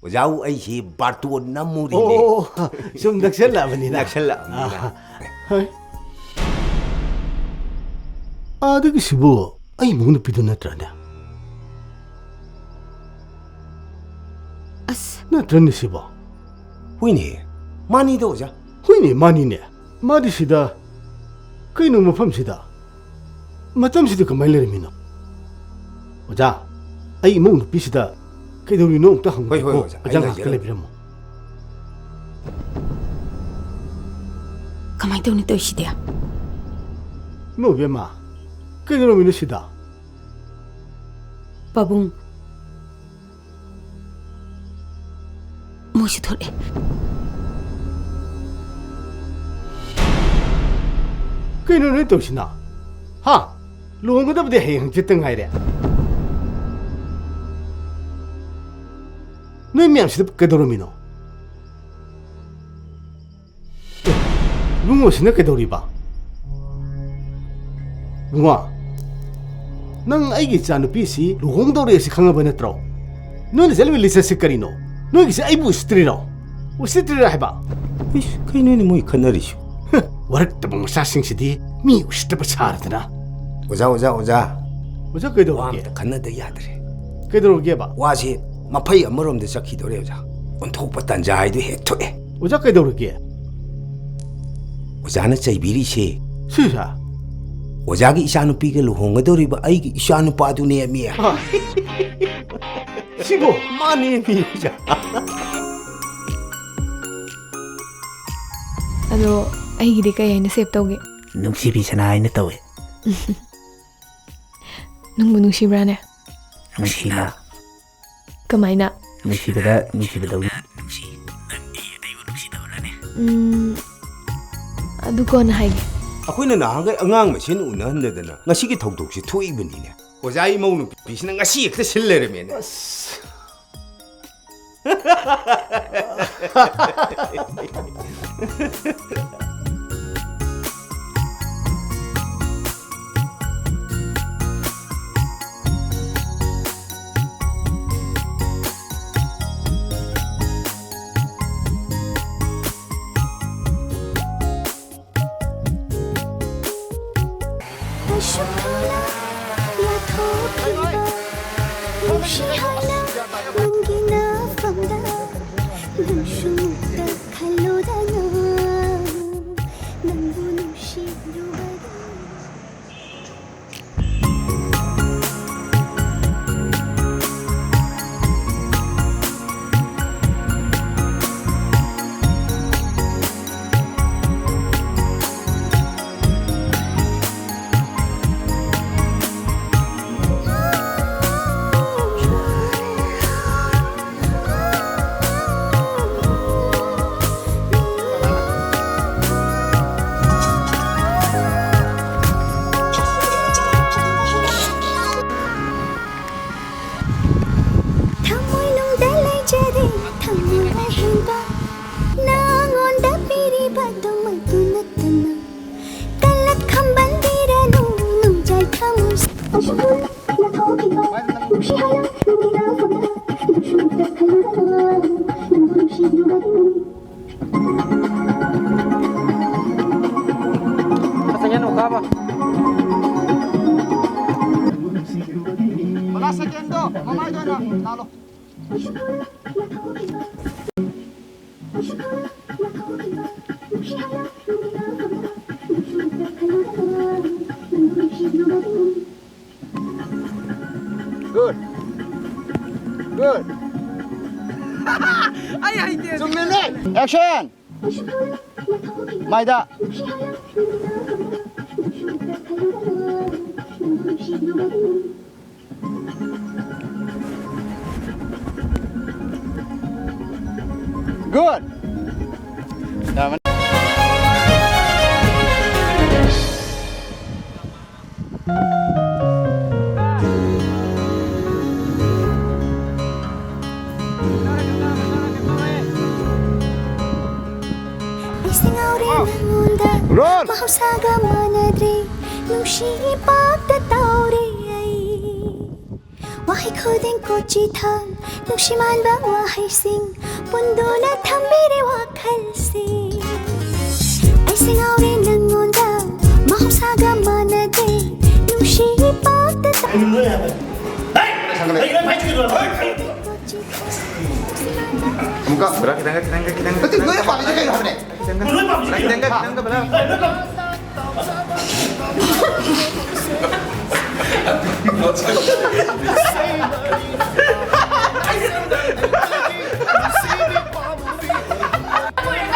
ꯑꯣꯖꯥꯕꯨ ꯑꯩꯁꯤ ꯕꯥꯔꯇꯣꯟ ꯅꯝꯃꯨꯔꯤꯅꯦ꯫ ꯑꯣ, ꯁꯨꯝ ꯅꯛꯁꯜꯂꯛꯑꯕꯅꯤꯅ꯫ ꯅꯛꯁꯜꯂꯛꯑꯕꯅꯤꯅ꯫ ꯑꯥ, ꯍꯣꯏ꯫ ꯑꯥꯗꯒꯤꯁꯤꯕꯨ ꯑꯩ ꯃꯧ ꯅꯨꯄꯤꯗꯨ ꯅꯠꯇ꯭ꯔꯅꯦ? ꯑꯁ꯫ ꯅꯠꯇ꯭ꯔꯅꯦ ꯁꯤꯕꯣ? ꯍꯣꯏꯅꯦ, ꯃꯥꯅꯤꯗ ꯑꯣꯖꯥ꯫ ꯍꯣꯏꯅꯦ, ꯃꯥꯅꯤꯅꯦ꯫ ꯃꯥꯗꯤ ꯁꯤꯗ ꯀꯩꯅꯣ ꯃꯐꯝꯁꯤꯗ? ꯃꯇꯝꯁꯤꯗ ꯀꯃꯥꯏꯅ ꯂꯩꯔꯝꯃꯤꯅꯣ? ꯑꯣꯖꯥ, ꯑꯩ ꯏꯃꯧ ꯅꯨꯄꯤꯁꯤꯗ ꯀꯩꯗꯧꯔꯤꯅꯣ ꯑꯝꯇ ꯍꯪꯒꯦꯀꯣ꯫ ꯍꯣꯏ, ꯍꯣꯏ, ꯑꯣꯖꯥ, ꯑꯩ ꯑꯣꯖꯥ, ꯉꯥꯏꯍꯥꯛꯇ ꯉꯥꯏꯖꯔꯝꯒꯦ꯫ ꯂꯩꯕꯤꯔꯝꯃꯣ꯫ ꯀꯃꯥꯏꯅ ꯇꯧꯅꯤ ꯇꯧꯔꯤꯁꯤꯗꯤ? ꯏꯃꯧ ꯏꯕꯦꯝꯃ, ꯀꯩꯗꯧꯔꯝꯃꯤꯅꯣ ꯁꯤꯗ? ꯄꯥꯕꯨꯡ, ꯃꯣꯏꯁꯨ ꯊꯣꯛꯂꯛꯑꯦ꯫ ꯀꯩꯅꯣ ꯅꯣꯏ ꯇꯧꯔꯤꯁꯤꯅ? ꯍꯥ? ꯂꯨꯍꯣꯡꯒꯗꯕꯗꯤ ꯍꯌꯦꯡ ꯍꯪꯆꯤꯠꯇ ꯉꯥꯏꯔꯦ꯫ ꯅꯣꯏ ꯃꯌꯥꯝꯁꯤꯗ ꯀꯩꯗꯧꯔꯝꯃꯤꯅꯣ? ꯑꯦ, ꯏꯕꯨꯡꯉꯣꯁꯤꯅ ꯀꯩꯗꯧꯔꯤꯕ? ꯏꯕꯨꯡꯉꯣ, ꯅꯪ ꯑꯩꯒꯤ ꯏꯆꯥꯅꯨꯄꯤꯁꯤ ꯂꯨꯍꯣꯡꯗꯧꯔꯦ ꯁꯤ ꯈꯪꯉꯕ ꯅꯠꯇ꯭ꯔꯣ? ꯅꯣꯏꯅ ꯆꯠꯂꯤꯕ ꯂꯤꯆꯠꯁꯤ ꯀꯔꯤꯅꯣ? ꯅꯣꯏꯒꯤꯁꯦ ꯑꯩꯕꯨ ꯎꯁꯤꯠꯇ꯭ꯔꯤꯔꯣ? ꯎꯁꯤꯠꯇ꯭ꯔꯤꯔꯥ ꯍꯥꯏꯕ? ꯏꯁ, ꯀꯩꯅꯣꯅꯦ ꯃꯣꯏ ꯈꯟꯅꯔꯤꯁꯤ? ꯍ, ꯋꯥꯔꯛꯇꯕ ꯃꯆꯥꯁꯤꯡꯁꯤꯗꯤ ꯃꯤ ꯎꯁꯤꯠꯇꯕ ꯁꯥꯔꯗꯅ꯫ ꯑꯣꯖꯥ, ꯑꯣꯖꯥ, ꯑꯣꯖꯥ꯫ ꯑꯣꯖꯥ, ꯋꯥ ꯀꯩꯗꯧꯔꯒꯦ? ꯑꯝꯇ ꯈꯟꯅꯗ ꯌꯥꯗ꯭ꯔꯦ꯫ ꯀꯩꯗꯧꯔꯒꯦꯕ? ꯋꯥꯁꯤ ꯃꯐꯩ ꯑꯃꯔꯣꯝꯗ ꯆꯠꯈꯤꯗꯧꯔꯦ, ꯑꯣꯖꯥ꯫ ꯑꯣꯟꯊꯣꯛꯄ ꯇꯥꯟꯖꯥ ꯍꯥꯏꯗꯨ ꯍꯦꯛ ꯊꯣꯛꯑꯦ꯫ ꯑꯣꯖꯥ, ꯀꯩꯗꯧꯔꯒꯦ? ꯑꯣꯖꯥꯅ ꯆꯩꯕꯤꯔꯤꯁꯦ ꯁꯤꯁꯦ? ꯑꯣꯖꯥꯒꯤ ꯏꯆꯥꯅꯨꯄꯤꯒ ꯂꯨꯍꯣꯡꯒꯗꯧꯔꯤꯕ ꯑꯩꯒꯤ ꯏꯆꯥꯅꯨꯄꯥꯗꯨꯅꯦꯃꯤ꯫ ꯍꯥ? ꯁꯤꯕꯨ? ꯃꯥꯅꯦꯃꯤ, ꯑꯣꯖꯥ꯫ ꯑꯗꯣ ꯑꯩꯒꯤꯗꯤ ꯀꯩ ꯍꯥꯏꯅ save ꯇꯧꯒꯦ? ꯅꯨꯡꯁꯤꯕꯤ ꯁꯅꯥ ꯍꯥꯏꯅ ꯇꯧꯋꯦ꯫ ꯅꯨꯡꯕꯨ ꯅꯨꯡꯁꯤꯕ꯭ꯔꯥꯅꯦ? ꯅꯨꯡꯁꯤꯅ꯫ ꯀꯃꯥꯏꯅ? ꯅꯨꯡꯁꯤꯕꯗ ꯅꯨꯡꯁꯤꯕꯗꯧꯅ ꯅꯨꯡꯁꯤ꯫ ꯅꯪꯗꯤ ꯑꯇꯩꯕꯨ ꯅꯨꯡꯁꯤꯗꯕ꯭ꯔꯥꯅꯦ? ꯎꯝ, ꯑꯗꯨ ꯀꯣꯟꯅ ꯍꯥꯏꯒꯦ꯫ ꯑꯩꯈꯣꯏꯅ ꯅꯍꯥꯟꯈꯩ ꯑꯉꯥꯡ ꯃꯁꯦꯟ ꯎꯅꯍꯟꯗꯗꯅ ꯉꯁꯤꯒꯤ ꯊꯧꯗꯣꯛꯁꯤ ꯊꯣꯛꯏꯕꯅꯤꯅꯦ꯫ ꯑꯣꯖꯥ ꯏꯃꯧ ꯅꯨꯄꯤꯁꯤꯅ ꯉꯁꯤ ꯍꯦꯛꯇ ꯁꯤꯜ ꯂꯩꯔꯝꯃꯦꯅꯦ꯫ ꯑꯁ꯫ ꯑꯁꯨꯛ ꯌꯥꯝꯅ ꯌꯥꯊꯣꯛꯈꯤꯕ ꯅꯨꯡꯁꯤ ꯍꯥꯏꯅ ꯅꯪꯒꯤ ꯅꯐꯝꯗ ꯅꯪꯁꯨ ꯃꯨꯛꯇ ꯈꯜꯂꯨꯗꯅ ꯅꯪꯕꯨ ꯅꯨꯡꯁꯤꯔꯨꯕꯗ꯫ ꯕꯂꯥ, ꯁꯦꯀꯦꯟꯗꯣ ꯃꯃꯥꯏꯗ ꯑꯣꯏꯅ ꯅꯥꯜꯂꯣ꯫ Good. Good. ꯑꯩ ꯍꯩꯇꯦ꯫ ꯆꯨꯝꯃꯤꯅꯦ꯫ Action. ꯃꯥꯏꯗ꯫ Good. ꯌꯥꯔꯝꯃꯅꯤ꯫ ꯑꯩꯁꯦ ꯉꯥꯎꯔꯦ ꯅꯪꯉꯣꯟꯗ꯫ Roll. ꯃꯍꯧꯁꯥꯒ ꯃꯥꯟꯅꯗ꯭ꯔꯦ, ꯅꯨꯡꯁꯤ ꯄꯥꯛꯇ ꯇꯧꯔꯦ ꯑꯩ꯫ ꯋꯥꯍꯩ ꯈꯨꯗꯤꯡ ꯀꯣꯆꯤ ꯊꯥꯡ, ꯅꯨꯡꯁꯤ ꯃꯥꯟꯕ ꯋꯥꯍꯩꯁꯤꯡ ꯄꯨꯟꯗꯨꯅ ꯊꯝꯕꯤꯔꯦ ꯋꯥꯈꯜꯁꯦ꯫ ꯑꯩꯁꯦ ꯉꯥꯎꯔꯦ ꯅꯪꯉꯣꯟꯗ, ꯃꯍꯧꯁꯥꯒ ꯃꯥꯟꯅꯗꯦ, ꯅꯨꯡꯁꯤ ꯄꯥꯛꯇ ꯀꯣꯆꯤ ꯊꯥꯡ, ꯅꯨꯡꯁꯤ ꯃꯥꯟꯕ ꯑꯃꯨꯛꯀ꯫ ꯕ꯭ꯔꯥ, ꯈꯤꯇꯪꯒ, ꯈꯤꯇꯪꯒ, ꯈꯤꯇꯪꯒ, ꯅꯠꯇꯦ, ꯅꯣꯏꯅ ꯄꯥꯝꯃꯤꯁꯦ ꯀꯩꯅꯣ ꯍꯥꯏꯕꯅꯦ? ꯈꯤꯇꯪꯒ, ꯕ꯭ꯔꯥ, ꯈꯤꯇꯪꯒ, ꯈꯤꯇꯪꯒ, ꯕ꯭ꯔꯥ꯫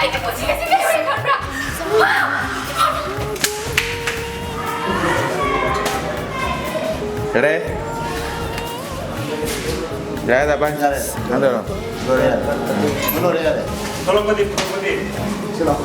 ꯑꯩꯒꯤ ꯄꯨꯟꯁꯤ ꯑꯁꯤ ꯀꯩ ꯑꯣꯏ ꯈꯟꯕ꯭ꯔꯥ? ꯌꯥꯔꯦ꯫ ꯌꯥꯔꯦꯗ, ꯚꯥꯏ꯫ ꯌꯥꯔꯦ꯫ ꯅꯪ ꯇꯧꯔꯣ꯫ ꯂꯣꯏꯔꯦ, ꯌꯥꯔꯦ꯫ ꯂꯣꯏꯔꯦ, ꯌꯥꯔꯦ꯫ ꯊꯣꯛꯂꯛꯄꯗꯤ, ꯊꯣꯛꯂꯛꯄꯗꯤ꯫ ꯁꯤ ꯂꯥꯎ꯫